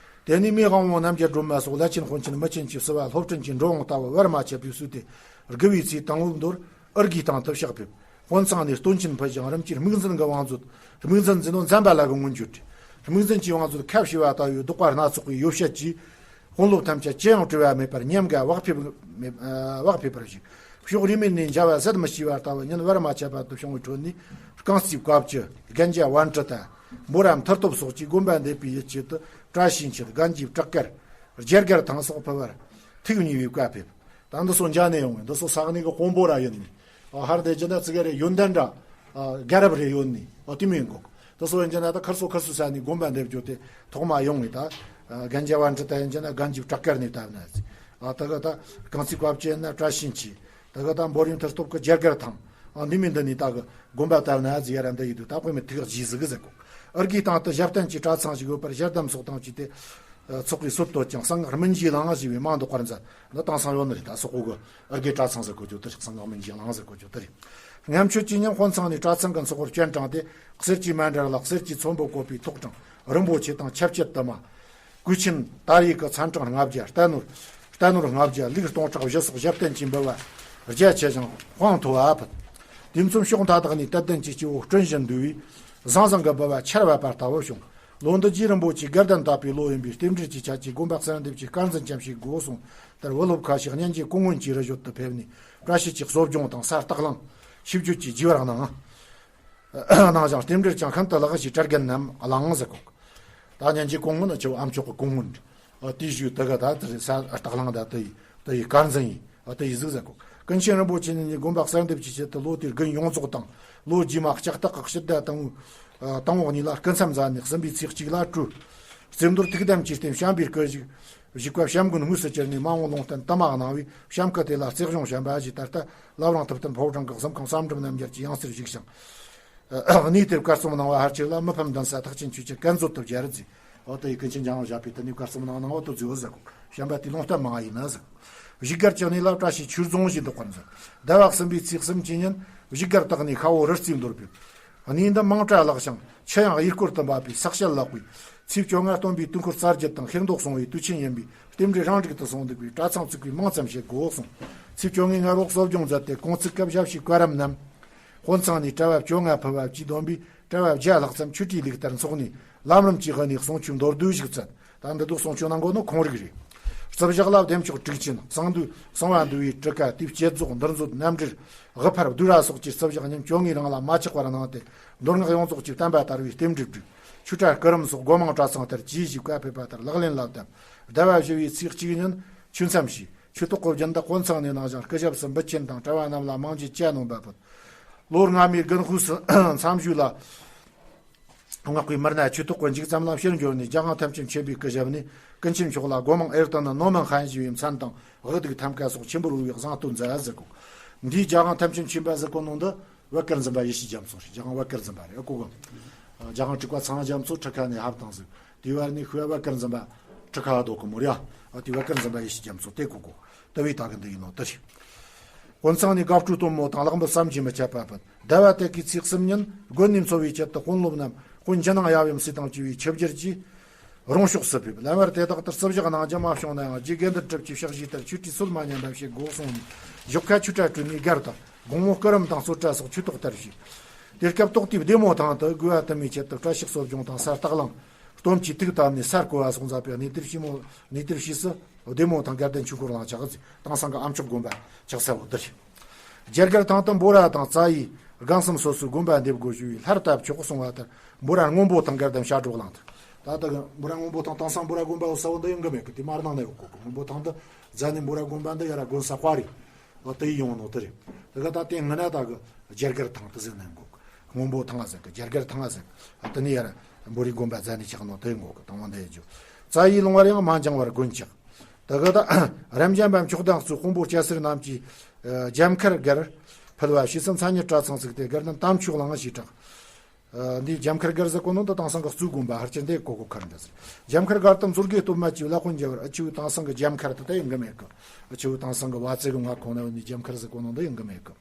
དེ་ནས་མི་དབང་པོ་རྣམ་རྒྱལ་སྒྲོལ་མ་སོགས་བླ་ཆེན་དཔོན་ཆེན་མི་ཆེན་གྱི་བསུ་བ་སློབ་སྤྲིན་གྱི་འགྲོ་འོང་ལྟ་བུ་བར་མ་ཆད་པའི་བསུས་ཏེ། དགུ་བའི་ཚེས་དང་པོའི་མདོར་ཨུར་གྱི་ཐང་དུ་གཤེགས་ཕེབས། དཔོན་ཚང་ནས་སྟོན་ཆེན་ཕུལ་ཞིང་རིམ་གྱིས་དམིགས་འཛིན་གྱི་བང་མཛོད། དམིགས་འཛིན་ཟེར་ནོ་ཛམ་བྷ་ལ་གི་མངོན་བརྗོད་རེད། དམིགས་འཛིན་གྱི་བང་མཛོད་ཁ་ཕྱེ་བ་ལྟ་བུའི་བདོག་པ་སྣ་ཚོགས་པའི་ཡོ་བྱད་ཀྱིས། དཔོན་སློབ་ཐམས་ཅད་ཅི་ཡང་བྲེལ་བ་མེད་པར་ཉམས་དགའ་བག་ཕེབས་མེད་ཨ་བག་ཕེབས་པར་བཞུགས། ཕྱོགས་རིས་མེད་ནས་མཇལ་བ་ཟད་མི་ཤེས་པ་ལྟ་བུ་ཉིན་བར་མ་ཆད་པར་དུ་བྱུང་བའི་ཁྲོད་ནས། རྐང་རྩེད་བཀའ་བཅུ། རྒན་རྒྱ་པཎྜི་ཏ། འབོད་རམས་མཐུ་སྟོབས་སོགས་ཀྱིས་དགོན་པ་འདེབས་པའི་ཡུལ་དཀྱིལ་དུ་བཀྲ་ཤིས་འཁྱིལ། རྒན་གྱི་བྲག་དཀར། རྒྱལ་དཀར་ཐང་སོགས་ཕུལ་བར་ཐུགས་མཉེས་པའི་བཀའ་ཕེབས། ད་འདི་ཚོ་མཇལ་ནས་ཡོང་བས། འདི་ཚོ་ས་གནས་ཀྱི་དཔོན་པོ་ར་ཡིན་ནི། ཨ་ཧར་དེ་ཇི་འདྲ་ཙི་ག་རེ་ཡོན་ཏན་འདྲ། ཨ་རྒྱལ་རབས་རེ་ཡོད་ནི། ཨ་དེ་མིན་གོ། དེ་ཚོ་ཡིན་གྱི་ན་ད་ཁར་སོ་ཁར་སོ་ས་ནས་དགོན་པ་འདེབས་རྒྱུ་དེ་ཐོག་མ་ཡོང་བས། ད་རྒན་རྒྱ་པཎྜི་ཏ་ཡིན་གྱི་ན་རྒན་གྱི་བྲག་དཀར་ནས་བཏབ་ན་ཟེར། ཨ་ད་ག་ད་རྐང་རྩེད་བཀའ་བཅུ་ཡིན་ན་བཀྲ་ཤིས་འཁྱིལ། ད་ག་ད་འབོར་རིམ་མཐུ་སྟོབས་ཀྱི་རྒྱ་གར་ཐང་། ཨ་འདི་མིན་འདི་ནི་ད་གི་དགོན་པ་ལྟར་ན་ཟི་ཡ་ར་འདི་ཡི་དུ་ད་དཔེ་མི་ཐིག་གི་ཟིག་ཟེར་གོ། ཨར་གི་སྟེང་དུ་ཞབས་བརྟན་གྱི་གྲྭ་ཚང་ཞིག་ཡོད་པར་ཞལ་གདམས་སོགས་དང་བཅས་ཏེ། ཚོགས་ཀྱི་སྲོལ་བཏོད་ཅིང་གསང་སྔགས་སྨིན་གྱིས་བླང་ཞེས་པའི་མང་དུ་དཔར་མཛད། འདི་དེང་སང་ཡོད་ནི་རེད། ད་སོག་པོ་གི་ཨར་གི་གྲྭ་ཚང་ཟེར་གོ་རྒྱུ་དེ་རེད། གསང་སྔགས་སྨིན་གྱིས་བླང་ཟེར་གོ་རྒྱུ་དེ་རེད། སྔ་མཆོད་ཀྱི་ཉིན་དཔོན་ཚང་ནས་གྲྭ་ཚང་གི་ཚོགས་པར་སྤྱན་དྲངས་ཏེ། གསེར་གྱི་མཎྜལ་ལ་གསེར་གྱི་ཚོམ་བུ་བཀོད་པའི་ཐོག་དྲངས་རིན་པོ་ཆེ་དང་ཆབ་བཅད་དུ་མ། གོས་ཆེན་དར་ཡི་གི་ཚན་གྲངས་ལྔ་བརྒྱ། རྟ་ནོར། རྟ་ནོར་ལྔ་བརྒྱ། ལུག་སྟོང་ཕྲག་བཞི་སོགས་ཞབས་བརྟན་གྱིས་འབུལ་བ་རྒྱ་ཆེ་ཞིང་དཔངས་མཐོ་བ་ཕུལ། དུས་མཚམས་ཕྱོགས་མཐའ་དག་ནས་དད་ལྡན་གྱི་སྐྱེ་བོ་སྤྲིན་བཞིན་འདུས་པས་བཟང་བཟང་གི་འབུལ་བ་ཆར་བབས་པ་ལྟ་བུ་བྱུང་། ལོ་འདི་རྗེ་རིན་པོ་ཆེ་དགའ་ལྡན་དག་པའི་ལོ་ཡིན་པས་རྟེན་འབྲེལ་གྱི་ཆ་ཅིག་དགོན་པ་གསར་འདེབས་ཀྱི་སྐལ་འཛིན་ཅམ་ཞིག་དགོས་གསུངས། དེར་བུ་སློབ་ཁ་ཤས་གཉན་གྱི་སྐུ་སྔོན་གྱི་རི་བཞོད་དུ་ཕེབས་ནས་བཀྲ་ཤིས་ཀྱི་གསོ་སྦྱོང་དང་ས་སྟག་ལང་། ཤིས་བརྗོད་ཀྱི་རྗེས་བར་གནང་། གནང་ཞིང་རྟེན་འབྲེལ་ཀྱང་ཤིན་ཏུ་ལེགས་ཞེས་གྲལ་རྒན་རྣམས་གླེང་ཟེར་གོ། ད་གཉན་གྱི་སྐུ་སྔོན་ནི་ཆུ་ཨ་མཆོག་གི་སྐུ་སྔོན། ཨ་དེའི་གཞུག་དེ་ག་ད་དེ་རེད། ས་སྟག་ལང་ད་དེ་ཡི་དེ་ཡི་སྐལ་འཛིན་ཡིན། ཨ་དེ་ཡི་གཟུགས་ཟེར་གོ། ཀུན་མཁྱེན་རིན་པོ་ཆེ་ཉིད་ཀྱིས་དགོན་པ་གསར་འདེབས་ཀྱི་ཆེད་དུ་ལོ་དེའི་དགུན་ཡོངས་རྫོགས་དང་། ལོ་རྗེས་མ་ལྕགས་སྟག་གི་ཕྱི་ཟླ་དང་པོ། ཨ་དང་པོ་གཉིས་ལ་སྐུ་མཚམས་མཛད་ནས་གསུམ་པའི་ཚེས་གཅིག་ལ་གྲོལ། རྩེ་མདོར་ཐུགས་དམ་གྱི་རྟེན་བྱམས་པའི་སྐུ་བཞུགས། བཞུགས་པ་བྱམས་མགོན་དངོས་སུ་གྱུར་ནས་མ་འོངས་ལུང་བསྟན་དུ་མ་གནང་བས་བྱམས་སྐུ་དེ་ལ་རྩེ་གཞུང་བྱམས་པ་ཞེས། ད་ལྟ་བླ་བྲང་ཐུབ་བསྟན་ཕོ་བྲང་གི་གཟིམ་ཁང་བསམ་གྲུབ་རྣམ་རྒྱལ་གྱི་ཡང་སྲིད་བཞུགས་ཤིང་། གནས་དེར་བཀའ་གསུང་གནང་བ་ཕལ་ཆེར་ལ་མི་ཕམ་གདན་ས་ཐེག་ཆེན་ཆོས་ཀྱི་བཀའ་མཛོད་དུ་སྦྱར་ཟེར། འོ་དེ་ཡི་ཀུན་མཁྱེན་འཇམ་དབྱངས་བཞད་པས་དེ་ནས་བཀའ་གསུང་གནང་གནང་བ་དུ་མཛོད་ཟེར་གོ། བྱམས་པ་དེའི་ལུང་བསྟན་མང་ཡིན་ན་ཟེར། བཞུགས་སྒར་གྱི་གནས་ལ་བཀྲ་ཤིས་ཆོས་རྫོང་ཞེས་འདོགས་པར་མཛད། ཟླ་བ་གསུམ་པའི་ཚེས་གསུམ་གྱི་ཉིན་བཞུགས་སྒར་དག་ནས་ཤ་བོ་རི་རྩེའི་མདོར་ཕེབས། གནས་འདི་མིང་གྲགས་ལེགས་ཤིང་ཆུ་ཡང་གཡུལ་སྐོར་དུ་འབབ་པས་ཟག་བཅས་ལེགས་པས། ཚེས་བཅོ་ལྔ་སྟོན་པའི་དུས་འཁོར་རྩ་བརྒྱད་དང་ཤིང་ཏོག་སོང་བའི་དུས་ཆེན་ཡིན་པས་རྟེན་འབྲེལ་རང་འགྲིག་ཏུ་སོང་འདུག་པས་གྲྭ་ཚང་བཙུགས་པའི་མིང་ཙམ་བྱེད་དགོས་གསུངས། ཚེས་བཅོ་ལྔའི་སྔ་དྲོ་གསོ་སྦྱོང་མཛད་དེ་གུང་ཚིགས་སྐབས་ཞབས་ཕྱིའི་བཀའ་རམས་རྣམས། དཔོན་ཚང་ནས་གྲྭ་བ་བཅོ་ལྔ་ཕུལ་བ་བཅས་བསྡོམས་པས་གྲྭ་བ་བརྒྱ་ལྷག་ཙམ་ཆོས་གྲྭའི་ལུགས་ལྟར་འཚོགས་ནས་ལམ་རིམ་གྱི་དབུས་ནས་གསུང་ཆོས་མདོར་བསྡུས་ཤིག་བསྩལ། ད་འདི་དག་གསུང་ཆོས་གནང་དགོས་ནི་ཁོང་རིགས་རེད། རྩིབས་ཞག་ལ་བདེ་མཆོག་དྲུག་ཅན། གསང་འདུས་གསང་བ་འདུས་པའི་གྲུ་ཁ་དེའི་བསྐྱེད་རྫོགས་འདུལ་མཛོད་རྣམ་འགྲེལ་དབུ་ཕར་བསྡུས་ར་སོགས་ཀྱི་རྩིབས་ཞག་ཉིན་བཅོ་ལྔའི་རིང་ལ་མ་ཆག་པར་གནང་སྟེ་མདོ་སྔགས་ཡོངས་རྫོགས་ཀྱི་བསྟན་པ་དར་བའི་རྟེན་འབྲེལ་བསྒྲིགས། ཆོས་གྲྭ་སྐུ་རིམ་སོགས་སྒོ་མང་གྲྭ་ཚང་ལྟར་གྱིས་ཞིག་བཀའ་ཕེབས་པ་ལྟར་ལག་ལེན་ལ་བསྟན། ཟླ་བ་བཞི་བའི་ཚེས་གཅིག་ཉིན་ཆོས་མཚམས་བཞེས། ཆོས་ཐོག་གི་རྒྱུན་དུ་དཔོན་ཚང་ནས་གནང་ཞིང་སྐུ་ཞབས་སུ་འབུལ་ཆེན་དང་གྲྭ་བ་རྣམས་ལ་མང་ཇུས་ཅ་ནོམ་པ་ཕུལ། ལོ་སྔ་མའི་དགུན་དཔག་སུ་མཚམས་ཞུས་ལ། སྔགས་པའི་མི་སྣ་ཆོས་ཐོག་གི་མཇུག་ཙམ་ལ་ཕྱིར་འབྱོར་ནས་རྒྱལ་དབང་ཐམས་ཅད་མཁྱེན་པའི་སྐུ་ཞབས་ནས་ཀུན་མཁྱེན་མཆོག་ལ་སྒོ་མང་ཨེར་ཏི་ནི་ནོ་མན་ཧན་ཞེས་པའི་མཚན་དང་དབུ་སྡུག་ཐམ་ཀ་སོགས་ཆེན་པོར་བོས་པའི་གཟེངས་བསྟོད་མཛད་ཟེར་གོ། འདིའི་རྒྱལ་དབང་ཐམས་ཅད་མཁྱེན་པ་ཟེར་གོ་ནོ་འདི་བད་ཀར་འཛིན་པ་ཡེ་ཤེས་རྒྱ་མཚོ་རེད། རྒྱལ་དབང་བད་ཀར་འཛིན་པ་རེད། ཨ་གོ་གོ། རྒྱལ་དབང་དྲུག་པ་ཚངས་དབྱངས་རྒྱ་མཚོ་ཁྲི་ཁ་ནས་ཕེབས་དང་ཟིག་དེའི་བར་ནས་ཤུལ་བད་ཀར་འཛིན་པ་ཁྲི་ཁ་བ་དོ་གི་མོ་རེད། ཨ་དེ་བད་ཀར་འཛིན་པ་ཡེ་ཤེས་རྒྱ་མཚོ་དེ་གོ་གོ། དེ་བས་ད་གི་འདི་ཡིན་ནོ་དེ་རེད། དཔོན་ཚང་ནས་དགའ་སྤྲོའི་སྟོན་མོ་དང་ལག་འབུལ་བསམ་གྱིས་མི་ཁྱབ་པ་ཕུལ། ཟླ་བ་དེ་གའི་ཚེས་གསུམ་ཉིན་དགོན་ནས་འཚོ་བའི་ཆེད་དུ་དཔོན་སློབ་རྣམས་དཔོན་ཇི་སྣང་ཡབ་ཡུམ་སྲས་དང་བཅས་པའི་ཆིབས་བསྒྱུར་གྱིས་རོང་ཕྱོགས་སུ་ཕེབས། ལམ་བར་དེ་དག་ཏུ་རྩིབས་ཞག་གནང་རྒྱུ་མ་བྱུང་ན་ཡང་རྗེ་དགེ་འདུན་གྲུབ་ཀྱི་ཕྱག་བཞེས་ལྟར་ཆོས་གྲྭའི་སྲོལ་མ་ཉམས་པ་བྱེད་དགོས་གསུངས་ནས་བཞུགས་ཁ་ཆོས་གྲྭ་གྲོལ་ནས་སྒར་དང་དགོང་མོ་སྐུ་རིམ་དང་གསོལ་གྲྭ་སོགས་ཆོས་ཐོག་ལྟར་བྱས། དེ་སྐབས་ཏོག་ཏུ་བདེ་མོ་ཐང་དུ་དགོས་པ་དུ་མའི་ཆེད་དུ་བཀྲ་ཤིས་གསོ་སྦྱོང་དང་ས་སྟག་ལང་། སྟོན་གྱི་ཐིག་བཏབ་ནས་ས་བརྐོ་བ་སོགས་མཛད་པའི་གནས་དེར་ཕྱི་མོ་གནས་དེར་ཕྱིས་སུ་བདེ་མོ་ཐང་དགའ་ལྡན་ཆོས་འཁོར་གླིང་ཆགས་ཟེར། དེང་སང་གི་ཨ་མཆོག་དགོན་པ་ཆགས་ས་བོ་འདི་རེད། རྒྱ་གར་ཐང་དུ་འབོ་ར་དང་རྩ་ཡི་སྒང་གསུམ་སོ་སོའི་དགོན་པ་འདེབས་དགོས་ཞུས་པས་ལྷར་ལྟ་ཆོག་གསུང་བ་ལྟར་འབོ་ར་སྔོན་པོ་ཐང་དགའ་ལྡན་ཞབས་བྲོ་གླིང་དུ། ད་ལྟ་གི་འབོ་ར་སྔོན་པོ་ཐང་དེང་སང་འབོ་ར་དགོན་པ་བོ་ས་བོ་འདི་ཡང་གི་མེད་གི། དེ་མར་ནང་ན་ཡོད་གོ་གི། སྔོན་པོ་ཐང་འདི་རྫ་ནས་འབོ་ར་དགོན་པ་འདི་ཡ་ར་དགོན་ས་དཔའ་རེད། ཨ་དེ་ཡིན་ཡོང་ནོ་དེ་རེད། དེ་ག་ད་དེ་སྔ་ན་ད་གི་རྒྱ་གར་ཐང་དུ་ཟེར་ནས་འགོག་སྔོན་པོ་ཐང་ཟེར་གི་རྒྱ་གར་ཐང་ཟེར་གི། ཨ་དེ་ནས་ཡར་འབོ་རའི་དགོན་པ་རྫ་ནས་ཆགས་ནོ་དེ་འགོག་གི། དང་བ་འདི་ཡི་རྒྱུ་རྩ་ཡི་ལུང་བར་ཡང་མ་འགྱང་བར་དགོན་ཆགས། དེ་ག་ད་རབ་འབྱམས་པ་མཆོག་དང་གཙོས་དཔོན་པོ་སྐྱ་སེར་རྣམས་ཀྱིས་ཨ་རྒྱ་མཁར་སྒར་ཕུལ་བ་ཞེས་སུ་མཚན་ཉིད་གྲྭ་ཚང་བཙུགས་ཏེ་སྒར་རྣམས་དམ་ཆོས་གླིང་ཞེས་གྲགས། ཨ་འདི་རྒྱ་མཁར་སྒར་ཟེར་གོ་ནོ་འདི་དེང་སང་གི་གཙོས་དགོན་པ་ཧར་ཅན་དེ་གོ་གོ་ཁར་འདྲ་ཟེར། རྒྱ་མཁར་སྒར་དུ་མཛོད་དགེ་སྟོད་སྨད་ཀྱི་བླ་དཔོན་རྒྱལ་བར་ཨ་ཆུ་བོའི་དེང་སང་གི་རྒྱ་མཁར་དུ་ད་ཡིན་གི་མེད་གི། ཨ་ཆུ་བོའི་དེང་སང་གི་བ་ཙེ་གི་ང་ཁོང་ན་ཡོད་ནི་རྒྱ་མཁར་ཟེར་གོ་ནོ་འདི་ཡིན་གི་མེད་གི།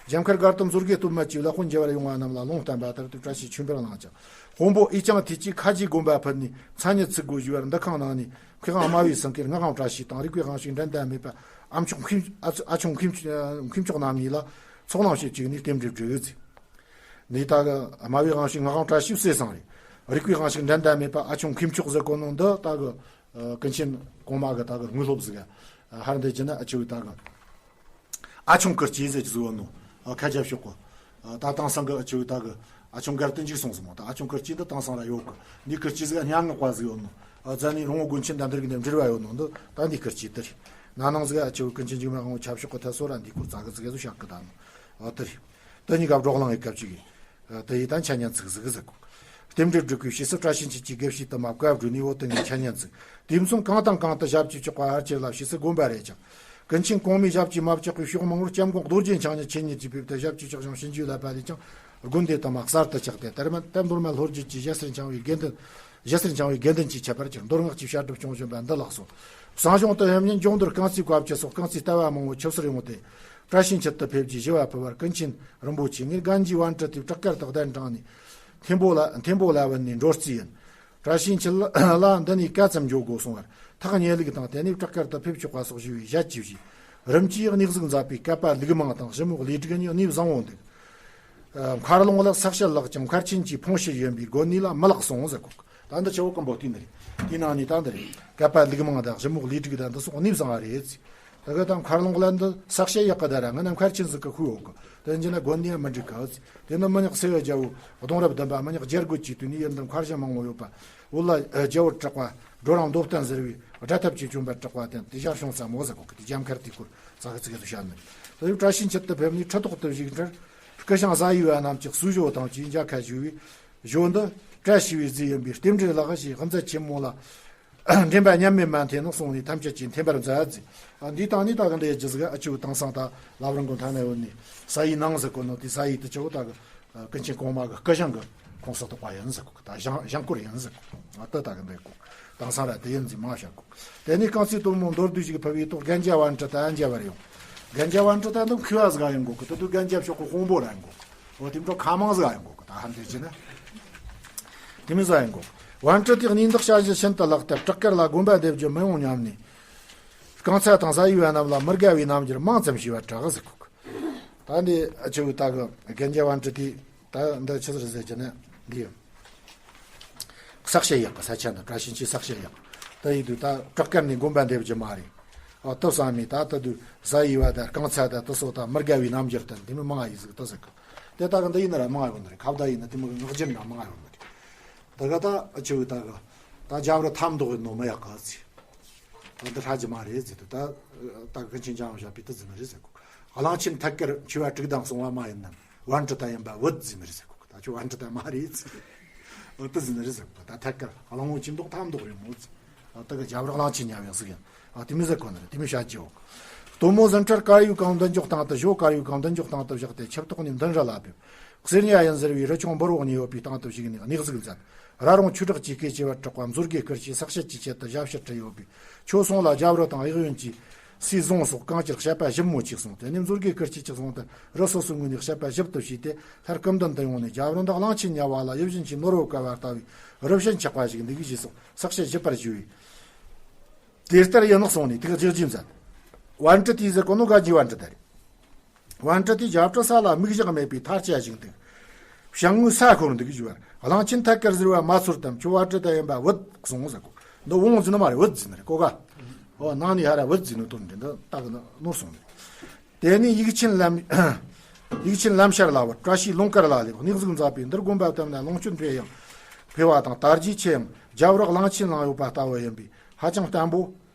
རྒྱ་མཁར་སྒར་དུ་མཛོད་དགེ་སྟོད་སྨད་ཀྱི་བླ་དཔོན་རྒྱལ་བར་ཡོང་བ་རྣམས་ལ་ལུང་བསྟན་པ་ལྟར་དུ་བཀྲ་ཤིས་ཆོས་འཕེལ་གླིང་ཆགས། དཔོན་པོ་ཨེ་ཅང་ཐེ་ཅིག་ཁ་རྗེ་དགོན་པ་ཕུལ་ནས་མཚན་ཉིད་ཚུགས་དགོས་ཞུས་པར་འདུ་ཁང་ནང་ནས་མཁས་དབང་སྨྲ་བའི་སེང་གེར་སྔགས་དབང་བཀྲ་ཤིས་དང་རིག་པའི་དབང་ཕྱུག་འགྲན་ཟླ་མེད་པ་ཨ་མཆོག་མཁས་ཨ་ཨ་ཆུང་མཁས་མཁས་མཆོག་རྣམ་གཉིས་ལ་ཚོགས་ལངས་བྱེད་ཅིག་ནས་རྟེན་འབྲེལ་བསྒྲིགས་ཟེར། ནི་ད་གི་སྨྲ་བའི་དབང་ཕྱུག་སྔགས་དབང་བཀྲ་ཤིས་གསེར་ཟངས་རེད། རིག་པའི་དབང་ཕྱུག་འགྲན་ཟླ་མེད་པ་ཨ་ཆུང་མཁས་མཆོག་ཟེར་གོ་ནོ་འདི་ད་གི་ཀུན་མཁྱེན་གོང་མ་གི་ད་གི་དངོས་སློབ་ཟིག་ག་ཧར་འདི་ཅི་ན་ཨ་ཆུ་ད་གི་ཨ་ཆུང་ཀིར་ཅི་ཟེར་གི་ཟིག་ཡོད་ནོ། ཨ་ཁ་རྒྱབ་ཤོག་གོ། ད་དེང་སང་གི་ཨ་ཆུ་ད་གི་ཨ་ཆུང་གར་དུ་འཇིག་སོང་ཟིག་མོ། ད་ཨ་ཆུང་ཀིར་ཅི་འདི་དེང་སང་ར་ཡོད་གི། འདི་ཀིར་ཅི་ཟིག་ག་སྙན་ངག་པ་ཟིག་ཡོད་ནོ། ཨ་རྫ་ནས་རོང་བོ་དགོན་ཆེན་དང་འདིར་གི་ནས་འབྲེལ་བ་ཡོད་ནོ་འདི་ད་འདི་ཀིར་ཅི་དེ་རེད། ན་ནིང་ཟིག་ཨ་ཆུ་ཀུན་མཁྱེན་འཇིགས་མེད་དབང་པོ་ཆབ་ཤོག་གི་ཐད་སོ་ར་འདི་ཀུར་ཙ་གི་ཙི་གེ་ཟོ་བཤད་གི་ད་ནོ། ཨ་དེ་རེད། དེ་གཉིས་ཀ་བགྲོ་གླེང་ཡི་སྐབས་ཅིག་གི། དེ་ཡི་ད་འཆད་ཉན་ཚིག་ཟིག་ཟེར་གོ། རྟེན་འབྲེལ་སྒྲུབ་ཀྱི་ཕྱིས་སུ་བཀྲ་ཤིས་འཁྱིལ་གྱི་དགེ་བཤེས་དུ་མ་བཀའ་བསྒྲུབས་ནས་འོ་དེ་ངས་འཆད་ཉན་ཚིག་དུས་མཚུངས་གང་དང་གང་དུ་ཞབས་ཀྱིས་ཕྱོགས་པ་ཨར་ཁྱེར་ལ་ཕྱིས་སུ་དགོན་པ་རེ་ཆགས། ཀུན་མཁྱེན་གོང་མའི་ཞབས་ཀྱིས་མ་བཅགས་པའི་ཕྱོགས་མང་པོར་སྐྱབས་མགོན་རྡོ་རྗེ་འཆང་ཉིད་ཆེད་གཉེར་གྱིས་ཕེབས་ཏེ། ཞབས་ཀྱིས་བཅགས་ཤིང་བྱིན་གྱིས་བརླབས་པ་ལས་ཀྱང་། དགོན་སྡེ་དུ་མ་གསར་དུ་བཅགས་ཏེ། དེར་མ་དེར་མདོ་སྨད་ལྷོ་རྒྱུད་ཀྱི་རྒྱལ་སྲས་འཆང་བའི་དགེ་འདུན། རྒྱལ་སྲས་འཆང་བའི་དགེ་འདུན་གྱི་ཁྱད་པར་གྱིས། མདོ་སྔགས་ཀྱི་བཤད་སྒྲུབ་སྐྱོང་བཞིན་པ་འདི་ལགས་སོ། གསང་གཞོང་དུ་ཡང་ཉིན་སྦྱོང་བརྡར་རྐང་ཚིགས་བཀའ་བཅུ་སོགས་རྐང་ཚིགས་ལྟ་བ་མང་པོ་ཆུབ་སར་ཡོང་སྟེ། བཀྲ་ཤིས་འཁྱིལ་དུ་ཕེབས་རྗེས་ཞུ་བ་ཕུལ་བར། ཀུན་མཁྱེན་རིན་པོ་ཆེ་ངས་རྒན་གྱི་པཎ་གྲུབ་དེ་བྲག་དཀར་དུ་གདན་དྲངས་ནས། ཐེམ་པོ་ལ་ཐེམ་པོ་ལ་བུད་ནས་འགྲོ་རྩིས་ཡིན། བཀྲ་ཤིས་འཁྱིལ་ལ་འདི་ནས་སྐད་ཙམ་འགྱོ་དགོས་གསུང་བར། ཐག་ཉེ་ལུགས་དང་། དེ་ནས་བྲག་དཀར་དུ་ཕེབས་ཆོག་པ་སོགས་ཞུ་བའི་ཞལ་གྱིས་བཞེས། རིམ་གྱིས་གནས་གཟིགས་མཛད་པའི་བསྐལ་པ་ལུག་མང་དང་ཞི་མོ་ལས་དྲུག་གཉིས་གནས་བཟང་བོ་འདུག། མཁར་ལུང་ལ་ས་བཤལ་ལགས་ཀྱང་མཁར་ཆེན་གྱི་ཕུང་བྱེད་ཡིན་པས་དགོན་གནས་ལ་མི་ལགས་གསུངས་ཟེར་གོ། ད་འདི་ཆུ་བོ་ཀུན་པོ་དེ་འདི་རེད། དེའི་ནང་ནས་ད་འདི་རེད། བསྐལ་པ་ལུག་མང་དང་ཞི་མོ་ལས་དྲུག་དང་འདི་སོགས་གནས་བཟང་བ་རེད། ད་གི་ད་མཁར་ལུང་ལ་འདི་ས་བཤལ་ཡག་གི་ད་ར་ང་ན་མཁར་ཆེན་ཟིག་གི་ཤུལ་འོག་གི། དེ་འཇི་ན་དགོན་གནས་མི་འགྲིག་གི། དེ་ནི་མི་ཉག་སེ་བའི་རྒྱལ་པོ་གདུང་རབས་བདུན་པ་མི་ཉག་རྒྱལ་རྒོད་ཀྱི་དུས་ནས་ཡུལ་འདིར་མཁར་གཞི་མང་བོ་ཡོད་པ། བོད་ལ་རྒྱལ་པོར་གྲགས་པ་སྒྲོ་རིང་མདོ་བསྟན་ཟེར་བའི་སྒྲ་ཐབས་ཀྱིས་བྱོན་པར་གྲགས་པ་དེ་དེ་ཞར་བྱུང་ཙམ་མོ་ཟེར་གོ་གི། དེ་རྒྱ་མཁར་དེའི་སྐོར་ཙག་གི་ཙིག་གེ་ཟིག་བཤད་ནི། དེ་བཀྲ་ཤིས་འཁྱིལ་དུ་ཕེབས་ནས་ཁྲི་ཐོག་ཏུ་བཞུགས་འཕྲལ། སྐུ་ཞང་ཟ་ཡི་བ་རྣམས་ཀྱིས་གསོལ་ཞོ་དང་བཅས་མཇལ་ཁ་ཞུ་བའི་ཞོ་འདི་བཀྲ་ཤིས་པའི་རྫས་ཡིན་པས་རྟེན་འབྲེལ་ལགས་ཞེས་དབུ་མཛད་ཆེན་མོ་ལ། འདྲེན་པ་མཉམ་མེད་མ་འཐེན་ནོ་གསུངས་ནས་ཐམས་ཅད་ཀྱིས་འཐེན་པར་མཛད་ཟེར། ཨ་འདིའི་སྟེང་ནས་ད་གི་འདི་ཡི་རྒྱུ་ཟིག་ཨ་ཆུ་དེང་སང་ད་ལབ་རིང་གོ་མཐའ་ན་ཡོད་ནི་ས་ཡི་ནང་ཟེར་གོ་ནོ་དེ་ས་ཡི་དུ་ཆུ་བོ་ད་གི་ཀུན་མཁྱེན་གོང་མ་གི་སྐུ་ཞང་གི་ཁོངས་སུ་གཏོགས་པ་ཡིན་ཟེར་གོ། ད་ཞང་ཞང་སྐོར་ཡིན་ཟེར་གོ། ཨ་ད་ད་གི་འདི་གོ་དེང་སང་ར་དེ་ཡིན་ཟེར་མ་བཤད་གོ། དེ་ནས་རྐང་ཚའི་སྟོན་མོ་མདོར་བསྡུས་ཤིག་ཕུལ་བའི་ཐོག་རྒན་རྒྱ་པཎ་གྲུབ་ད་ཨན་རྒྱ་བར་ཡོང་། རྒན་རྒྱ་པཎ་གྲུབ་ད་འདི་མཁས་པ་ཟིག་ཡིན་གོ་གི། ད་དུ་རྒན་རྒྱ་ཕྱོགས་གི་དཔོན་པོ་ར་ཡིན་གོ་གི། འོ་དེ་འཕྲོ་ཁ་མང་ཟིག་ཡིན་གོ་གི། ད་ཧམ་དེ་ཅི་ན་དེ་མི་ཟིག་ཡིན་གོ། པཎ་གྲུབ་དེ་གནས་འདི་ཞལ་བཞུགས་ཤིན་ཏུ་ལེགས་སྟེ་བྲག་དཀར་ལ་དགོན་པ་འདེབས་རྒྱུ་མི་ཡོང་སྙམ་ནས། རྐང་ཚ་དང་ཟ་ཡི་བ་རྣམས་ལ་མི་དགའ་བའི་རྣམ་འགྱུར་མང་ཙམ་ཞུས་པར་གྲགས་ཟེར་གོ། ད་འདི་ཨ་ཆུ་ད་གི་རྒན་རྒྱ་པཎ་གྲུབ་དེ་ད་འདི་ཆི་ཟེར་ཟེར་གྱི་ན་འདི་ཡོད། ས་བཤལ་ཡག་གི་ས་ཆ་འདི་བཀྲ་ཤིས་འཁྱིལ་ས་བཤལ་ཡག་ད་ཡིན་དུས་ད་བྲག་དཀར་ནས་དགོན་པ་འདེབས་རྒྱུ་མ་རེད། ཨ་སྟབས་བཟང་མེད་ད་ད་དུས་ཟ་ཡི་བ་ད་རྐང་ཚ་ད་དུ་སོ་ད་མི་དགའ་བའི་རྣམ་འགྱུར་ད་འདི་མི་མང་ཡི་ཟིག་ད་ཟེར་གི། དེ་ད་གི་འདི་ཡིན་ན་ར་མང་ཡོད་ནི་རེད། ཁ་བརྡ་ཡིན་ན་དེ་མི་གི་ངག་རྒྱུན་ན་མང་ཡོད་ནི་རེད། ད་ག་ད་ཨ་ཆུ་ད་གི་ད་རྒྱབ་རི་ཐམ་མདོག་ཡིན་ནོ་མི་ཡག་གི་ཟེར། ད་འདི་ཧྲ་རྒྱུ་མ་རེད་ཟེར་དུས་ད་ད་གི་ཀུན་མཁྱེན་འཇམ་དབྱངས་ཞབས་པས་དེ་ཟེར་ནི་རེད་ཟེར་གོ། གླང་ཆེན་ཐད་ཀར་མཆེ་བ་དྲུག་དང་གསུང་བ་མ་ཡིན་ནམ། པཎ་གྲུབ་ད་ཡིན་པ་བུད་ཟེར་ནི་རེད་ཟེར་གོ། ད་ཁྱོད་པཎ་གྲུབ་ད་མ་རེད་ཟེར། འོ་དེ་ཟེར་ནི་རེད་ཟེར་གོ། ད་ཐད་ཀར་གླང་པོ་ཆེ་མདོག་ཐམ་མདོག་རེད་མོ་ཟེར། ཨ་ད་གི་རྒྱབ་རི་གླང་ཆེན་ཉལ་བའི་ཟིག་ཡིན། ཨ་དེ་མི་ཟེར་གོ་ནི་རེད། དེ་མི་བཤད་རྒྱུ་འོ། སྟོན་མོ་ཟིན་འཕྲལ་དཀར་ཡོལ་གང་མདུན་ཅོག་སྟེང་དུ། ཞོ་དཀར་ཡོལ་གང་མདུན་ཅོག་སྟེང་དུ་བཞག་སྟེ་ཆིབས་ཐོག་ནས་མདུན་རི་ལ་ཕེབས། གསེར་ཉ་ཡིན་ཟེར་བའི་རི་ཆུང་འབུར་འོག་ནས་ཡོད་པའི་སྟེང་དུ་བཞུགས་ནས་གནས་གཟིགས་མཛད། ར་རོང་ཆོས་གྲགས་ཀྱིས་སྐད་ཆེ་བར་གྲགས་པ་མཛོད་དགེ་སྐུ་མཆེད་ས་བཤལ་གྱི་ཆེད་དུ་ཞབས་ཕྱིར་ཁྲིད་ཡོད་པས། ཁྱོད་སོང་ལ་རྒྱབ་རི་དང་གཡས་གཡོན་གྱི་སའི་རྫོང་སོགས་གང་ཅིར་དཔྱད་པ་ཞིབ་མོ་གྱིས་གསུངས། དེ་ནས་མཛོད་དགེ་སྐུ་མཆེད་ཀྱིས་གསུངས་ཏེ་རི་སོ་སོའི་ངོས་ནས་དཔྱད་པ་ཞིབ་ཏུ་བྱས་ཏེ། སླར་སྐུ་མདུན་དུ་ཡོང་ནས། རྒྱབ་རི་འདི་གླང་ཆེན་ཉལ་བ་ལ་ཡིད་བཞིན་གྱི་ནོར་བུ་བཀལ་བ་ལྟ་བུའི་རི་བཞིན་ཆགས་པ་ཞིག་འདུག་ཞེས་སོགས་ས་བཤལ་ཞིབ་པར་ཞུས་པས། དེ་ལྟར་ཡིན་ནོ་གསུངས་ནས་དེ་ག་རྗེས་རྗེས་མཛད། པཎ་གྲུབ་དེས་ཟེར་གོ་ནོ་ག་གི་པཎ་གྲུབ་ད་རེད། པཎ་གྲུབ་དེས་རྒྱབ་རི་ས་ལ་མིག་ཞག་མེད་པའི་མཐའ་ལྕགས་བཞིན་འདུག། བྱང་ངོས་ས་ཤོར་འདུག་ཞུ་བར། གླང་ཆེན་ཐད་ཀར་ཟེར་བ་མ་ཚོར་དམ། ཁྱོད་པཎ་གྲུབ་ད་ཡིན་པ་བུད་གསུངས་ཟེར་གོ། འདི་འོང་ཟེར་ནི་མ་རེད། བུད་ཟེར་ནི་རེད་གོ་ག། ཨོ་ནང་ནས་ཧ་ར་བུད་ཟེར་ནི་དོན་འདི་འདི་ལྟ་གི་ནོར་སོང་ནི། དེ་ནས་ཡུག་ཆེན་ལམ་ཡུག་ཆེན་ལམ་ཤར་ལ་བར་བཀྲ་ཤིས་ལུང་དཀར་ལ་སླེབས། གནས་གཟིགས་མཛད་པས་འདིར་དགོན་པ་བཏབ་ན་ལོངས་སྤྱོད་འཕེལ་ཡང་འཕེལ་བ་དང་། དར་རྒྱས་ཆེ་ཡང་རྒྱབ་རི་གླང་ཆེན་ལངས་ཡོད་པ་ལྟ་བུ་ཡིན་པས་ཧ་ཅང་བརྟན་པོ་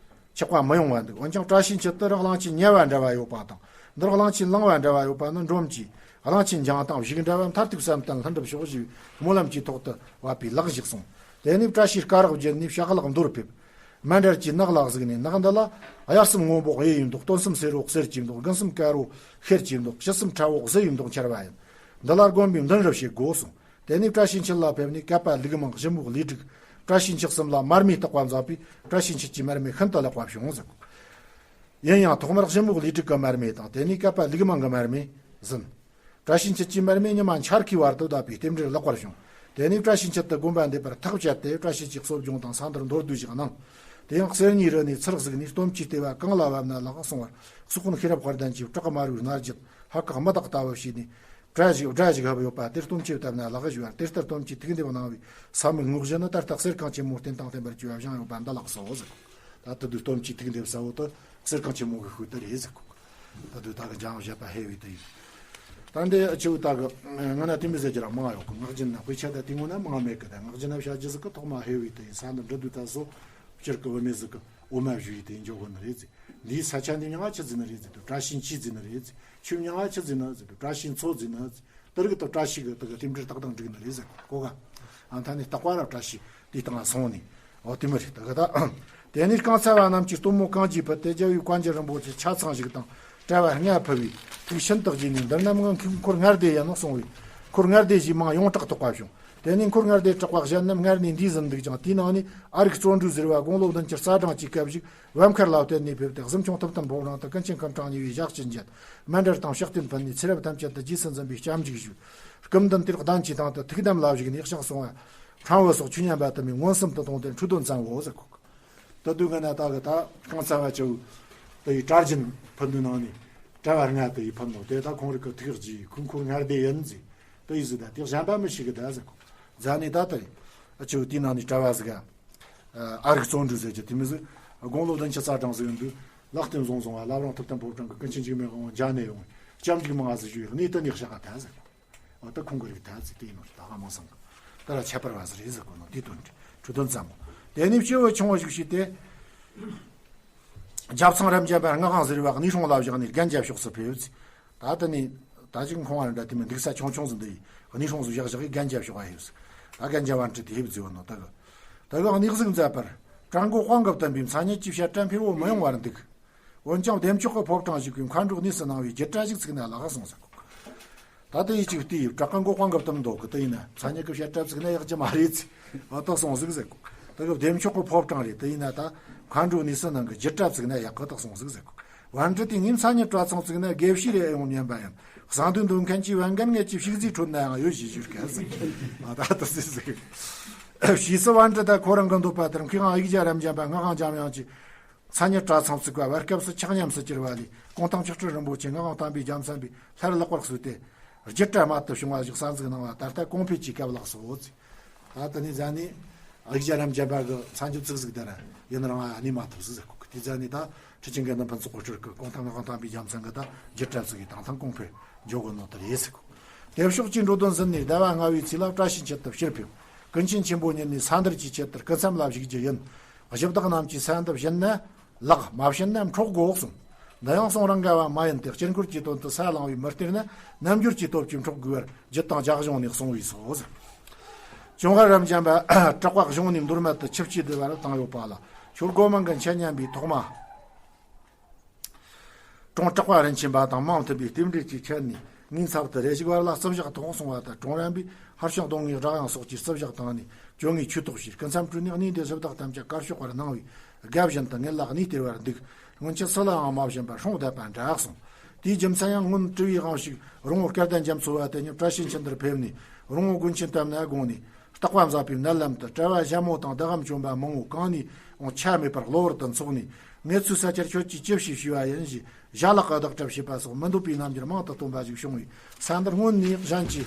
ཆགས་པ་མི་ཡོང་བ་འདུག། འོན་ཀྱང་བཀྲ་ཤིས་འཁྱིལ་དུ་རི་གླང་ཆེན་ཉལ་བ་འདྲ་བ་ཡོད་པ་དང་། འདིར་གླང་ཆེན་ལངས་པ་འདྲ་བ་ཡོད་པ་ནི་འབྲོམ་གྱིས་གླང་ཆེན་འགྱིང་སྟངས་བཞུགས་འདྲ་བ། མཐར་ཐུག་བསམ་གཏན་ལྷུན་གྲུབ་ཕྱོགས་བཞིའི་སྨོན་ལམ་གྱི་ཐོག་ཏུ་བབས་པའི་ལག་བཞག་གསུངས། དེ་ནས་བཀྲ་ཤིས་སྐ་རགས་བརྒྱུད་ནས་བྱག་ལག་མདོར་ཕེབས། མཎྜལ་གྱི་ནགས་ལ་གཟིགས་ནས། ནགས་འདི་ལ་དབྱར་གསུམ་སྔོན་པོ་གཡས་ཡིན་མདོག། སྟོན་གསུམ་སེར་པོ་གསེར་གྱི་མདོག། དགུན་གསུམ་དཀར་པོ་ཤེལ་གྱི་མདོག། དཔྱིད་གསུམ་ཁྲ་བོ་གཟི་ཡི་མདོག་འཆར་བ་ཡིན། འདི་ལ་དགོན་པའི་མདུན་རི་བྱེད་དགོས་གསུངས། དེ་ནས་བཀྲ་ཤིས་འཁྱིལ་ལ་ཕེབས་ནས་བསྐལ་པ་ལུག་མང་ཞི་མོ་ལས་དྲུག། བཀྲ་ཤིས་འཁྱིལ་གསུམ་ལ་མར་མེ་བཏེགས་པ་མཛད་པས་བཀྲ་ཤིས་འཁྱིལ་གྱི་མར་མེ་ཤིན་ཏུ་ལེགས་པ་བྱུང་ཟེར། ཡིན་ཡང་ཐོག་མར་ཞི་མོ་ལས་དྲུག་གི་མར་མེ་དང་། དེ་ནས་བསྐལ་པ་ལུག་མང་གི་མར་མེ་ཟིན། བཀྲ་ཤིས་འཁྱིལ་གྱི་མར་མེ་ཉི་མ་འཆར་ཁའི་བར་དུ་བསྡད་པས་རྟེན་འབྲེལ་ལེགས་པར་བྱུང་། དེ་ནས་བཀྲ་ཤིས་འཁྱིལ་དུ་དགོན་པ་འདེབས་པར་ཐག་བཅད་དེ། བཀྲ་ཤིས་ཀྱི་གསོ་སྦྱོང་དང་ས་འདིར་མདོར་བསྡུས་ཤིག་གནང་། དེ་ཡང་གསེར་གཉིས་རི་ནས་ཚུར་གཟིགས་ནས། སྟོབས་ཀྱི་ལྟེ་བ་གང་ལ་བབས་ན་ལགས་གསུང་བར། སོག་པོ་ཤེས་རབ་དཔལ་ལྡན་གྱིས་བྲག་དམར་པོའི་སྣ་བརྒྱད་ལྷ་ཁང་མི་དག་ལྟ་བུ་བྱས་ནས། བྲག་ཞིག་བྲག་ཞིག་བབས་ཡོད་པ་དེར་སྟོབས་ཀྱིས་བཏབ་ན་ལགས་ཞུ་བར། དེ་ལྟར་སྟོབས་ཀྱིས་ཐུགས་འདེབས་གནང་བའི་ས་མིག་ངོགས་བཞི་ནི་ད་ལྟ་གསེར་ཁང་ཆེན་མོ་རྟེན་དང་བརྟེན་པར་བཅོས་པ་བཞེངས་ཡོད་པ་འདི་ལགས་སོ་ཟེར། ད་དེ་དུས་སྟོབས་ཀྱིས་ཐུགས་འདེབས་ས་བོ་དེ་གསེར་ཁང་ཆེན་མོ་གི་ཤུལ་དེ་རེད་ཟེར་གོ། ད་དུས་ད་གི་འཇམ་དབྱངས་བཞད་པ་ཧེ་བའི་དེ་ཡིན། ད་འདི་ཨ་ཆེ་བོ་ད་གི་ང་ན་དེ་མི་ཟེར་གྱི་ར་མང་ཡོད་གི། ངག་རྒྱུན་ན་དཔེ་ཆ་ད་དེ་ངོ་ན་མང་མེད་གི། ད་ངག་རྒྱུན་ན་བཤད་རྒྱུ་ཟིག་གི་ཐོག་མ་ཧེ་བའི་དེ་ཡིན། ས་འདི་འབྲི་དུས་ད་སོ་སྤྱིར་གི་བུད་མེད་ཟིག་གི་འོ་མ་བཞོ་ཡི་དེ་ཡིན་འཇོག་གོ་ནི་རེད་ཟེར། འདིའི་ས་ཆ་འདི་མྱིང་ང་ཆི་ཟེར་ནི་རེད་ཟེར་དུས། བཀྲ་ཤིས་འཁྱིལ་ཟེར་ནི་རེད་ཟེར། ཆུ་མྱིང་ང་ཆི་ཟེར་ནི་ཟེར་དུས། བཀྲ་ཤིས་མཚོ་ཟེར་ནི་ཟེར། དེ་རིགས་དུ་བཀྲ་ཤིས་གི་དེ་གི་རྟེན་འབྲེལ་ཏག་ཏག་འགྲིག་ནི་རེད་ཟེར་གོ་ག། ཨ་མཐའ་ནས་རྟག་པ་ར་བཀྲ་ཤིས་དེའི་སྟེང་ལ་སོང་ནས། འོ་དེ་མི་རེད། དེ་གི་ད་ དེ་ནས་རྐང་ཚ་བ་རྣམས་ཀྱིས་སྟོན་མོ་གང་ཅིའི་ཕུད་དེ། རྒྱལ་བའི་བཀའ་འགྱུར་རིན་པོ་ཆེ་ཆ་ཚང་ཞིག་དང་། དྲ་བ་ལྔ་ཕུལ་བས་ཐུགས་ཤིན་ཏུ་དགྱེས་ནས། འདི་རྣམས་ངའི་འཁོར་ལྔ་སྡེ་ཡིན་གསུང་བས། འཁོར་ལྔ་སྡེ་ཞེས་མིང་ཡོངས་གྲགས་ཐོགས་པ་བྱུང་། དེ་ནས་འཁོར་ལྔ་སྡེ་གྲགས་པ་གཞན་རྣམས་སྔར་ནས་འདས་ཟིན་འདུག་ཀྱང་། དེའི་ནང་ནས་ཨ་རིག་བརྩོན་འགྲུས་ཟེར་བ་དགུང་ལོ་བདུན་ཅུ་རྩ་གྲངས་ཀྱི་སྐབས་ཤིག་བམ་མཁར་ལ་བརྟེན་ནས་ཕེབས་ཏེ། གཟིམ་ཆུང་ཐུབ་བསྟན་ཕོ་བྲང་དུ་ཀུན་མཁྱེན་སྐུ་ཕྲེང་གཉིས་པའི་ཞག་གཅིག་མཇལ། མཎྜལ་དང་ཕྱག་རྟེན་ཕུལ་ནས། ཚེ་རབས་ཐམས་ཅད་དུ་རྗེས་སུ་འཛིན་པའི་སྐྱབས་འཇུག་ཞུས། སྐུ་མདུན་དེར་གདན་གྱི་སྟེང་དུ་ཐུགས་དམ་ལ་བཞུགས་ནས་ཕྱག་བསྲུང་བ། ཕྲེང་བ་སོགས་ཆོས་ཉན་པ་དུ་མས་མངོན་སུམ་དུ་མཐོང་སྟེ་འཁྲུལ་དོན་བཙལ་འོ་ཟེར་གོ། ད་དུས་ང་ན་ད་གི་ད་རྐང་ཚ་བ་ཅིའུ་དེ་ཡི་གྲྭ་རྒྱུན་ཕུལ་ནི་ནང་ནས་གྲྭ་བ་ལྔ་དེ་ཡི་ཕུལ་ནོ་དེ་ད་ཁོང་རིགས་ཀྱི་ཐུགས་རྗེ་ཁུ་འཁོར་ལྔ་སྡེ་ཡིན་ཟེར། དེ་ཡི་ཟེར་ད་དེ་གཞན་པ་མི་ཤེས་གི་ད་ཟེར་གོ། རྫ་ནས་ད་དེ་ཅིའུ་དེའི་ནང་ནས་གྲྭ་བ་ཟིག་ག་ཨ་རིག་བརྩོན་འགྲུས་ཟེར་གྱི་དེ་མི་ཟིག་དགུང་ལོ་བདུན་ཅུ་རྩ་གྲངས་ཟིག་ཡོད་འདུག་ལག་རྟེན་བཟུང་བཟུང་བ་བླ་བྲང་ཐུབ་བསྟན་ཕོ་བྲང་གི་ཀུན་མཁྱེན་འཇིགས་མེད་དབང་མཇལ་ནས་ཡོང་སྐྱབས་འཇུག་མང་ང་ཟིག་ཞུས་གནས་དུ་ནས་ཤག་ག་ད་ཟེར་གོ། འོ་ད་ཁོང་གི་རིགས་ད་ཟིག་དེ་ཡིན་ནོ་ད་ག་མང་སང་གི་ད་ར་ཁྱད་པར་བ་ཟིག་རེད་ཟེར་གོ་ནོ་དེ་དོན་འཁྲུལ་དོན་ཙམ་མོ། དེ་ནས་སྐྱེ་བོ་ཆུང་བ་ཞིག་ཞིག་སྟེ། རྒྱབ་ཚང་རབ་འབྱམས་པ་ངག་དབང་ཟེར་བ་གནས་སྲུང་ལ་བཞག་ནས་རྒན་རྒྱབ་ཕྱོགས་སུ་ཕེབས། ད་ལྟ་ནས་ད་ཅིག་ཁོང་བ་ར་འདྲ་དེ་མི་འདུག་ས་ཆུང་ཆུང་ཟིག་འདི་ཡིས་གནས་སྲུང་ཟིག་བཞག་བཞག་གི་རྒན་རྒྱབ་ཕྱོགས་ཨ་ཡོད། ད་རྒན་རྒྱབ་བ་འཁྲིད་དེ་ཕེབས་ཟེར་བ་ནོ་ད་གི་ད་གི་གནས་གཟིགས་མཛད་པར། བྲག་མགོ་དཔང་གི་བསྟན་པའི་མཚན་ཉིད་ཀྱི་བཤད་གྲྭ་འཕེར་བོ་མི་ཡོང་བར་འདུག་འོན་ཀྱང་བདེ་མཆོག་གི་ཕོ་བྲང་ཞིག་གི་མཁའ་འགྲོའི་གནས་སུ་གནང་བའི་བརྒྱུད་གྲྭ་ཞིག་བཙུགས་ན་ལགས་གསུངས་ཟེར་གོ། ད་ལྟ་ཡིས་ཅིག་བལྟས་ཡོད་བྲག་མགོ་དཔང་གི་བསྟན་མདོ་གི་དེ་ཡིན་ན་མཚན་ཉིད་ཀྱི་བཤད་གྲྭ་བཙུགས་ན་ཡག་ཅི་མ་རེད་ཟེར། ཨ་ད་གསུངས་ཟིག་ཟེར་གོ། ད་གི་བདེ་མཆོག་གི་ཕོ་བྲང་རེད་དེ་ཡིན་ན་ད་མཁའ་འགྲོའི་གནས་སུ་གནང་གི་བརྒྱུད་གྲྭ་བཙུགས་ན་ཡག་གི་ད་གསུངས་ཟིག་ཟེར་གོ། བན་དེ་ངའི་མཚན་ཉིད་གྲྭ་ཚང་བཙུགས་ན་དགེ་བཤེས་རེ་ཨེ་ཡོང་སྙམ་པ་ཡིན། གསང་འདུས་འདོན་མཁན་གྱི་བན་རྒན་ངེད་ཀྱི་ཕྱུགས་རྫིའི་ཁྲོད་ན་ཡང་ཡོད་ཞེས་ཞུ་སྐད་ཟིག་ཨ་ད་ད་ཟིག་ཟིག་ཕྱིས་སུ་བན་དེ་ད་ཁོ་རང་གི་འདོད་པ་ལྟར་མཁས་དབང་ཡིག་བརྒྱ་རབ་འབྱམས་པ་ངག་དབང་འཇམ་དབྱངས་ཀྱི་མཚན་ཉིད་གྲྭ་ཚང་བཙུགས་པ་བར་སྐབས་སུ་ཆག་ཉམས་སུ་གྱུར་བ་ལས་གོང་ཐང་ཕྱག་སྤྲུལ་རིན་པོ་ཆེ་ངག་དབང་དམ་པའི་རྒྱལ་མཚན་པས་སླར་ལེགས་པར་གསོས་ཏེ། བརྒྱུད་གྲྭ་རྨད་དུ་བྱུང་བ་ཞིག་གསར་འཛུགས་གནང་བ་ད་ལྟ་གོང་འཕེལ་གྱི་སྐབས་ལགས་སོ། ད་དེ་ནས་ཟ་ནས་ཡིག་བརྒྱ་རབ་འབྱམས་པ་གི་མཚན་ཉིད་བཙུགས་ཟིག་དེ་ར་ཡིན་རང་ཨ་ནི་མ་ཐུབ་ཟིག་ཟེར་གོ། དེ་ཟ་ནས་ད་ཁྲི་ཆེན་དགེ་འདུན་ཕུན་ཚོགས་དབུ་སྤྲུལ་གི་གོང་ཐང་ངག་དབང་དམ་པའི་རྒྱལ་མཚན་གི་ད་བརྒྱུད་གྲྭ་བཙུགས་ཀྱི་དང་ཐང་གོང་འཕེལ་འཇོག་གི་ནོ་དེ་རེད་ཟེར་གོ། དེ་ཕྱོགས་ཀྱི་འགྲོ་དོན་ཟིན་ནས་ཟླ་བ་ལྔ་བའི་ཚེས་ལ་བཀྲ་ཤིས་འཁྱིལ་དུ་ཕྱིར་ཕེབས། ཀུན་མཁྱེན་ཆེན་པོ་ཉིད་ནས་ས་འདིར་གྱི་ཆེད་དུ་སྐུ་མཚམས་ལ་བཞུགས་རྒྱུ་ཡིན། གཞི་བདག་རྣམས་ཀྱིས་ས་འདི་བྱིན་ན་ལགས། མ་བྱིན་ན་འཕྲོག་དགོས་གསུངས། འདི་ཡང་གསུང་རང་ག་བ་མ་ཡིན་ཏེ། སྤྱིར་འཁོར་གྱི་དོན་དུ་ས་བླངས་པའི་མི་སྟེར་ན་རྣལ་འབྱོར་གྱི་སྟོབས་ཀྱིས་འཕྲོག་དགོས་པར་རྒྱུད་དང་རྒྱ་གཞུང་ནས་གསུངས་པས་སོ། ཅུང་ཧྭ་རབ་འབྱམས་པ་གྲགས་པ་གཞུང་ནས་མདོ་སྨད་དུ་ཆིབས་ཀྱིས་བསྡུ་བར་བཏང་ཡོད་པ་ལ། ཁྱོད་སྒོ་མང་གི་མཆེད་ཉམས་པའི་ཐོག་མ། གྲོང་གྲགས་པ་རིན་ཆེན་པ་དང་མང་མཐུན་པའི་རྟེན་འབྲེལ་གྱི་ཆེད་ནས་ངའི་ཚབ་ཏུ་རེ་ཞིག་བར་ལ་བརྩི་བཞག་ཐོག་སོང་བ་དང་། གྲོང་རིམ་པས་ཧར་ཤང་གདོང་ངའི་རག་ཡང་སོགས་ཀྱིས་བརྩི་བཞག་བཏང་ནས་ཇོ་ངའི་ཆོས་ཐོག་ཞུས། སྐུ་མཚམས་གྲོལ་ནས་གནས་འདི་གཞི་བདག་ཐམས་ཅད་དཀར་ཕྱོགས་པར་གནང་བས་དགའ་བཞིན་དུ་ངེད་ལ་གནས་སྟེར་བར་འདུག་སྔོན་ཆད་སུ་ལའང་མ་བྱིན་པར་སྲུང་བསྡད་པ་འདྲ་གསུངས། དེའི་རྒྱུ་མཚན་ཡང་སྔོན་དྲི་བའི་དབང་ཞིག་རོང་བོ་སྐལ་ལྡན་རྒྱ་མཚོ་བ་དེ་ཉིད་བཀྲ་ཤིས་འཁྱིལ་འདིར་ཕེབས་ནས་རོང་བོ་དགོན་ཆེན་བཏབ་ན་དགོངས་ནས། རྟག་པ་མཛད་པའི་མནལ་ལམ་དུ་གྲྭ་བ་ཞྭ་མོ་དང་བདག་གམ་བཅོམ་པ་མང་བོ་གང་ནས་འོང་ཆ་མེད་པར་གློ་བུར་དུ་འཚོགས་ནས། ངེད་ཚོའི་ས་ཆར་ཁྱོད་ཀྱིས་ཅི་བྱས་ཞུས་པ་ཡིན་ཞེས་ཞྭ་ལག་གི་བདག་སྒྲུབ་བྱེད་པ་སོགས་མི་འདོད་པའི་རྣམ་འགྱུར་མང་དུ་སྟོན་པ་ཞིག་བྱུང་བས། ས་འདིར་སྔོན་ནས་གཞན་གྱིས་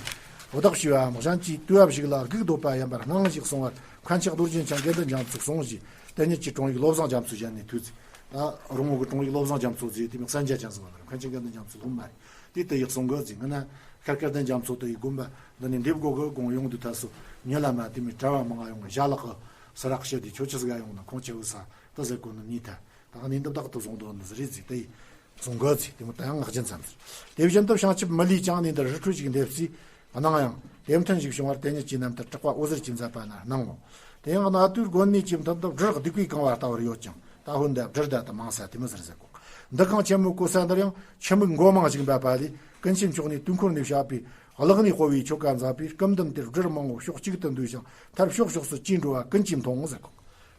བདག་བྱས་པའམ་གཞན་གྱིས་བཏུལ་བ་ཞིག་ལ་སྒུག་སྡོད་པ་ཡིན་པར་སྣང་ཞིག་གསུང་བར། མཁན་ཆེན་རྡོ་རྗེ་འཆང་དགེ་འདུན་རྒྱ་མཚོས་གསུངས་ཞེས་དེ་ཉིད་ཀྱི་དྲུང་ཡིག་བློ་བཟང་རྒྱ་མཚོའི་ཞལ་ནས་ཐོས་ཚེ། ད་རོང་བོ་གི་དྲུང་ཡིག་བློ་བཟང་རྒྱ་མཚོ་ཟེར་དེ་མིན་གསན་རྒྱ་ཅན་ཟེར་བ་ལ་མཁན་ཆེན་དགེ་འདུན་རྒྱ་མཚོ་སློབ་མ་རེད། དེ་ལྟ་ཡིག་གསུང་གི་ཟིན་ང་ན་ཤར་སྐལ་ལྡན་རྒྱ་མཚོ་དེ་ཡི་དགོན་པ་འདི་ནས་འདེབས་སྒོ་གི་དགོང་ཡོང་དུས་ཐ་སོ་ཉི་ལ་མ་དེ་མི་གྲྭ་བ་མང་ང་ཡོང་ཞྭ་ལག་གི་སི་རག་ཤི་དེ་ཁྱོད་ཆི་ཟིག་ག་ཡོང་ན་ཁོང་ཆེ་བུ་ས་ད་ཟེར་གོ་ནི་ཉི་ཐ་ད་ག་ནི་འདི་བདག་ཏུ་བཟུང་དོ་ནི་ཟི་རེད་ཟིག་དེ་ཡི་གསུང་གི་ཟིག་དེ་མི་ད་ཡང་ངག་རྒྱུན་ཙམ་ཟིག་དེ་བཞིན་དུ་བྱང་ཆུབ་མི་ལུས་ཀྱང་ནི་འདིར་རི་ཁྲོད་ཅིག་འདེབས་སའི་སྣང་ཡང་དེ་མཐུན་ཞིག་བྱུང་བར་དེ་ཉིད་ཀྱི་རྣམ་ཐར་གྲགས་པ་འོད་ཟེར་གྱིས་མཛད་པ་ན་སྣང་ངོ་། དེ་ཡང་གནའ་དུས་དགོན་གནས་ཀྱི་མཐུན་དུ་སྦྲུལ་སྡིག་པའི་རྐང་བ་ལྟ་བུར་ཡོད་ཀྱང་། ད་ཧོན་དེ་སྦྲུལ་དེ་དུ་མང་ས་དེ་མི་ཟེར་ཟེར་གོ། འདུ་ཁང་ཆེན་མོའི་གོ་ས་འདིར་ཡང་ཆུ་མིག་མགོ་མང་ཞིག་འབབ་པ་ལས་ཀུན་མཁྱེན་མཆོག་ནས་དུས་འཁོར་ནས་བཤད་པའི་གླགས་ནས་སྤོ་བའི་ཆོ་ག་མཛད་པས་སྐུ་མདུན་དེར་སྦྲུལ་མང་བོ་ཕྱོགས་གཅིག་ཏུ་འདུས་ཤིང་མཐར་ཕྱོགས་ཕྱོགས་སུ་སྐྱེས་འགྲོ་བ་ཀུན་གྱིས་མཐོང་ཟེར་གོ།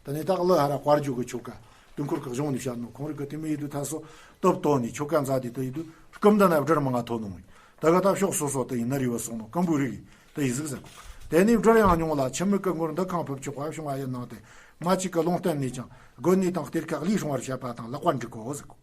དེ་ནས་ད་གླུ་ཧ་ར་དཔལ་འབྱོར་གྱི་ཆོ་ག་དུས་འཁོར་གྱི་གཞུང་ནས་བཤད་ནོ་ཁོང་རིགས་ཀྱི་དེ་མི་ཡིད་དུ་ཐ་སོ་སྟོབས་དོ་ནས་ཆོ་ག་མཛད་དེ་དུ་ཡིད་དུ་སྐུ་མདུན་ན་སྦྲུལ་མང་ང་ཐོན་ནོ་མི། ད་ག་ད་ཕྱོགས་སོ་སོ་དེ་ཡི་ནར་ཡི་བ་སོང་ནོ་ཀམ་པུ་རི་གི་དེ་ཡི་གཟིགས་ཟེར་གོ། དེ་ནས་སྦྲུལ་ཡང་མྱོང་ལ་ཆུ་མིག་གི་ངོར་འདུ་ཁང་ཕུབ་ཆོག་པ་བྱུང་བ་ཡིན་ནང་དེ་མ་གཅིག་གི་ལུང་བསྟན་ནས་ཀྱང་དགོན་གནས་དང་གཏེར་ཁ་ལས་སྲུང་བར་བྱེད་པ་དང་ལག་པར་འགྲིག་གོ་ཟེར་གོ།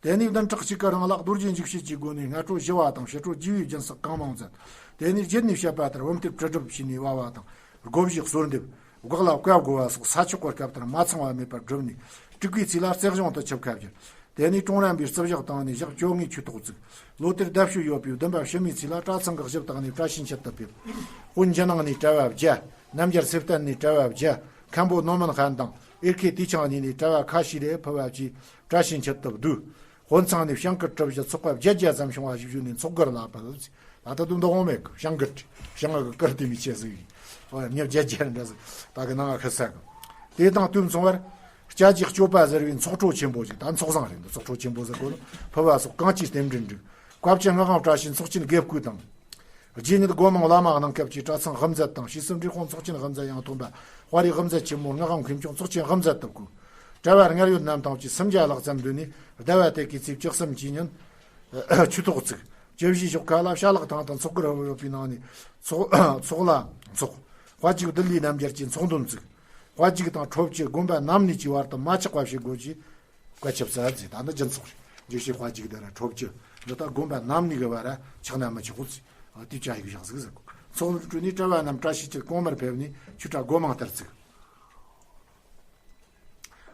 དེ་ནས་བདུན་ཕྲག་གཅིག་གི་རིང་ལ་རྡོ་རྗེ་འཇིགས་བྱེད་ཀྱི་སྒོ་ནས་སྔ་དྲོ་ཞི་བ་དང་ཕྱི་དྲོ་རྒྱས་བའི་སྦྱིན་སྲེག་གང་མང་མཛད། དེ་ནས་རྗེས་ནས་བཤད་པ་ལྟར་བུམ་གཏེར་བྲི་སྒྲུབ་བྱས་ནས་དབལ་བ་དང་སྒོ་བཞི་གསོལ་འདེབས། སྒོག་ལ་བཀབ་དགོས་པ་སོགས་ས་ཆོག་གི་སྐབས་ལྟར་མ་ཚང་བ་མེད་པར་བསྒྲུབས་ནས་དྲུག་པའི་ཚེས་ལ་རྩེ་གཞུང་དུ་ཆིབས་ཁ་བསྒྱུར། དེ་ནས་ཀྲོང་རམ་པའི་རྩིབས་བཞག་བཏང་ནས་ཞག་བཅོ་ལྔའི་ཆོས་ཐོག་བཙུགས། ལོ་དེར་ཟླ་བཤོས་ཡོད་པའི་བདུན་པ་ཕྱི་མའི་ཚེས་ལ་གྲྭ་ཚང་གི་གཞི་བཏགས་ནས་བཀྲ་ཤིས་འཁྱིལ་དུ་ཕེབས། དཔོན་ཇི་ནང་ནས་གྲྭ་བ་བརྒྱ། རྣམ་རྒྱལ་ཚེ་བརྟན་ནས་གྲྭ་བ་བརྒྱ། མཁན་པོ་ནོ་མན་ཧན་དང་ཨེར་ཁེ་ཏི་ཆང་གཉིས་ནས་གྲྭ་བ་ཁ་ཤས་རེ་ཕུལ་བ་བཅས་བཀྲ་ཤིས་འཁྱིལ་དུ་བསྡུས། དཔོན་ཚང་ནས་བྱང་ཁུལ་གྲུ་བཞི་ཚོགས་པ་བརྒྱད་བརྒྱ་ཙམ་བྱུང་བ་ཞིག་བཞུགས་ནས་ཚོགས་གར་ལ་བབས། ད་ལྟ་དུ་འདུག་འོང་མེད་གི་བྱང་གི་བྱང་གི་ཀིར་ཏི་མི་ཆེ་ཟིག་ཡིན། ཨོ་ཡ་མྱི་བརྒྱད་བརྒྱ་འདྲ་ཟིག་ད་གི་ནང་ང་ཁ་ས་གི། དེ་དང་དུས་མཚུངས་པར་ སྐྱ་ཀྱི་སྤྱོད་པ་གཟིར་བའི་ཚོགས་གྲོགས་ཆེན་པོ་ཞིག་ད་ཚོགས་བཟང་རེད་འདུག་ཚོགས་གྲོགས་ཆེན་པོ་ཟེར་གོ་ནོ་ཕུ་བ་སོགས་གང་ཅིའི་རྟེན་འབྲེལ་འགྲིག་བཀའ་བཅུ་སྔགས་དབང་བཀྲ་ཤིས་ཚོགས་ཆེན་དགེ་བསྐོས་དང་། རྗེ་ཉིད་སྒོ་མང་བླ་མ་གནང་སྐབས་ཀྱི་གྲྭ་ཚང་དབུ་མཛད་དང་ཞེ་གསུམ་འབྲི་དཔང་ཚོགས་ཆེན་དབུ་མཛད་ཡང་ཐོན་པ་དཔའ་རིས་དབུ་མཛད་ཆེན་མོ་སྔགས་དབང་མཁས་མཆོག་ཚོགས་ཆེན་དབུ་མཛད་དུ་བསྐོས། གྲྭ་བ་སྔར་ཡོད་རྣམས་དང་བཅས་སུམ་བརྒྱ་ལྷག་ཙམ་འདུས་ནས་ཟླ་བ་དེ་གའི་ཚེས་བཅུ་གསུམ་གྱི་ཉིན་ཆོས་ཐོག་བཙུགས། ཇི་བཞིན་ཞོགས་ཁ་ལ་བྱ་ལག་ཐང་དང་ཚོགས་གུར་ཡོད་པའི་ནང་ནས་ཚོགས་ཚོགས་ལ་འཚོགས། དཔའ་གཅིག་བདུད་ལས་རྣམ་རྒྱལ་གྱི་ཚོགས་འདོན་བཙུགས། དཔའ་གཅིག་དང་ཁྲོ་བཅུ་དགོན་པ་རྣམ་གཉིས་ཀྱི་བར་དུ་མ་ཆགས་པ་བྱེད་དགོས་ཀྱི། བཀའ་ཁྱབ་ས་ཟིག་ད་ནི་སྦྱིན་ཚོགས་རེད། རྗེ་ཤེས་དཔའ་གཅིག་དེ་ར་ཁྲོ་བཅུ་འདི་ད་དགོན་པ་རྣམ་གཉིས་ཀྱི་བར་ར་ཆགས་ན་མི་ཆོག་གོ་ཟིག་དེ་བཅའ་ཡིག་བཞག་ཟིག་ཟེར་གོ། ཚོགས་འདུ་གྲོལ་ནས་གྲྭ་བ་རྣམས་བཀྲ་ཤིས་ཀྱི་གོང་མར་ཕེབས་ནས་ཆོས་གྲྭ་སྒོ་མང་ལྟར་བཙུགས།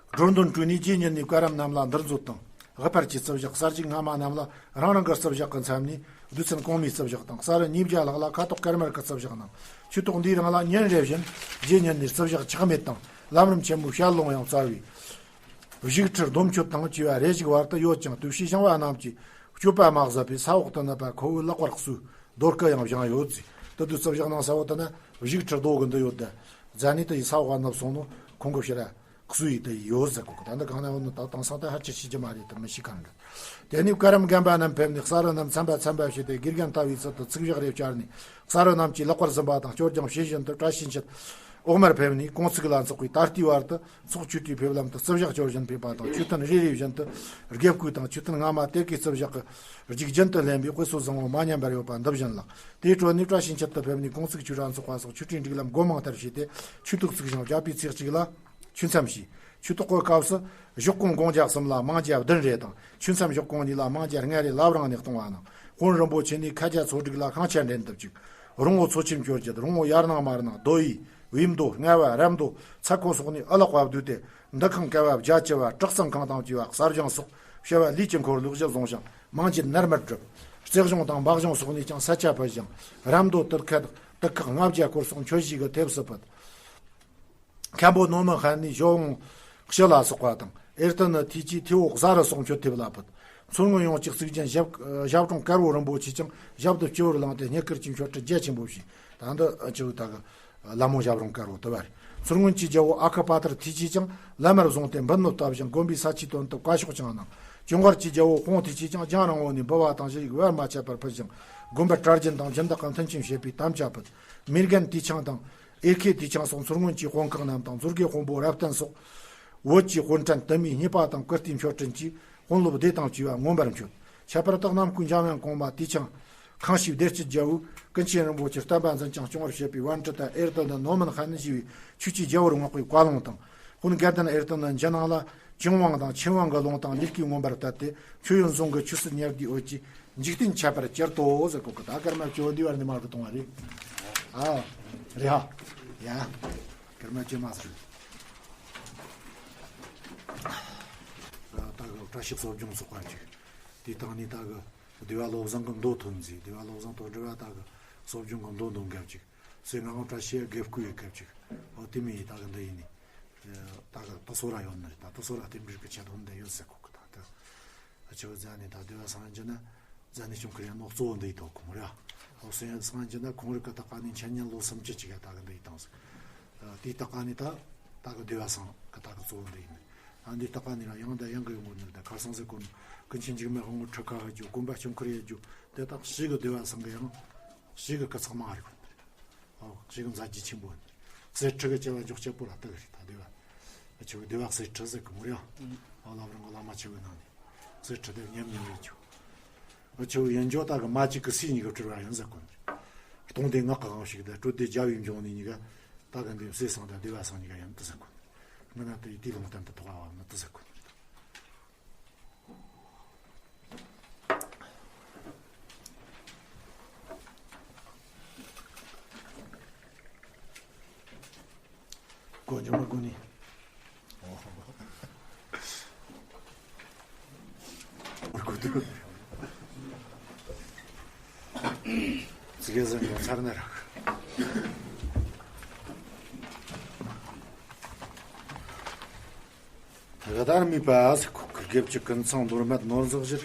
སྒྲོལ་འདོན་གྲོལ་ནས་རྗེ་ཉིད་ནས་བཀའ་རམས་རྣམས་ལ་འདིར་མཛོད་དང་། དབུ་ཕར་གྱི་བརྩི་བཞག་གསར་བཞེངས་སྔ་མ་རྣམས་ལ་རང་རང་གི་བརྩི་བཞག་གི་མཚམས་ནས་རྡུལ་ཚོན་གོང་མའི་བརྩི་བཞག་དང་གསར་བུ་ཉིས་བརྒྱ་ལྷག་ལ་ཁ་དོག་དཀར་དམར་གྱི་བརྩི་བཞག་གནང་། ཆོས་ཐོག་འདིའི་རིང་ལ་ཉིན་རེ་བཞིན་རྗེ་ཉིད་ནས་བརྩི་བཞག་ཆག་མེད་དང་ལམ་རིམ་ཆེན་མོའི་ཞལ་ལུང་ཡང་སྩལ་བས། བཞུགས་ཁྲི་སྡོམ་མཆོད་དང་བཅས་པ་རེ་ཞིག་བར་དུ་ཡོད་ཅིང་དུས་ཕྱིས་བྱུང་བ་རྣམས་ཀྱིས་སྤྱོད་པ་མ་ཟད་པས་ས་འོག་ཏུ་ནུབ་པ་ཁོ་བོའི་ལག་པར་གསོལ། རྡོ་སྐུ་ཡང་བཞེངས་ཡོད་ཅེས། དེ་དུས་བརྩི་བཞག་གནང་ས་བོ་དེ་ན་བཞུགས་ཁྲི་རྡོ་གི་འདི་ཡོད་དེ། རྫ་ནས་དེ་ཡི་ས་འོག་ནུབ་སོང་ནོ་ཁོང་གི་ཕྱིར་གསོལ་ཡི་དེ་ཡོད་ཟེར་གོ་གི། ད་འདི་གང་ན་ཡོད་ནོ་ད་དེང་སང་ད་ཧ་ཅི་ཤེས་ཀྱི་མ་རེད་དེ་མི་ཤེས་གང་འདྲ། དེ་ནས་བཀའ་རམས་རྒན་པ་རྣམས་ཕེབས་ནས་གསར་བུ་རྣམས་ཚན་པ་ཚན་པ་བྱས་ཏེ་དགེ་རྒན་ལྟ་བུའི་ཚུལ་དུ་ཚིག་བཞག་རེ་བཅར་ནས་གསར་བུ་རྣམས་ཀྱིས་ལེགས་པར་ཟིན་པ་དང་སྐྱོར་སྦྱང་བྱེད་བཞིན་དུ་བཀྲ་ཤིས་འཁྱིལ། འོག་མར་ཕེབས་ནས་གུང་ཚིགས་ལ་འཚོགས་པའི་ད་ལྟའི་བར་དུ་ཚོགས་ཆོས་གྲོས་ཕེབས་ལམ་དུ་བརྩི་བཞག་སྐྱོར་བཞིན་ཕེབས་པ་དང་ཆོས་ཐུན་རེ་རེ་བཞིན་དུ་དགེ་བསྐོས་དང་ཆོས་ཐུན་སྔ་མ་དེ་གའི་བརྩི་བཞག་གི་རྒྱུག་རྒྱུན་དུ་ལེན་པའི་དཔེ་སྲོལ་བཟང་བོ་མ་ཉམས་པར་ཡོད་པ་འདི་བཞིན་ལགས། དེའི་ཁྲོད་ནས་བཀྲ་ཤིས་འཁྱིལ་དུ་ཕེབས་ནས་གུང་ཚིགས་ཆོས་ར་འཚོགས་པ་སོགས་ཆོས་ཁྲིད་སྒྲིག་ལམ་སྒོ་མང་ལྟར་བྱས་ཏེ་ཆོས་ཐོག་བཙུགས་ཤིང་བརྒྱ་པའི་ཚེས་གཅིག་ལ་ཆོས་མཚམས་བཞེས། ཆོས་ཐོག་གི་སྐབས་སུ་ཞོགས་གུང་དགོང་ཇ་གསུམ་ལ་མང་ཇ་བདུན་རེ་དང་ཆོས་མཚམས་ཞོགས་གུང་གཉིས་ལ་མང་ཇ་ལྔ་རེ་བླ་བྲང་ནས་གཏོང་བ་གནང་། དཔོན་རིན་པོ་ཆེ་ནས་ཁ་རྒྱ་ཚོ་སྒྲིག་ལ་ཤིང་ཆ་འདྲེན་དུ་བཅུག་རོང་བོ་ཚོ་ཆེན་སྐྱོར་རྒྱུ་རོང་བོ་ཡར་ནང་མར་ནང་རྡོ་ཡི་བེའུ་མདོ་རྔ་བ་རབ་མདོ་ཚ་ཁོ་སོགས་ནས་ཨ་ལག་པ་བསྡུས་ཏེ་འདུ་ཁང་ཀ་བ་བརྒྱ་བཅུ་བ་བྲག་གསང་ཁང་དང་བཅས་པ་གསར་བཞེངས་སོགས་བྱ་བ་ལས་ཀྱི་འཁོར་ལོ་གཞི་བཟུང་ཞིང་མང་ཇི་ནར་མར་བསྒྲུབས། རྩེ་གཞུང་དང་འབའ་གཞུང་སོགས་ནས་ཀྱང་ས་ཆ་ཕུད་ཞིང་རབ་མདོ་དུར་ཁ་དུར་ཁག་ལྔ་བརྒྱ་སྐོར་སོགས་མཆོད་བཞེས་ཀྱི་ཐེབས་སུ་ཕུལ། མཁན་པོ་ནོ་མི་ཧན་ནི་ཞོ་འོང་ཕྱི་ལ་སོགས་པ་དང་ཨེར་ཏི་ནི་ཐི་ཅི་ཐི་འོག་ཟ་རུ་སོགས་མཆོད་ཐེབས་ལ་ཕུལ། མཚོ་སྔོན་ཡོངས་ཀྱི་གཙུག་རྒྱན་ཞབས་ཞབས་དྲུང་དཀར་བོ་རིན་པོ་ཆེ་ཀྱང་ཞབས་ཏུ་སྤྱི་བོར་བླངས་ཏེ་རྙེད་བཀུར་གྱི་མཆོད་ཁྲི་རྒྱ་ཆེན་པོ་བྱས། ད་འདི་ཅི་བོ་ད་གི་ལ་མོ་ཞབས་དྲུང་དཀར་བོ་དུ་བ་རེད། མཚོ་སྔོན་གྱི་རྒྱལ་བོ་ཨ་ཁུ་པ་ཐར་ཐི་ཅི་ཀྱང་བླ་མར་བཟུང་སྟེ་འབུལ་ནོར་བཏབ་ཞིང་དགོན་པའི་ས་ཆའི་དོན་དུ་བཀའ་ཤོག་ཀྱང་གནང་། ཅུང་གར་གྱི་རྒྱལ་བོ་ཧོང་ཐི་ཅི་ཀྱང་རྒྱང་རིང་བོ་ནས་འབུལ་བ་དང་ཞུ་ཡིག་བར་མ་ཆད་པར་ཕུལ་ཞིང་དགོན་པར་གྲྭ་རྒྱུན་དང་སྦྱིན་བདག་གི་མཐུན་རྐྱེན་བྱེད་པའི་དམ་བཅའ་ཕུལ། མེར་གན་དུས་ཆང་དང་། ཨེར་ཁེ་དུས་ཆང་སོགས་མཚོ་སྔོན་གྱི་དཔོན་ཁག་རྣམས་དང་མཛོད་དགེ་དཔོན་པོ་རབ་བརྟན་སོགས། བོད་ཀྱི་དཔོན་ཕྲན་དུ་མའི་རྙེད་པ་དང་བཀུར་སྟིའི་མཆོད་སྤྲིན་གྱིས་དཔོན་སློབ་སྡེ་དང་བཅས་པ་མངོན་པར་མཆོད། ཁྱད་པར་དུ་གནམ་སྐུ་འཇམ་དབྱངས་གོང་མ་དུས་ཆང་ཁང་ཞིག་བདེ་སྐྱིད་རྒྱལ་བོས་ཀུན་མཁྱེན་རིན་པོ་ཆེ་བསྟན་པ་འཛིན་ཅིང་སྐྱོང་བར་བྱེད་པའི་པཎྜི་ཏ་ཨེར་ཏེ་ནི་ནོ་མན་ཧན་ནི་ཞེས་པའི་ཆོས་ཀྱི་རྒྱལ་བོར་བསྔགས་པའི་བཀའ་ལུང་དང་། དཔོན་དགའ་ལྡན་ཨེར་ཏེ་ནི་འཇིགས་སྣང་ལ་ཅུང་དབང་དང་ཆེན་དབང་གི་ལུང་དང་ལས་ཀའི་མངོན་པར་བསྟན་ཏེ་མཆོད་ཡོན་ཟུང་གི་ཆོས་སྲིད་གཉེར་བདེའི་འོད་ཀྱིས། འཇིག་རྟེན་ཁྱབ་པར་གྱུར་ཏོ་ཟེར་གོ་གི། ད་སྐར་མ་བཅུ་བོ་འདི་བར་ནས་མར་གི་གཏོང་བ་རེད། ཨ། རེད་ཧ། ཡ། སྐར་མ་བཅུ་མ་ཟེར། ད་གི་བཀྲ་ཤིས་གསོ་སྦྱོང་སོགས་པ་ཅིག་དེ་དང་ནི་ད་གི་སྡེ་བ་བློ་བཟང་གི་མདོ་ཐོན་རྗེས་སྡེ་བ་བློ་བཟང་དང་སྒྲུབ་པ་ད་གི་གསོ་སྦྱོང་གི་མདོ་འདོན་སྐབས་ཅིག་སེ་ང་དབང་བཀྲ་ཤིས་དགེ་བསྐོས་ཡི་སྐབས་ཅིག་འོ་དེ་མི་ཡི་ད་གི་འདི་ཡིན་ནི། ད་གི་ད་སོ་ར་ཡོད་ནི་རེད། ད་ད་སོ་ར་རྟེན་འབྲེལ་གི་ཆེད་དུ་འདི་ཡོད་ཟེར་གོ་གི། ད་ད་ཨ་ཆེ་བོ་ཛ་ནི་ད་སྡེ་བ་སངས་རྒྱས་ན། ཛ་ནི་ཆུང་ཁུར་ཡང་ནོ་གཙོ་བོ་འདི་ཡི་དོ་ཁོང་རེད། ཨོ་སེ་སངས་རྒྱས་ན་ཁོང་རིག་གི་ད་ག་ནི་འཆད་ཉན་ལོ་སུམ་ཅུ་ཅིག་ཡ་ད་གི་འདི་ཡི་དང་ཟེར། དེའི་ད་ག་ནི་ད་ད་གི་སྡེ་བ་སངས་གི་ད་གི་གཙོ་བོ་འདི་ཡིན། ཨ་འདི་ད་ག་ནི་ར་ཡང་ད་ཡང་གི་ཡོང་གོ་ནི་ད་ཁར་སང་ཟེར་གོ་ནི་ཀུན་མཁྱེན་འཇིགས་མེད་དབང་པོ་ཁྲི་ཁ་ཧ་རྒྱུ་དགོན་པ་ཆུང་ཁུར་ཡ་རྒྱུ་དེ་དག་ཞིག་གི་སྡེ་བ་སངས་གི་ཡང་ཞིག་གི་སྐུ་ཚེགས་མང་རིག་གོ་ནི་རེད། ཨོ་ཞིག་གི་མཛད་རྗེས་ཆེན་པོ་ནི་རེད། གསེར་ཁྲི་གི་བྱ་བ་འཇོག་བྱེད་པོ་ལ་ད་གི་རེད། ད་སྡེ་བ་ཆུ་སྡེ་བ་གསེར་ཁྲི་ཟེར་གི་མོ་རེད། ཨ་བླ་བྲང་གི་བླ་མ་ཆེ་བའི་ནང་ནས་གསེར་ཁྲི་དེ་ཉམས་མྱོང་ཡོད་རྒྱུ། འུ་ཆོ་ཡིན་འཇོག་ད་གི་མ་གཅིག་གི་སུས་གཉིས་ཀྱི་སྤྲུལ་བ་ཡིན་ཟེར་གོ་ནི་རེད། སྟོང་སྡེ་ངག་གི་དབང་ཕྱུག་དང་སྤྲུལ་སྡེ་རྒྱལ་བའི་འབྱུང་གནས་གཉིས་ཀ་ད་གི་འདི་སེ་སང་དང་སྡེ་བ་སང་གཉིས་ཀ་ཡིན་དུ་ཟེར་གོ་ནི་རེད། ང་ན་དེ་ཡི་དེའི་ལུང་བསྟན་དུ་ཐོག་བ་བ་ནི་དུ་ཟེར་གོ་ནི་རེད། གོ་འཇོག་མ་གོ་ནི། ཙི་གེ་ཟན་གོ་ཚར་ནི་རག་ད་ག་དར་མི་པ་ཟེར་ཁོ་གི་རྒྱབ་ཀྱི་ཀུན་ཚང་ནོར་མེད་ནོར་འཛག་བཞིར།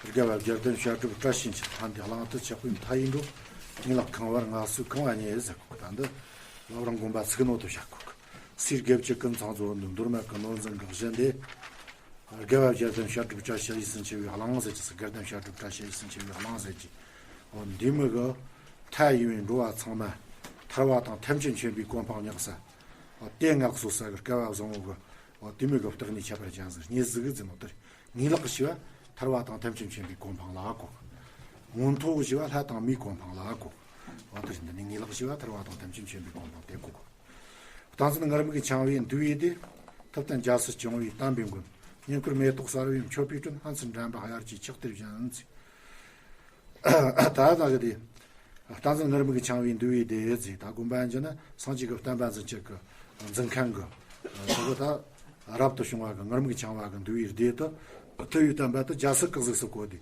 རྒྱལ་བ་རྒྱལ་ལྡན་བཤད་སྒྲུབ་བཀྲ་ཤིས་འཁྱིལ་ཕན་བདེ་གླང་དུ་ཆགས་པའི་མཐའ་ཡི་འགྲོ། ཡན་ལག་ཁང་བར་ང་སུ་གང་བ་ཉེ་ཟེར་ཁོ་ད་འདི་བླ་བྲང་དགོན་པ་ཚུགས་ནོ་དུ་བཤད་ཁོ་གི། སའི་དགེ་བཅུ་ཀུན་ཚང་གཙོ་བོ་འདུག་མདོ་སྨད་ཀྱི་ནོར་འཛིན་གྱི་གཞི་འདི། དགེ་བ་བརྒྱ་ལྡན་བཤད་སྒྲུབ་བཀྲ་ཤིས་ཡིད་བཞིན་ཆེ་བའི་གླིང་ཟེར་གྱི་སི་དགེ་ལྡན་བཤད་སྒྲུབ་བཀྲ་ཤིས་ཡིད་བཞིན་ཆེ་བའི་གླིང་ཟེར་གྱི། འོ་འདི་མི་གི་མཐའ་ཡས་པའི་འགྲོ་བ་ཚང་མ་ཐར་བ་དང་ཐམས་ཅད་མཁྱེན་པའི་གོ་འཕང་བརྙེས་ས། འོ་དེ་ངག་གསོ་ས་གི་སྐལ་བ་བཟང་བོ་གི། འོ་དེ་མི་གི་བརྟག་ནས་ཁྱད་པར་ཅན་ཟེར་ཉེ་ཟིག་གི་ཟེར་ནོ་དེར། ངེས་ལེགས་ཞེས་པ་ཐར་བ་དང་ཐམས་ཅད་མཁྱེན་པའི་གོ་འཕང་ལ་གོ། མངོན་མཐོ་ཞེས་པ་ལྷ་དང་མིའི་གོ་འཕང་ལ་གོ། འོ་དེ་བཞིན་དུ་ནི་ངེས་ལེགས་ཞེས་པ་ཐར་བ་དང་ཐམས་ཅད་མཁྱེན་པའི་གོ་འཕང་དེ་གོ། སྟངས་འཛིན་ངུར་སྨྲིག་གི་འཆང་བའི་འདུལ་བའི་སྡེ། ཐུབ་བསྟན་རྒྱལ་སྲས་སྐྱོང་བའི་དམ་པའི་མགོན། བསྙེན་བཀུར་མེ་ཏོག་གསར་བའི་མཆོད་པའི་སྤྲིན། ཕན་ཚུན་འགྲན་པ་དབྱར་གྱི་ཆིག་སྟེར་བཞིན་ཟེར། ད་ད་གི་དེ། སྟངས་འཛིན་ངུར་སྨྲིག་གི་འཆང་བའི་འདུལ་བའི་སྡེ་ཟེར། ད་དགོན་པ་ཡིན་རྒྱུ་ན་སངས་རྒྱས་ཀྱི་བསྟན་པ་འཛིན་བྱེད་ཀྱི་འཛིན་མཁན་གྱི། ད་གི་ད་རབ་ཏུ་བྱུང་བ་གི་ངུར་སྨྲིག་འཆང་བ་གི་འདུལ་བའི་སྡེ་དུ། ཐུབ་པའི་བསྟན་པ་དུ་རྒྱལ་སྲས་སྐུ་གཟུགས་སུ་བཀོད་དེ།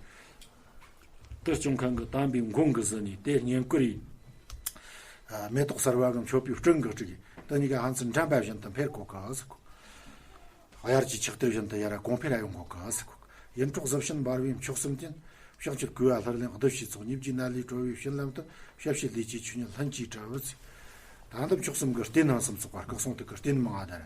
དེ་སྐྱོང་མཁན་གྱི་དམ་པའི་མགོན་གྱིས་ཟིན་ནས་དེ་བསྙེན་བཀུར་ཡིན། མེ་ཏོག་གསར་བ་གི་མཆོད་པའི་སྤྲིན་གྱིས་དཀྲིགས། དེ་གཉིས་ཀ་ཕན་ཚུན་འགྲན་པ་བཞིན་དུ་འཕེལ་གོ་གི་ཟེར་གོ། དབྱར་གྱི་ཆིག་སྟེར་བཞིན་དུ་ཡར་གོང་འཕེལ་ཡོང་གོ་གི་ཟེར་གོ། ཡིད་འཕྲོག་གཟི་བྱིན་འབར་བའི་མཆོག་གསུམ་ལྡན། ཕྱག་མཆོད་གུས་པ་ལྷུར་ལེན་གདུལ་བྱའི་ཚོགས། ཉེ་བརྒྱའི་ནད་ལས་གྲོལ་བའི་བྱིན་རླབས་དུ། ཞབས་ཕྱི་ལས་ཀྱི་ཆོས་ཉིད་ལྷུན་གྱིས་གྲུབ་ཟེར། ད་ལྟ་མཆོག་གསུམ་གྱི་རྟེན་ནང་གསུམ་ཚོགས་པ་སྐུ་གསུང་ཐུགས་ཀྱི་རྟེན་མང་ང་དར།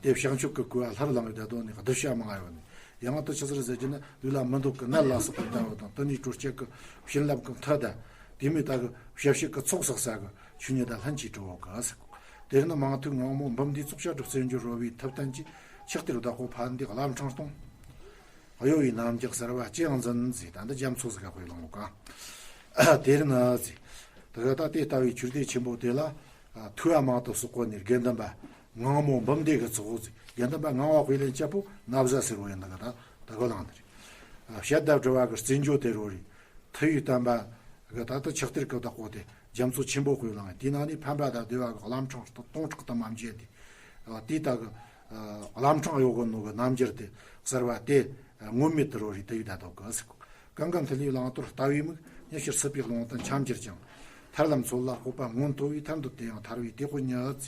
དེ་ཕྱག་མཆོད་ཀྱི་གུས་པ་ལྷུར་ལེན་གྱི་བརྡ་དོན་ནི་གདུལ་བྱ་མང་ང་ཡོད་ནི། ཡང་དུ་ཆི་ཟེར་ཟེར་གྱི་ན་ལུས་ལ་མི་འདོད་ཀྱི་ནད་ལ་སོགས་པ་དར་བ་དང་། དེ་ནས་གྲོལ་བྱེད་ཀྱི་བྱིན་རླབས་ཀྱི་མཐུ་དང་། དེ་མོ་དག་གི་ཞབས་ཕྱི་ཀྱི་ཚོགས་བསགས་ས་གི་ཆོས་ཉིད་དང་ལྷུན་གྱིས་གྲུབ་བོ་གི་ཟེར། དེར་ནི་མང་ཐོས་ངང་མོ་འབུམ་སྡེའི་ཚོགས། བཤད་སྒྲུབ་རྩེ་འཇོར་རོལ་པའི་ཐུབ་བསྟན་གྱི། ཆིག་སྟེར་བདག་པོ་ཕན་བདེའི་བླ་བྲང་སྟོང་། གཡོ་བའི་རྣམ་རྒྱལ་གསར་བ་ཅི་ཡང་འཛིན་ཟེར། ད་འདི་རྒྱ་མཚོ་ཟིག་ག་དཔེ་བླངས་ག། དེར་ནི་ཟེར། དེ་ག་ད་དེ་ལྟ་བུའི་ཆོས་སྡེ་ཆེན་པོ་དེ་ལ། ཐོས་པ་མང་དུ་གསོག་གོ་ནས་དགེ་འདུན་པ་ངང་མོ་འབུམ་སྡེ་གི་ཚོགས་ཟེར། དགེ་འདུན་པ་ངང་བ་དཔེ་ལེན་སྐྱ་པོ་ན་བཟའ་ཟེར་བོ་ཡིན་ད་ག་ད་ད་ག་བླངས་ནི་རེད། བཤད་དང་སྒྲུབ་པ་གི་རྩེ་འཇོ་དེ་རོ་རེད། ཐུབ་པའི་བསྟན་པ་གི་ད་ལྟ་ཆིག་སྟེར་གི་བདག་པོ་དེ་རྒྱ་མཚོ་ཆེན་པོ་དཔེ་བླངས། དེའི་ནང་ནས་ཕན་པ་དང་བདེ་བ་གི་བླ་བྲང་སྟོང་ཕྲག་དུ་མ་འབྱེད་དེ། དེའི་ད་གི་བླ་བྲང་གཡོ་གོ་ནོ་གི་རྣམ་འགྱུར་དེ་གསར་བ་དེ་ངོམས་མེད་དུ་རོ་རེ་དུ་ཡི་ད་དོ་གི་ཟེར་གོ། གང་གང་ཐུ་ལི་བླང་དོར་ལྟ་བའི་མིག། ཉི་ཤར་སྲིད་པའི་ཀློང་དུ་འཁྱམས་གྱུར་ཅིང་། ཐར་ལམ་འཚོལ་ལ་སྤོབས་པ་མངོན་མཐོ་བའི། ཐར་འདོད་དེ་ཡང་ཐར་བའི་དེད་དཔོན་ཉིད།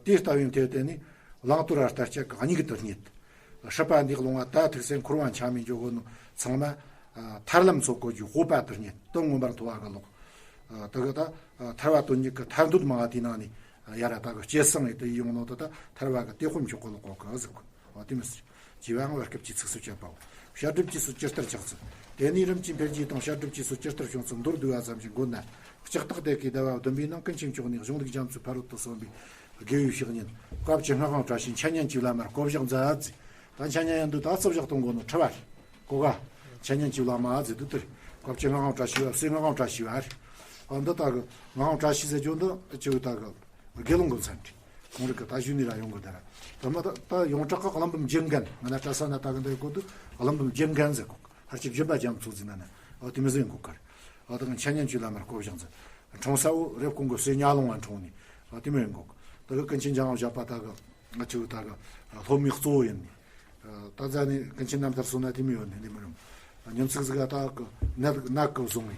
དེ་ལྟ་བུའི་དེ་དེ་ནི་བླང་དོར་ལྟ་སྤྱད་ཀྱི་སྙིགས་དུ་རྙེད། སྲིད་པ་འདིའི་ཀློང་བ་དྭ་ཐུག་སེ་འཁོར་བ་འཁྱམས་མི་འཇོག་གོ་ནོ་ཚང་མ། ཐར་ལམ་འཚོལ་དགོས་རྒྱུའི་སྤོབས་པ་དུ་རྙེད། དོན་མངོན་པར་མཐོ་བ་གི་ལོག། དེ་གི་ད་ཐར་བ་དོན་གཉེར་གྱི་ཐར་འདོད་མང་བ་དེའི་ནང་ནས་ཡར་ར་ད་གི་སྐྱེད་སྲིང་ཡེ་དེ་ཡོང་ནོ་དེ་ད་ཐར་བ་གི་དེད་དཔོན་མཆོག་གི་ལོག་གོ་གི་ཟེར་གོ། འོ་དེ་མི་ཟེར། བྱེ་བའང་བར་སྐབས་ཀྱི་ཚིགས་སུ་བཅད་པའོ། བཤད་སྒྲུབ་ཀྱི་སྲོལ་ཇི་ལྟར་ཆགས་ཚུལ། དེ་ནས་རིམ་གྱིས་འཕེལ་རྒྱས་དང་བཤད་སྒྲུབ་ཀྱི་སྲོལ་ཇི་ལྟར་བྱུང་ཚུལ་མདོར་བསྡུས་པ་ཙམ་ཞིག་འགོད་ན། ལྕགས་སྟག་སྡེ་དགེ་ཟླ་བ་བདུན་པའི་ནང་ཀུན་མཁྱེན་མཆོག་ནས་གཞུང་ལུགས་རྒྱ་མཚོའི་ཕ་རོལ་ཏུ་སོན་པའི་དགེ་བའི་བཤེས་གཉེན་བཀའ་བཅུ་ལྔ་དབང་བཀྲ་ཤིས་འཆད་ཉན་གྱི་བླ་མར་བསྐོ་བཞག་མཛད་ཟེར། ད་འཆད་ཉན་ཡིན་དུས་ད་བསྐོ་བཞག་གཏོང་དགོས་ནོ་ཁྲི་བ་རེད། གོ་ག། འཆད་ཉན་གྱི་བླ་མ་ཟེར་དུས་དེར་བཀའ་བཅུ་ལྔ་དབང་བཀྲ་ཤིས་པ་སེ་ལྔ་དབང་བཀྲ་ཤིས་པ་རེད། ཨ་འདི་ད་གི་ལྔ་དབང་བཀྲ་ཤིས་ཟེར་རྒྱུ་འདི་ཅི་བོ་ད་གི་དགེ་སློང་གི་མཚན་རེད། ཁོང་རང་གི་ད་གཞོན་ནས་ར་ཡོང་གི་ད་ར། ད་མ་ད་ད་ཡོངས་གྲགས་ཀྱི་གླང་འབུམ་རྒྱན་གན་ང་ན་གྲྭ་ས་ན་ད་གི་འདི་གོ་དུས་གླང་འབུམ་རྒྱན་གན་ཟེར་གོ། ཧར་ཅིག་སྦྱིན་པ་རྒྱ་མཚོ་ཟེར་ན་ན། ཨོ་དེ་མི་ཟེར་གོ་གར། ཨོ་ད་གི་འཆད་ཉན་གྱི་བླ་མར་བསྐོ་བཞག་མཛད། འཁྲུངས་ས་བོ་རེབ་གོང་གི་སེ་ཉ་ལུང་བ་འཁྲུངས་ནས། ཨོ་དེ་མི་ཡོང་གོ། ད་གི་ཀུན་མཁྱེན་འཇམ་དབྱངས་བཞད་པ་ད་གི་ང་ཆུ་ད་གི་སློབ་མའི་གཙོ་བོ་ཡིན་ནས། ད་ཛ་ནི་ཀུན་མཁྱེན་རྣམ་ཐར་སོང་ན་དེ་མི་ཡོད་ནི་ནི་མི་རུང་། ཉིན་ཚིག་ཟིག་ག་ད་གི་ནད་ནད་གི་བཟུང་བའི་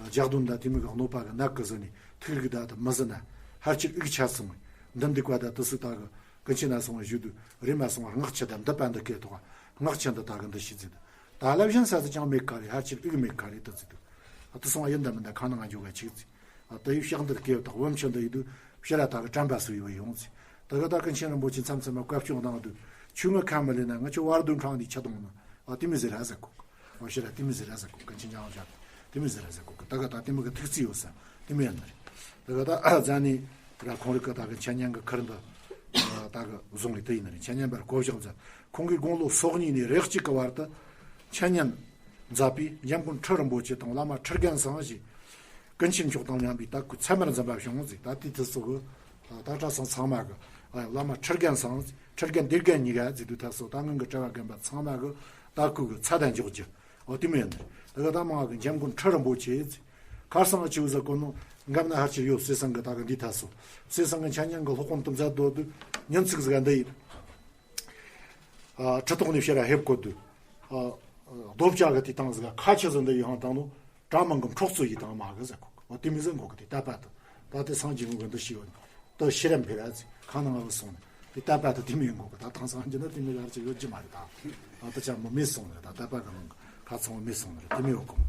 ལྗགས་དོན་ད་དེ་མི་གི་གནོད་པ་གི་ནད་གི་ཟིན་ནས་ཐུགས་རིག་ད་ད་མི་ཟིན་ན་ཧར་ཅིག་ཨིག་ཆ་སོང་བའི་འདི་འདི་ཀ་ད་དུ་སུ་ད་གི་ཀུན་མཁྱེན་ན་སོང་བའི་བཞུད་དུ་རེ་མ་སོང་བར་སྔགས་ཆུ་ད་འདི་པ་འདི་སྐད་ཐོག་སྔགས་ཆུ་འདི་ད་གི་འདི་ཤི་ཟིན། ད་ལབ་བཞིན་ས་ཟི་ཅང་མེད་ཀ་རེ་ཧར་ཅིག་ཨིག་མེད་ཀ་རེ་ད་ཟི་དུ། ད་དུ་སོང་བ་ཡིན་ད་མིན་ད་ཁ་ནང་ང་འཇོག་ག་ཆིག་ཟི། ཨ་ད་ཡི་ཕྱག་འདིར་སྐྱེ་བ་དག་བུམ་ཆེན་འདི་ཡི་དུ་ཕྱི་ར་དག་གི་དྲན་པ་སུ་ཡི་བ་ཡོང་ཚེ། ད་གི་ད་ཀུན་མཁྱེན་རིན་པོ་ཆེ་མཚམས་མཚམས་མ་བཀའ་སྐྱོང་གནང་དུས་ཆུ་ངུ་ཁ་མི་ལེན་ན་ང་ཆུ་བར་དུ་འཕྲང་ནས་ཆ་གཏོང་ན་ཨ་དེ་མི་ཟེར་ར་ཟེར་གོ། ཨ་ཕྱི་ར་དེ་མི་ཟེར་ར་ཟེར་གོ། ཀུན་མཁྱེན་ཅང་བཞག་དེ་མི་ཟེར་ར་ཟེར་གོ། ད་གི་ད་དེ་མི་གི་ཐུགས་རྩིས་ཡོད་ས་དེ་མི་ཡོད་ནི་རེད། ད་གི་ད་ཨ་ཛ་ནི་ར་ཁོང་རིག་གི་ད་གི་འཆད་ཉན་གི་ཁུར་འདི་ད་གི་བཟུང་བའི་དེ་ཡིན་ནི་རེད། འཆད་ཉན་པར་བསྐོ་བཞག་མཛད། ཁོང་གིས་དགུང་ལོ་སོ་གཉིས་ནས་རེ་གཅིག་གི་བར་དུ་འཆད་ཉན་མཛད་པའི་འཇམ་མགོན་ཁྲི་རིན་པོ་ཆེ་དང་བླ་མ་ཁྲི་རྒན་ཚང་ཞེས། ཀུན་མཁྱེན་མཆོག་དང་མཉམ་པའི་དད་གུས་ཚད་མར་འཛིན་པ་བྱུང་ཟིག། ད་དེའི་དུས་སུ་གི་ད་གྲྭ་ཚང་ཚང་མ་གི་བླ་མ་ཁྲི་རྒན་ཚང་ཁྲི་རྒན་སྡེ་རྒན་གཉིས་ཀ་ཟིག་དུས་ད་སོ་ད་ངང་གི་གྲྭ་བ་རྒན་པ་ཚང་མ་གི་དད་གུས་གི་ཚད་དང་འཇོག་རྒྱུ། འོ་དེ་མོ་ཡིན་ནི། ད་གི་ད་མ་གི་འཇམ་མགོན་ཁྲི་རིན་པོ་ཆེ་ཟིག། ཁར་སང་གི་ཆིའུ་ཟ་གོ་ནོ་འགབ་ན་ཧར་ཆེ་ཡོད་སེ་སང་གི་ད་གི་འདི་ད་སོ་སེ་སང་གི་འཆད་ཉན་གི་སློབ་དཔོན་དུ་མཛད་དོ་དུས་ཉིན་ཚིག་ཟིག་འདི་ཡིན། ཁྲི་ཐོག་ནས་ཕྱིར་ར་ཧེབ་བཀོད་དུས། རྡོ་བཅའ་གི་དེ་བཏང་ཟིག་ཁ་ཆེ་ཟིག་འདི་ཡི་ཧང་བཏང་ནོ། གྲྭ་མང་གི་འཕྲོག་རྩོད་ཡི་དང་མ་གི་ཟེར་གོ། འོ་དེ་མི་ཟེར་གོ་གི་དེ་ད་པ་དུ། ད་དེ་སངས་རྒྱས་ངོ་གི་འདི་ཤི་ཡོད། ད་ཤི་རམ་ཕེ་ར་ཟིག་ཁ་ནང་ང་བུད་སོང་ནས་དེ་ད་པ་དུ་དེ་མི་ཡོང་གོ་གི། ད་དང་སངས་རྒྱས་ན་དེ་མི་ལ་ཅིག་ཡོད་ཀྱི་མ་རེད་ད། ད་ད་ཅང་མི་མེད་སོང་ནས་ད་ད་པ་གི་ནང་གི་ཁ་ཚང་མི་སོང་ནས་དེ་མི་ཡོད་གོ།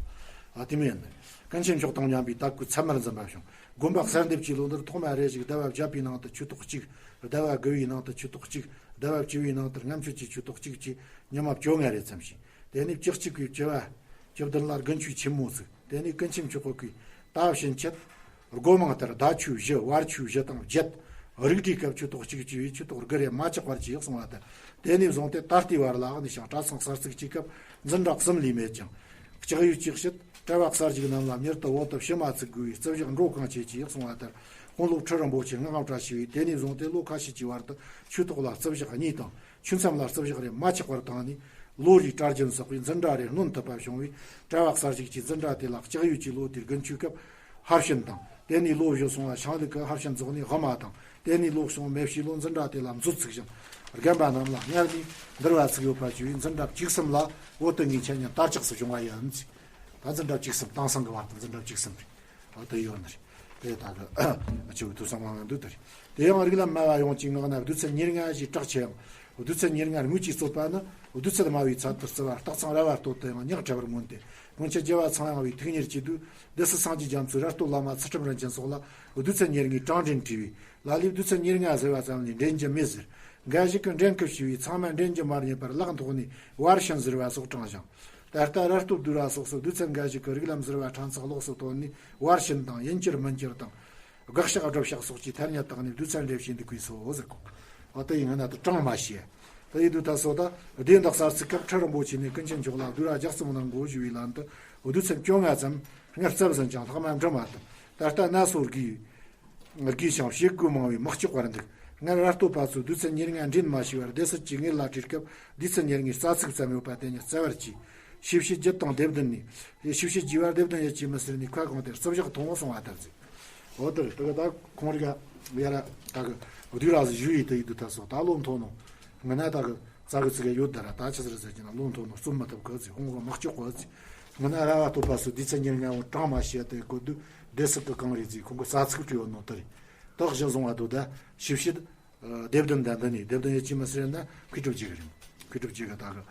ཨ་དེ་མིན་ཡིན། ཀུན་མཁྱེན་མཆོག་དང་མཉམ་པའི་དད་གུས་ཚད་མར་འཛིན་པ་བྱུང་། དགོན་པ་གསར་འདེབས་ཀྱི་ལོ་འདིར་ཐོག་མ་རེ་ཞིག་ཟླ་བ་བརྒྱད་པའི་ནང་དུ་ཆོས་ཐོག་གཅིག་ཟླ་བ་དགུ་བའི་ནང་དུ་ཆོས་ཐོག་གཅིག་ཟླ་བ་བཅུ་བའི་ནང་དུ་ལྔ་མཆོད་ཀྱི་ཆོས་ཐོག་གཅིག་བཅས་ཉི་མ་བཅོ་ལྔ་རེ་ཙམ་བྱས། དེ་ནས་བཅུ་གཅིག་པའི་བཅུ་བ། བཅུ་བདུན་ལ་དགུན་ཆོས་ཆེན་མོ་བཙུགས། དེ་ནས་ཀུན་མཁྱེན་མཆོག་གིས་ད་ཕྱིན་ཆད་སྒོ་མང་ལྟར་ཟླ་ཆོས་བཞི་བར་ཆོས་བཞི་དང་བརྒྱད། རིགས་འགྲེའི་སྐབས་ཆོས་ཐོག་གཅིག་བཅས་པའི་ཆོས་ཐོག་དགུ་རེ་མ་ཆག་པར་བྱས་གསུངས་པ་ལྟར། དེ་ནས་བཟུང་སྟེ་ད་ལྟའི་བར་ལ་ནི་ཞིང་གྲྭ་ཚང་གསར་བཙུགས་ཀྱི་སྐབས་འཛིན་གྲྭ་གསུམ་ལས་མེད་ཅིང་། ལྕགས་ཡོས་ཀྱི་ཕྱིར་གྲྭ་བ་གསར་བཞུགས་རྣམས་ལ་མྱུར་དུ་བོད་དུ་ཕྱི་མ་བཙུགས་དགོས་པའི་རྩིབ་ཞག་འགྲོ་གང་ཆེ་ཅེས་གསུངས་པ་ལྟར། དཔོན་སློབ་ཁྲི་རིན་པོ་ཆེ་སྔགས་ལམ་བཀྲ་ཤིས་པས་དེ་ནས་བཟུང་སྟེ་ལོ་ཁ་ཤས་ཀྱི་བར་དུ་ཆོས་ཐོག་ལ་རྩིབ་ཞག་གཉིས་དང་། ཆོས་མཚམས་ལ་རྩིབ་ཞག་རེ་མ་ཆག་པར་བཏང་ནས། ལོ་རེའི་གྲྭ་རྒྱུན་བསགས་པའི་འཛིན་གྲྭ་རེ་སྣོན་ཐུབ་པ་བྱུང་བས། གྲྭ་བ་གསར་བཞུགས་ཀྱི་འཛིན་གྲྭ་དེ་ལ་ལྕགས་ཡོས་ཀྱི་ལོ་དེའི་དགུན་ཆོས་སྐབས་ཕར་ཕྱིན་དང་། དེ་ནས་ལོ་བཞི་སོང་བ་ཤང་ལུག་གི་ཕར་ཕྱིན་རྫོགས་ནས་དབུ་མ་དང་། དེ་ནས་ལོ་གསུམ་མེ་བྱའི་ལོ་འཛིན་གྲྭ་དེ་ལ་མཛོད་བཙུགས་ཤིང་། རྒན་པ་རྣམས་ལ་སྔར་ནས་འདུལ་བ་ཚུགས་ཡོད་པ་བཅས་པའི་འཛིན་གྲྭ་བཅུ་གསུམ་ལ་བོད་དུ་ངའི་འཆད་ཉན་དར་ཆགས་སུ་བྱུང་བ་ཡིན། ད་འཛིན་གྲྭ་བཅུ་གསུམ་དེང་སང་གི་བར་དུ་འཛིན་གྲྭ་བཅུ་གསུམ་རེད། ཨ་དེ་ཡོད་ནི་རེད། དེ་ད་གི་ཨ་ཆེ་བའི་ཐོས་བསམ་གནང་གི་འདུག་དེ་རེད། དེ་ཡང་རིགས་ལམ་སྨྲ་བ་ཡོངས་ཀྱི་ངག་ན་བདུད་རྩི་ཉེར་ལྔ་ཞེས་གྲགས་ཆེ་ཡང་། བདུད་རྩི་ཉེར་ལྔ་དངོས་ཀྱི་རྩོད་པ་ནི། བདུད་རྩི་སྨྲ་བའི་ཚལ་དུ་བརྩི་བ་སྟག་ཚང་ར་བ་སྟོད་དུ་ཡང་ཉག་ཕྲ་བར་མངོན་ཏེ། སྔོན་ཆད་རྒྱལ་བ་ཚངས་དབྱངས་པའི་ཐུགས་གཉེར་གྱི་དུས། སྡེ་སྲིད་སངས་རྒྱས་རྒྱ་མཚོས་ར་སྟོད་བླ་མ་ཚུལ་ཁྲིམས་རིན་ཆེན་སོགས་ལ་བདུད་རྩི་ཉེར་ལྔའི་གྲངས་འདྲེན་བྲིས་པས། ལ་ལས་བདུད་རྩི་ཉེར་ལྔ་ཟེར་བ་ཙམ་ལས་འདྲེན་རྒྱུ་མེད་ཟེར། འགའ་ཞིག་གིས་འདྲེན་སྐུལ་བྱས་པས་ཚང་མ་འདྲེན་རྒྱུ་མ་རྙེད་པར་ལག་འཐོགས་ནས་བར་ཕྱིན་ཟེར་བ་སོགས་དྲངས་ཤིང་། ད་ལྟ་ར་སྟོད་བསྡུས་ར་སོགས་སུ་བདུད་རྩི་འགའ་ཞིག་གི་རིགས་ལམ་ཟེར་བ་ཕྲན་ཚེགས་ལོགས་སུ་བཏོན་ནས་བར་ཕྱིན་དང་ཡིན་གྱུར་མིན་གྱུར་དང་། དགག་བཤགས་སྒྲུབ་བཤགས་སོགས་ཀྱི་ཐ་སྙད་བཏགས་ནས་བདུད་རྩི་འདྲེན་བྱས་འདུག་པས་སོ་ཟེར་གོ། འོ་དེ་ཡིན་ན་དུ་གྲངས་མ་ཤེས། དེ་ཡིན་དུས་ད་སོ་ད་སྡེ་འདི་གསར་བཙུགས་སྐབས་ཁྲི་རིན་པོ་ཆེ་ནས་ཀུན་མཁྱེན་མཆོག་ལ་བསྡུས་ར་རྒྱག་རྩོམ་གནང་དགོས་ཞུ་བའི་ལན་དུ། བདུད་རྩི་བཅོ་ལྔ་ཙམ་སྔར་རྩིབས་ཟིན་ཀྱང་ལྷག་མ་འབྲི་མ་ཐུབ། ད་ལྟ་སྣ་སོ་དགོས། དགོས་ཤིང་བྱེད་སྒོ་མང་བས་མི་སྐྱོག་པར་འདུག། སྔར་ར་སྟོད་པ་ཚོས་བདུད་རྩི་ཉེར་ལྔ་འདྲེན་མ་ཤེས་པར་སྡེ་སྲིད་ཀྱིས་ངེད་ལ་དྲིས་སྐབས་བདུད་རྩི་ཉེར་ལྔའི་རྩ་ཚིག་ཙམ་ཡོད་པ་དེ་ཉིད་བསྩལ་བར་བྱས། ཞིབ་བཤེར་བརྒྱུད་དང་སྡེ་བདུན་ནས། ཞིབ་བཤེར་བགྱིས་པར་སྡེ་བདུན་ཡིད་ཀྱིས་མི་སེར་ནས་ཁ་གང་དེར་རྩིབ་ཞག་མཐོང་སོང་བ་ལྟར་མཛད། འོ་དེར་དེ་ག་ད་ཁོང་རིག་ཡ་ར་ད་གི་བསྡུས་ར་ཟིག་ཞུ་ཡི་དེ་ཡི་དུ་ད་སོ་ད་ལོ་མཐོ་ནོ། ངི་ན་ད་གི་རྩ་གི་ཚིག་ཡོད་ད་ར་ད་ཆི་ཟེར་ཟེར་གྱི་ན་ལོ་མཐོ་ནོ་རྩོམ་མི་ཐུབ་གི་ཟིག་ཁོང་གི་མི་སྐྱོག་གི་ཟིག། ངི་ན་ར་བ་སྟོད་པ་སུ་བདུད་རྩི་ཉེར་ལྔ་བོ་གྲངས་མ་ཤེས་དེ་གོ་དུས་སྡེ་སྲིད་གི་གང་རེད་ཟིག་ཁོང་གི་རྩ་ཚིག་བྲིས་ཡོད་ནོ་དེ་རེད། དག་གཞི་བཟུང་བ་དུ་ད་ཞིབ་བཤེར། སྡེ་བདུན་དང་འདི་ནི་སྡེ་བདུན་ཡིད་ཀྱིས་མི་སེར་ན་མཁས་གྲུབ་རྗེ་གི་རེད། མཁས་གྲུབ་རྗེ་གི་ད་གི་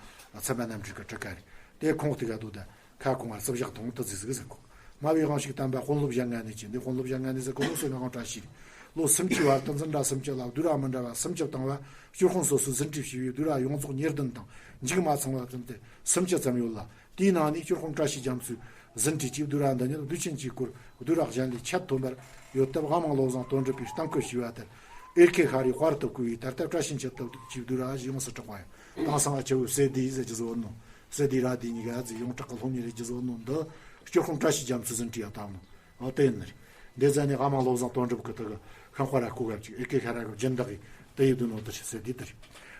ཚད་མ་རྣམ་འགྲེལ་གི་ཊཱི་ཀ་རེད། དེ་ཁོང་དེ་ག་དུ་ད་ཁ་ཁོང་བ་རྩིབ་ཞག་དང་དུ་ཟིག་ཟིག་ཟེར་གོ། སྨྲ་བའི་དབང་ཕྱུག་དམ་པ་དཔོན་སློབ་གཞན་ལྔ་ནས་ཀྱི་འདི་དཔོན་སློབ་གཞན་ལྔ་ནས་ཟེར་གོ་ལོ་སོ་ནག་གང་བཀྲ་ཤིས་རེད། ལོ་སུམ་ཅུའི་བར་དུ་འཛིན་གྲྭ་སུམ་ཅུ་ལ་བསྡུས་ར་མི་འདྲ་བ་སུམ་ཅུ་བཏང་བ། སྤྱིར་དཔོན་སོ་སོའི་ཟིན་བྲིས་ཞུས་པའི་བསྡུས་ར་ཡོངས་རྫོགས་ཉེར་བདུན་དང་འཇིག་མ་ཚང་བ་ཙམ་དེ་སུམ་ཅུ་ཙམ་ཡོད་ལ། དེའི་ནང་ནས་སྤྱིར་དཔོན་བཀྲ་ཤིས་རྒྱ་མཚོའི་ཟིན་བྲིས་ཀྱི་བསྡུས་ར་འདི་ཉིད་བསྡུས་ཆེན་གྱི་སྐོར་བསྡུས་ར་གཞན་ལས་ཁྱད་མཐོན་པར་ཡོད་སྟབས་དབང་མང་བློ་བཟང་དོན་གྲུབ་པས་གཏམ་བཀོད་ཞུས་པ་ལྟར། ཨེར་ཁེ་ཤ་རའི་དཔར་དུ་བརྐོས་པའི་ད་ལྟ་བཀྲ་ཤིས་འཁྱིལ་དུ་ཅིག་བསྡུས་ར་ཞིག་ཡོངས་སུ་གྲགས་པ་ཡང་དེང་སང་ཨ་ཆེ་བོ་སེ་དི་ཟེར་རྒྱུ་བཟོ་ནོ། སེ་དི་ར་དི་གཉིས་ཀ་ཟིག་ཡོངས་གྲགས་ཀྱི་སློབ་གཉེར་རེ་རྒྱུ་བཟོ་ནོ་འདི་སྤྱིར་དཔོན་བཀྲ་ཤིས་རྒྱ་མཚོའི་ཟིན་བྲིས་ཡ་བཏང་ནོ། འོ་དེ་ཡིན་ནི་རེད། འདི་ཟ་ནས་དབང་མང་བློ་བཟང་དོན་གྲུབ་ཀྱི་དུ་གི་ཤིང་དཔར་ར་བརྐོས་ག་ཅིག་ཨེར་ཁེ་ཤ་ར་གི་སྦྱིན་བདག་གིས་དེ་ཡི་བསྡུས་ནོ་དུ་ཞིག་སེ་དི་དི་རེད།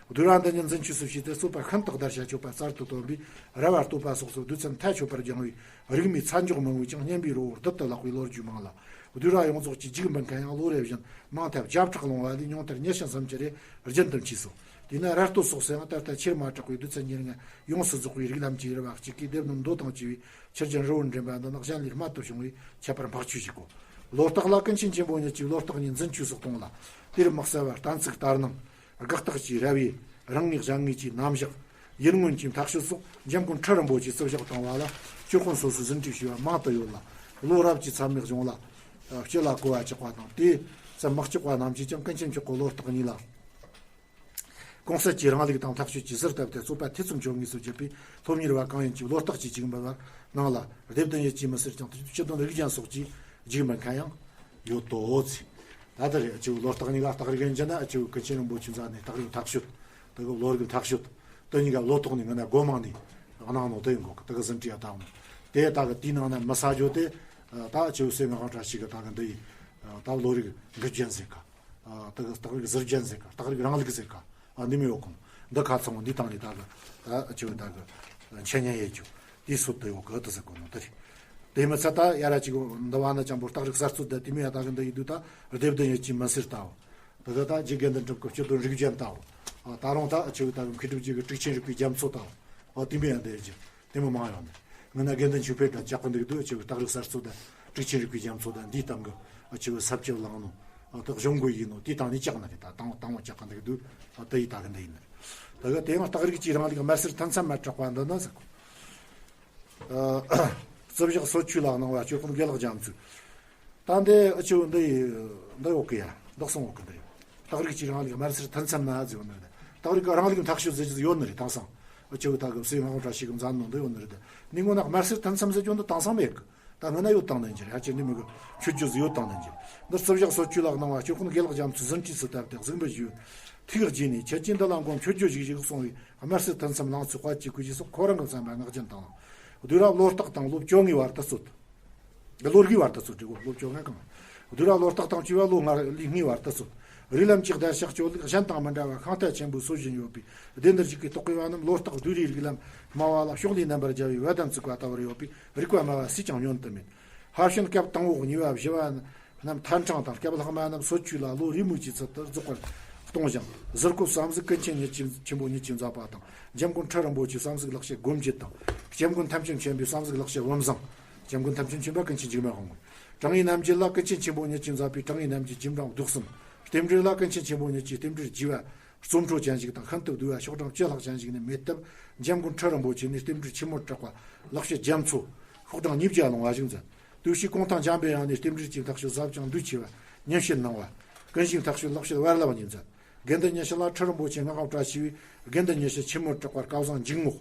བསྡུས་ར་འདི་ཉིད་འཛིན་ཆོས་སུ་བྱས་ཏེ་རྩོད་པ་ཤིན་ཏུ་བརྡར་བྱ་སྤྱོད་པ་གསར་དུ་བཏོན་པས་ར་བ་སྟོད་པ་སོགས་སུ་བསྡུས་ཚན་མཐའ་ཆོད་པར་སྦྱངས་པས་རིག་མའི་ཚ་འཇོག་མི་འོས་ཀྱང་སྙན་པའི་རི་བོར་རྡུལ་དུ་བརླག་པའི་ལོ་རྒྱུས་མང་ལ། བསྡུས་ར་ཡོངས་རྫོགས་ཀྱི་རྒྱུགས་འབུལ་མཁན་ཡང་ལོ་རེ་བཞིན་མང་ཐལ་བརྒྱ་ཕྲག་ལོངས་པ་ལས་ཉུང་མཐར་ཉི་ཤུ་སུམ་ཅུ་རེ་རྒྱུན་དུ་མཆིས་སོ། དེས་ན་ར་སྟོད་སོགས་སུ་ཡང་ད་ལྟ་ཆེར་མ་གྲགས་པའི་བསྡུས་ཚན་ཉེར་ལྔ་ཡོངས་སུ་རྫོགས་པའི་རིགས་ལམ་གྱི་རི་བ་གཅིག་གིས་སྡེ་བདུན་མདོ་དང་བཅས་པའི་ཆུ་རྒྱུན་རི་བོར་འདྲེན་པ་འདི་ནི་གཞན་ལས་རྨད་དུ་བྱུང་བས་ཁྱད་པར་འཕགས་ཆོས་ཤིག་གོ། ལོ་རྟགས་ལ་ཀུན་མཁྱེན་ཆེན་པོ་ཉིད་ཀྱིས་ལོ་རྟགས་གཉིས་འཛིན་ཆོས་སུ་གཏོང་ལ། དེར་དམིགས་བསལ་བར་གཏན་ཚིགས་ལྟར་སྣང་། དགག་རྟགས་ཀྱི་ར་བའི་རང་ངོས་གཞན་ངོས་ཀྱི་རྣམ་གཞག་ཡུལ་མངོན་གྱི་མཐའ་དཔྱོད་སོགས་འཇམ་མགོན་ཁྲི་རིན་པོ་ཆེས་རྩིབ་ཞག་བཏང་བ་ལ་སྤྱིར་དཔོན་སོ་སོའི་ཟིན་བྲིས་ཞུས་པ་མང་དུ་ཡོད་ལ། ལོ་རབས་ཀྱི་མཚམས་མེད་གཞུང་ལ་སྤྱི་ལ་གོ་བ་ཆགས་པ་དང་དེའི་ཚེ་མི་སྐྱོག་པ་རྣམས་ཀྱིས་ཀྱང་ཀུན་མཁྱེན་མཆོག་གི་ལོ་རྟགས་གཉིས་ལ། གོང་གསལ་གྱི་རང་ལུགས་དང་མཐའ་དཔྱོད་ཀྱི་ཟུར་བཏབ་སྟེ་རྩོད་པ་ཐེ་ཚོམ་བཅོ་ངེས་སུ་གྱུར་པས་སློབ་གཉེར་བ་གང་ཡིན་གྱི་ལོ་རྟགས་ཀྱི་རྒྱུགས་འབུལ་བར་གནང་ལ། སྡེ་བདུན་ཡིད་ཀྱིས་མི་སེར་ཀྱང་སྤྱི་དོན་རིགས་ཅན་སོགས་ཀྱི་རྒྱུགས་འབུལ་མཁན་ཡང་ཡོད་དོ་ཟེར། ད་ལྟ་རེ་ཨ་ཅེ་བོ་ལོ་རྟགས་གཉིས་ཀ་རྟགས་རིགས་ཡིན་གྱི་ན་ཨ་ཅེ་བོ་ཀུན་མཁྱེན་རིན་པོ་ཆེ་མཛད་ནས་རྟགས་རིགས་མཐའ་དཔྱོད། དེ་གི་ལོ་རིགས་མཐའ་དཔྱོད། དེ་གཉིས་ཀ་ལོ་ཐོག་ནས་ངི་ན་སྒོ་མང་ནས་གནང་ནོ་དེ་ཡིན་གོ་གི་དེ་གི་ཟིན་བྲིས་ཡ་བཏང་ནོ། དེ་ད་གི་དེའི་ནང་ན་མི་ས་ཇོ་དེ་ད་ཨ་ཅེ་བོ་སེ་ང་གང་བཀྲ་ཤིས་གི་ད་གི་འདི་ཡི་ད་ལོ་རིགས་འགུལ་རྒྱན་ཟེར་ག་ཨ་དེ་གི་རྟགས་རིགས་ཟུར་རྒྱན་ཟེར་ག་རྟགས་རིགས་རང་ལུགས་ཟེར་ག་ཨ་འདི་མི་ཡོད་གོ་འདི་ཁ་ཚང་བོ་འདི་བཏང་ནས་ད་གི་ད་ཨ་ཅེ་བོ་ད་གི་འཆད་ཉན་ཡེ་རྒྱུ་དེའི་སྲོལ་དུ་ཡོད་གི་དེ་ཟེར་གོ་ནོ་དེ་རེད། དེ་མི་ཚད་ད་ཡ་ར་ཅིག་འདི་བ་ན་ཅང་པོ་རྟགས་རིགས་གསར་རྩོད་ད་དེ་མི་ཡ་ད་གི་འདི་ཡི་དུས་ད་སྡེ་བདུན་ཡིད་ཀྱིས་མི་སེར་ལྟ་བུ། ད་ད་ད་རྗེ་དགེ་འདུན་གྲུབ་ཀྱི་སྤྱི་དོན་རིགས་རྒྱན་ལྟ་བུ། ཨ་ད་རུང་ད་ཨ་ཅེ་བོ་ད་གི་མཁས་གྲུབ་རྗེ་གི་དྲུག་ཆེན་རིག་པའི་རྒྱ་མཚོ་ལྟ་བུ། ཨ་དེ་མི་ཡ་འདི་རྒྱུ་དེ་མི་མང་ཡོང་ནི། ངི་ན་དགེ་འདུན་ཆོས་འཕེལ་དང་ཅག་གི་འདུག་དུས་ཨ་ཅེ་བོ་རྟགས་རིགས་གསར་རྩོད་ད་དྲུག་ཆེན་རིག་པའི་རྒྱ་མཚོ་ད་འདིའི་སྟེང་གི་ཨ་ཅེ་བོ་ས་བཅད་བླངས་ནོ། ཨ་ད་གཞུང་གི་ཡིན་ནོ་དེའི་སྟེང་ནས་ཅག་ནི་རེད། ད་དང་དང་བ་ཅག་གི་འདུག་དུས་ཨ་དེ་ཡི་ད་གི་འདི་ཡིན་ནི་རེད། ད་གི་དེ་ཡང་རྟགས་རིགས་ཀྱི་རང་ལུགས་མ་སེར་ཐུན་མཚམས་མ་གྲགས་པ་འདི་ནི་ཟེར་གོ། ཨ་ རྩིབ་ཞག་སོ་ཆུ་ལག་གནང་བ་སྤྱི་དཔོན་དགེ་ལེགས་རྒྱ་མཚོས། ད་འདི་ཨ་ཆེ་བོ་འདི་ཡི་འདི་ཡོད་གི་ཡ། འདི་གསུང་ཡོད་གི་འདི་ཡི། སྟག་རིག་གི་རིང་ལུགས་དམར་སེར་མཐུན་འཚམ་ན་ཟེར་བ་ནི་རེད། སྟག་རིག་གི་རིང་ལུགས་འཐབ་ཤོད་ཟེར་གྱི་ཡོད་ནི་རེད། དེང་སང་ཨ་ཆེ་བོ་ད་གི་སེ་མ་ཧོ་བཀྲ་ཤིས་གི་མཛད་ནོ་འདི་ཡོད་ནི་རེད། ནི་ངོ་ན་དམར་སེར་མཐུན་འཚམ་ཟེར་གྱི་འདི་དེང་སང་མེད་གི། ད་ངོ་ན་ཡོད་དང་ནན་གྱི་རེད། ཧ་ཅེ་འདི་མི་གི་ཆོས་བརྒྱུད་ཟིག་ཡོད་དང་ནན་གྱི་རེད། འདི་རྩིབ་ཞག་སོ་ཆུ་ལག་གནང་བ་སྤྱི་དཔོན་དགེ་ལེགས་རྒྱ་མཚོས་ཟིན་བྲིས་སུ་བཏབ་སྟེ་གཟིགས་འབུལ་ཞུས། ཐུགས་རྗེ་ནས་ཁྱེད་ཀྱིས་འདི་ལ་མགོན་མཆོད་བརྗོད་ཞིག་ཞིག་གསུང་བའི་དམར་སེར་མཐུན་འཚམ་ལང་ཚོའི་དཔལ་གྱི་སྐུ་ཞེས་སོགས་ཁོ་རང་གི་བསམ་པ་ངག་རྒྱུན་དང་། བསྡུས་རབས་ལོ་རྟགས་དང་ལོ་བཅོ་ལྔའི་བར་དུ་རྩོད། ལོ་དགུའི་བར་དུ་རྩོད་དྲི་གོ་ལོ་བཅོ་ལྔ་གང་། བསྡུས་རབས་ལོ་རྟགས་དང་བཅས་པ་ལོ་ལྔ་ལོ་ལྔའི་བར་དུ་རྩོད། རིགས་ལམ་གྱི་བརྡར་ཤ་གཅོད་ལུགས་གཞན་དང་མི་འདྲ་བ་ཤིང་རྟ་ཆེན་པོས་སྲོལ་བཞིན་ཡོད་པས། སྡེ་འདིར་བཞུགས་པའི་རྟོག་གེ་བ་རྣམས་ལོ་རྟགས་བསྡུས་རེས་རིགས་ལམ་སྨྲ་བ་ལ་ཕྱོགས་ལས་རྣམ་པར་རྒྱལ་བའི་དབལ་ལྡན་བཙུགས་པ་ལྟ་བུར་ཡོད་པས། རིག་པ་སྨྲ་བ་སུས་ཀྱང་བསྙོན་དུ་མེད། ཧར་ཤིན་སྐབས་དང་པོ་གཉིས་པ་བཞི་བ་རྣམས་ཐན་ཕྲེང་དང་། སྐབས་ལྷག་མ་རྣམས་སོ་ཆུ་ལ་ལོ་རེའུ་མིག་གི་ཚུལ་དུ་རྫོགས་པར་གཏོང་ཞིང་། ཟུར་བཀོད་བསམ་གཟིགས་ཀུན་མཁྱེན་ཉིད་ཀྱིས་ཆེན་པོ་ཉིད་ཀྱིས་མཛད་པ་དང་། འཇམ་མགོན་ཁྲི་རིན་པོ་ཆེའི་བསམ་གཟིགས་ལེགས་བཤད་སྒོམ་རྒྱུད་དང་། སྐྱབས་མགོན་ཐམས་ཅད་མཁྱེན་པའི་བསམ་གཟིགས་ལེགས་བཤད་བུམ་བཟང་། སྐྱབས་མགོན་ཐམས་ཅད་མཁྱེན་པ་ཀུན་མཁྱེན་འཇིགས་མེད་དབང་མོ། དྲང་ངེས་རྣམ་འབྱེད་ལ་ཀུན་མཁྱེན་ཆེན་པོ་ཉིད་ཀྱིས་མཛད་པའི་དྲང་ངེས་རྣམ་འབྱེད་རྒྱུད་འབྲིང་བསྡུས་གསུམ། རྟེན་འབྲེལ་ལ་ཀུན་མཁྱེན་ཆེན་པོ་ཉིད་ཀྱིས་རྟེན་འབྲེལ་རྒྱས་པ་རྩོམ་འཕྲོ་ཅན་ཞིག་དང་། ཤིན་ཏུ་བསྡུས་པ་ཤོག་གྲངས་བཅུ་ལྷག་ཅན་ཞིག་ནི་མེད་སྟབས། འཇམ་མགོན་ཁྲི་རིན་པོ་ཆེ་ནས་རྟེན་འབྲེལ་ཆེན་མོར་གྲགས་པ་ལེགས་བཤད་རྒྱ་མཚོ་ཤོག་གྲངས་ཉིས་བརྒྱ་ལོངས་པ་ཞིག་མཛད། དུས་ཕྱིས་གུང་ཐང་འཇམ་པའི་དབྱངས་ནས་རྟེན་འབྲེལ་གྱི་ལེགས་བཤད་ཟབ་ཅིང་བསྡུས་ཆེ་བ་ཉམས་བཞེས་གནང་བ། ཀུན་གཞི་ཐེག་ཆོས་ལེགས་བཤད་བར་ལམ་གཉིས་མཛད། དགེ་འདུན་ཉི་ཤུ་ལ་ཁྲི་རིན་པོ་ཆེ་སྔགས་ལམ་བཀྲ་ཤིས་པས་དགེ་འདུན་ཉི་ཤུ་ཆེན་མོར་གྲགས་པ་སྐལ་བཟང་འཇིགས་མེད།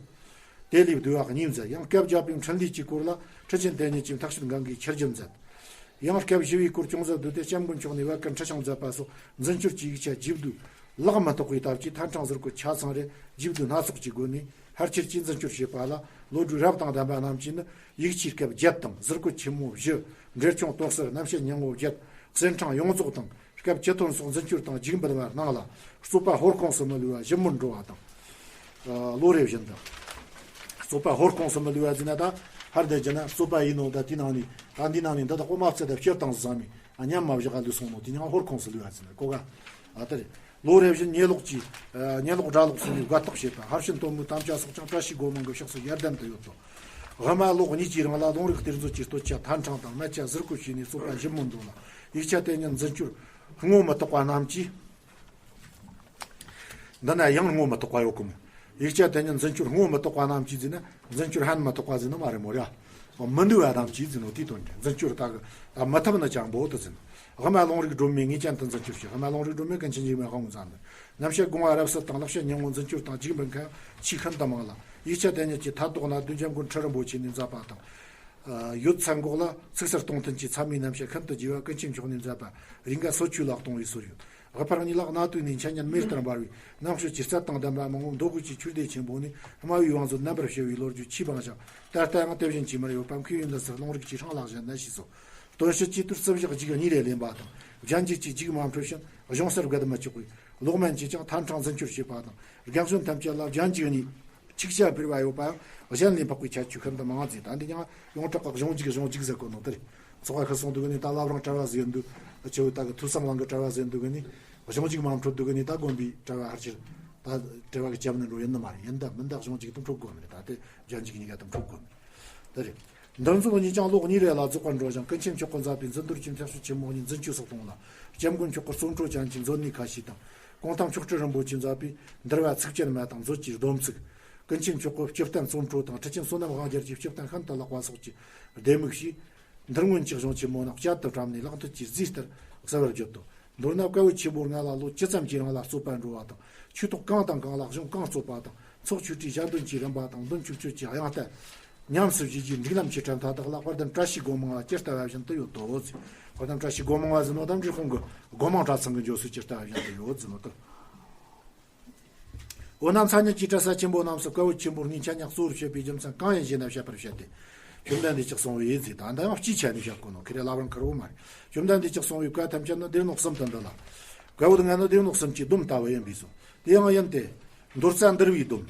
དེ་ལས་བསྡུས་པ་གཉིས་མཛད། ཡང་སྐབས་བརྒྱ་པའི་འཕྲིན་ལས་ཀྱི་སྐོར་ལ་ཁྲི་ཆེན་དེ་ཉིད་ཀྱི་ཐེག་ཆེན་སྒང་གའི་ཆེར་བསྒྱུར་མཛད། ཡང་སྐབས་བཞི་བའི་སྐོར་ཅུང་ཟད་བསྡུས་ཏེ་སྐྱབས་མགོན་མཆོག་ནས་བད་ཀན་ཁྲི་བྱང་མཛད་པ་སོགས་འཛིན་སྐྱོར་གྱི་ཡིག་ཆ་རྒྱས་བསྡུས་ལག་མི་ཐོགས་པའི་སྟབས་ཀྱིས་ཐན་ཕྲེང་ཟུར་བཀོད་ཆ་ཚང་རེ་རྒྱས་བསྡུས་སྣ་ཚོགས་ཀྱི་སྒོ་ནས་ཕལ་ཆེར་གྱིས་འཛིན་སྐྱོར་བྱས་པ་ལ། བློ་གྲོས་རབ་དང་ལྡན་པ་རྣམས་ཀྱིས་ནི་ཡིག་ཆའི་སྐབས་བརྒྱད་དང་ཟུར་བཀོད་ཆེན་མོ་བཞི། འགྲེལ་ཆུང་དོན་གསལ་རྣམ་བཤད་སྙིང་པོ་བརྒྱད། གསན་འཕྲིན་ཡོངས་རྫོགས་དང་། སྐབས་སྤྱི་དོན་སོགས་འཛིན་སྐྱོར་དང་རྒྱུགས་འབུལ་བ་གནང་ལ། རྩོད་པ་ཧོར་ཁོངས་སུ་མི་ལུས་པ་ཞིབ་མོར་འགྲོ་བ་དང་། ཨ། ལོ་རེ་བཞིན་དུ། རྩོད་པ་ཧོར་ཁོངས་སུ་མི་ལུས་པ་ཟེར་ན་ད་ཧར་འདི་བྱས་ན་རྩོད་པ་ཡིན་ནོ། ད་དེའི་ནང་ནས་ད་འདི་ནང་ནས་འདི་དག་གོ་མ་ཚད་ད་སྤྱིར་བཏང་བཟང་མི་ཨ་ཉམས་མ་བཞག་ག་ལུས་སོང་ནོ། དེ་ནི་ཧོར་ཁོངས་སུ་ལུས་པ་ཟེར་ན་གོ་ག་ཨ་ད་རེད། ལོ་རེ་བཞིན་ཉེ་ལོག་གི། ཨ། ཉེ་ལོག་སྦྲ་ལོག་སོང་ནས་དགའ་རྟོགས་བྱེད་པ། ཧར་ཤིན་དོན་མོའི་དམ་བཅའ་སོགས་ཀྱང་བཀྲ་ཤིས་སྒོ་མང་གི་ཕྱོགས་སུ་ཡར་ལྡན་དུ་ཡོད་དོ། དབུ་མ་ལོ་གཉིས་ཀྱི་རིང་ལ་ལུང་རིགས་གཏེར་མཛོད་ཀྱི་སྟོད་ཆ་ཐན་ཕྲེང་དང་སྨད་ཆ་ཟུར་བཀོད་བྱས་ནས་རྩོད་པ་ཞིབ་མོ་འདོན་ལ། ཡིག་ཆ་དེ་ཉིད་འཛིན་སྐྱོར་སྔོ་མི་ཐོགས་པ་རྣམས་ཀྱིས། འདི་ན་ཡང་སྔོ་མི་ཐོགས་པ་ཡོད་གི་མོ། ཡིག་ཆ་དེ་ཉིད་འཛིན་སྐྱོར་སྔོ་མི་ཐོགས་པ་རྣམས་ཀྱིས་ཟེར་ན་འཛིན་སྐྱོར་ཧན་མི་ཐོགས་པ་ཟེར་ན་མ་རེད་མོ་ར། མི་འདུས་པ་རྣམས་ཀྱིས་ཟེར་ནོ་དེའི་དོན་ཏེ། འཛིན་སྐྱོར་ད་གི་ད་མི་ཐུབ་ན་ཅང་བོ་དུ་ཟེར། དབུ་མ་ལུང་རིགས་སྒྲོན་མེ་ངེས་ཅན་དུ་འཛིན་སྐྱོར་བྱེད། དབུ་མ་ལུང་རིགས་སྒྲོན་མེ་ཀུན་མཁྱེན་འཇིགས་མེད་དབང་མཛད་ནི། རྣམ་བཤད་སྒོ་ལྔ་རབ་གསལ་དང་ལེགས་བཤད་སྙིང་པོ་འཛིན་སྐྱོར་དང་རྒྱུགས་འབུལ་མཁན་ཆེས་ཤིན་ཏུ་མང་ལ། ཡིག་ཆ་དེ་ཉིད་ཀྱི་མཐའ་ལྡོག་ན་བདུན་འཇམ་མགོན་ཁྲི་རིན་པོ་ཆེ་ནས་མཛད་པ་དང་། ཡོད་ཚད་འགོག་ལ་ཚིག་གསལ་སྟོང་ཐུན་གྱི་ཚད་མའི་རྣམ་བཤད་ཤིན་ཏུ་རྒྱས་པ་ཀུན་མཁྱེན་མཆོག་ནས་མཛད་པ་རེས་འགའ་སོ་ཆུ་ལ་གཏོང་བའི་སྲོལ་ཡོད། དབུ་ཕར་གཉིས་ལ་གནའ་དུས་ནས་འཆད་ཉན་མེ་ལྟར་འབར་བའི་རྣམ་དཔྱོད་ཀྱི་རྩལ་དང་ལྡན་པ་མང་པོ་མདོ་དབུས་ཀྱི་ཆོས་སྡེ་ཆེན་པོ་ནས་སྨྲ་བའི་བང་མཛོད་རྣམ་པར་ཕྱེ་བའི་ལོ་རྒྱུས་ཆེས་མང་ཞིང་། ད་ལྟ་ཡང་དེ་བཞིན་གྱིས་མར་ཡོད་པ་མཁས་པའི་འདི་སར་ལུང་རིགས་ཀྱི་སྲང་ལག་བཞིན་ནི་ཞེས་སོ། སྟོན་དཔྱིད་ཀྱི་དུས་རྩིབ་ཞག་རྒྱུགས་གཉིས་རེ་ལེན་པ་དང་། རྒྱན་འགྱུར་གྱི་རྒྱུགས་མ་འཕྲོད་ཕྱིན་གཞུང་གསར་བརྒལ་མི་ཆོག་པས། ལོག་མན་གྱིས་ཀྱང་ཐན་ཕྲེང་འཛིན་སྐྱོར་བྱེད་པ་དང་། རྒན་གཞོན་ཐམས་ཅད་ལ་རྒྱན་འགྱུར་གཉིས། ཆིག་བརྒྱ་སྤེལ་བ་ཡོད་པའང་གཞན་ལས་འཕགས་པའི་ཁྱད་ཆོས་ཤིན་ཏུ་མང་ཟེར། ད་འདི་ཀྱང་ཡོངས་གྲགས་ཀྱི་གཞུང་འགྱུར་གཞུང་འགྱུར་ཟེར་གོ་ནོ་དེ་རེད། ཚོགས་པ་ཁ་སོང་དུས་ནི་ད་བླ་བྲང་གྲྭ་བ་ཟིག་ཡིན་དུས་ཆེ་བོ་ད་གི་ཐོས་བསམ་གླིང་གི་གྲྭ་བ་ཟིག་ཡིན་དུས་ནི་གཞུང་འགྱུར་མ་འཕྲོད་དུས་ནི་ད་དགོན་པའི་གྲྭ་བ་ཧར་ཕྱིར་ད་གྲྭ་བ་གི་སྐྱབས་ནི་འགྲོ་ཡིན་ནི་མ་རེད། ཡིན་ད་མིན་ད་གཞུང་འགྱུར་དུ་འཕྲོད་དགོས་མི་རེད། ད་དེ་རྒྱན་འགྱུར་གཉིས་ཀ་དུ་འཕྲོད་དགོས་མི་རེད། དེ་རེད། འདུལ་མཛོད་གཉིས་ཀྱང་ལོ་གཉིས་རེ་ལ་རྫོགས་པར་འགྲོ་ཞིང་། ཀུན་མཁྱེན་མཆོག་གིས་མཛད་པའི་འཛིན་གཏོར་གྱི་ཐེག་ཆོས་ཆེན་མོ་གཉིས་འཛིན་སྐྱོར་སོགས་གཏོང་ལ། སྐྱབས་མགོན་མཆོག་གི་རྩོམ་འཕྲོ་ཅན་གྱི་མཛོད་ནས་ཁ་ཤས་དང་། གུང་ཐང་མཆོག་སྤྲུལ་རིན་པོ་ཆེས་མཛད་པའི་འདུལ་བ་ཚིགས་བཅད་མ་དང་མཛོད་ཀྱི་སྡོམ་ཚིག་ཀུན་མཁྱེན་མཆོག་གི་སྤྱིར་བསྟན་རྩོམ་འཕྲོ་དང་ཁྲི་ཆེན་བསོད་ནམས་དབང་རྒྱལ་གྱི་སྤྱིར་བསྟན་ཤིན་ཏུ་ལེགས་པ་སོགས་ཀྱི་ལྡེ་མིག་ཞེས། འདུལ་མངོན་གྱི་གཞུང་ཆེན་མོ་རྣམས་བསྐྱར་དུ་བཀྲམ་ནས་ལག་མཐིལ་གྱིས་བརྫིས་ལྟར་གསལ་བར་བརྗོད་དོ། མདོར་ན་སྐལ་བ་ཆེན་པོ་ལྔ་ལ་ལོ་ཇི་ཙམ་གྱི་རིང་ལ་རྩོད་པར་འགྲོ་བ་དང་། ཆོས་ཐོག་གང་དང་གང་ལ་གཞུང་གང་རྩོད་པ་དང་། ཚོགས་ཆོས་ཁྲིའི་ཞལ་འདོན་གྱི་རིམ་པ་དང་། འདོན་ཆོས་སྤྱོད་ཀྱི་དབྱངས་རྟ་ཉམས་སུ་བཞེས་རྒྱུའི་སྒྲིག་ལམ་གྱི་ཁྲིམས་མཐའ་དག་ལ་དཔལ་ལྡན་བཀྲ་ཤིས་སྒོ་མང་བ་ཇི་ལྟ་བ་བཞིན་དུ་ཡོད་དོ། དཔལ་ལྡན་བཀྲ་ཤིས་སྒོ་མང་བ་ཟེར་ནོ་དམ་འབྲི་ཁོང་གི་སྒོ་མང་གྲྭ་ཚང་གི་འབྱོར་སྲིད་ཇི་ལྟ་བ་བཞིན་དུ་ཡོད་ཟེར་ནོ་དང་། འོ་ན་མཚན་ཉིད་ཀྱི་གྲྭ་ས་ཆེན་པོ་རྣམས་སུ་སྐལ་བ་ཆེན་པོ་ལྔའི་འཆད་ཉན་གཙོ་བོར་བྱེད་པའི་རྒྱུ་མཚན་གང་ཡིན་ཞེ་ན་བཤད་པར་བཤད་དེ། བཅོམ་ལྡན་འདས་ཀྱིས་གསུངས་པའི་ཡིད་ཟེར་ད་ལྟ་ཡང་སྤྱིའི་ཆ་ནས་བཤད་དགོས་ནོ་ཁེ་རེ་ལབ་རང་ཁེར་བོ་མ་རེད། བཅོམ་ལྡན་འདས་ཀྱིས་གསུངས་པའི་བཀའ་ཐམས་ཅད་ནི་སྡེ་སྣོད་གསུམ་དུ་འདུ་ལ། བཀའ་པོད་ལྔ་ནི་སྡེ་སྣོད་གསུམ་གྱི་སྡོམ་ལྟ་བུ་ཡིན་པས་སོ། དེ་ཡང་ཡིན་ཏེ། མདོ་རྩ་འདུལ་བའི་སྡོམ།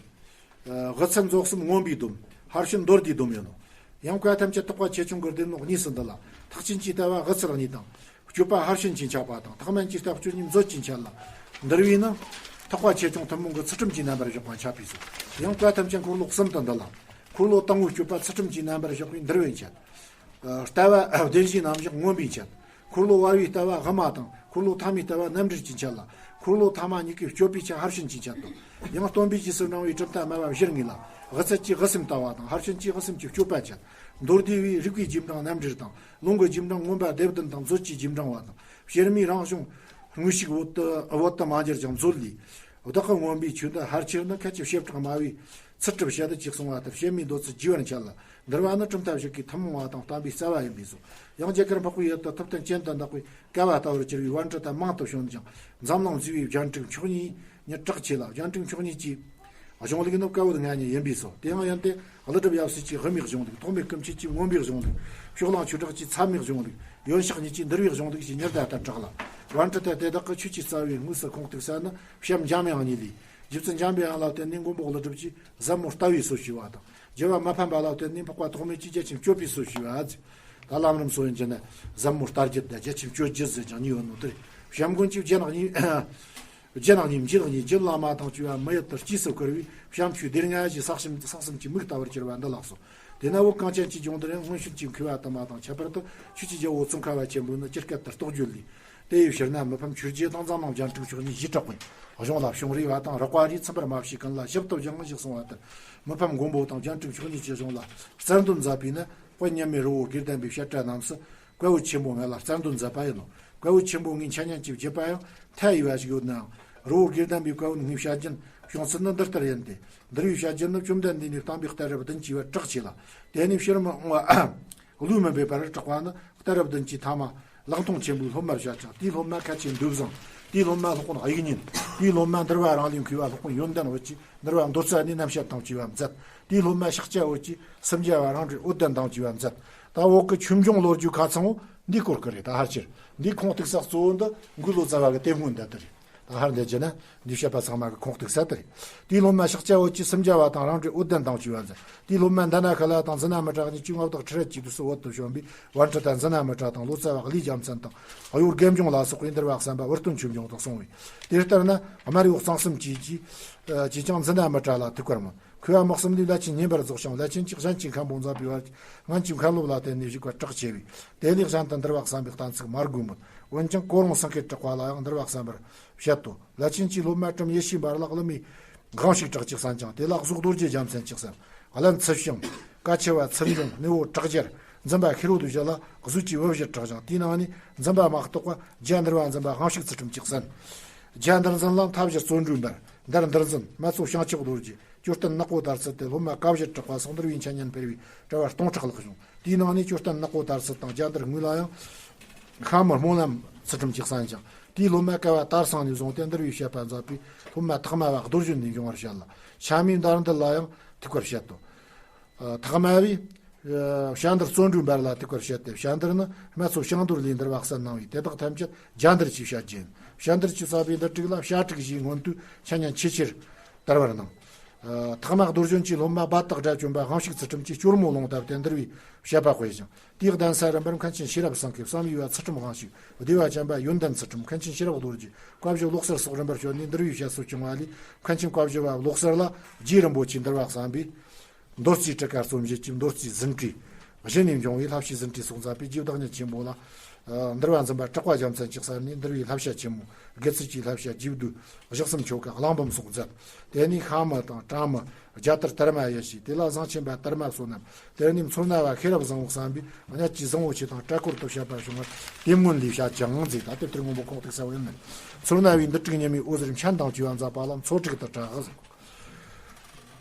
ཨ། དབུ་ཚད་རྫོགས་གསུམ་མངོན་པའི་སྡོམ། ཕར་ཕྱིན་མདོར་བསྡུས་སྡོམ་ཡིན་ནོ། ཡང་བཀའ་ཐམས་ཅད་ཐེག་པ་ཆེ་ཆུང་གི་སྡེ་སྣོད་གཉིས་སུ་འདུ་ལ། ཐེག་ཆེན་གྱི་ལྟ་བ་དབུ་ཚད་གཉིས་དང་། སྤྱོད་པ་ཕར་ཕྱིན་གྱིས་འཆད་པ་དང་། ཐེག་དམན་གྱི་ལྟ་བ་སྤྱོད་ཉམས་མཛོད་ཀྱིས་འཆད་ལ། འདུལ་བའི་ནི། ཐེག་པ་ཆེ་ཆུང་ཐུན་མོང་གི་ཚུལ་ཁྲིམས་ཀྱི་རྣམ་པར་བཞག་པ་འཆད་པས་སོ། ཡང་བཀའ་ཐམས་ཅད་འཁོར་ལོ་གསུམ་དུ་འདུ་ལ། འཁོར་ལོ་དང་པོའི་སྤྱོད་པ་ཚུལ་ཁྲིམས་ཀྱི་རྣམ་པར་བཞག་པས་འདུལ་བས་འཆད། ལྟ་བ་བདེན་བཞིའི་རྣམ་གཞག་མངོན་པས་འཆད། འཁོར་ལོ་བར་པའི་ལྟ་བ་དབུ་མ་དང་། འཁོར་ལོ་ཐ་མའི་ལྟ་བ་རྣམ་འགྲེལ་གྱིས་འཆད་ལ། འཁོར་ལོ་ཐ་མ་གཉིས་ཀའི་སྤྱོད་པའི་ཆ་ཕར་ཕྱིན་གྱིས་འཆད་དོ། ཡང་སྟོན་པའི་རྗེས་སུ་འབྲང་བའི་གྲུབ་མཐའ་སྨྲ་བ་བཞིར་ངེས་ལ། དབུ་ཚད་ཀྱིས་དབུ་སེམས་ལྟ་བ་དང་། ཕར་ཕྱིན་གྱིས་དབུ་སེམས་ཀྱི་སྤྱོད་པ་འཆད། མདོ་སྡེ་བའི་རིགས་པའི་རྗེས་འབྲང་རྣམ་འགྲེལ་དང་། ལུང་གི་རྗེས་འབྲང་མངོན་པ་སྡེ་བདུན་དང་། མཛོད་ཀྱི་རྗེས་འབྲང་བ་དང་། བྱེ་སྨྲའི་རང་གཞུང་དངོས་ཤུགས་བོད་དུ་བོད་དུ་མ་འགྱུར་ཀྱང་མཛོད་ལས། བདག་གི་མངོན་པའི་ཆོས་འདི་ཕལ་ཆེར་ནི་ཁ་ཆེ་བྱེ་བྲག་སྨྲ་བའི་ཚུལ་ཁྲིམས་བཤད་དུ་ཅིག་གསུངས་པ་ལྟར་བྱེ་སྨྲའི་མདོ་ཚུལ་རྒྱས་པར་འཆད་ལ། འདུལ་བ་ནི་གྲུབ་མཐའ་བཞི་གི་ཐུན་མོང་བ་དང་བསྟན་པའི་རྩ་བ་ཡིན་པས་སོ། ཡང་རྒྱ་གར་འཕགས་པའི་ཡུལ་དུ་ཐུབ་བསྟན་ཅན་དུ་གནས་པའི་སྐལ་བ་ལྟ་བུར་གྱུར་པའི་པཎ་ཌི་ཏ་མང་དུ་བྱོན་ཀྱང་། འཛམ་གླིང་བརྩེ་བའི་རྒྱན་དྲུག་མཆོག་གཉིས་ཉིད་གྲགས་ཆེ་ལ། རྒྱན་དྲུག་མཆོག་གཉིས་ཀྱི་གཞུང་ལུགས་ནི་བཀའ་པོད་ལྔ་ཉིད་ཡིན་པས་སོ། དེ་ཡང་ཡིན་ཏེ། ཀླུ་སྒྲུབ་ཡབ་སྲས་ཀྱི་དབུ་མའི་གཞུང་ལུགས། ཐོགས་མེད་སྐུ་མཆེད་ཀྱི་མངོན་པའི་གཞུང་ལུགས། ཕྱོགས་གླང་ཆོས་གྲགས་ཀྱི་ཚད་མའི་གཞུང་ལུགས། ཡོན་ཤཱཀ་ཉིད་ཀྱི་འདུལ་བའི་གཞུང་ལུགས་ཞེས་ཉི་ཟླ་ལྟར་གྲགས་ལ། པཎ་ཌི་ཏ་དེ་དག་གི་ཆོས་ཀྱི་རྩ་བའི་དངོས་སུ་ཁུངས་གཏུགས་ས་ནི་བྱམས་འཇམ་དབྱངས་གཉིས་ལས། རྗེ་བཙུན་འཇམ་པའི་དབྱངས་ལ་བརྟེན་ནས་མགོན་པོ་ཀླུ་སྒྲུབ་ཀྱིས་ཟབ་མོ་ལྟ་བའི་སྲོལ་ཕྱེས་པ་དང་། རྒྱལ་བ་མི་ཕམ་པ་ལ་བརྟེན་ནས་འཕགས་པ་ཐོགས་མེད་ཀྱིས་རྒྱ་ཆེན་སྤྱོད་པའི་སྲོལ་ཕྱེས་པ། ད་ལམ་རིམ་སོགས་ཡིན་གྱི་ན་ཟབ་མོ་ལྟ་རྒྱུད་དང་རྒྱ་ཆེན་སྤྱོད་རྒྱུད་ཟེར་ཀྱང་གཉིས་ཡོད་ནོ་དེ་རེད། བྱམས་མགོན་གྱིས་རྒྱན་གཉིས། རྒྱན་གཉིས་འཇིགས་གཉིས་རྒྱུད་བླ་མ་དང་བཅས་པ་མི་ཡུལ་དུ་སྐྱེས་སུ་བསྐུར་བས། བྱམས་ཆོས་སྡེ་ལྔ་ཞེས་ས་གསུམ་ས་གསུམ་གྱི་མིག་ལྟ་བུར་གྱུར་པ་འདི་ལགས་སོ། དེས་ན་བོད་གངས་ཅན་གྱི་ལྗོངས་འདིར་ཡང་སྔོན་བྱོན་གྱི་མཁས་པ་དུ་མ་དང་ཁྱད་པར་དུ་ཆོས་ཀྱི་རྒྱལ་པོ་ཙོང་ཁ་པ་ཆེན་པོས་ནི་ཇི་སྐད་དུ་རྟོགས་བརྗོད་ལས། དེ་ཡི་ཕྱིར་ན་མི་ཕམ་ཆོས་རྗེ་དང་འཛམ་གླིང་རྒྱན་དྲུག་མཆོག་གཉིས་ཞེས་གྲགས་པའི་གཞུང་ལ་བྱུང་རེ་བ་དང་རགས་པ་རེས་ཚིམ་པར་མ་བྱས་ཀུན་ལ་ཞིབ་ཏུ་སྦྱངས་ཞེས་གསུངས་པ་ལྟར། མི་ཕམ་མགོན་པོ་དང་རྒྱན་དྲུག་མཆོག་གཉིས་ཀྱི་གཞུང་ལ་རྩལ་འདོན་མཛད་པས་ནི། དཔལ་མཉམ་མེད་རི་བོ་དགེ་ལྡན་པའི་བཤད་གྲྭ་རྣམས་སུ་བཀའ་པོད་ཆེན་པོ་ལྔ་ལ་རྩལ་འདོན་མཛད་པ་ཡིན་ནོ། བཀའ་པོད་ཆེན་པོ་ལྔའི་འཆད་ཉན་གྱི་བརྒྱུད་པ་ཡང་མཐའ་ཡས་པ་ཞིག་ཡོད་ནའང་། རི་བོ་དགེ་ལྡན་པའི་བཀའ་པོད་ལྔའི་བཤད་རྒྱུན་བྱུང་ཚུལ་ནི་འདི་ལྟར་ཡིན་ཏེ། འདུལ་བའི་བཤད་རྒྱུན་ནི་བཅོམ་ལྡན་འདས་ནས་བསྟན་པའི་གཏད་རབས་བདུན་གྱིས་བར་གྲགས་ཆེ་ལ། དེ་ནས་ཕྱིར་མི་འོང་བ་བློས་མི་འབེབས་པར་གྲགས་པ་ནི། གཏད་རབས་བདུན་གྱི་ཐ་མ་ལེགས་མཐོང་ཆེན་པོའི་སློབ་མར་བཤད་ཅིང་། དེའི་སློབ་མ་མཁན་ཆེན་འདོད་བཟང་། དེའི་སློབ་མ་སློབ་དཔོན་དབྱིག་གཉེན། དེའི་སློབ་མ་འདུལ་བ་རང་ལས་མཁས་པ་སློབ་དཔོན་ཡོན་ཏན་འོད་ཀྱིས་འདུལ་བ་མདོ་རྩ་ནས་རྣམ་བཤད་དང་བཅས་པ་མཛད། དེའི་སློབ་མ་ཤཱཀྱ་འོད་ཀྱིས་སུམ་བརྒྱ་པ་རང་འགྲེལ་འོད་ལྡན་དང་བཅས་པ་མཛད། ད་བོད་ཀྱི་ཆོས་འབྱུང་ལོ་རྒྱུས་ཁ་ཚང་བོ་འདིའི་སྐོར་གྱི་རེད། ད་ཕལ་ཆེར་འདིའི་ཁུངས་གཏུགས་ས་གཙོ་བོ་འདི་མགོའི་ལོ་ཙཱ་བ་གི་དེབ་སྔོན་འདི་ལྟར་རེད། ད་ཧར་འདི་བྱས་ན་འདི་བཤད་པ་ཚང་མ་གི་ཁུངས་གཏུགས་ས་དེ་རེད། དེའི་སློབ་མ་ཤཱཀྱ་འོད་ཀྱིས་སུམ་བརྒྱ་པ་དང་རང་འགྲེལ་འོད་ལྡན་དང་བཅས་པ་མཛད། དེའི་སློབ་མ་མདའ་ན་ཁ་ལ་དང་ཛི་ན་མི་ཏྲ་གཉིས་ཀྱིས་མངའ་བདག་ཁྲི་རལ་གྱི་དུས་སུ་བོད་དུ་བྱོན་པའི་པཎ་ཌི་ཏ་ཛི་ན་མི་ཏྲ་དང་ལོ་ཙཱ་བ་ཀླུའི་རྒྱལ་མཚན་དང་གཡོ་དགེ་འབྱུང་ལ་སོགས་པས་འདུལ་བ་གསན་པ་འུར་སྟོན་ཆོས་འབྱུང་དུ་གསུངས་པས། དེ་ལྟར་ན་སྨར་ཡུལ་གཙང་གསུམ་གྱི་ཀྱིས་ཀྱིས་ཀྱང་ཛི་ན་མི་ཏྲ་ལ་ཐུགས་ཁུར་མོད། མཁས་པ་མི་གསུམ་ལས་བླ་ཆེན་བསྙེན་པར་རྫོགས་ཤིང་། བླ་ཆེན་གྱིས་གཞན་གྱི་མཁན་པོ་མཛད་པའི་བར་སྔོན་གྱི་མཁན་སློབ་ལ་བརྟེན་ནས་བཞུགས་པ་གྲགས་ཆེ་བས། དེ་ལས་གཞན་དུ་འདུལ་བ་གསན་པའི་གཏན་ཚིགས་མ་དགོས་མོད། འོན་ཀྱང་ཀོ་རོང་སེང་གེ་གྲགས་པ་ལ་ཡང་འདུལ་བ་གསན་པར་བཤད་དོ། བླ་ཆེན་གྱི་སློབ་མ་བྲམ་ཡེ་ཤེས་འབར་ལ་གླུ་མའི་དབང་ཕྱུག་གྲགས་ཀྱིས་གསན་ཀྱང་། དེ་ལ་གཟུགས་རྡོ་རྗེ་རྒྱལ་མཚན་གྱིས་གསན། བླ་ཚུལ་བྱང་། བཀའ་ཆེ་བ་ཚུལ་འབྱུང་། ནུ་བོ་གྲགས་རྒྱལ། འཛིན་པ་ཤེས་རབ་ཏུ་བཞི་ལ་གཟུགས་ཀྱི་བུ་བཞི་གྲགས་ཀྱང་། དེའི་ནང་ནས་འཛིན་པ་མ་གཏོགས་པ་རྒྱ་འདུལ་བ་འཛིན་པ་དབང་ཕྱུག་ཚུལ་ཁྲིམས་ཀྱིས་གསན། རྒྱ་འདུལ་འཛིན་ལ་མཐའ་བཞི་བརྩོན་འགྲུས་འབར། འདིར་འདུལ་འཛིན་རྨ་ཚོ་བྱང་ཆུབ་རྡོ་རྗེ། ཅོ་བསྟན་ནག་པོ་དར་ཚུལ་ཏེ་སློབ་མ་བཀའ་བཞི་གྲགས་པ་སོགས་འདུལ་བའི་འཆད་ཉན་འཕེལ་བའི་གྲྭ་བ་སྟོང་ཕྲག་ལྷག་བྱུང་། དེའི་ནང་ནས་ཅོ་བསྟན་ནག་པོ་དར་ཚུལ་དང་རྒྱ་འདུལ་དངོས་ལ་ཡང་ཤ་མི་སྨོན་ལམ་ཚུལ་ཁྲིམས་ཀྱིས་གསན་ཅིང་། དེའི་སློབ་མ་བསྐལ་པ་དར་སང་ནས་བཟུང་སྟེ་འདུལ་བའི་བཤད་པ་མཛད་པའི་སློབ་མ་ཐོག་མ་བ་རྡོར་གཞོན་ནས་འབྱུང་བར་བཤད་ལ། ཤ་མི་འདུལ་འཛིན་ལ་ཡང་ཐུགས་ཁུར་བཤད་དོ། ཐོག་མ་བས། བྱ་འདུལ་བརྩོན་འགྲུས་འབར་ལ་ཐུགས་ཁུར་བཤད་དེ། བྱ་འདུལ་ནི་རྨ་ཚོ་བྱང་རྡོར་ལས་འདུལ་བ་གསན་གནང་བས། དེ་དག་ཐམས་ཅད་རྒྱ་འདུལ་གྱི་བཤད་རྒྱུ་ཡིན། བྱ་འདུལ་གྱིས་གཙོས་པའི་འདུལ་དྲུག་ལ་བྱ་དྲུག་ཞེས་སྔོན་དུས་འཆད་ཉན་ཆེས་ཆེར་དར་བར་སྣང་། ཐོག་མ་རྡོར་གཞོན་གྱི་སློབ་མ་དཔལ་སྟག་དགྲ་བཅོམ་པ་དབང་ཕྱུག་ཚུལ་ཁྲིམས་ཀྱིས་སྐྱོར་མོ་ལུང་བཏབ་སྟེ་འདུལ་བའི་བཤད་པ་སྤེལ་ཞིང་། དེའི་གདན་ས་རིམ་པར་མཁན་ཆེན་ཤེས་རབ་སེང་གེ། བསམ་ཡས་པ་ཚུལ་ཁྲིམས་དབང་ཕྱུག། སྡེ་པ་ཅན་པ་ཡོན་ཏན་ཚུལ་ཁྲིམས། མཁན་ཆེན་ཤེས་རབ་རྡོ་རྗེ། བཀའ་བཞི་བློ་གསལ་སོགས་རིམ་པར་བྱོན་ནས་འདུལ་བའི་བཤད་སྲོལ་བྱུང་བ་ལས། མཁན་ཆེན་བཀའ་བཞི་པ་བློ་གསལ་ལ་རྗེ་རིན་པོ་ཆེས་འདུལ་བ་གསན་པས། མདོ་རྩིས་ཊཱི་ཀ་རྩོམ་བྱེད་ཀྱི་མདོ་རྩིས་ཟིན་བྲིས། གཞི་ནས་འབྱུང་བའི་བསླབ་བྱའི་ཟིན་བྲིས་སོགས་མཛད་པའི་རྗེ་བདག་ཉིད་ཆེན་པོ་ལ། འདུལ་བ་འཛིན་པ་གྲགས་པ་རྒྱལ་མཚན་གྱིས་གསན་ནས་འདུལ་བའི་བསླབ་བྱ་ཆེན་མོ། དགེ་ཚུལ་གྱི་བསླབ་བྱ་རྗེ་བསྡུས། ཞག་གསུམ་ཆོ་ག་གླེང་འབུམ་སོགས་མཛད། དེ་ནས་ཤ་མི་དང་བྲམ་མི། རྒྱ་དར་དར་མ་ཡེ་ཤེས། དེ་ལ་བཟང་ཆེན་པ་དར་མ་བསོད་ནམས། དེ་ནས་མཚོ་སྣ་བ་ཤེས་རབ་བཟང་པོ་གསན་པས་གཉལ་གྱི་བཟང་པོ་ཆེ་དང་གྲལ་སྐོར་དུ་བཤད་པ་བྱུང་བར་དེབ་སྔོན་ལས་བཤད་ཅིང་མཛད། ད་དེབ་ཐེར་སྔོན་པོ་ཁུངས་གཏུགས་ས་བོ་ཡིན་ནི། མཚོ་སྣ་བའི་འདུལ་དྲུག་ཉི་མའི་འོད་ཟེར་མཆན་དང་བཅས་པ་མཛད་པ་ལ་མཚོ་དྲུག་ཏུ་གྲགས།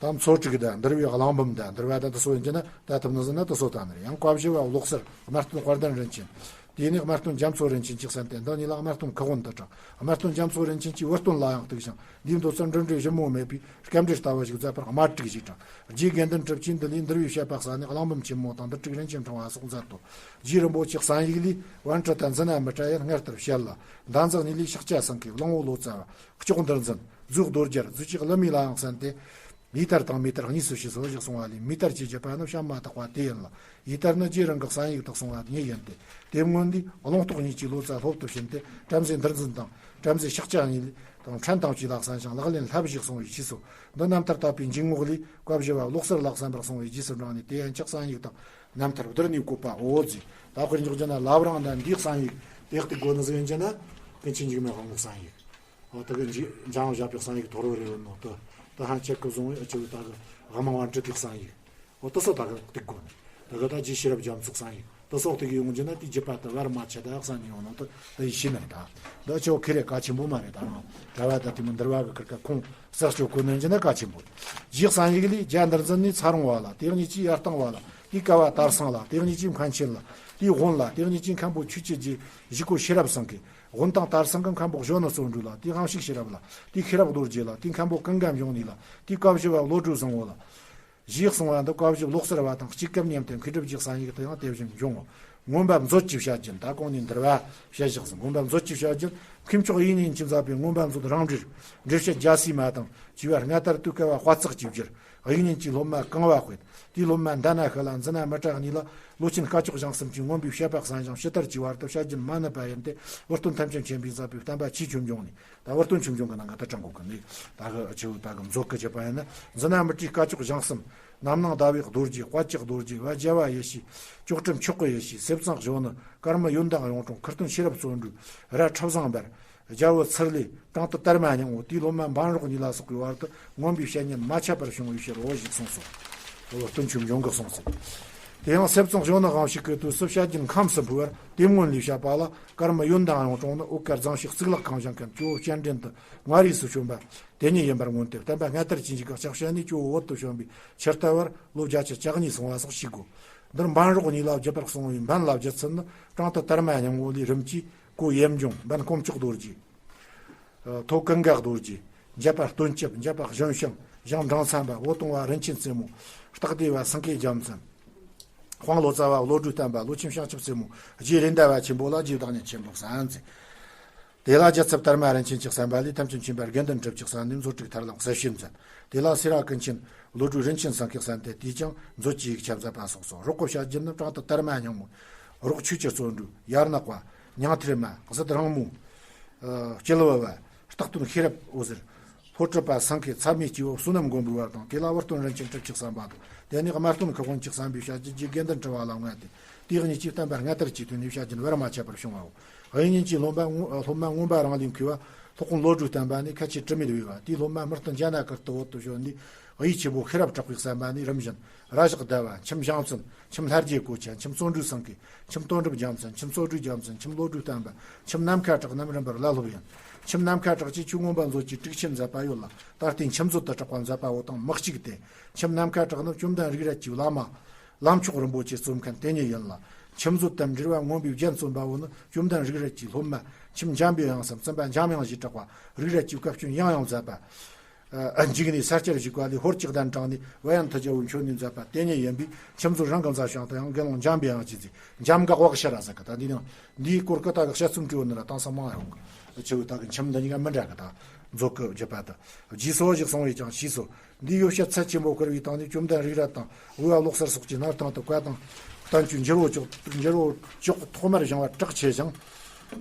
ད་མཚོ་དྲུག་དང་འདུལ་བའི་གླེང་འབུམ་དང་འདུལ་བ་དང་དེ་ཚོ་ཡིན་གྱི་ན། ད་ཐུབ་ནི་ཟིན་ན་དེ་ཚོ་ད་ནི་རེད། ཡང་བཀའ་བཞི་པ་བློ་གསལ། སྨར་སྟོན་དཔལ་ལྡན་རིན་ཆེན། དེ་ནས་སྨར་སྟོན་རྒྱ་མཚོ་རིན་ཆེན་གྱིས་གསན་ཏེ་འདི་གཉིས་ལ་སྨར་སྟོན་ཁུ་དབོན་དུ་གྲགས། སྨར་སྟོན་རྒྱ་མཚོ་རིན་ཆེན་གྱིས་འུར་སྟོན་ལ་ཡང་གཏུགས་ཤིང་། འདིའི་མདོ་ཚུལ་འགྲིམ་འགྲུལ་ཞིབ་མོ་མེད་པའི་སྐབས་འགྲེལ་ལྟ་བུ་ཞིག་མཛད་པར་དམར་དྲུག་ཞེས་གྲགས། རྗེ་དགེ་འདུན་གྲུབ་ཀྱིས་འདི་ལས་འདུལ་བའི་བཤད་པ་གསན་ནས་གླེང་འབུམ་ཆེན་མོ་དང་འདུལ་དྲུག་རིན་ཆེན་ཕྲེང་བ་སོགས་མཛད་དོ། རྗེ་རིན་པོ་ཆེས་གསན་ཡིག་ལས་པཎ་ཌི་ཏ་ཛི་ན་མི་ཏྲ་ཡིས་སྔར་ལྟར་བཤད་ལ། འདམ་རྫབ་གཉིས་ལས་ཤཱཀྱ་སེང་གེ། གླང་པོ་ལོ་ཙཱ་བ། སྐྱོགས་འདུལ་འཛིན། རྫོགས་རྡོ་རྒྱལ། རྫོགས་ཆོས་གླུ་མའི་ལ་ཡང་གསན་ཏེ། ཡེ་དར་དང་མེ་དར་གཉིས་སུ་ཕྱེ་སོ་ཞེས་གསུངས་པ་ལས། མེ་དར་གྱི་བརྒྱུད་པ་ནི་བྱམས་མ་ཐག་པ་དེ་ཡིན་ལ། ཡེ་དར་ནི་རྗེ་རང་གིས་གསན་ཡིག་ཏུ་གསུངས་པ་ཉིད་ཡིན་ཏེ། དེ་སྔོན་དུས་ཀླུང་རྟོགས་གཉིས་ཀྱིས་ལོ་ཙཱ་སློབ་ཏུ་ཕྱིན་ཏེ། བྲམ་ཟེ་འདུལ་འཛིན་དང་བྲམ་ཟེ་ཤཱཀྱ་གཉིས་དང་ཕྲན་དང་བཅས་ལ་གསན་ཞིང་ལག་ལེན་བསླབ་ཞེས་གསུངས་པའི་རྗེས་སུ། འདི་རྣམ་ཐར་དག་པའི་འཇུག་ངོགས་ལས་བཀའ་བཞི་པ་བློ་གསལ་ལ་གསན་པར་གསུངས་པའི་རྗེས་སུ་འབྲངས་ནས། དེ་ཡན་ཆད་གསན་ཡིག་དང་རྣམ་ཐར་བསྡུར་ནས་བཀོད་པའོ་ཟེར། ད་དཔེར་འཇོག་རྒྱུ་ན་བླ་བྲང་དང་འདིའི་གསན་ཡིག་དེ་གཏུག་དགོས་ནི་ཟིག་ཡིན་གྱི་ན། ཀུན་མཁྱེན་འཇིགས་མེད་དབང་པོའི་གསན་ཡིག་འོ་ད་གི་འཇིགས་འཇམ་དབྱངས་བཞད་པའི་གསན་ཡིག་ཐོ་རེ་རེ་ཡོད་ནོ། ད་ད་ཧན་ཆད་ཀི་བཟུང་བའི་ཨ་ཅི་བའི་ད་གི་དབུ་མ་པཎ་ཌི་ཏའི་གསན་ཡིག་འོ་ད་སོ་ད་གི་གཏུག་དགོས་ནི། དེ་ག་ད་རྗེ་ཤེས་རབ་རྒྱ་མཚོའི་གསང་ཡིག་དེ་སོགས་དེ་གི་ཡོང་རྒྱུ་ན་དེའི་རྒྱུད་པ་དེ་བར་མ་ཆད་ད་གསང་ཉིད་ཡོང་ནོ་དེ་ད་ཡིད་ཆེས་ནི་རེད་ད། འདི་ཆོ་ཁེ་རེ་གལ་ཆེན་པོ་མ་རེད་ད། རང་གྲྭ་བ་ད་དེ་མོ་འདུལ་བ་གི་ཁུར་ཀ་ཁོང་གསར་སྐྱོ་གོ་ནན་རྒྱུ་ན་གལ་ཆེན་པོ་རེད། རྗེ་གསང་ཡིག་ལས་རྒྱ་འདིར་འཛིན་ནས་ཚ་རོང་བ་ལ། དེ་གཉིས་ཀྱིས་ཡར་བཏང་བ་ལ། དེའི་ཀ་བ་དར་སང་ལ། དེ་གཉིས་ཀྱིས་མཁན་ཆེན་ལ། དེའི་དབོན་ལ། དེ་གཉིས་ཀྱིས་མཁན་པོ་ཆོས་ཀྱི་རྗེ་གཞིས་ཀོ་ཤེས་རབ་སེང་གེ། དབོན་དང་དར་སེང་གི་མཁན་པོ་གཞོན་ནུ་བརྩོན་འགྲུས་ལ། དེའི་དབང་ཕྱུག་ཤེས་རབ་ལ། དེའི་ཤེས་རབ་རྡོ་རྗེ་ལ། དེའི་མཁན་པོ་ཀུན་དགའ་འབྱུང་གནས་ལ། དེའི་བཀའ་བཞི་བ་བློ་གྲོས་བཟང་བོ་ལ། ཞེས་གསུངས་པ་འདི་བཀའ་བཞི་ལོག་སེལ་བ་དང་གཅིག་སྐབས་མཉམ་དུ་མཁས་གྲུབ་རྗེ་གསང་ཡིག་ཏུ་ཡང་དེ་བཞིན་འབྱུང་ངོ་། མངོན་པ་མཛོད་ཀྱི་བཤད་རྒྱུན། ད་གོང་ནས་འདུལ་བ་བཤད་བཞག་ཟིན། མངོན་པ་མཛོད་ཀྱི་བཤད་རྒྱུན། མཁས་མཆོག་དབྱིག་གཉེན་གྱིས་མཛད་པའི་མངོན་པ་མཛོད་རང་འགྲེལ། འགྲེལ་བཤད་རྒྱལ་སྲས་མ་དང་བཅས་པ་སྔ་དར་དུས་བསྐལ་བ་དཔག་ཚད་ཀྱིས་བསྒྱུར། དབྱིག་གཉེན་གྱི་སློབ་མ་གང་བ་དཔེ། དེའི་སློབ་མ་མདའ་ན་ཤི་ལ་འཛི་ན་མི་ཏྲ་གཉིས་ལ་ལོ་ཆེན་སྐ་ཅོག་ཞང་གསུམ་གྱིས་མངོན་པའི་བཤད་པ་གསན་ཞིང་ཕྱི་དར་གྱི་བར་དུ་བཤད་རྒྱུན་མ་ནུབ་པ་ཡིན་ཏེ། བུ་སྟོན་ཐམས་ཅད་མཁྱེན་པས་མཛད་པའི་བསྟན་པ་ཆོས་ཁྱོན་སྐྱོང་ནས། ད་བུ་སྟོན་ཆོས་སྐྱོང་གི་ནང་གི་ད་དྲང་གོ་གི་ནི། ད་གི་ཆེ་བོ་ད་གི་མཛོད་ཀྱི་བྱེད་པ་ཡིན་ན། འཛི་ན་མི་ཏྲའི་སྐ་ཅོག་ཞང་གསུམ། རྣམ་སྣང་ཟླ་བའི་རྡོ་རྗེ། དཔལ་གྱི་རྡོ་རྗེ། བ་རྒྱལ་བ་ཡེ་ཤེས། ལྕོག་གྲུབ་མཆོག་གི་ཡེ་ཤེས། སེ་བཙང་གཞོན་ནུ། ཀརྨ་ཡོན་བདག་གཡུང་དྲུང་། ཁུར་སྟོན་ཤེས་རབ་བརྩོན་འགྲུས། ར་ཁྲབ་བཟང་འབར། རྒྱལ་བོ་ཚུར་ལས། བྲང་ཏི་དར་མ་སྙིང་པོ། དེའི་སློབ་མ་འབན་རོག་གཉིས་ལ་སོགས་པའི་བར་དུ་མངོན་པའི་བཤད་ཉན་མ་ཆད་པར་བྱུང་བའི་ཕྱིར་རོ་ཞེས་གསུངས་སོ། བུ་སྟོན་ཆོས་སྐྱོང་གིས་གསུངས་ཟིན། དེ་ཡང་སེ་བཙང་གཞོན་ནུ་དབང་ཕྱུག་གི་དུས་སུ་བཤད་རྒྱུན་ཁམས་སུ་འཕོས་པར་དེབ་སྔོན་ལས་བཤད་པ་ལ། ཀརྨ་ཡོན་བདག་གཡུང་དྲུང་ནི་ཨོ་དཀར་རྫོང་ཕྱོགས་གཙུག་ལག་ཁང་བཞེངས་མཁན་ཇོ་བོ་སྤྱན་འདྲེན་དུ་མངའ་རིས་སུ་བྱོན་པ་དེ་ཉིད་ཡིན་པར་མངོན་ཏེ། བསྟན་པ་སྔ་དར་གྱི་འཇིགས་ཀྱི་ལྕགས་བཤད་ནས་ཇོ་བོ་བོད་དུ་བྱོན་པའི་ཕྱིར་ལྟ་བར་ལོ་བརྒྱད་ཅུ་གྱ་གཉིས་སོང་བ་སོགས་ཤེས་དགོས། འདིར་འབན་རོག་གཉིས་ལ་བརྒྱུད་པར་གསུངས་པའི་འབན་ལ་བརྒྱུད་ཚུལ་ནི། བྲང་ཏི་དར་མ་སྙིང་པོ་ལས་རིམ་གྱིས། ཀོ་ཡེ་འབྱུང་། འབན་དཀོན་མཆོག་རྡོ་རྗེ། ཐོ་ཀུན་དགའ་རྡོ་རྗེ། འཇད་པ་སྟོན་སྐྱབས། འཇད་པ་གཞོན་ཤང་། ཞང་འབྲང་ཚན་པ། བོ་དུང་བ་རིན་ཆེན་རྩེ་མོ། སྟག་སྡེ་བ་སེང་གེ་རྒྱལ་མཚན། དཔང་ལོ་ཙཱ་བ་བློ་གྲོས་བསྟན་པ། ལོ་ཆེན་བྱང་ཆུབ་རྩེ་མོ། རྗེ་རེད་མདའ་བ་ཆེན་པོ་ལ་རྗེ་བདག་ཉིད་ཆེན་པོ་གསན་མཛད། དེ་ལ་རྒྱལ་ཚབ་དར་མ་རིན་ཆེན་གྱིས་གསན་པ་ལས་ཐམས་ཅད་མཁྱེན་པ་དགེ་འདུན་གྲུབ་ཀྱིས་གསན་ནས་མཛོད་དྲུག་ཐར་ལམ་གསལ་བྱེད་མཛད། དེ་ལ་སེ་ར་ཀུན་མཁྱེན་བློ་གྲོས་རིན་ཆེན་སེང་གེས་གསན་ཏེ་དེས་ཀྱང་མཛོད་ཀྱི་ཡིག་ཆ་མཛད་པ་སོགས་སོ། རོག་གི་བཤད་རྒྱུན་ནི། བྲང་ཏི་དར་མ་སྙིང་པོ། རོག་ཆོས་ཀྱི་བརྩོན་འགྲུས། ཡར་ནག་པ། ཉང་ཐེར་མ། གཟི་རང་མོ། སྐྱིད་བུ་བ། སྟག་སྟོན་ཤེས་རབ་འོད་ཟེར། ལྷོ་གྲུབ་པ་སེང་གེ། ཚ་མོའི་སྐྱེས་བུ་བསོད་ནམས་མགོན་པོའི་བར་དང་། དེ་ལ་བུ་སྟོན་རིན་ཆེན་གྲུབ་ཀྱིས་གསན་པ་དང་། དེ་ནས་དམར་སྟོན་ཁུ་དབོན་གྱིས་གསན་པའི་བཤད་རྒྱུན་རྗེ་དགེ་འདུན་གྲུབ་པ་ལ་མངའ་སྟེ། དེ་གཉིས་ཀྱིས་བསྟན་པ་སྔ་དར་གྱི་དུས་ནས་བཤད་རྒྱུན་བར་མ་ཆད་པར་བྱུང་བའོ། དབྱིག་གཉེན་གྱི་སློབ་མ་སློབ་མ་མངོན་པ་རང་ལས་མཁས་པ་སློབ་དཔོན་བློ་གྲོས་བསྟན་པ་ནི་ཁ་ཆེ་དྲི་མེད་བོས་པ། དེའི་སློབ་མ་སྨྲི་སྟོན་རྒྱ་ནག་གུར་དུ་བོད་དུ་བྱོན་ནས། དབྱིག་ཆེན་པོ་ཤེས་རབ་གྲགས་པས་གསན་པ་ནི་རིམ་བཞིན། ར་ཞག་ཟླ་བ། ཁྱིམ་ཞང་བཙུན། ཁྱིམ་ལྷ་རྗེ་གོ་ཆ། ཁྱིམ་བརྩོན་འགྲུས་སེང་གེ། ཁྱིམ་དོན་གྲུབ་རྒྱལ་མཚན། ཁྱིམ་རྩོད་སྒྲུབ་རྒྱལ་མཚན། ཁྱིམ་བློ་གྲོས་བསྟན་པ། ཁྱིམ་ནམ་མཁའ་གྲགས་རྣམས་རིམ་པར་བླ་སློབ་ཡིན། ཁྱིམ་ནམ་མཁའ་གྲགས་ཀྱིས་ཆོས་མངོན་པ་མཛོད་ཀྱི་དྲུག་ཆེན་མཛད་པ་ཡོད་ལ། ད་ལྟའི་ཁྱིམ་མཛོད་དུ་གྲགས་པ་མཛད་པ་བོ་དང་མི་གཅིག་སྟེ། ཁྱིམ་ནམ་མཁའ་གྲགས་ནི་བཅོམ་ལྡན་རིག་རལ་གྱི་བླ་མ། ལམ་མཆོག་རིན་པོ་ཆེ་རྩོམ་མཁན་དེ་ཉིད་ཡིན་ལ། ཁྱིམ་མཛོད་དུ་འབྲེལ་བ་མངོན་པའི་རྒྱན་རྩོམ་པ་བོ་ནི་བཅོམ་ལྡན་རིག་རལ་གྱི་སློབ་མ། ཁྱིམ་འཇམ་པའི་དབྱངས་སམ་བཙུན་པ་འཇམ་དབྱངས་ཞེས་གྲགས་པ། རིག་རལ་གྱི་བཀའ་བཀྱོན་ཡང་ཡང་མཛད་པ། ཨ། འཇིགས་ནས་ས་སྐྱར་བཞུགས་པ་ལས་ཧོར་གྱི་གདན་དྲངས་ནས་བལ་ཡུལ་མཐུ་རྒྱལ་པོའི་མཆོད་གནས་མཛད་པ་དེ་ཉིད་ཡིན་པས། ཁྱིམ་མཛོད་རང་གི་མཛད་བྱང་དུ་ཡང་དགེ་སློང་འཇམ་པའི་དབྱངས་ཀྱིས་མཛད། འཇམ་ག་བག་ཕྱི་ར་ཟེར་གི། ད་འདི་ནང་འདིའི་སྐོར་གི་ད་གི་དཔྱད་རྩོམ་བྲིས་ཡོད་ནི་ལ་དེང་སང་མང་ཡོང་གི། ཆེ་བོ་ད་གི་ཁྱིམ་འདི་གཉིས་ཀ་མི་འདྲ་གི། ད་མཛོད་གི་བརྒྱུད་པ་དུ་རྗེས་སོ་ཞིག་གསུང་བས་ཀྱང་ཞེས་སོ། འདིའི་ཡོ་བྱད་ཚད་ཆེན་པོ་བསྐུར་བའི་སྟེང་ནས་བཅོམ་ལྡན་རིག་རལ་དང་དབུས་པ་ལོག་སེར་སོགས་ཀྱིས་སྣར་ཐང་དུ་བཀའ་དང་བསྟན་བཅོས་འགྱུར་བོ་ཅོག་འགྱུར་བོ་ཅོག་ཐོག་མར་བཞེངས་པ་གྲགས་ཆེ་ཞིང་།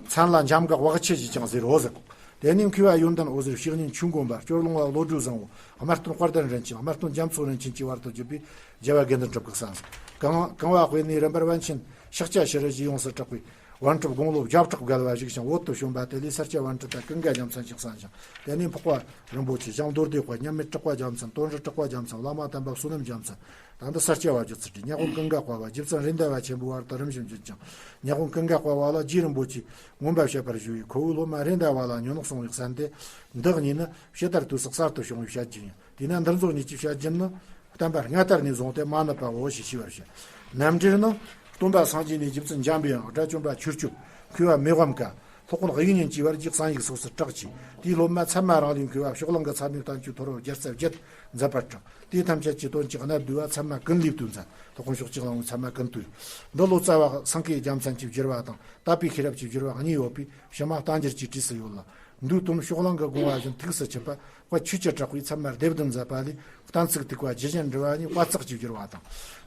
མཚན་ལ་འཇམ་ག་བག་ཕྱི་ཞེས་ཀྱང་ཟེར་རོ་ཟེར། དེ་ནས་མཁས་པ་ཡོན་ཏན་འོད་ཟེར། བཤེས་གཉེན་ཆོས་མགོན་པ། སྐྱོར་ལུང་བ་བློ་གྲོས་བཟང་བོ། དམར་སྟོན་དཔལ་ལྡན་རིན་ཆེན། དམར་སྟོན་རྒྱ་མཚོ་རིན་ཆེན་གྱི་བར་དུ་བརྒྱུད་པའི་རྒྱལ་བ་དགེ་འདུན་གྲུབ་ཀྱིས་གསན། གང་གང་བ་དཔེ་ནས་རིམ་པར་པཎ་ཆེན་ཤཱཀྱ་ཤྲཱི་ཞེས་ཡོངས་སུ་གྲགས་པའི་པཎ་གྲུབ་དགུང་ལོ་བརྒྱ་ཕྲག་བརྒལ་བ་བཞུགས་ཤིང་། བོད་དུ་བྱོན་པ་དེ་ལས་ས་སྐྱ་པཎ་གྲུབ་དང་ཀུན་དགའ་རྒྱལ་མཚན་གྱིས་གསན་ཞིང་། དེ་ནས་འཕགས་པ་རིན་པོ་ཆེ། ཞང་མདོ་སྡེ་དཔལ། མཉམ་མེད་གྲགས་པ་རྒྱལ་མཚན། དོན་གྲུབ་གྲགས་པ་རྒྱལ་མཚན། བླ་མ་དམ་པ་བསོད་ནམས་རྒྱལ་མཚན། ད་འདི་ས་སྐྱ་པ་བརྒྱུད་ཚུལ་བྲིས། ཉ་དབོན་ཀུན་དགའ་དཔལ་བ་རྗེ་བཙུན་རེད་མདའ་བ་ཆེན་པོའི་བར་དུ་རིམ་བཞིན་བརྒྱུད་ཅིང་། ཉ་དབོན་ཀུན་དགའ་དཔལ་བ་ལ་རྗེ་རིན་པོ་ཆེས་མངོན་པ་བཤད་པར་ཞུ་བས། ཁོ་བོའི་སློབ་མ་རེད་མདའ་བ་ལ་ཉོན་ནོག་གསུང་བས་གསན་ཏེ། འདི་གཉིས་ནི་ཕྱི་དར་དུས་སུ་གསར་དུ་བྱུང་བའི་བཤད་རྒྱུན་ཡིན། དེས་ན་འདིར་མཛོད་གཉིས་ཀྱི་བཤད་རྒྱུན་ནི། བསྟན་པ་སྔ་དར་ནས་བཟུང་སྟེ་མ་ནུབ་པའོ་ཞེས་ཤེས་པར་བྱ། རྣམ་འགྲེལ་ནི། སྟོན་པ་སངས་རྒྱས་ནས་རྗེ་བཙུན་འཇམ་པའི་དབྱངས། དགྲ་བཅོམ་པ་ཆོས་སྐྱོབ། མཁས་པ་མི་དབང་བཀའ། སློབ་དཔོན་དབྱིག་གཉེན་བཅས་པར་རྗེ་གསང་ཡིག་སོགས་སུ་གྲགས་ཀྱིས། དེའི་སློབ་མ་ཚད་མ་རང་ལས་མཁས་པ་ཕྱོགས་གླང་གི་ཚད་མའི་བསྟན་བཅོས་མཐོ་རབ་བརྒྱ་རྩ་བརྒྱད་མཛད་པར་གྲགས། དེ་ཐམས་ཅད་ཀྱི་དོན་གྱི་གནད་བསྡུས་པ་ཚད་མ་ཀུན་ལས་བཏུས་མཛད། སློབ་དཔོན་ཕྱོགས་གཅིག་གླང་པོའི་ཚད་མ་ཀུན་བཏུས། འདི་ལོ་ཙཱ་བ་སེང་གེ་རྒྱལ་མཚན་གྱིས་བསྒྱུར་བ་དང་། དད་པའི་ཤེས་རབ་ཀྱིས་བསྒྱུར་བ་གཉིས་ཡོད་པས་ཕྱི་མ་བསྟན་འགྱུར་གྱི་གྲས་སུ་ཡོད་ལ། མདོའི་དོན་ཕྱོགས་གླང་གི་དགོངས་པ་བཞིན་ཐུགས་སུ་ཆུད་པ། དཔལ་ཆོས་ཀྱི་གྲགས་པས་ཚད་མ་སྡེ་བདུན་མཛད་པ་ལས། བསྟན་ཚིག་ཐིགས་པ་རྒྱུད་གཞན་འབྲེལ་བ་ནས་དཔལ་བརྩེགས་ཀྱིས་བསྒྱུར་བ་དང་།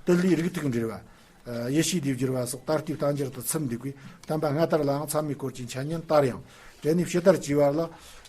དེ་ལས་རིགས་ཐིགས་འབྲེལ་བ། ཡེ་ཤེས་སྡེས་བསྒྱུར་བ་སོགས་ད་ལྟའི་བསྟན་འགྱུར་དུ་ཚུད་འདུག་པས། བསྟན་པ་སྔ་དར་ལའང་ཚད་མའི་སྐོར་གྱི་འཆད་ཉན་དར་ཡང་། དེ་ནས་ཕྱི་དར་གྱི་བར་ལ།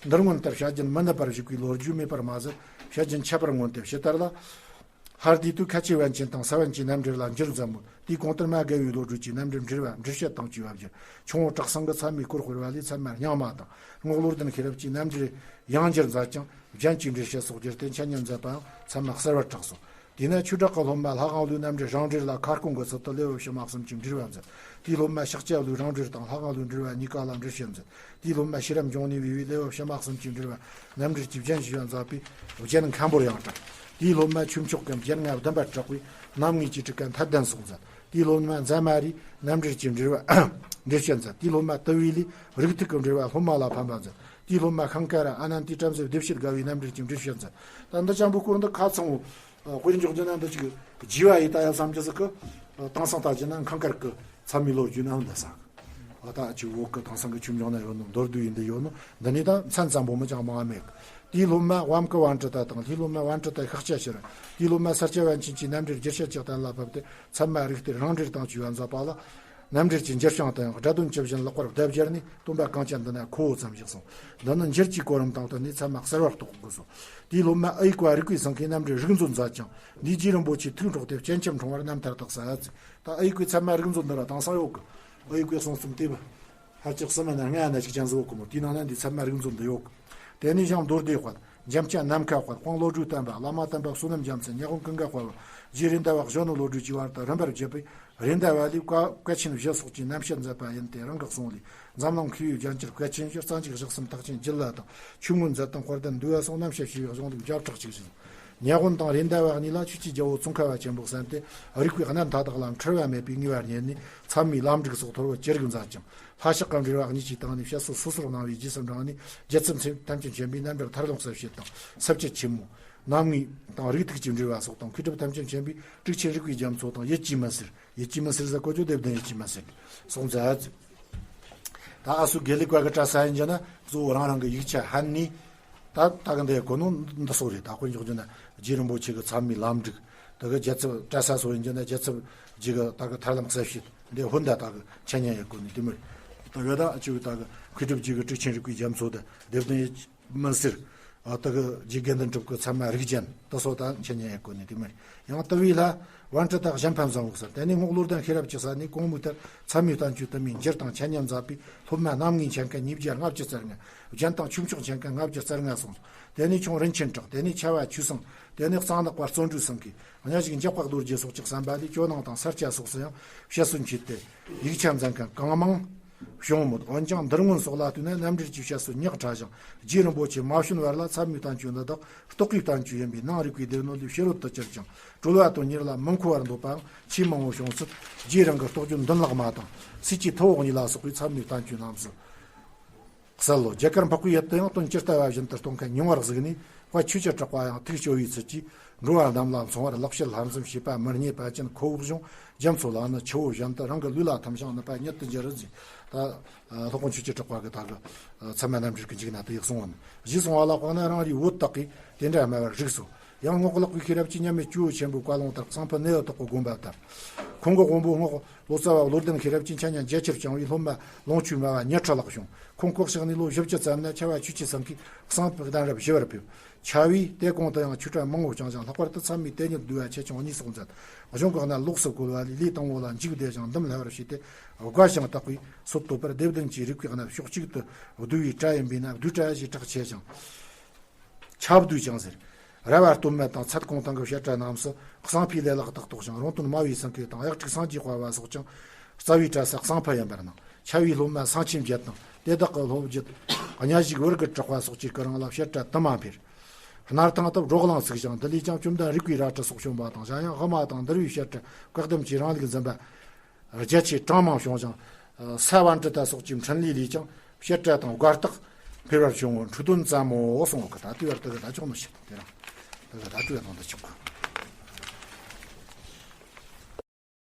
འདིར་མངོན་དུ་བྱ་རྒྱུན་མི་ནུབ་པར་བཞུགས་པའི་ལོ་རྒྱུས་མེད་པར་མ་ཟད། བྱ་རྒྱུན་ཁྱད་པར་མངོན་ཏེ། ཕྱི་དར་ལ། ལྷ་སྡེ་དུས་ཁ་ཆེ་པཎ་ཆེན་དང་ས་པཎ་གྱི་རྣམ་འགྲེལ་ལ་འགྱུར་མཛད་མོད། དེའི་གོང་དུ་མ་དགེ་བའི་བློ་གྲོས་ཀྱི་རྣམ་འགྲེལ་འགྲེལ་བ་འགྲེལ་བཤད་དང་བཅས་པ་བསྒྱུར། ཁྱུང་པོ་གྲགས་སེང་གི་ཚད་མའི་སྐོར་སྤེལ་བ་ལས་ཚད་མ་རྙིང་མ་དང་། རྔོག་བློ་ལྡན་ཤེས་རབ་ཀྱི་རྣམ་འགྲེལ་ཡང་འགྱུར་མཛད་ཅིང་། རྒྱན་གྱི་འགྲེལ་བཤད་སོགས་བསྒྱུར་ཏེ་འཆད་ཉན་མཛད་པའང་ཚད་མ་གསལ་བར་གྲགས་སོ། དེས་ན་ཆོས་གྲགས་ཀྱི་སློབ་མ་ལྷ་དབང་བློའི་རྣམ་འགྲེལ་རང་འགྲེལ་ལ་ཁ་སྐོང་གི་ཚུལ་དུ་ལེའུ་བཅུ་མ་གསུམ་གྱི་འགྲེལ་བ་མཛད། དེའི་སློབ་མ་ཤཱཀྱ་བློའི་རང་འགྲེལ་དང་ལྷ་དབང་བློའི་འགྲེལ་བ་གཉིས་ཀ་ལ་འགྲེལ་བཤད་མཛད། དེའི་སློབ་མ་ཤེས་རབ་འབྱུང་གནས་པའི་བའི་ལེའུ་བཅུ་མ་གསུམ་གྱི་འགྲེལ་བ་རྣམ་འགྲེལ་གྱི་རྒྱན་ཞེས་པ་མཛད་པའི་རྒྱན་མཁན་པོར་ཡང་གྲགས། དེའི་སློབ་མ་ཆོས་མཆོག་གམ་རྒྱན་ལྔ་བདུན་པར་གྲགས་པའི་རྣམ་ངེས་ཀྱི་ཊཱི་ཀ་མཐའ་ལྡན་སོགས་མཛད། དེའི་སློབ་མ་མཛད་མ་རིའི་རྣམ་འགྲེལ་གྱི་འགྲེལ་བ་འགྲེལ་བཤད་མཛད། དེའི་སློབ་མ་དུ་བའི་ལས་རིགས་ཐིག་གི་འགྲེལ་བ་སློབ་མ་ལ་ཕན་པ་མཛད། དེའི་སློབ་མ་ཤིང་ཀ་ར་ཨ་ནན་ཏིའི་བྲམ་ཟེ་བདེ་བྱེད་དགའ་བའི་རྣམ་འགྲེལ་གྱི་འགྲེལ་བཤད་མཛད། ད་འདི་ཅན་པོ་སྐོར་འདི་ཁ་ཚང་བོ། ཨ། དཔེར་འཇོག་རྒྱུ་ན་འདི་ཅིག་རྒྱས་པ་ཡིས་ད་ཡབ་བསམ་རྒྱུ་ཟིག་གི། ཨ། དེང་སང་ད་རྒྱུ་ན་ཤིང་ཀ་ར་གི་ཚད་མའི་ལོ་རྒྱུས་ནང་འདི་ས། ཨ། ད་ཅིག་འོག་གི་དེང་སང་གི་ཆོས་འབྱུང་ན་ཡོད་ནོ། མདོར་བསྡུས་ཡིན་འདི་ཡོད་ནོ། འདི་ནི་ད་མཚན་ཙམ་པོ་མི་ཅང་མང་མེད་གི། དེའི་སློབ་མ་བམ་སྐུ་པཎྜི་ཏ་དང་། ལྷའི་སློབ་མ་པཎྜི་ཏ་ཤཱཀྱ་ཤྲཱི། དེའི་སློབ་མ་ས་སྐྱ་པཎ་ཆེན་གྱིས་རྣམ་འགྲེལ་རྒྱས་བཤད་ཀྱི་གཏན་ལ་ཕབ་སྟེ། ཚད་མ་རིགས་གཏེར་རང་འགྲེལ་དང་བཅས་པ་མཛད་པ་ལ། རྣམ་འགྲེལ་གྱི་འགྱུར་བྱང་དུ་ཡང་སྒྲ་དོན་ཇི་བཞིན་ལེགས་པར་བརྡ་སྦྱར་ནས། སྟོན་པ་གངས་ཅན་འདི་ན་ཁོ་བོ་ཙམ་ཞིག་གསུངས། འདི་ནི་འགྱུར་གྱི་གོ་རིམ་དང་བསྟུན་ནས་ཚད་མ་གསལ་བར་རྟོགས་དགོས་སོ། དེའི་སློབ་མ་ཨེ་ཡིག་པ་རིགས་པའི་སེང་གེས་རྣམ་འགྲེལ་རིགས་མཛོད་མཛད་ཅིང་། འདིས་རྗེ་རིན་པོ་ཆེའི་ཐུགས་འཕྲོག་སྟེ་སྤྱན་ཆབ་འཁྲུངས་པར་རྣམ་ཐར་དག་ས་ཟེར། ད་ཨེ་ཡིག་པའི་ཚད་མ་རིགས་མཛོད་འདི་ར་དེང་སང་ཡོད་གི། ཨེ་ཡིག་པའི་གསུང་རྩོམ་དེ་བ། ཧ་ཅང་གསུམ་མིན་ན་ལྔ་ཡིན་ན་གཅིག་ཅན་ཟིག་ཡོད་གི་མོ། དེའི་ནང་ན་འདི་ཚད་མ་རིགས་མཛོད་འདི་ཡོད་གི། དེ་ནས་ཞང་མདོ་སྡེ་དཔལ། འཇམ་སྐྱ་ནམ་མཁའ་དཔལ། དཔང་བློ་གྲོས་བསྟན་པ། བླ་མ་བསྟན་པ་བསོད་ནམས་རྒྱལ་མཚན། ཉི་ཧོང་ཀུན་དགའ་དཔལ། རྗེ་རེད་མདའ་བ་གཞོན་ནུ་བློ་གྲོས་བཅས་བར་དུ་རིམ་པར་བརྒྱུད་པའི་རེད་མདའ་བ་ལས་བཀའ་བཀའ་ཆེན་བཞི་སོགས་ཀྱི་རྣམ་བཤད་མཛད་པ་ཡིན་ཏེ། རང་གི་གསུང་ལས་འཛམ་གླིང་མཁས་པའི་རྒྱན་གྱི་བཀའ་ཆེན་བཞི། རྩ་འཇུག་བཞག་གསུམ་རྟགས་ཅན་རྒྱུད་བླ་དང་། ཆོས་མངོན་མཛད་དང་དཔལ་ལྡན་འདུས་པ་སོགས་རྣམ་བཤད་བྱས་པའི་གཞུང་ལུགས་བརྒྱ་ཕྲག་གཅིག་བཞིན། ཉི་ཧོང་དང་རེད་མདའ་བ་གཉིས་ལ་ཆོས་ཀྱི་རྒྱལ་པོ་ཙོང་ཁ་པ་ཆེན་པོས་གསན་ཏེ། རིགས་པའི་གནད་མཐའ་དག་ལ་འཁྲུལ་བ་མེད་པའི་ངེས་པ་རྙེད་ནས། ཚད་མའི་ལམ་འབྲུག་སོགས་ཐོར་བུ་ཅི་རིགས་མཛད་ཅིང་། ལྷ་ཕྱག་གི་འགྲེལ་པ་གཉིས་ཀྱི་སྟེང་ནས་བཤད་སྲོལ་སོ་སོར་གནང་བའི་རྗེས་སུ་འབྲངས་ནས། རྒྱལ་ཚབ་མཚན་ཐམས་ཅད་མཁྱེན་པའི་རྣམ་འགྲེལ་ཐར་ལམ་གསལ་བྱེད་དང་། ས་བཅད་ཆེན་མོ། རྣམ་ངེས་དང་རིགས་ཐིག་གི་འགྲེལ་པ་སོགས་དང་། མཁས་གྲུབ་ཐམས་ཅད་མཁྱེན་པའི་ཊཱིཀ་ཆེན་རིགས་པའི་རྒྱ་མཚོ་དང་། ཡིད་ཀྱིས་མི་ཟེར། ཡིད་ཀྱིས་མི་ཟེར་ཟེར་གོ་ཆོད་སྡེ་བདུན་ཡིད་ཀྱིས་མི་ཟེར་སོགས་མཛད། ད་ཨ་སུ་དགེ་ལེགས་པ་གི་གྲྭ་ས་ཡིན་རྒྱུ་ན་གཙོ་བོ་རང་རང་གི་ཡིག་ཆ་ཧན་ནི། ད་ད་གི་འདི་གོ་ནོ་འདི་སོགས་རེད། ད་དཔེར་འཇོག་རྒྱུ་ན་རྗེ་རིན་པོ་ཆེ་གི་ཚད་མའི་ལམ་འབྲུག། ད་གི་རྒྱལ་ཚབ་གྲྭ་ས་སོགས་ཡིན་རྒྱུ་ན་རྒྱལ་ཚབ་རྗེ་གི་ད་གི་ཐར་ལམ་གསལ་བྱེད་འདི་ཧོན་ད་ད་གི་འཆད་ཉན་ཡེད་གོ་ནི་དེ་མོ་རེད། ད་གི་ད་ཅི་གི་ད་གི་མཁས་གྲུབ་རྗེ་གི་ཊཱིཀ་ཆེན་རིགས་པའི་རྒྱ་མཚོ་དང་སྡེ་བདུན་ཡིད་མི་ཟེར། ཨ། དེ་གི་རྗེ་དགེ་འདུན་གྲུབ་ཀྱི་ཚད་མ་རིགས་རྒྱན་དེ་སོགས་དང་འཆད་ཉན་ཡེད་གོ་ནི་དེ་མོ་རེད། ཡང་དུ་བའི་ལྷ་པཎྜི་ཏ་གཞན་ཕན་བཟང་བོ་ཟེར། དེ་ནས་རྔོག་བློ་ལྡན་ཤེས་རབ་ཀྱི་ས་ནས་གོང་མའི་ལྟར་ཚད་མའི་བསྟན་བཅོས་དུ་མའི་འགྱུར་དང་འཆད་ཉན་མཛད་པའི་སློབ་མ་རྣམ་ངེས་མཁྱེན་མཁན་ཉིས་བརྒྱ་ལྔ་བཅུ་རྩ་ལྔ། རྒྱན་དང་ཆོས་མཆོག་མཁྱེན་མཁན་ལྔ་བཅུ་རྩ་ལྔ་གསུངས། དེ་ནས་ཁྱུང་རིན་ཆེན་གྲགས། དེ་ནས་ཆ་བ་ཆོས་སེང་། དེ་ནས་གཙང་ནག་པ་བརྩོན་འགྲུས་སེང་གིས། གཉའ་ཞིག་འཇག་པ་རྡོ་རྗེ་སོགས་ཀྱི་བསམ་པ་ལས་ཇོ་ནང་དང་ས་སྐྱ་སོགས་སུ་ཡང་བཤད་སྲོལ་མཆིས་ཏེ། ཡིག་ཆ་མཛད་མཁན་གང་མང་བྱུང་མོད། འོན་ཀྱང་འདིར་སྔོན་སོགས་ལ་ལྟོས་ན་རྣམ་འགྲེལ་གྱི་བཤད་སྲོལ་ཉག་ཕྲ་ཞིང་། རྗེ་རིན་པོ་ཆེ་མ་བྱོན་བར་ལ་ཚད་མའི་བསྟན་བཅོས་འདི་དག་རྟོག་གེའི་བསྟན་བཅོས་ཡིན་པས། ནང་རིག་པའི་སྡེ་སྣོད་ལས་ཕྱི་རོལ་དུ་གྱུར་ཅིང་གྲོལ་བ་དོན་གཉེར་ལ་མི་མཁོ་བར་འདོད་པའང་ཆེས་མང་བོ་བྱུང་སྲིད། རྗེ་རང་གི་རྟོགས་བརྗོད་མདུན་ལེགས་མ་དང་། སྲས་ཀྱི་ཐུ་བོ་གཉིས་ལ་སོགས་པའི་ཚད་མའི་བསྟན་བཅོས་རྣམས་སུ། གསལ་ལོ། རྒྱ་གར་འཕགས་པའི་ཡུལ་དུ་ཡང་དོན་ཇི་ལྟ་བ་བཞིན་དུ་སྟོན་མཁན་ཉུང་བར་གཟིགས་ནས། དཔལ་ཆོས་ཀྱི་གྲགས་པ་ཡང་ཐུགས་སྐྱོ་བའི་ཚུལ་གྱིས། འགྲོ་བ་རྣམས་ལ་མཚུངས་པར་ལེགས་བཤད་ལྷ་འཛོམས་བྱེད་པ་མི་རྙེད་པ་ཅན་ཁོ་བོ་གཞུང་རྒྱ་མཚོ་ལ་ནི་ཆུ་བོ་བཞིན་དུ། རང་གི་ལུས་ལ་ཐིམ་ཞིང་ནུབ་པ་ཉིད་དུ་འགྱུར་ཟེར། ད་སློབ་དཔོན་ཆོས་ཀྱི་གྲགས་པ་གི་ད་གི་ཚད་མ་རྣམ་འགྲེལ་གྱི་མཇུག་ན་དེ་ཡག་གསུངས་པ་ནི། ཞེས་གསུངས་པ་ལ་དཔག་ན་རང་རེའི་བོད་དག་གིས་དེ་འདྲ་སྨྲ་བར་རིགས་སོ། ཡང་རྔོག་ལག་པའི་ཤེས་རབ་ཀྱིས་མཉམ་མེད་ཇོ་བོ་ཆེན་པོའི་བཀའ་ལུང་ལྟར་གསང་ཕུ་ནེའུ་དོག་གི་དགོངས་པ་ལྟར། ཁོང་གི་དབང་པོ་རྔོག་ལོ་ཙཱ་བ་བློ་ལྡན་ཤེས་རབ་ཀྱིས་འཆད་ཉན་རྒྱ་ཆེར་བསྐྱངས་པས་སློབ་མ་ལོངས་སྤྱོད་སྨྲ་བ་ཉི་ཁྲི་ལྷག་བྱུང་། ཁོང་སྐུ་གཤེགས་ནས་ལོ་བཞི་བཅུ་ཙམ་ན་ཆ་བ་ཆོས་ཀྱི་སེང་གེས་གསང་ཕུ་གདན་རབས་བཞི་པར་ཕེབས། ཆ་བས་དེ་གོང་དུ་ཡང་ཆོས་གྲྭ་མང་བོ་བསྐྱངས་ཤིང་། ལྷག་པར་དུ་ཚད་མའི་དེ་ཉིད་བསྡུས་པ་ཆེ་ཆུང་གཉིས་སོགས་མཛད། གཞུང་གི་གནད་ལོགས་སུ་བཀོལ་བ་ལས། ལས་དང་པོ་ལ་མཇུག་བསྡུས་ཤིང་འདུམ་སླ་བར་བྱས་ཏེ། དགའ་ཞིང་དག་པའི་སྲོལ་བཏོད་པར། སྡེ་བདུན་གྱི་རིགས་པའི་གནད་ཕྱོགས་གཅིག་ཏུ་བསྡུ་བའི་གྲྭ་ཡིན་པས་ན་བསྡུས་གྲྭ་ཞེས་གྲགས་ཆེ་ཞིང་། ཆ་བསྡུས་ཀྱང་ཟེར། ར་བ་སྟོད་སྨད་དང་ཚད་གོང་ཐང་གི་བཤད་གྲྭ་རྣམས་སུ་གསང་ཕུའི་ལེའུ་ལ་ཏག་ཏག་ཅིང་། རོང་སྟོན་སྨྲ་བའི་སེང་གེ་དང་གཡག་ཕྲུག་སངས་རྒྱས་དཔལ་བ་སོགས་ཀྱང་རྩ་བའི་གྲྭ་ས་གསང་ཕུ་ཡིན་པར་སྣང་། ཆ་བའི་སློབ་མ་སེང་ཆེན་བརྒྱད་དང་དེ་དག་གི་སློབ་བརྒྱུད་གཉའ་ཞིག་བུ་དགུ་གྲགས་པ་སོགས་ཀྱིས་སྐུ་རིང་ལ་བཤད་གྲྭ་དུ་མ་འཕེལ། སྣར་ཐང་དུ་བྲོ་གླིང་བཙུགས་ཤིང་། འདི་ལས་ཀྱང་བཅོམ་ལྡན་རིག་པའི་རལ་གྲི་སོགས་བྱོན་པ་དང་། གཞན་ཡང་དབུ་མ་དང་འདུལ་བའི་བཤད་གྲྭ་བཀག་སྡོམ་གྱི་རིང་ལུགས་འཛིན་པ། རྒྱ་ཆེ་གྲངས་མང་བྱུང་ཞིང་། ས་པཎྜི་ཏ་སོགས་ཀྱི་འཕྲིན་ལས་ལས་ཀྱང་བཤད་གྲྭ་དང་སྒར་རྟགས་འཕེལ་བར་བྱུང་བོ། འཕྲོས་དོན་ཙམ་མོ་གསུངས་པ་གི་ད་ལྟའི་བར་དུ་གི་ད་ཆོག་ནོ་ཞིག་དེ་རང་དུ་གི་ད་ལྟའི་བར་དུ་འདི་ཆོག་གི།